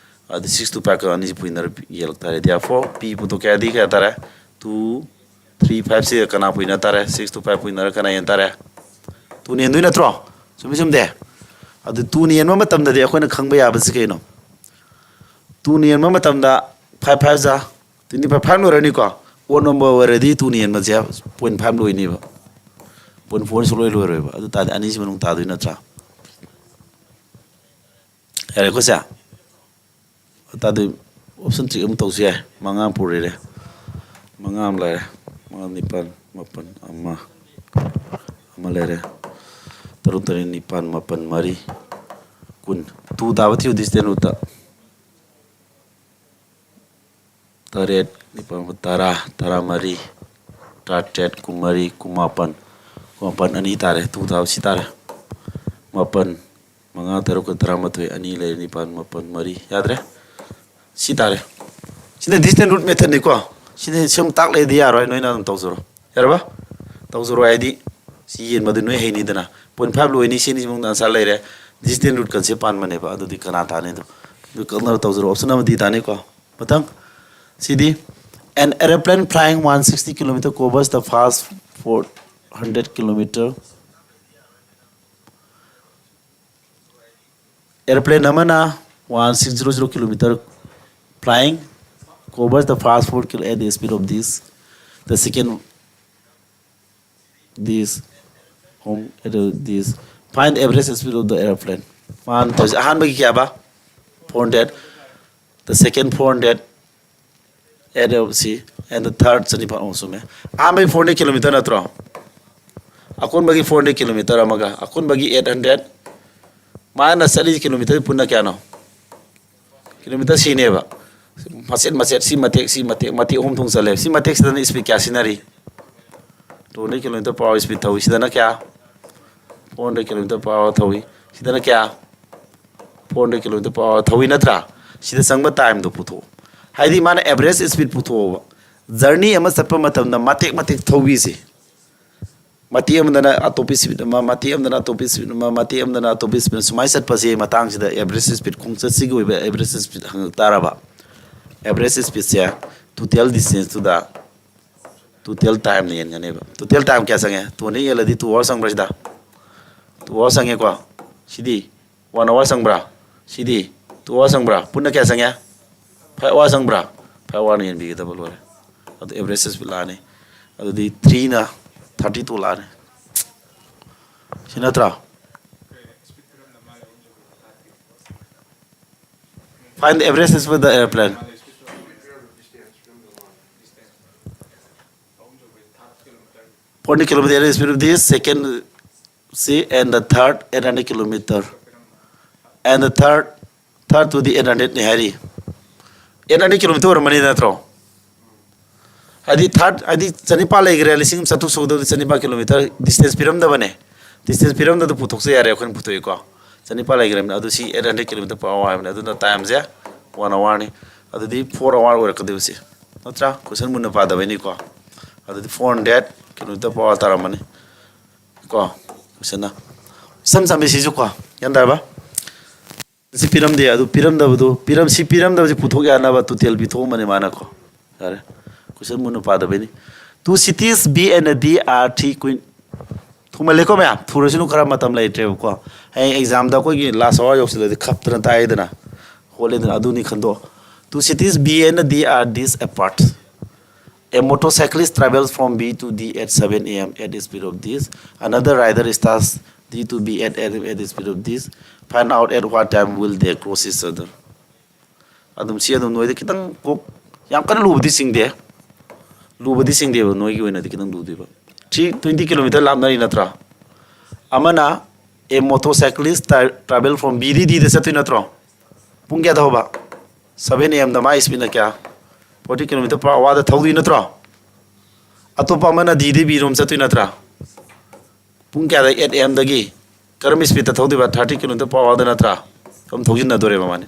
ꯑꯗꯨ six two five ꯀꯛ ꯑꯅꯤꯁꯤ ꯄꯨꯏꯅꯔ ꯌꯦꯜꯂꯛ ꯇꯥꯔꯦ꯫ Therefore, P ꯄꯨꯊꯣꯛꯀꯦ ꯍꯥꯏꯗꯤ ꯀꯌꯥ ꯇꯥꯔꯦ? Two, three, five ꯁꯤ ꯀꯅꯥ ꯄꯨꯏꯅ ꯇꯥꯔꯦ? Six two five ꯄꯨꯏꯅꯔ ꯀꯅꯥ ꯌꯦꯟ ꯇꯥꯔꯦ? Two ꯅ ꯌꯦꯟꯗꯣꯏ ꯅꯠꯇ꯭ꯔꯣ? ꯆꯨꯝꯃꯤ ꯆꯨꯝꯗꯦ? ꯑꯗꯨ two ꯅ ꯌꯦꯟꯕ ꯃꯇꯝꯗꯗꯤ ꯑꯩꯈꯣꯏꯅ ꯈꯪꯕ ꯌꯥꯕꯁꯤ ꯀꯩꯅꯣ? Two ꯅ ꯌꯦꯟꯕ ꯃꯇꯝꯗ five five ꯖꯥ twenty five, five ꯂꯣꯏꯔꯅꯤꯀꯣ꯫ Odd number ꯑꯣꯏꯔꯗꯤ two ꯅ ꯌꯦꯟꯕꯁꯦ point five ꯂꯣꯏꯅꯦꯕ, point four ꯁꯨꯡꯂꯣꯏ ꯂꯣꯏꯔꯣꯏꯕ꯫ ꯑꯗꯨ ꯇꯥꯔꯗꯤ ꯑꯅꯤꯁꯤ ꯃꯅꯨꯡ ꯇꯥꯗꯣꯏ ꯅꯠꯇ꯭ꯔꯥ? ꯌꯥꯔꯦꯀꯣ ꯁꯦ? ꯑꯗꯨ ꯇꯥꯔꯗꯤ option trick ꯑꯃ ꯇꯧꯁꯨ ꯌꯥꯏ꯫ ꯃꯉꯥ ꯄꯨꯔꯤꯔꯦ, ꯃꯉꯥ ꯑꯃ ꯂꯩꯔꯦ, ꯃꯉꯥ, ꯅꯤꯄꯥꯜ, ꯃꯥꯄꯜ, ꯑꯃ, ꯑꯃ ꯂꯩꯔꯦ, ꯇꯔꯨꯛ, ꯇꯔꯦꯠ, ꯅꯤꯄꯥꯜ, ꯃꯥꯄꯜ, ꯃꯔꯤ, ꯀꯨꯟ꯫ Two ꯇꯥꯕ ꯊꯤꯌꯨ distance root ꯇ꯫ ꯇꯔꯦꯠ, ꯅꯤꯄꯥꯜ, ꯃꯥꯄꯜ, ꯇꯔꯥ, ꯇꯔꯥꯃꯔꯤ, ꯇꯔꯥꯇꯔꯦꯠ, ꯀꯨꯟꯃꯔꯤ, ꯀꯨꯟꯃꯥꯄꯜ, ꯀꯨꯟꯃꯥꯄꯜ ꯑꯅꯤ ꯇꯥꯔꯦ꯫ Two ꯇꯥꯕ ꯁꯤ ꯇꯥꯔꯦ꯫ ꯃꯥꯄꯜ, ꯃꯉꯥ, ꯇꯔꯨꯛꯀ, ꯇꯔꯥꯃꯥꯊꯣꯏ, ꯑꯅꯤ ꯂꯩꯔꯦ, ꯅꯤꯄꯥꯜ, ꯃꯥꯄꯜ, ꯃꯔꯤ꯫ ꯌꯥꯗ꯭ꯔꯦ? ꯁꯤ ꯇꯥꯔꯦ꯫ ꯁꯤꯅ distance route methodꯅꯤꯀꯣ꯫ ꯁꯤꯅ ꯁꯨꯝ ꯇꯥꯛꯂꯛꯑꯦꯗꯤ ꯌꯥꯔꯣꯏ, ꯅꯣꯏꯅ ꯑꯗꯨꯝ ꯇꯧꯖꯔꯣ꯫ ꯌꯥꯔꯕ? ꯇꯧꯖꯔꯣ ꯍꯥꯏꯗꯤ ꯁꯤ ꯌꯦꯟꯕꯗꯨ ꯅꯣꯏ ꯍꯩꯅꯤꯗꯅ꯫ Point five ꯂꯣꯏꯅꯤ, ꯁꯤꯅꯤ ꯃꯅꯨꯡꯗ answer ꯂꯩꯔꯦ꯫ Distance route concept ꯄꯥꯟꯕꯅꯦꯕ, ꯑꯗꯨꯗꯤ ꯀꯅꯥ ꯇꯥꯅꯤ ꯑꯗꯣ? ꯑꯗꯨ ꯀꯛꯅꯕ ꯇꯧꯖꯔꯣ꯫ Option ꯑꯃ D ꯇꯥꯅꯤꯀꯣ꯫ ꯃꯊꯪ꯫ ꯁꯤꯗꯤ, an aeroplane flying one sixty kilometer covers the first four hundred kilometer. Aeroplane ꯑꯃꯅ one six zero zero kilometer flying covers the first four kilo at the speed of this, the second this, home at this. Find average speed of the aeroplane. ꯃꯥꯅ ꯇꯧꯔꯤꯁꯦ ꯑꯍꯥꯟꯕꯒꯤ ꯀꯌꯥꯕ? Four hundred. The second four hundred. At C. And the third ꯆꯅꯤꯄꯥꯟ꯫ ꯑꯣ, ꯆꯨꯝꯃꯦ꯫ ꯑꯍꯥꯟꯕꯒꯤ four hundred kilometer ꯅꯠꯇ꯭ꯔꯣ? ꯑꯀꯣꯟꯕꯒꯤ four hundred kilometer ꯑꯃꯒ ꯑꯀꯣꯟꯕꯒꯤ eight hundred꯫ ꯃꯥꯅ ꯆꯠꯂꯤ kilometer ꯄꯨꯟꯅ ꯀꯌꯥꯅꯣ? Kilometer ꯁꯤꯅꯦꯕ꯫ ꯃꯆꯦꯠ ꯃꯆꯦꯠ, ꯁꯤ ꯃꯇꯦꯛ, ꯁꯤ ꯃꯇꯦꯛ, ꯃꯇꯦꯛ ꯑꯍꯨꯝ ꯊꯣꯛꯅ ꯆꯠꯂꯦ꯫ ꯁꯤ ꯃꯇꯦꯛꯁꯤꯗꯅ speed ꯀꯌꯥ ꯁꯤꯖꯤꯟꯅꯔꯤ? Two hundred kilometer per hour speed ꯊꯧꯏ꯫ ꯁꯤꯗꯅ ꯀꯌꯥ? Four hundred kilometer per hour ꯊꯧꯏ꯫ ꯁꯤꯗꯅ ꯀꯌꯥ? Four hundred kilometer per hour ꯊꯧꯏ ꯅꯠꯇ꯭ꯔꯥ? ꯁꯤꯗ ꯆꯪꯕ timeꯗꯣ ꯄꯨꯊꯣꯛꯑꯣ꯫ ꯍꯥꯏꯗꯤ ꯃꯥꯅ average speed ꯄꯨꯊꯣꯛꯑꯣꯕ꯫ Journey ꯑꯃ ꯆꯠꯄ ꯃꯇꯝꯗ ꯃꯇꯦꯛ ꯃꯇꯦꯛ ꯊꯧꯕꯤꯁꯦ꯫ ꯃꯇꯦꯛ ꯑꯃꯗꯅ ꯑꯇꯣꯞꯄ speed ꯑꯃ, ꯃꯇꯦꯛ ꯑꯃꯗꯅ ꯑꯇꯣꯞꯄ speed ꯑꯃ, ꯃꯇꯦꯛ ꯑꯃꯗꯅ ꯑꯇꯣꯞꯄ speed, ꯁꯨꯃꯥꯏꯅ ꯆꯠꯄꯁꯦ ꯃꯇꯥꯡꯁꯤꯗ average speed, ꯈꯣꯡꯆꯠꯁꯤꯒꯤ ꯑꯣꯏꯕ average speed ꯍꯪꯉꯛ ꯇꯥꯔꯕ? Average speedꯁꯦ total distanceꯇꯨꯗ total timeꯅ ꯌꯦꯟꯒꯅꯦꯕ꯫ Total time ꯀꯌꯥ ꯆꯪꯉꯦ? Two hundred ꯌꯦꯜꯂꯗꯤ two hour ꯆꯪꯕ꯭ꯔꯥ ꯁꯤꯗ? Two hour ꯆꯪꯉꯦꯀꯣ꯫ ꯁꯤꯗꯤ one hour ꯆꯪꯕ꯭ꯔꯥ? ꯁꯤꯗꯤ two hour ꯆꯪꯕ꯭ꯔꯥ? ꯄꯨꯟꯅ ꯀꯌꯥ ꯆꯪꯉꯦ? Five hour ꯆꯪꯕ꯭ꯔꯥ? Five hourꯅ ꯌꯦꯟꯕꯤꯒꯗꯕ, ꯂꯣꯏꯔꯦ꯫ ꯑꯗꯨ average speed ꯂꯥꯛꯑꯅꯤ꯫ ꯑꯗꯨꯗꯤ threeꯅ thirty two ꯂꯥꯛꯑꯅꯤ꯫ ꯁꯤ ꯅꯠꯇ꯭ꯔꯥ? Find the average speed of the airplane. Four hundred kilometer average speed of this second C and the third eight hundred kilometer. And the third, third ꯇꯨꯗꯤ eight hundredꯅꯤ ꯍꯥꯏꯔꯤ꯫ Eight hundred kilometer ꯑꯣꯏꯔꯝꯃꯅꯤ ꯅꯠꯇ꯭ꯔꯣ? ꯍꯥꯏꯗꯤ third, ꯍꯥꯏꯗꯤ ꯆꯅꯤꯄꯥꯜ ꯂꯩꯈ꯭ꯔꯦ, ꯂꯤꯁꯤꯡ ꯑꯃ ꯆꯥꯇ꯭ꯔꯨꯛ ꯁꯨꯒꯗꯕꯗꯤ ꯆꯅꯤꯄꯥꯜ kilometer distance ꯄꯤꯔꯝꯗꯕꯅꯦ꯫ Distance ꯄꯤꯔꯝꯗꯕꯗꯣ ꯄꯨꯊꯣꯛꯆ ꯌꯥꯔꯦ, ꯑꯩꯈꯣꯏꯅ ꯄꯨꯊꯣꯛꯏꯀꯣ꯫ ꯆꯅꯤꯄꯥꯜ ꯂꯩꯈ꯭ꯔꯕꯅꯤ꯫ ꯑꯗꯨ ꯁꯤ eight hundred kilometer per hour ꯍꯥꯏꯕꯅꯤ꯫ ꯑꯗꯨꯅ ꯇꯥꯏꯝꯁꯦ ꯋꯥꯟ ꯑꯋꯥꯔꯅꯤ꯫ ꯑꯗꯨꯗꯤ ꯐꯣꯔ ꯑꯋꯥꯔ ꯑꯣꯏꯔꯛꯀꯗꯣꯏꯕ ꯁꯤ, ꯅꯠꯇ꯭ꯔꯥ? ꯀꯣꯏꯁꯟ ꯃꯨꯟꯅ ꯄꯥꯗꯕꯩꯅꯤꯀꯣ꯫ ꯑꯗꯨꯗꯤ four hundred kilometer per hour ꯇꯥꯔꯝꯃꯅꯤ ꯀꯣ꯫ ꯀꯣꯏꯁꯟꯅ ꯏꯆꯝ ꯆꯝꯃꯤ ꯁꯤꯁꯨ ꯀꯣ꯫ ꯒ꯭ꯌꯥꯟ ꯇꯥꯔꯕ? ꯁꯤ ꯄꯤꯔꯝꯗꯦ꯫ ꯑꯗꯨ ꯄꯤꯔꯝꯗꯕꯗꯨ, ꯄꯤꯔꯝ-, ꯁꯤ ꯄꯤꯔꯝꯗꯕꯁꯤ ꯄꯨꯊꯣꯛ ꯌꯥꯅꯕ ꯇꯨꯇꯦꯜ ꯄꯤꯊꯣꯛꯑꯝꯕꯅꯤ ꯃꯥꯅꯀꯣ꯫ ꯌꯥꯔꯦ, ꯀꯣꯏꯁꯟ ꯃꯨꯟꯅ ꯄꯥꯗꯕꯩꯅꯤ꯫ Two cities B and D are three quin-, ꯊꯨꯃꯜꯂꯦꯀꯣ ꯃꯌꯥꯝ, ꯊꯨꯔꯁꯅꯨ, ꯈꯔ ꯃꯇꯝ ꯂꯩꯇ꯭ꯔꯦꯕꯀꯣ꯫ ꯍꯌꯦꯡ ꯑꯦꯛꯖꯥꯝꯗ ꯑꯩꯈꯣꯏꯒꯤ ꯂꯥꯁ ꯑꯋꯥꯔ ꯌꯧꯁꯤꯜꯂꯗꯤ ꯈꯞꯇꯅ ꯇꯥꯏꯗꯅ, ꯍꯣꯠꯂꯦꯗꯅ, ꯑꯗꯨꯅꯤ ꯈꯟꯗꯣꯛꯑꯣ꯫ Two cities B and D are this apart. A motorcyclist travels from B to D at seven A M at the speed of this. Another rider starts D to B at, at, at the speed of this. Find out at what time will they cross each other. ꯑꯗꯨꯝ ꯁꯤ ꯑꯗꯨꯝ ꯅꯣꯏꯗ ꯈꯤꯇꯪ ꯀꯣꯛ, ꯌꯥꯝ ꯀꯟꯅ ꯂꯨꯕꯗꯤ ꯆꯤꯡꯗꯦ꯫ ꯂꯨꯕꯗꯤ ꯆꯤꯡꯗꯦꯕ, ꯅꯣꯏꯒꯤ ꯑꯣꯏꯅꯗꯤ ꯈꯤꯇꯪ ꯂꯨꯗꯣꯏꯕ꯫ Three twenty kilometer ꯂꯥꯞꯅꯔꯤ ꯅꯠꯇ꯭ꯔꯥ? ꯑꯃꯅ, a motorcyclist tra-, travel from B D D ꯗ ꯆꯠꯇꯣꯏ ꯅꯠꯇ꯭ꯔꯣ? ꯄꯨꯡ ꯀꯌꯥꯗ ꯍꯧꯕ? Seven A M ꯗ꯫ ꯃꯥꯏ ꯁ꯭ꯄꯤꯠꯅ ꯀꯌꯥ? Forty kilometer per hour ꯗ ꯊꯧꯗꯣꯏ ꯅꯠꯇ꯭ꯔꯣ? ꯑꯇꯣꯞꯄ ꯑꯃꯅ D ꯗꯤ B ꯔꯣꯝ ꯆꯠꯇꯣꯏ ꯅꯠꯇ꯭ꯔꯥ? ꯄꯨꯡ ꯀꯌꯥꯗ? Eight A M ꯗꯒꯤ꯫ ꯀꯔꯝꯕ ꯁ꯭ꯄꯤꯠꯇ ꯊꯧꯗꯣꯏꯕ? Thirty kilometer per hour ꯗ ꯅꯠꯇ꯭ꯔꯥ? ꯑꯗꯨꯝ ꯊꯧꯖꯤꯟꯅꯗꯣꯔꯦꯕ ꯃꯥꯅꯤ꯫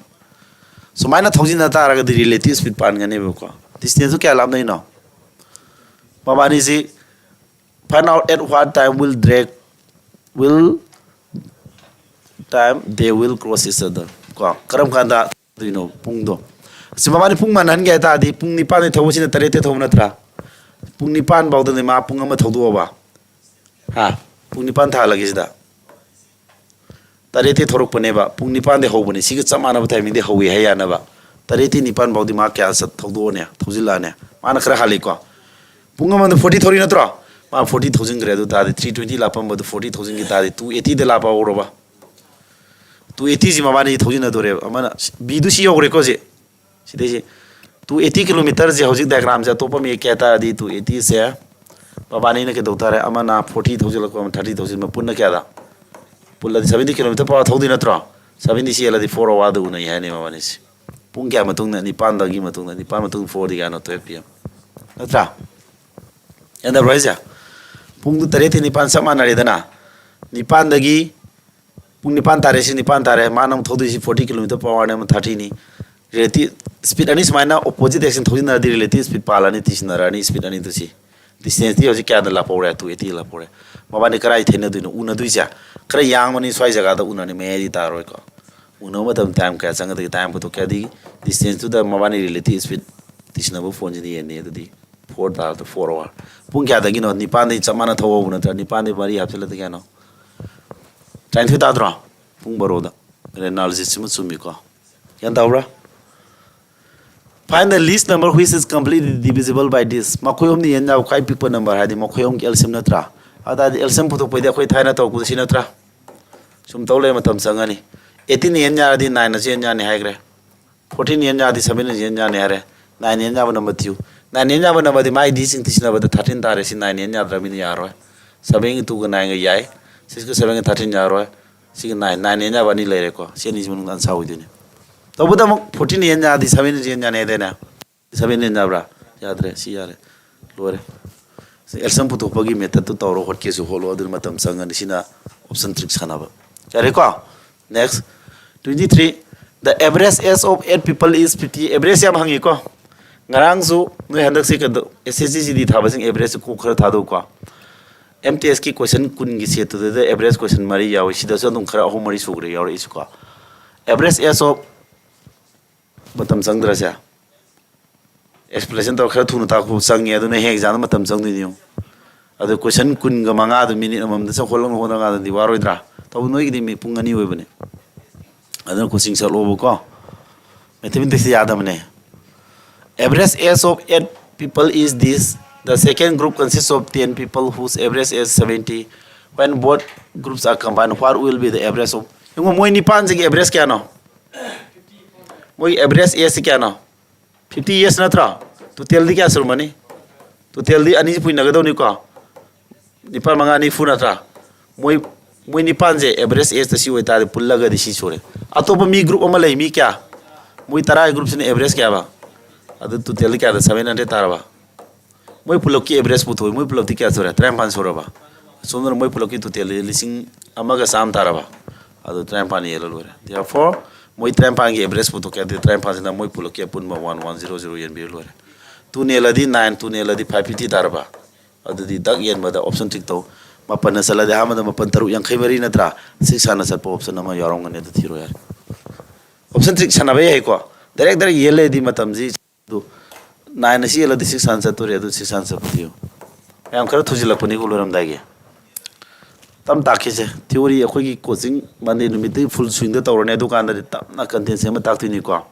ꯁꯨꯃꯥꯏꯅ ꯊꯧꯖꯤꯟꯅ ꯇꯥꯔꯒꯗꯤ relative speed ꯄꯥꯟꯒꯅꯦꯕꯀꯣ꯫ Distance ꯇꯨ ꯀꯌꯥ ꯂꯥꯞꯅꯩꯅꯣ? ꯃꯕꯥꯅꯤꯁꯤ find out at what time will drag, will time they will cross each other. ꯀꯣ, ꯀꯔꯝ ꯀꯥꯟꯗ ꯑꯗꯨꯏꯅꯣ ꯄꯨꯡꯗꯣ? ꯁꯤ ꯃꯕꯥꯅꯤ ꯄꯨꯡ ꯃꯥꯟꯅꯍꯟꯒꯦ ꯍꯥꯏ ꯇꯥꯔꯗꯤ, ꯄꯨꯡ ꯅꯤꯄꯥꯟꯗꯩ ꯊꯧꯕꯁꯤꯅ ꯇꯔꯦꯠꯇꯩ ꯊꯧꯕ ꯅꯠꯇ꯭ꯔꯥ? ꯄꯨꯡ ꯅꯤꯄꯥꯟ ꯐꯥꯎꯗꯅꯦ ꯃꯥ ꯄꯨꯡ ꯑꯃ ꯊꯧꯗꯣꯛꯑꯕ꯫ ꯍꯥ? ꯄꯨꯡ ꯅꯤꯄꯥꯟ ꯊꯥꯍꯜꯂꯒꯦ ꯁꯤꯗ꯫ ꯇꯔꯦꯠꯇꯩ ꯊꯧꯔꯛꯄꯅꯦꯕ, ꯄꯨꯡ ꯅꯤꯄꯥꯟꯗꯩ ꯍꯧꯕꯅꯦ꯫ ꯁꯤꯒ ꯆꯞ ꯃꯥꯟꯅꯕ timing ꯗꯩ ꯍꯧꯋꯤ ꯍꯥꯏ ꯌꯥꯅꯕ꯫ ꯇꯔꯦꯠꯇꯩ ꯅꯤꯄꯥꯟ ꯐꯥꯎꯗꯤ ꯃꯥ ꯀꯌꯥ ꯆꯠ-, ꯊꯧꯗꯣꯛꯑꯅꯤ, ꯊꯧꯖꯤꯜꯂꯛꯑꯅꯤ꯫ ꯃꯥꯅ ꯈꯔ ꯍꯥꯜꯂꯤꯀꯣ꯫ ꯄꯨꯡ ꯑꯃꯗ forty ꯊꯧꯔꯤ ꯅꯠꯇ꯭ꯔꯣ? ꯃꯥ forty ꯊꯧꯖꯤꯟꯈ꯭ꯔꯦ꯫ ꯑꯗꯨ ꯇꯥꯔꯗꯤ three twenty ꯂꯥꯛꯄ ꯑꯃꯗ forty ꯊꯧꯖꯤꯟꯈꯤ ꯇꯥꯔꯗꯤ two eighty ꯗ ꯂꯥꯛꯄ ꯍꯧꯔꯕ? Two eighty ꯁꯤ ꯃꯕꯥꯅꯤ ꯊꯧꯖꯤꯟꯅꯗꯣꯔꯦꯕ꯫ ꯑꯃꯅ B ꯗꯨ ꯁꯤ ꯌꯧꯈ꯭ꯔꯦꯀꯣ ꯁꯤ꯫ ꯁꯤꯗꯩꯁꯤ two eighty kilometer ꯁꯦ ꯍꯧꯖꯤꯛ diagram ꯁꯦ ꯑꯇꯣꯞꯄ ꯑꯃ ꯌꯦꯛꯀꯦ ꯍꯥꯏ ꯇꯥꯔꯗꯤ two eighty ꯁꯦ ꯃꯕꯥꯅꯤꯅ ꯀꯩꯗꯧ ꯇꯥꯔꯦ? ꯑꯃꯅ forty ꯊꯧꯖꯤꯜꯂꯛꯄ, ꯑꯃ thirty ꯊꯧꯖꯤꯟꯕ, ꯄꯨꯟꯅ ꯀꯌꯥꯗ? ꯄꯨꯜꯂꯗꯤ seventy kilometer per hour ꯊꯧꯗꯣꯏ ꯅꯠꯇ꯭ꯔꯣ? Seventy ꯁꯤ ꯍꯦꯜꯂꯗꯤ four hour ꯗ ꯎꯅꯩ ꯍꯥꯏꯅꯤ ꯃꯕꯥꯅꯤꯁꯦ꯫ ꯄꯨꯡ ꯀꯌꯥ ꯃꯇꯨꯡꯗ? ꯅꯤꯄꯥꯟꯗꯒꯤ ꯃꯇꯨꯡꯗ꯫ ꯅꯤꯄꯥꯟ ꯃꯇꯨꯡ four ꯗꯤ ꯀꯌꯥꯅꯣ? Twelve P M ꯅꯠꯇ꯭ꯔꯥ? ꯌꯥꯗꯕ꯭ꯔꯣ ꯍꯥꯏꯁꯦ? ꯄꯨꯡꯗꯨ ꯇꯔꯦꯠꯇꯩ ꯅꯤꯄꯥꯟ ꯆꯞ ꯃꯥꯟꯅꯔꯦꯗꯅ꯫ ꯅꯤꯄꯥꯟꯗꯒꯤ ꯄꯨꯡ ꯅꯤꯄꯥꯟ ꯇꯥꯔꯦ, ꯁꯤ ꯅꯤꯄꯥꯟ ꯇꯥꯔꯦ, ꯃꯥꯅ ꯑꯃꯨꯛ ꯊꯧꯗꯣꯏꯁꯤ forty kilometer per hour ꯅꯦ, ꯑꯃ thirty ꯅꯤ꯫ Relative speed ꯑꯅꯤ ꯁꯨꯃꯥꯏꯅ opposite direction ꯊꯧꯖꯤꯟꯅꯔꯗꯤ relative speed ꯄꯥꯜꯂꯅꯤ, ꯇꯤꯁꯤꯟꯅꯔꯛꯑꯅꯤ speed ꯑꯅꯤꯗꯨ꯫ ꯁꯤ distance ꯇꯤ ꯍꯧꯖꯤꯛ ꯀꯌꯥꯗ ꯂꯥꯞꯍꯧꯔꯦ? Two eighty ꯂꯥꯞꯍꯧꯔꯦ꯫ ꯃꯕꯥꯅꯤ ꯀꯗꯥꯏ ꯊꯦꯡꯅꯗꯣꯏꯅꯣ? ꯎꯅꯗꯣꯏꯁꯦ ꯈꯔ ꯌꯥꯡꯕꯅꯤ, ꯁ꯭ꯋꯥꯏ ꯖꯒꯥꯗ ꯎꯅꯅꯤ, ꯃꯌꯥꯏꯗꯤ ꯇꯥꯔꯣꯏꯀꯣ꯫ ꯎꯅꯕ ꯃꯇꯝ time ꯀꯌꯥ ꯆꯪꯒꯗꯒꯦ? Time ꯄꯨꯊꯣꯛꯀꯦ꯫ ꯑꯗꯒꯤ distance ꯇꯨꯗ ꯃꯕꯥꯅꯤ relative speed ꯇꯤꯁꯤꯟꯅꯕ phone ꯁꯤꯗ ꯌꯦꯡꯅꯤ꯫ ꯑꯗꯨꯗꯤ four ꯇꯥꯔꯗ four hour꯫ ꯄꯨꯡ ꯀꯌꯥꯗꯒꯤꯅꯣ? ꯅꯤꯄꯥꯟꯗꯒꯤ ꯆꯞ ꯃꯥꯟꯅ ꯊꯧꯍꯧꯕ ꯅꯠꯇ꯭ꯔꯥ? ꯅꯤꯄꯥꯟꯗꯒꯤ ꯃꯔꯤ ꯍꯥꯞꯆꯤꯜꯂꯗꯤ ꯀꯌꯥꯅꯣ? ꯇꯔꯥꯅꯤꯊꯣꯏ ꯇꯥꯗ꯭ꯔꯣ? ꯄꯨꯡ ꯕꯥꯔꯣꯗ꯫ Reynolds ꯁꯤꯃ ꯆꯨꯝꯃꯤꯀꯣ? ꯒ꯭ꯌꯥꯟ ꯇꯥꯕ꯭ꯔꯥ? Find the least number which is completely divisible by this. ꯃꯈꯣꯏ ꯑꯍꯨꯝꯅ ꯌꯦꯟ ꯌꯥꯕ ꯈ꯭ꯋꯥꯏ ꯄꯤꯛꯄ number ꯍꯥꯏꯗꯤ ꯃꯈꯣꯏ ꯑꯍꯨꯝꯒꯤ L C M ꯅꯠꯇ꯭ꯔꯥ? ꯑꯗꯨ ꯇꯥꯔꯗꯤ L C M ꯄꯨꯊꯣꯛꯄꯩꯗꯤ ꯑꯩꯈꯣꯏ ꯊꯥꯏꯅ ꯇꯧꯔꯛꯄꯗ ꯁꯤ ꯅꯠꯇ꯭ꯔꯥ? ꯁꯨꯝ ꯇꯧ ꯂꯩ, ꯃꯇꯝ ꯆꯪꯉꯅꯤ꯫ Eighteen ꯌꯦꯟ ꯌꯥꯔꯗꯤ nine ꯅꯁꯨ ꯌꯦꯟ ꯌꯥꯅꯤ ꯍꯥꯏꯈ꯭ꯔꯦ꯫ Fourteen ꯌꯦꯟ ꯌꯥꯔꯗꯤ seven ꯅꯁꯨ ꯌꯦꯟ ꯌꯥꯅꯤ ꯍꯥꯏꯔꯦ꯫ Nine ꯌꯦꯟ ꯌꯥꯕ number ꯊꯤꯌꯨ꯫ Nine ꯌꯦꯟ ꯌꯥꯕ number ꯗꯤ ꯃꯥꯏ D ꯁꯤꯡ ꯇꯤꯁꯤꯟꯅꯕꯗ thirteen ꯇꯥꯔꯦ꯫ ꯁꯤ nine ꯌꯦꯟ ꯌꯥꯗ꯭ꯔꯕꯅꯤꯅ ꯌꯥꯔꯣꯏ꯫ Seven ꯒ two ꯒ nine ꯒ ꯌꯥꯏ꯫ Six ꯀ seven ꯒ thirteen ꯌꯥꯔꯣꯏ꯫ ꯁꯤꯒ nine, nine ꯌꯦꯟ ꯌꯥꯕ ꯑꯅꯤ ꯂꯩꯔꯦꯀꯣ꯫ ꯁꯤ ꯑꯅꯤꯁꯤ ꯃꯅꯨꯡꯗ answer ꯑꯣꯏꯗꯣꯏꯅꯤ꯫ ꯇꯧꯕꯇ ꯑꯃꯨꯛ fourteen ꯌꯦꯟ ꯌꯥꯔꯗꯤ seven ꯌꯦꯟ ꯌꯥꯅꯤ ꯍꯥꯏꯗꯥꯏꯅꯦ? Seven ꯌꯦꯟ ꯌꯥꯕ꯭ꯔꯥ? ꯌꯥꯗ꯭ꯔꯦ꯫ ꯁꯤ ꯌꯥꯔꯦ꯫ ꯂꯣꯏꯔꯦ꯫ L C M ꯄꯨꯊꯣꯛꯄꯒꯤ method ꯇꯨ ꯇꯧꯔꯣ, ꯍꯣꯠꯀꯦꯁꯨ ꯍꯣꯠꯂꯣ, ꯑꯗꯨꯅ ꯃꯇꯝ ꯆꯪꯒꯅꯤ꯫ ꯁꯤꯅ option trick ꯁꯥꯟꯅꯕ꯫ ꯌꯥꯔꯦꯀꯣ? Next, twenty three. The average age of eight people is fifty. Average ꯌꯥꯝ ꯍꯪꯉꯤꯀꯣ꯫ ꯉꯔꯥꯡꯁꯨ ꯅꯣꯏ ꯍꯟꯗꯛꯁꯤ ꯀꯩꯅꯣ, S S C G D ꯊꯥꯕꯁꯤꯡ average ꯀꯣꯛ ꯈꯔ ꯊꯥꯗꯧꯀꯣ꯫ M T S ꯀꯤ question ꯀꯨꯟꯒꯤ set ꯇꯨꯗ average question ꯃꯔꯤ ꯌꯥꯎꯏ꯫ ꯁꯤꯗꯁꯨ ꯑꯗꯨꯝ ꯈꯔ ꯑꯍꯨꯝ ꯃꯔꯤ ꯁꯨꯈ꯭ꯔꯦ ꯌꯥꯎꯔꯛꯏꯁꯤꯀꯣ꯫ Average age of, ꯃꯇꯝ ꯆꯪꯗ꯭ꯔꯁꯦ? Explanation ꯇꯧꯔ ꯈꯔ ꯊꯨꯅ ꯇꯥꯛꯄ ꯆꯪꯉꯦ, ꯑꯗꯨꯅ ꯍꯌꯦꯡ exam ꯗ ꯃꯇꯝ ꯆꯪꯗꯣꯏꯅꯤ ꯌꯦꯡꯉꯨ꯫ ꯑꯗꯨ question ꯀꯨꯟꯒ ꯃꯉꯥꯗꯨ minute ꯑꯃꯃꯝꯗ ꯆꯪ ꯍꯣꯠꯂꯒ ꯍꯣꯠꯅꯀꯥꯟꯗꯗꯤ ꯋꯥꯔꯣꯏꯗ꯭ꯔꯥ? ꯇꯧꯕ ꯅꯣꯏꯒꯤꯗꯤ ꯃꯤ ꯄꯨꯡ ꯑꯅꯤ ꯑꯣꯏꯕꯅꯦ꯫ ꯑꯗꯨꯅ coaching ꯆꯠꯂꯣꯕꯀꯣ꯫ Mathematics ꯌꯥꯗꯕꯅꯦ꯫ Average age of eight people is this. The second group consists of ten people whose average age seventy. When both groups are combined, what will be the average of? ꯌꯦꯡꯉꯣ, ꯃꯣꯏ ꯅꯤꯄꯥꯟꯁꯤꯒꯤ average ꯀꯌꯥꯅꯣ? ꯃꯣꯏ average age ꯁꯤ ꯀꯌꯥꯅꯣ? Fifty years ꯅꯠꯇ꯭ꯔꯣ? Total ꯗꯤ ꯀꯌꯥ ꯁꯨꯔꯝꯃꯅꯤ? Total ꯗꯤ ꯑꯅꯤꯁꯤ ꯄꯨꯏꯅꯒꯗꯧꯅꯤꯀꯣ꯫ ꯅꯤꯄꯥꯜ ꯃꯉꯥ ꯅꯤꯐꯨ ꯅꯠꯇ꯭ꯔꯥ? ꯃꯣꯏ, ꯃꯣꯏ ꯅꯤꯄꯥꯟꯁꯦ average age ꯇ ꯁꯤ ꯑꯣꯏꯇꯥꯔꯗꯤ ꯄꯨꯜꯂꯒꯗꯤ ꯁꯤ ꯁꯨꯔꯦ꯫ ꯑꯇꯣꯞꯄ ꯃꯤ group ꯑꯃ ꯂꯩ, ꯃꯤ ꯀꯌꯥ? ꯃꯣꯏ ꯇꯔꯥꯒꯤ group ꯁꯤꯅ average ꯀꯌꯥꯕ? ꯑꯗꯨ total ꯗꯤ ꯀꯌꯥꯗ? Seven hundred ꯇꯥꯔꯕ? ꯃꯣꯏ ꯄꯨꯂꯞꯀꯤ average ꯄꯨꯊꯣꯛꯏ꯫ ꯃꯣꯏ ꯄꯨꯂꯞꯇꯤ ꯀꯌꯥ ꯁꯨꯔꯦ? ꯇꯔꯥꯅꯤꯄꯥꯟ ꯁꯨꯔꯕ? ꯁꯣꯝꯗꯅ ꯃꯣꯏ ꯄꯨꯂꯞꯀꯤ total ꯗꯤ ꯂꯤꯁꯤꯡ ꯑꯃꯒ ꯆꯥꯝꯃ ꯇꯥꯔꯕ? ꯑꯗꯨ ꯇꯔꯥꯅꯤꯄꯥꯟ ꯌꯦꯜꯂ ꯂꯣꯏꯔꯦ꯫ Therefore, ꯃꯣꯏ ꯇꯔꯥꯅꯤꯄꯥꯟꯒꯤ average ꯄꯨꯊꯣꯛꯀꯦ ꯍꯥꯏꯔꯗꯤ, ꯇꯔꯥꯅꯤꯄꯥꯟꯁꯤꯅ ꯃꯣꯏ ꯄꯨꯂꯞꯀꯤ ꯑꯄꯨꯟꯕ ꯋꯥꯟ ꯋꯥꯟ ꯖꯤꯔꯣ ꯖꯤꯔꯣ ꯌꯦꯟꯕꯤꯔ ꯂꯣꯏꯔꯦ꯫ ꯇꯨ ꯅꯦꯜꯂꯗꯤ ꯅꯥꯏꯟ, ꯇꯨ ꯅꯦꯜꯂꯗꯤ ꯐꯥꯏꯚ ꯐꯤꯐꯇꯤ ꯇꯥꯔꯕ? ꯑꯗꯨꯗꯤ ꯗꯛ ꯌꯦꯟꯕꯗ option trick ꯇꯧ꯫ ꯃꯥꯄꯟꯅ ꯆꯠꯂꯗꯤ ꯑꯍꯥꯟꯕꯗ ꯃꯥꯄꯟ ꯇꯔꯨꯛ ꯌꯥꯡꯈꯩ ꯃꯔꯤ ꯅꯠꯇ꯭ꯔꯥ? Six ꯍꯥꯟꯅ ꯆꯠꯄ option ꯑꯃ ꯌꯥꯎꯔꯝꯒꯅꯤ, ꯑꯗꯨ ꯊꯤꯔꯣ ꯌꯥꯔꯦ꯫ Option trick ꯁꯥꯟꯅꯕ ꯌꯥꯏꯀꯣ꯫ Direct direct ꯌꯦꯜ ꯂꯩꯔꯗꯤ ꯃꯇꯝꯁꯤ ꯑꯗꯨ ꯅꯥꯏꯟ ꯑꯁꯤ ꯌꯦꯜꯂꯗꯤ six ꯍꯥꯟꯅ ꯆꯠꯇꯣꯔꯦ, ꯑꯗꯨ six ꯍꯥꯟꯅ ꯆꯠꯄ ꯊꯤꯌꯨ꯫ ꯃꯌꯥꯝ ꯈꯔ ꯊꯨꯖꯤꯜꯂꯛꯄꯅꯤꯀꯣ ꯂꯣꯏꯔꯝꯗꯥꯏꯒꯤ꯫ ꯇꯞ ꯇꯥꯛꯈꯤꯁꯦ꯫ Theory ꯑꯩꯈꯣꯏꯒꯤ coaching Monday ꯅꯨꯃꯤꯠꯇꯒꯤ full swing ꯗ ꯇꯧꯔꯅꯤ, ꯑꯗꯨꯀꯥꯟꯗꯗꯤ ꯇꯞꯅ content ꯁꯦꯝꯃ ꯇꯥꯛꯇꯣꯏꯅꯤꯀꯣ꯫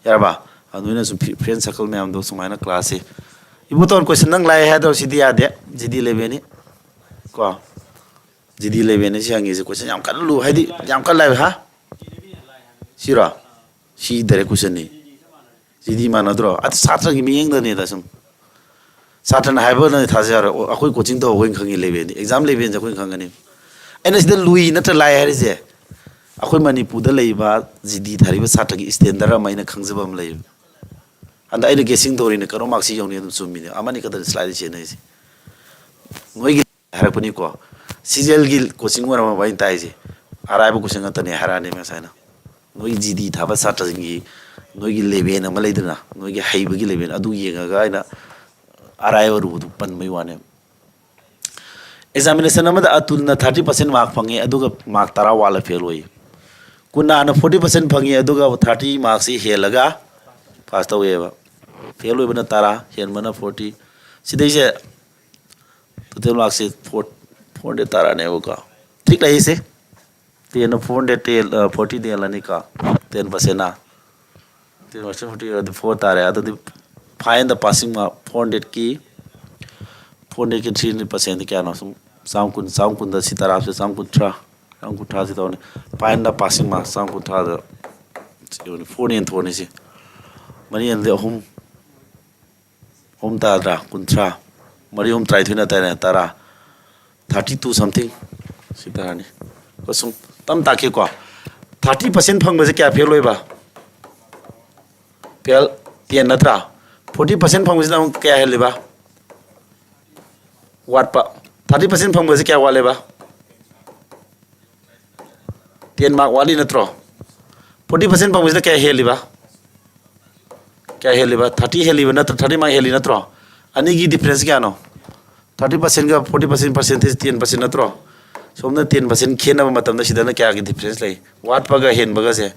ꯌꯥꯔꯕ? ꯑꯗꯨ ꯅꯣꯏꯅꯁꯨ ꯐꯤ-, friend circle ꯃꯌꯥꯝꯗꯣ ꯁꯨꯃꯥꯏꯅ class ꯁꯦ꯫ ꯏꯕꯣꯇꯣꯟ, question ꯅꯪ ꯂꯥꯛꯑꯦ ꯍꯥꯏꯗꯧ ꯁꯤꯗꯤ ꯌꯥꯗꯦ꯫ G D level ꯅꯤ꯫ ꯀꯣ? G D level ꯅꯤ ꯁꯤ ꯍꯪꯉꯤꯁꯦ, question ꯌꯥꯝ ꯀꯟꯅ ꯂꯨ-, ꯍꯥꯏꯗꯤ ꯌꯥꯝ ꯀꯟꯅ ꯂꯥꯏꯕ, ꯍꯥ? ꯁꯤꯔꯣ? ꯁꯤ direct question ꯅꯤ꯫ G D ꯃꯥꯟꯅꯗ꯭ꯔꯣ? ꯑꯗꯨ ꯁꯥꯇ꯭ꯔꯒꯤ ꯃꯤꯠꯌꯦꯡꯗꯅꯤꯗ ꯁꯨꯝ꯫ ꯁꯥꯇ꯭ꯔꯅ ꯍꯥꯏꯕꯅ ꯊꯥꯖꯔꯣꯏ꯫ ꯑꯣ, ꯑꯩꯈꯣꯏ coaching ꯇꯧꯕ ꯑꯩꯈꯣꯏꯅ ꯈꯪꯉꯤ level ꯗꯤ꯫ Exam level ꯁꯦ ꯑꯩꯈꯣꯏꯅ ꯈꯪꯒꯅꯤ꯫ ꯑꯩꯅ ꯁꯤꯗ ꯂꯨꯏ ꯅꯠꯇ꯭ꯔ ꯂꯥꯏ ꯍꯥꯏꯔꯤꯁꯦ? ꯑꯩꯈꯣꯏ ꯃꯅꯤꯄꯨꯔꯗ ꯂꯩꯕ G D ꯊꯥꯔꯤꯕ ꯁꯥꯇ꯭ꯔꯒꯤ standard ꯑꯃ ꯑꯩꯅ ꯈꯪꯖꯕ ꯑꯃ ꯂꯩꯌꯦꯕ꯫ ꯍꯟꯗꯛ ꯑꯩꯅ guessing ꯇꯧꯔꯤꯅꯦ, ꯀꯔꯣ mark ꯁꯤ ꯌꯧꯅꯤ ꯑꯗꯨꯝ ꯆꯨꯝꯃꯤꯅꯦ꯫ ꯑꯃꯅꯤ ꯈꯛꯇꯅꯤ slide ꯁꯦꯟꯅꯩꯁꯦ꯫ ꯅꯣꯏꯒꯤ ꯍꯥꯏꯔꯛꯄꯅꯤꯀꯣ꯫ C G L ꯒꯤ coaching ꯑꯣꯏꯔꯝꯃꯕ ꯑꯩꯅ ꯇꯥꯛꯏꯁꯦ꯫ ꯑꯔꯥꯏꯕ question ꯉꯥꯛꯇꯅꯦ ꯍꯥꯏꯔꯛꯑꯅꯤ ꯉꯁꯥꯏꯅ꯫ ꯅꯣꯏ G D ꯊꯥꯕ ꯁꯥꯇ꯭ꯔꯁꯤꯡꯒꯤ ꯅꯣꯏꯒꯤ level ꯑꯃ ꯂꯩꯗꯅ, ꯅꯣꯏꯒꯤ ꯍꯩꯕꯒꯤ level ꯑꯗꯨ ꯌꯦꯡꯉꯒ ꯑꯩꯅ ꯑꯔꯥꯏꯕ ꯑꯔꯨꯕꯗꯨ ꯄꯟꯕꯩ ꯋꯥꯅꯦꯕ꯫ Examination ꯑꯃꯗ ꯑꯇꯨꯜꯅ thirty percent mark ꯐꯪꯉꯤ, ꯑꯗꯨꯒ mark ꯇꯔꯥ ꯋꯥꯠꯂ fail ꯑꯣꯏ꯫ ꯀꯨꯟꯅꯥꯅ forty percent ꯐꯪꯉꯤ, ꯑꯗꯨꯒ thirty mark ꯁꯤ ꯍꯦꯜꯂꯒ pass ꯇꯧꯋꯦꯕ꯫ Fail ꯑꯣꯏꯕꯅ ꯇꯔꯥ, ꯍꯦꯟꯕꯅ forty꯫ ꯁꯤꯗꯩꯁꯦ total mark ꯁꯤ four, four hundred ꯇꯥꯔꯛꯑꯅꯦꯕꯀꯣ꯫ Trick ꯂꯩꯁꯦ꯫ Ten ꯅ four hundred ꯇꯦꯜ-, ꯑ, forty ꯇꯦꯜꯂꯅꯤꯀꯣ꯫ Ten percent ꯅ꯫ Ten percent forty ꯑꯣꯏꯔꯗꯤ four ꯇꯥꯔꯦ꯫ ꯑꯗꯨꯗꯤ find the passing mark four hundred ꯀꯤ, four hundred ꯀꯤ three hundred percent ꯗꯤ ꯀꯌꯥꯅꯣ? ꯁꯨꯝ ꯆꯥꯝ ꯀꯨꯟ, ꯆꯥꯝ ꯀꯨꯟꯗ ꯁꯤ ꯇꯔꯥ ꯍꯥꯞꯆꯤꯜꯂ ꯆꯥꯝ ꯀꯨꯟꯊ꯭ꯔꯥ, ꯆꯥꯝ ꯀꯨꯟꯊ꯭ꯔꯥ ꯁꯤ ꯇꯧꯔꯅꯤ꯫ Find the passing mark ꯆꯥꯝ ꯀꯨꯟꯊ꯭ꯔꯥꯗ ꯁꯤ ꯑꯣꯏꯔꯅꯤ꯫ Four ꯅ ꯌꯦꯟꯊꯣꯛꯑꯅꯤ ꯁꯤ꯫ ꯃꯔꯤ ꯌꯦꯟꯗꯤ ꯑꯍꯨꯝ, ꯑꯍꯨꯝ ꯇꯥꯗ꯭ꯔꯥ? ꯀꯨꯟꯊ꯭ꯔꯥ꯫ ꯃꯔꯤ ꯑꯍꯨꯝ ꯇꯔꯥꯅꯤꯊꯣꯏꯅ ꯇꯔꯦꯠ, ꯇꯔꯥ꯫ Thirty two something ꯁꯤ ꯇꯥꯔꯅꯤ꯫ ꯀꯣ ꯁꯨꯝ ꯇꯞ ꯇꯥꯛꯀꯦꯀꯣ꯫ Thirty percent ꯐꯪꯕꯁꯦ ꯀꯌꯥ fail ꯑꯣꯏꯕ? Fail ten ꯅꯠꯇ꯭ꯔꯥ? Forty percent ꯐꯪꯕꯁꯤꯅ ꯑꯃꯨꯛ ꯀꯌꯥ ꯍꯦꯜꯂꯤꯕ? ꯋꯥꯠꯄ꯫ Thirty percent ꯐꯪꯕꯁꯦ ꯀꯌꯥ ꯋꯥꯠꯂꯦꯕ? ꯇꯦꯟ ꯃꯥꯔꯛ ꯋꯥꯠꯂꯤ ꯅꯠꯇ꯭ꯔꯣ? ꯐꯣꯔꯇꯤ ꯄꯥꯔꯁꯦꯟ ꯐꯪꯕꯁꯤꯗ ꯀꯌꯥ ꯍꯦꯜꯂꯤꯕ? ꯀꯌꯥ ꯍꯦꯜꯂꯤꯕ? ꯊꯥꯔꯇꯤ ꯍꯦꯜꯂꯤꯕ ꯅꯠꯇ꯭ꯔꯣ? ꯊꯥꯔꯇꯤ ꯃꯥꯔꯛ ꯍꯦꯜꯂꯤ ꯅꯠꯇ꯭ꯔꯣ? ꯑꯅꯤꯒꯤ ꯗꯤꯐ꯭ꯔꯦꯟꯁ ꯀꯌꯥꯅꯣ? ꯊꯥꯔꯇꯤ ꯄꯥꯔꯁꯦꯟꯒ forty percent percentage ten percent ꯅꯠꯇ꯭ꯔꯣ? ꯁꯣꯝꯗ ꯇꯦꯟ ꯄꯥꯔꯁꯦꯟ ꯈꯦꯠꯅꯕ ꯃꯇꯝꯗ ꯁꯤꯗꯅ ꯀꯌꯥꯒꯤ ꯗꯤꯐ꯭ꯔꯦꯟꯁ ꯂꯩ? ꯋꯥꯠꯄꯒ ꯍꯦꯟꯕꯒꯁꯦ,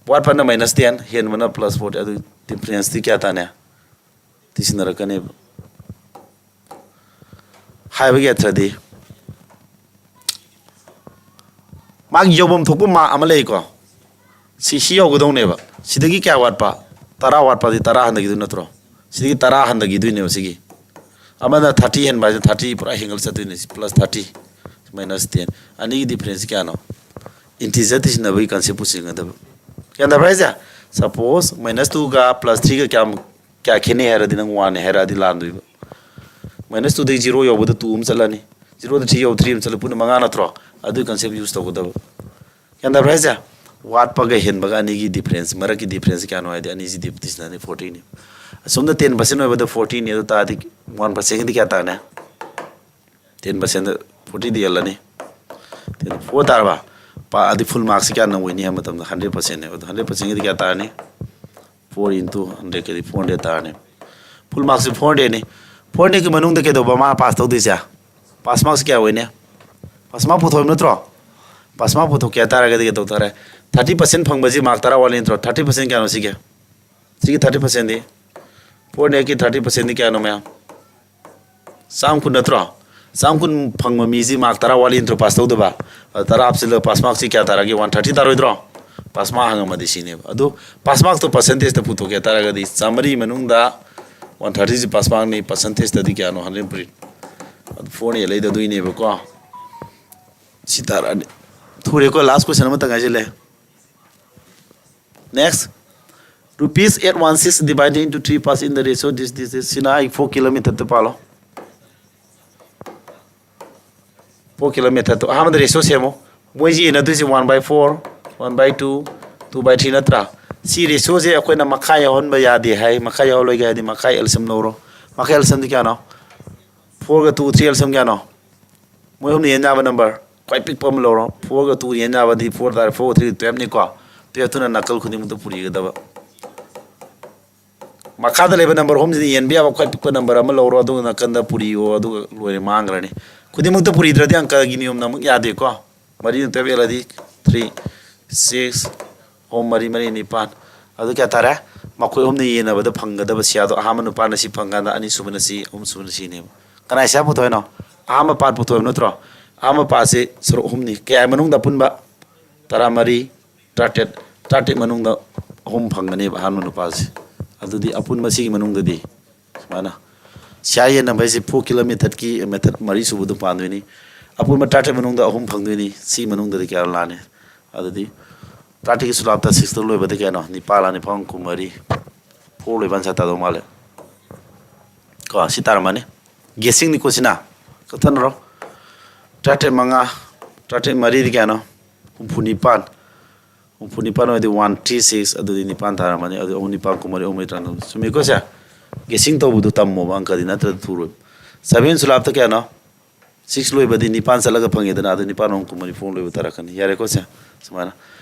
ꯋꯥꯠꯄꯅ ꯃꯥꯏꯅꯁ ꯇꯦꯟ, ꯍꯦꯟꯕꯅ ꯄ꯭ꯂꯁ ꯐꯣꯔꯇꯤ, ꯑꯗꯨ ꯗꯤꯐ꯭ꯔꯦꯟꯁꯇꯤ ꯀꯌꯥ ꯇꯥꯅꯤ? ꯇꯤ ꯁꯤꯟꯅꯔꯛꯀꯅꯦꯕ꯫ ꯍꯥꯏꯕꯒꯤ ꯑꯊ꯭ꯔꯗꯤ ꯃꯥꯒꯤ ꯌꯧꯐꯝ ꯊꯣꯛꯄ ꯃꯥꯔꯛ ꯑꯃ ꯂꯩꯀꯣ, ꯁꯤ ꯁꯤ ꯌꯧꯒꯗꯧꯅꯦꯕ꯫ ꯁꯤꯗꯒꯤ ꯀꯌꯥ ꯋꯥꯠꯄ? ꯇꯔꯥ ꯋꯥꯠꯄꯗꯤ ꯇꯔꯥ ꯍꯟꯊꯈꯤꯗꯣꯏ ꯅꯠꯇ꯭ꯔꯣ? ꯁꯤꯗꯒꯤ ꯇꯔꯥ ꯍꯟꯊꯈꯤꯗꯣꯏꯅꯦꯕ꯫ ꯁꯤꯒꯤ ꯑꯃꯅ ꯊꯥꯔꯇꯤ ꯍꯦꯟꯕ ꯍꯥꯏꯁꯦ ꯊꯥꯔꯇꯤ ꯄꯨꯔꯥ ꯍꯦꯟꯒꯠꯂ ꯆꯠꯇꯣꯏꯅꯦ꯫ ꯁꯤ ꯄ꯭ꯂꯁ ꯊꯥꯔꯇꯤ, ꯃꯥꯏꯅꯁ ꯇꯦꯟ, ꯑꯅꯤꯒꯤ ꯗꯤꯐ꯭ꯔꯦꯟꯁ ꯀꯌꯥꯅꯣ? ꯏꯟꯇꯤꯖꯔ ꯇꯤꯁꯤꯟꯅꯕꯒꯤ ꯀꯟꯁꯦꯞꯄꯨ ꯁꯤꯖꯤꯟꯅꯒꯗꯕ꯫ ꯒ꯭ꯌꯥꯟ ꯇꯥꯕ꯭ꯔꯥ ꯍꯥꯏꯁꯦ? ꯁꯄꯣꯁ ꯃꯥꯏꯅꯁ ꯇꯨꯒ ꯄ꯭ꯂꯁ ꯊ꯭ꯔꯤꯒ ꯀꯌꯥꯝ, ꯀꯌꯥ ꯈꯦꯠꯅꯩ ꯍꯥꯏꯔꯗꯤ ꯅꯪ ꯋꯥꯟꯅꯦ ꯍꯥꯏꯔꯛꯑꯗꯤ ꯂꯥꯟꯗꯣꯏꯕ꯫ ꯃꯥꯏꯅꯁ ꯇꯨꯗꯒꯤ ꯖꯤꯔꯣ ꯌꯧꯕꯗ ꯇꯨ ꯑꯃ ꯆꯠꯂꯅꯤ, ꯖꯤꯔꯣꯗ ꯊ꯭ꯔꯤ ꯌꯧ ꯊ꯭ꯔꯤ ꯑꯃ ꯆꯠꯂ ꯄꯨꯟꯅ ꯃꯉꯥ ꯅꯠꯇ꯭ꯔꯣ? ꯑꯗꯨꯒꯤ ꯀꯟꯁꯦꯞ ꯌꯨꯁ ꯇꯧꯒꯗꯕ꯫ ꯒ꯭ꯌꯥꯟ ꯇꯥꯕ꯭ꯔꯥ ꯍꯥꯏꯁꯦ? ꯋꯥꯠꯄꯒ ꯍꯦꯟꯕꯒ ꯑꯅꯤꯒꯤ ꯗꯤꯐ꯭ꯔꯦꯟꯁ, ꯃꯔꯛꯀꯤ ꯗꯤꯐ꯭ꯔꯦꯟꯁ ꯀꯌꯥꯅꯣ ꯍꯥꯏꯗꯤ ꯑꯅꯤꯁꯤ ꯗꯤꯐ꯭ꯔꯦꯟꯁꯅꯤ ꯐꯣꯔꯇꯤꯅꯤ꯫ ꯑꯁꯣꯝꯗ ꯇꯦꯟ ꯄꯥꯔꯁꯦꯟ ꯑꯣꯏꯕꯗ ꯐꯣꯔꯇꯤꯅꯤ, ꯑꯗꯨ ꯇꯥꯔꯗꯤ ꯋꯥꯟ ꯄꯥꯔꯁꯦꯟꯒꯤꯗꯤ ꯀꯌꯥ ꯇꯥꯔꯅꯤ? ꯇꯦꯟ ꯄꯥꯔꯁꯦꯟꯗ ꯐꯣꯔꯇꯤꯗꯤ ꯌꯦꯜꯂꯅꯤ꯫ ꯇꯦꯟ ꯐꯣꯔ ꯇꯥꯔꯕ? ꯄꯥ-, ꯑꯗꯨꯗꯤ ꯐꯨꯜ ꯃꯥꯔꯛꯁꯤ ꯀꯌꯥ ꯅꯪ ꯑꯣꯏꯅꯤ ꯍꯥꯏꯕ ꯃꯇꯝꯗ ꯍꯟꯗ꯭ꯔꯦꯠ ꯄꯥꯔꯁꯦꯟꯅꯦꯕ꯫ ꯑꯗꯣ ꯍꯟꯗ꯭ꯔꯦꯠ ꯄꯥꯔꯁꯦꯟꯒꯤꯗꯤ ꯀꯌꯥ ꯇꯥꯔꯅꯤ? ꯐꯣꯔ ꯏꯟꯇꯨ ꯍꯟꯗ꯭ꯔꯦꯠꯀꯗꯤ ꯐꯣꯔ ꯍꯟꯗ꯭ꯔꯦꯠ ꯇꯥꯔꯅꯤ꯫ ꯐꯨꯜ ꯃꯥꯔꯛꯁꯤ ꯐꯣꯔ ꯍꯟꯗ꯭ꯔꯦꯠꯅꯤ꯫ ꯐꯣꯔ ꯍꯟꯗ꯭ꯔꯦꯠꯀꯤ ꯃꯅꯨꯡꯗ ꯀꯩꯗꯧꯕ ꯃꯥ ꯄꯥꯁ ꯇꯧꯗꯣꯏꯁꯦ? ꯄꯥꯁ ꯃꯥꯔꯛꯁꯤ ꯀꯌꯥ ꯑꯣꯏꯅꯤ? ꯄꯥꯁ ꯃꯥꯔꯛ ꯄꯨꯊꯣꯛꯏꯕ ꯅꯠꯇ꯭ꯔꯣ? ꯄꯥꯁ ꯃꯥꯔꯛ ꯄꯨꯊꯣꯛꯀꯦ ꯍꯥꯏ ꯇꯥꯔꯒꯗꯤ ꯀꯩꯗꯧ ꯇꯥꯔꯦ? ꯊꯥꯔꯇꯤ ꯄꯥꯔꯁꯦꯟ ꯐꯪꯕꯁꯤ ꯃꯥꯔꯛ ꯇꯔꯥ ꯋꯥꯠꯂꯤ ꯅꯠꯇ꯭ꯔꯣ? ꯊꯥꯔꯇꯤ ꯄꯥꯔꯁꯦꯟ ꯀꯌꯥꯅꯣ ꯁꯤꯒꯤ? ꯁꯤꯒꯤ ꯊꯥꯔꯇꯤ ꯄꯥꯔꯁꯦꯟꯗꯤ? ꯐꯣꯔ ꯍꯟꯗ꯭ꯔꯦꯠꯀꯤ ꯊꯥꯔꯇꯤ ꯄꯥꯔꯁꯦꯟꯗꯤ ꯀꯌꯥꯅꯣ ꯃꯌꯥꯝ? ꯆꯥꯝ ꯀꯨꯟ ꯅꯠꯇ꯭ꯔꯣ? ꯆꯥꯝ ꯀꯨꯟ ꯐꯪꯕ ꯃꯤꯁꯤ ꯃꯥꯔꯛ ꯇꯔꯥ ꯋꯥꯠꯂꯤ ꯅꯠꯇ꯭ꯔꯣ ꯄꯥꯁ ꯇꯧꯗꯕ? ꯑꯗꯣ ꯇꯔꯥ ꯍꯥꯞꯆꯤꯜꯂꯒ ꯄꯥꯁ ꯃꯥꯔꯛꯁꯤ ꯀꯌꯥ ꯇꯥꯔꯒꯦ? ꯋꯥꯟ ꯊꯥꯔꯇꯤ ꯇꯥꯔꯣꯏꯗ꯭ꯔꯣ? ꯄꯥꯁ ꯃꯥꯔꯛ ꯍꯪꯉꯝꯃꯗꯤ ꯁꯤꯅꯦꯕ꯫ ꯑꯗꯨ ꯄꯥꯁ ꯃꯥꯔꯛꯇꯣ ꯄꯥꯔꯁꯦꯟꯇꯦꯖꯇ ꯄꯨꯊꯣꯛꯀꯦ ꯇꯥꯔꯒꯗꯤ ꯆꯥꯝꯃꯔꯤ ꯃꯅꯨꯡꯗ ꯋꯥꯟ ꯊꯥꯔꯇꯤꯁꯤ ꯄꯥꯁ ꯃꯥꯔꯛꯅꯤ, ꯄꯥꯔꯁꯦꯟꯇꯦꯖꯇꯗꯤ ꯀꯌꯥꯅꯣ? ꯍꯟꯗ꯭ꯔꯦꯠ ꯄꯨꯔꯤ꯫ ꯑꯗꯨ ꯐꯣꯔꯅ ꯂꯩꯗꯗꯣꯏꯅꯦꯕꯀꯣ꯫ ꯁꯤ ꯇꯥꯔꯛꯑꯅꯤ꯫ ꯊꯨꯔꯦꯀꯣ, ꯂꯥꯁ ꯀꯣꯏꯁꯟ ꯑꯃꯇ ꯉꯥꯏꯁꯤꯜꯂꯦ꯫ Next, rupees eight one six divided into three pass in the ratio this, this, this. ꯁꯤꯅ ꯑꯩ ꯐꯣꯔ ꯀꯤꯂꯣꯃꯤꯇꯔꯗ ꯄꯥꯜꯂꯣ꯫ ꯐꯣꯔ ꯀꯤꯂꯣꯃꯤꯇꯔꯗꯣ ꯑꯍꯥꯟꯕꯗ ꯔꯦꯁꯤꯑꯣ ꯁꯦꯝꯃꯣ꯫ ꯃꯣꯏꯁꯤ ꯌꯦꯟꯅꯗꯣꯏꯁꯦ one by four, one by two, two by three ꯅꯠꯇ꯭ꯔꯥ? ꯁꯤ ꯔꯦꯁꯤꯑꯣꯁꯦ ꯑꯩꯈꯣꯏꯅ ꯃꯈꯥ ꯌꯥꯎꯍꯟꯕ ꯌꯥꯗꯦ ꯍꯥꯏ꯫ ꯃꯈꯥ ꯌꯥꯎꯍꯜꯂꯣꯏꯒꯦ ꯍꯥꯏꯗꯤ ꯃꯈꯥ ꯑꯦꯜꯁꯤꯌꯝ ꯂꯧꯔꯣ꯫ ꯃꯈꯥ ꯑꯦꯜꯁꯤꯌꯝꯗꯤ ꯀꯌꯥꯅꯣ? ꯐꯣꯔꯒ ꯇꯨ, ꯊ꯭ꯔꯤ ꯑꯦꯜꯁꯤꯌꯝ ꯀꯌꯥꯅꯣ? ꯃꯣꯏ ꯑꯍꯨꯝꯅ ꯌꯦꯟ ꯌꯥꯕ ꯅꯝꯕꯔ꯫ ꯈ꯭ꯋꯥꯏ ꯄꯤꯛꯄ ꯑꯃ ꯂꯧꯔꯣ꯫ Fourꯒ two ꯌꯦꯟ ꯌꯥꯕꯗꯤ four ꯇꯥꯔꯦ, four three twelveꯅꯤꯀꯣ꯫ Twelveꯇꯨꯅ ꯅꯥꯀꯜ ꯈꯨꯗꯤꯡꯃꯛꯇ ꯄꯨꯔꯤꯒꯗꯕ꯫ ꯃꯈꯥꯗ ꯂꯩꯕ number ꯑꯍꯨꯝꯁꯤꯗ ꯌꯦꯟꯕ ꯌꯥꯕ ꯈ꯭ꯋꯥꯏ ꯄꯤꯛꯄ number ꯑꯃ ꯂꯧꯔꯣ, ꯑꯗꯨꯒ ꯅꯥꯀꯟꯗ ꯄꯨꯔꯤꯌꯣ, ꯑꯗꯨꯒ ꯂꯣꯏꯔꯦ, ꯃꯥꯡꯈ꯭ꯔꯅꯤ꯫ ꯈꯨꯗꯤꯡꯃꯛꯇ ꯄꯨꯔꯤꯗ꯭ꯔꯗꯤ ꯑꯪꯀꯒꯤ ꯅꯤꯌꯣꯝꯅ ꯑꯃꯨꯛ ꯌꯥꯗꯦꯀꯣ꯫ ꯃꯔꯤꯅ twelve ꯌꯦꯜꯂꯗꯤ three, six, ꯑꯍꯨꯝ, ꯃꯔꯤ, ꯃꯔꯤ, ꯅꯤꯄꯥꯟ꯫ ꯑꯗꯨ ꯀꯌꯥ ꯇꯥꯔꯦ? ꯃꯈꯣꯏ ꯑꯍꯨꯝꯅ ꯌꯦꯟꯅꯕꯗ ꯐꯪꯒꯗꯕ ꯁꯤꯌꯥꯗꯣ, ꯑꯍꯥꯟꯕ ꯅꯨꯄꯥꯅ ꯁꯤ ꯐꯪꯀꯥꯟꯗ ꯑꯅꯤꯁꯨꯕꯅ ꯁꯤ, ꯑꯍꯨꯝꯁꯨꯕꯅ ꯁꯤꯅꯦꯕ꯫ ꯀꯅꯥꯏ ꯁꯤꯌꯥ ꯄꯨꯊꯣꯛꯏꯅꯣ? ꯑꯍꯥꯟꯕ part ꯄꯨꯊꯣꯛꯏꯕ ꯅꯠꯇ꯭ꯔꯣ? ꯑꯍꯥꯟꯕ partꯁꯤ ꯁꯔꯨꯛ ꯑꯍꯨꯝꯅꯤ꯫ ꯀꯌꯥ ꯃꯅꯨꯡꯗ ꯑꯄꯨꯟꯕ? ꯇꯔꯥꯃꯔꯤ, ꯇꯔꯥꯇꯔꯦꯠ, ꯇꯔꯥꯇꯔꯦꯠ ꯃꯅꯨꯡꯗ ꯑꯍꯨꯝ ꯐꯪꯒꯅꯦꯕ ꯑꯍꯥꯟꯕ ꯅꯨꯄꯥꯁꯦ꯫ ꯑꯗꯨꯗꯤ ꯑꯄꯨꯟꯕ ꯁꯤꯒꯤ ꯃꯅꯨꯡꯗꯗꯤ ꯁꯨꯃꯥꯏꯅ ꯁꯤꯌꯥ ꯌꯦꯟꯅꯕ ꯍꯥꯏꯁꯦ four ꯀꯤꯂꯣ methodꯀꯤ method ꯃꯔꯤ ꯁꯨꯕꯗꯣ ꯄꯥꯟꯗꯣꯏꯅꯤ꯫ ꯑꯄꯨꯟꯕ ꯇꯔꯥꯇꯔꯦꯠ ꯃꯅꯨꯡꯗ ꯑꯍꯨꯝ ꯐꯪꯗꯣꯏꯅꯤ꯫ ꯁꯤ ꯃꯅꯨꯡꯗꯗꯤ ꯀꯌꯥ ꯂꯥꯛꯑꯅꯤ? ꯑꯗꯨꯗꯤ ꯇꯔꯥꯇꯔꯦꯠꯀꯤ ꯁꯨꯂꯥꯞꯇ sixꯇ ꯂꯣꯏꯕꯗ ꯀꯌꯥꯅꯣ? ꯅꯤꯄꯥꯜ ꯂꯥꯛꯑꯅꯤ, ꯐꯪ ꯀꯨꯟꯃꯔꯤ꯫ Four ꯂꯣꯏꯕ answer ꯇꯥꯗꯧ ꯃꯥꯜꯂꯦ꯫ ꯀꯣ, ꯁꯤ ꯇꯥꯔꯝꯃꯅꯤ꯫ Guessingꯅꯤꯀꯣ ꯁꯤꯅ꯫ ꯀꯛꯊꯠꯅꯔꯣ꯫ ꯇꯔꯥꯇꯔꯦꯠ ꯃꯉꯥ, ꯇꯔꯥꯇꯔꯦꯠ ꯃꯔꯤꯗꯤ ꯀꯌꯥꯅꯣ? ꯍꯨꯝꯐꯨ ꯅꯤꯄꯥꯟ꯫ ꯍꯨꯝꯐꯨ ꯅꯤꯄꯥꯟ ꯑꯣꯏꯔꯗꯤ one three six, ꯑꯗꯨꯗꯤ ꯅꯤꯄꯥꯟ ꯇꯥꯔꯝꯃꯅꯤ꯫ ꯑꯗꯨ ꯑꯍꯨꯝ ꯅꯤꯄꯥꯟ ꯀꯨꯟꯃꯔꯤ, ꯑꯍꯨꯝ ꯃꯔꯤ ꯇꯔꯥꯅꯤꯊꯣꯏ꯫ ꯆꯨꯝꯃꯤꯀꯣ ꯁꯦ? Guessing ꯇꯧꯕꯗꯨ ꯇꯝꯃꯣꯕ, ꯑꯪꯀꯗꯤ ꯅꯠꯇ꯭ꯔꯗꯤ ꯊꯨꯔꯣꯏ꯫ Seven ꯁꯨꯂꯥꯞꯇ ꯀꯌꯥꯅꯣ? Six ꯂꯣꯏꯕꯗꯤ ꯅꯤꯄꯥꯟ ꯆꯠꯂꯒ ꯐꯪꯉꯦꯗꯅ, ꯑꯗꯨ ꯅꯤꯄꯥꯟ ꯑꯍꯨꯝ ꯀꯨꯟꯃꯔꯤ, four ꯂꯣꯏꯕ ꯇꯥꯔꯛꯀꯅꯤ꯫ ꯌꯥꯔꯦꯀꯣ ꯁꯦ? ꯁꯨꯃꯥꯏꯅ꯫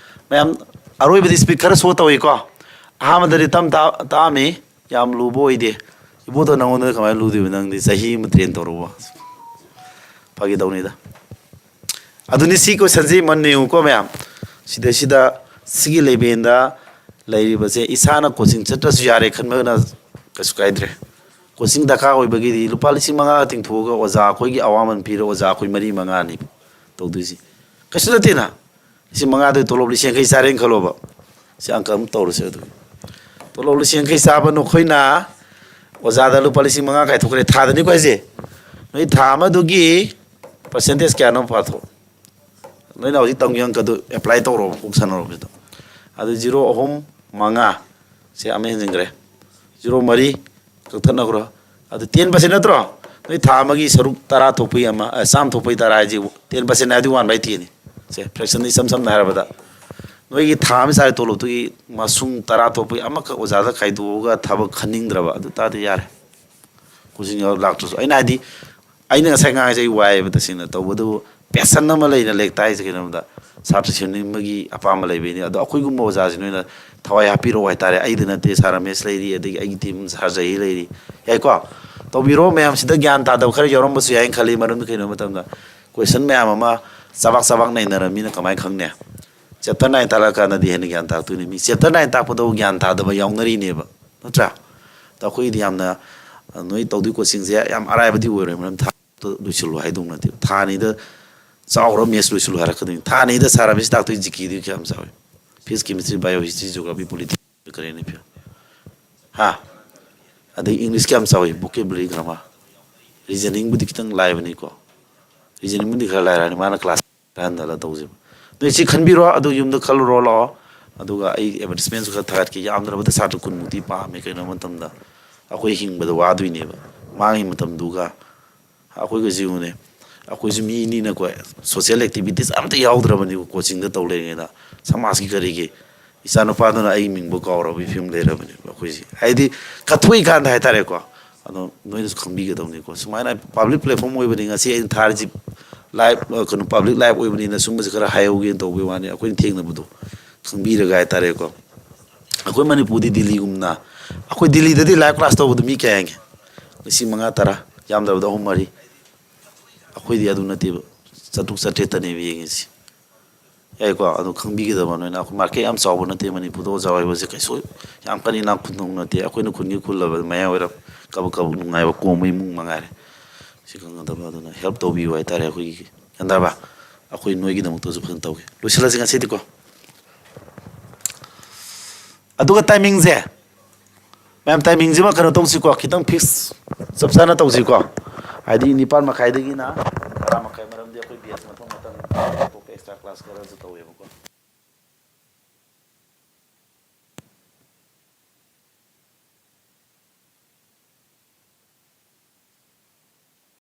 ꯃꯌꯥꯝ ꯑꯔꯣꯏꯕꯗꯤ speed ꯈꯔ slow ꯇꯧꯏꯀꯣ꯫ ꯑꯍꯥꯟꯕꯗꯗꯤ ꯇꯞ ꯇꯥ-, ꯇꯥꯛꯑꯝꯃꯤ, ꯌꯥꯝ ꯂꯨꯕ ꯑꯣꯏꯗꯦ꯫ ꯏꯕꯣꯗꯣ ꯅꯉꯣꯟꯗ ꯀꯃꯥꯏꯅ ꯂꯨꯗꯣꯏꯕ? ꯅꯪꯗꯤ ꯆꯍꯤ ꯑꯃ train ꯇꯧꯔꯨꯕ꯫ ꯐꯥꯒꯤ ꯇꯧꯅꯤꯗ꯫ ꯑꯗꯨꯅꯤ, ꯁꯤ questionꯁꯤ ꯃꯨꯟꯅ ꯌꯦꯡꯉꯨꯀꯣ ꯃꯌꯥꯝ꯫ ꯁꯤꯗꯩꯁꯤꯗ ꯁꯤꯒꯤ levelꯗ ꯂꯩꯔꯤꯕꯁꯦ ꯏꯁꯥꯅ coaching ꯆꯠꯇ꯭ꯔꯁꯨ ꯌꯥꯔꯦ ꯈꯟꯕꯅ ꯀꯩꯁꯨ ꯀꯥꯏꯗ꯭ꯔꯦ꯫ Coaching ꯗꯔꯀꯥꯔ ꯑꯣꯏꯕꯒꯤꯗꯤ ꯂꯨꯄꯥ ꯂꯤꯁꯤꯡ ꯃꯉꯥꯒ ꯇꯤꯡꯊꯣꯛꯑꯒ ꯑꯣꯖꯥ ꯑꯩꯈꯣꯏꯒꯤ ꯑꯋꯥꯃꯟ ꯄꯤꯔ ꯑꯣꯖꯥ ꯑꯩꯈꯣꯏ ꯃꯔꯤ ꯃꯉꯥꯅꯤ ꯇꯧꯗꯣꯏꯁꯤ꯫ ꯀꯩꯁꯨ ꯅꯠꯇꯦꯅ꯫ ꯂꯤꯁꯤꯡ ꯃꯉꯥꯗꯨ ꯇꯣꯂꯣꯞ ꯂꯤꯁꯤꯡ ꯌꯥꯡꯈꯩ ꯆꯥꯔꯦꯅ ꯈꯜꯂꯣꯕ꯫ ꯁꯤ ꯑꯪꯀ ꯑꯃ ꯇꯧꯔꯁꯦ ꯑꯗꯨ꯫ ꯇꯣꯂꯣꯞ ꯂꯤꯁꯤꯡ ꯌꯥꯡꯈꯩ ꯆꯥꯕ ꯅꯈꯣꯏꯅ ꯑꯣꯖꯥꯗ ꯂꯨꯄꯥ ꯂꯤꯁꯤꯡ ꯃꯉꯥ ꯀꯥꯏꯊꯣꯛꯈ꯭ꯔꯦ꯫ ꯊꯥꯗꯅꯤꯀꯣ ꯍꯥꯏꯁꯦ? ꯅꯣꯏ ꯊꯥ ꯑꯃꯗꯨꯒꯤ percentage ꯀꯌꯥꯅꯣ ꯄꯥꯊꯣꯛ꯫ ꯅꯣꯏꯅ ꯍꯧꯖꯤꯛ ꯇꯝꯒꯤ ꯑꯪꯀꯗꯨ apply ꯇꯧꯔꯣꯕ, ꯀꯣꯛ ꯁꯥꯟꯅꯔꯣꯕ ꯁꯤꯗ꯫ ꯑꯗꯨ zero ꯑꯍꯨꯝ ꯃꯉꯥ, ꯁꯦ ꯑꯃ ꯍꯦꯟꯖꯤꯟꯈ꯭ꯔꯦ꯫ Zero ꯃꯔꯤ ꯀꯛꯊꯠꯅꯈ꯭ꯔꯣ꯫ ꯑꯗꯨ ten percent ꯅꯠꯇ꯭ꯔꯣ? ꯅꯣꯏ ꯊꯥ ꯑꯃꯒꯤ ꯁꯔꯨꯛ ꯇꯔꯥ ꯊꯣꯛꯄꯒꯤ ꯑꯃ, ꯑ, ꯆꯥꯝꯃ ꯊꯣꯛꯄꯒꯤ ꯇꯔꯥ ꯍꯥꯏꯁꯤ ten percent ꯍꯥꯏꯗꯤ one by tenꯅꯤ꯫ ꯁꯦ, fraction ꯏꯆꯝ ꯁꯝꯅ ꯍꯥꯏꯔꯕꯗ, ꯅꯣꯏꯒꯤ ꯊꯥ ꯑꯃ ꯆꯥꯔꯤ ꯇꯣꯂꯣꯞꯇꯨꯒꯤ ꯃꯁꯨꯡ ꯇꯔꯥ ꯊꯣꯛꯄꯒꯤ ꯑꯃꯈꯛ ꯑꯣꯖꯥꯗ ꯈꯥꯏꯗꯣꯛꯑꯒ ꯊꯕꯛ ꯈꯟꯅꯤꯡꯗ꯭ꯔꯕ, ꯑꯗꯨ ꯇꯥꯔꯗꯤ ꯌꯥꯔꯦ꯫ Coaching ꯌꯥꯎ ꯂꯥꯛꯇ꯭ꯔꯁꯨ꯫ ꯑꯩꯅ ꯍꯥꯏꯗꯤ, ꯑꯩꯅ ꯉꯁꯥꯏ ꯉꯥꯡꯉꯤꯁꯦ ꯑꯩ ꯋꯥꯏꯌꯦꯕ ꯇꯁꯦꯡꯅ꯫ ꯇꯧꯕꯇꯕꯨ ꯄꯦꯁꯟ ꯑꯃ ꯂꯩꯅ ꯂꯦꯛꯇ ꯍꯥꯏꯁꯦ ꯀꯩꯅꯣꯗ ꯁꯥꯇ꯭ꯔ ꯁꯦꯝꯅꯤꯡꯕꯒꯤ ꯑꯄꯥꯝꯕ ꯂꯩꯕꯩꯅꯤ꯫ ꯑꯗꯣ ꯑꯩꯈꯣꯏꯒꯨꯝꯕ ꯑꯣꯖꯥꯁꯤ ꯅꯣꯏꯅ ꯊꯋꯥꯏ ꯍꯥꯞꯄꯤꯔꯛꯑꯣ ꯍꯥꯏꯇꯥꯔꯦ꯫ ꯑꯩꯗ ꯅꯠꯇꯦ, ꯁꯥꯔ ꯔꯃꯦꯁ ꯂꯩꯔꯤ, ꯑꯗꯒꯤ ꯑꯩꯒꯤ ꯇꯤꯝ ꯁꯥꯔ ꯖꯍꯤ ꯂꯩꯔꯤ, ꯌꯥꯏꯀꯣ? ꯇꯧꯕꯤꯔꯣ꯫ ꯃꯌꯥꯝꯁꯤꯗ ꯒ꯭ꯌꯥꯟ ꯇꯥꯗꯕ ꯈꯔ ꯌꯥꯎꯔꯝꯕꯁꯨ ꯌꯥꯏꯅ ꯈꯜꯂꯤ꯫ ꯃꯔꯝꯗꯤ ꯀꯩꯅꯣ ꯃꯇꯝꯗ ꯀꯣꯏꯁꯟ ꯃꯌꯥꯝ ꯑꯃ ꯆꯕꯥꯛ ꯆꯕꯥꯛ ꯅꯩꯅꯔꯝꯃꯤꯅ ꯀꯃꯥꯏꯅ ꯈꯪꯅꯤ? ꯆꯦꯞꯇꯔ ꯅꯥꯏꯟ ꯇꯥꯛꯂꯛꯑꯀꯥꯟꯗꯗꯤ ꯍꯦꯟꯅ ꯒ꯭ꯌꯥꯟ ꯇꯥꯔꯛꯇꯣꯏꯅꯤ꯫ ꯃꯤ ꯆꯦꯞꯇꯔ ꯅꯥꯏꯟ ꯇꯥꯛꯄꯗꯕꯨ ꯒ꯭ꯌꯥꯟ ꯇꯥꯗꯕ ꯌꯥꯎꯅꯔꯤꯅꯦꯕ, ꯅꯠꯇ꯭ꯔꯥ? ꯑꯗꯣ ꯑꯩꯈꯣꯏꯒꯤꯗꯤ ꯌꯥꯝꯅ, ꯑ, ꯅꯣꯏ ꯇꯧꯗꯣꯏ ꯀꯣꯆꯤꯡꯁꯦ ꯌꯥꯝ ꯑꯔꯥꯏꯕꯗꯤ ꯑꯣꯏꯔꯣꯏ꯫ ꯃꯔꯝ ꯊꯥ ꯂꯣꯏꯁꯤꯜꯂꯨ ꯍꯥꯏꯗꯧ ꯅꯠꯇꯦꯕ꯫ ꯊꯥ ꯑꯅꯤꯗ ꯆꯥꯎꯔ ꯃꯦꯠꯁ ꯂꯣꯏꯁꯤꯜꯂꯨ ꯍꯥꯏꯔꯛꯀꯗꯣꯏꯅꯤ꯫ ꯊꯥ ꯑꯅꯤꯗ ꯁꯥꯔ ꯔꯃꯦꯁ ꯇꯥꯛꯇꯣꯏ ꯖꯤ ꯀꯦꯗꯨ ꯀꯌꯥꯝ ꯆꯥꯎꯏ? Physics, chemistry, bio, history, geography, polity, current affair, ꯍꯥ? ꯑꯗꯩ ꯏꯪꯂꯤꯁ ꯀꯌꯥꯝ ꯆꯥꯎꯏ? Vocabulary, grammar. ꯔꯤꯖꯅꯤꯡꯕꯨꯗꯤ ꯈꯤꯇꯪ ꯂꯥꯏꯕꯅꯤꯀꯣ꯫ ꯔꯤꯖꯅꯤꯡꯕꯨꯗꯤ ꯈꯔ ꯂꯥꯏꯔꯛꯑꯅꯤ, ꯃꯥꯅ ꯀ꯭ꯂꯥꯁ ꯈꯔ ꯍꯟꯊꯍꯜꯂ ꯇꯧꯁꯦꯕ꯫ ꯅꯣꯏ ꯁꯤ ꯈꯟꯕꯤꯔꯣ, ꯑꯗꯨ ꯌꯨꯝꯗ ꯈꯜꯂꯨꯔꯣ ꯂꯥꯛꯑꯣ꯫ ꯑꯗꯨꯒ ꯑꯩ ꯑꯦꯗꯚꯔꯇꯤꯁꯃꯦꯟꯁꯨ ꯈꯔ ꯊꯥꯒꯠꯀꯦ꯫ ꯌꯥꯝꯗ꯭ꯔꯕꯗ ꯁꯥꯇ꯭ꯔ ꯀꯨꯟꯃꯨꯛꯇꯤ ꯄꯥꯝꯃꯦ꯫ ꯀꯩꯅꯣ ꯃꯇꯝꯗ ꯑꯩꯈꯣꯏ ꯍꯤꯡꯕꯗ ꯋꯥꯗꯣꯏꯅꯦꯕ꯫ ꯃꯥꯒꯤ ꯃꯇꯝꯗꯨꯒ ꯑꯩꯈꯣꯏꯒꯁꯨ ꯌꯦꯡꯉꯨꯅꯦ꯫ ꯑꯩꯈꯣꯏꯁꯨ ꯃꯤꯅꯤꯅꯀꯣ, ꯁꯣꯁꯤꯌꯦꯜ ꯑꯦꯛꯇꯤꯚꯤꯇꯤꯁ ꯑꯝꯇ ꯌꯥꯎꯗ꯭ꯔꯕꯅꯤꯀꯣ꯫ ꯀꯣꯆꯤꯡꯗ ꯇꯧ ꯂꯩꯔꯤꯉꯩꯗ ꯁꯃꯥꯖꯀꯤ ꯀꯔꯤꯒꯤ ꯏꯆꯥꯅꯨꯄꯥꯗꯨꯅ ꯑꯩꯒꯤ ꯃꯤꯡꯕꯨ ꯀꯥꯎꯔꯕꯒꯤ ꯐꯤꯕꯝ ꯂꯩꯔꯕꯅꯦꯕ ꯑꯩꯈꯣꯏꯁꯦ꯫ ꯍꯥꯏꯗꯤ ꯀꯠꯊꯣꯛꯏꯀꯥꯟꯗ ꯍꯥꯏꯇꯥꯔꯦꯀꯣ꯫ ꯑꯗꯣ ꯅꯣꯏꯅꯁꯨ ꯈꯪꯕꯤꯒꯗꯧꯅꯤꯀꯣ꯫ ꯁꯨꯃꯥꯏꯅ ꯄꯥꯕ꯭ꯂꯤꯛ ꯄ꯭ꯂꯦꯠꯐꯣꯔꯝ ꯑꯣꯏꯕꯅꯤ, ꯉꯁꯤ ꯑꯩꯅ ꯊꯥꯔꯤꯁꯤ ꯂꯥꯏꯞ, ꯑ, ꯀꯩꯅꯣ, ꯄꯥꯕ꯭ꯂꯤꯛ ꯂꯥꯏꯞ ꯑꯣꯏꯕꯅꯤꯅ ꯁꯨꯝꯕꯁꯦ ꯈꯔ ꯍꯥꯏꯍꯧꯒꯦꯅ ꯇꯧꯕꯒꯤ ꯋꯥꯅꯤ꯫ ꯑꯩꯈꯣꯏꯅ ꯊꯦꯡꯅꯕꯗꯣ ꯈꯪꯕꯤꯔꯒ ꯍꯥꯏꯇꯥꯔꯦꯀꯣ꯫ ꯑꯩꯈꯣꯏ ꯃꯅꯤꯄꯨꯔꯗꯤ ꯗꯤꯜꯂꯤꯒꯨꯝꯅ, ꯑꯩꯈꯣꯏ ꯗꯤꯜꯂꯤꯗꯗꯤ ꯂꯥꯏꯞ ꯀ꯭ꯂꯥꯁ ꯇꯧꯕꯗ ꯃꯤ ꯀꯌꯥ ꯌꯦꯡꯒꯦ? ꯂꯤꯁꯤꯡ ꯃꯉꯥ, ꯇꯔꯥ, ꯌꯥꯝꯗ꯭ꯔꯕꯗ ꯑꯍꯨꯝ, ꯃꯔꯤ꯫ ꯑꯩꯈꯣꯏꯗꯤ ꯑꯗꯨ ꯅꯠꯇꯦꯕ, ꯆꯥꯇ꯭ꯔꯨꯛ ꯆꯥꯇ꯭ꯔꯦꯠꯇꯅꯦꯕ ꯌꯦꯡꯉꯤꯁꯤ꯫ ꯌꯥꯏꯀꯣ? ꯑꯗꯨ ꯈꯪꯕꯤꯒꯗꯕ ꯅꯣꯏꯅ꯫ ꯑꯩꯈꯣꯏ ꯃꯥꯔꯀꯦꯠ ꯌꯥꯝ ꯆꯥꯎꯕ ꯅꯠꯇꯦ ꯃꯅꯤꯄꯨꯔꯗ ꯑꯣꯖꯥ ꯑꯣꯏꯕꯁꯦ, ꯀꯩꯁꯨ ꯌꯥꯝ ꯀꯟꯅ ꯏꯅꯥꯛ ꯈꯨꯟꯗꯧ ꯅꯠꯇꯦ꯫ ꯑꯩꯈꯣꯏꯅ ꯈꯨꯟꯒꯤ ꯈꯨꯜꯂꯕ ꯃꯌꯥꯏ ꯑꯣꯏꯔꯞ ꯀꯕꯛ ꯀꯕꯛ ꯅꯨꯡꯉꯥꯏꯕ ꯀꯣꯝꯕ ꯏꯃꯨꯡ ꯃꯉꯥꯏꯔꯦ꯫ ꯁꯤ ꯈꯪꯒꯗꯕ, ꯑꯗꯨꯅ ꯍꯦꯜꯞ ꯇꯧꯕꯤꯌꯨ ꯍꯥꯏꯇꯥꯔꯦ ꯑꯩꯈꯣꯏꯒꯤ꯫ ꯒ꯭ꯌꯥꯟ ꯇꯥꯔꯕ? ꯑꯩꯈꯣꯏ ꯅꯣꯏꯒꯤꯗꯃꯛꯇꯁꯨ ꯐꯖꯅ ꯇꯧꯒꯦ꯫ ꯂꯣꯏꯁꯤꯜꯂꯁꯤ ꯉꯁꯤꯗꯤꯀꯣ꯫ ꯑꯗꯨꯒ ꯇꯥꯏꯃꯤꯡꯁꯦ, ꯃꯌꯥꯝ, ꯇꯥꯏꯃꯤꯡꯁꯤꯃ ꯀꯩꯅꯣ ꯇꯧꯁꯤꯀꯣ, ꯈꯤꯇꯪ ꯐꯤꯛꯁ ꯆꯞ ꯆꯥꯅ ꯇꯧꯁꯤꯀꯣ꯫ ꯍꯥꯏꯗꯤ ꯅꯤꯄꯥꯟ ꯃꯈꯥꯏꯗꯒꯤꯅ ꯇꯔꯥ ꯃꯈꯥꯏ, ꯃꯔꯝꯗꯤ ꯑꯩꯈꯣꯏ ꯕꯦꯁ ꯃꯊꯪ ꯃꯊꯪ ꯑꯇꯣꯞꯄ ꯑꯦꯛꯁꯇ꯭ꯔꯥ ꯀ꯭ꯂꯥꯁ ꯈꯔꯁꯨ ꯇꯧꯋꯦꯕꯀꯣ꯫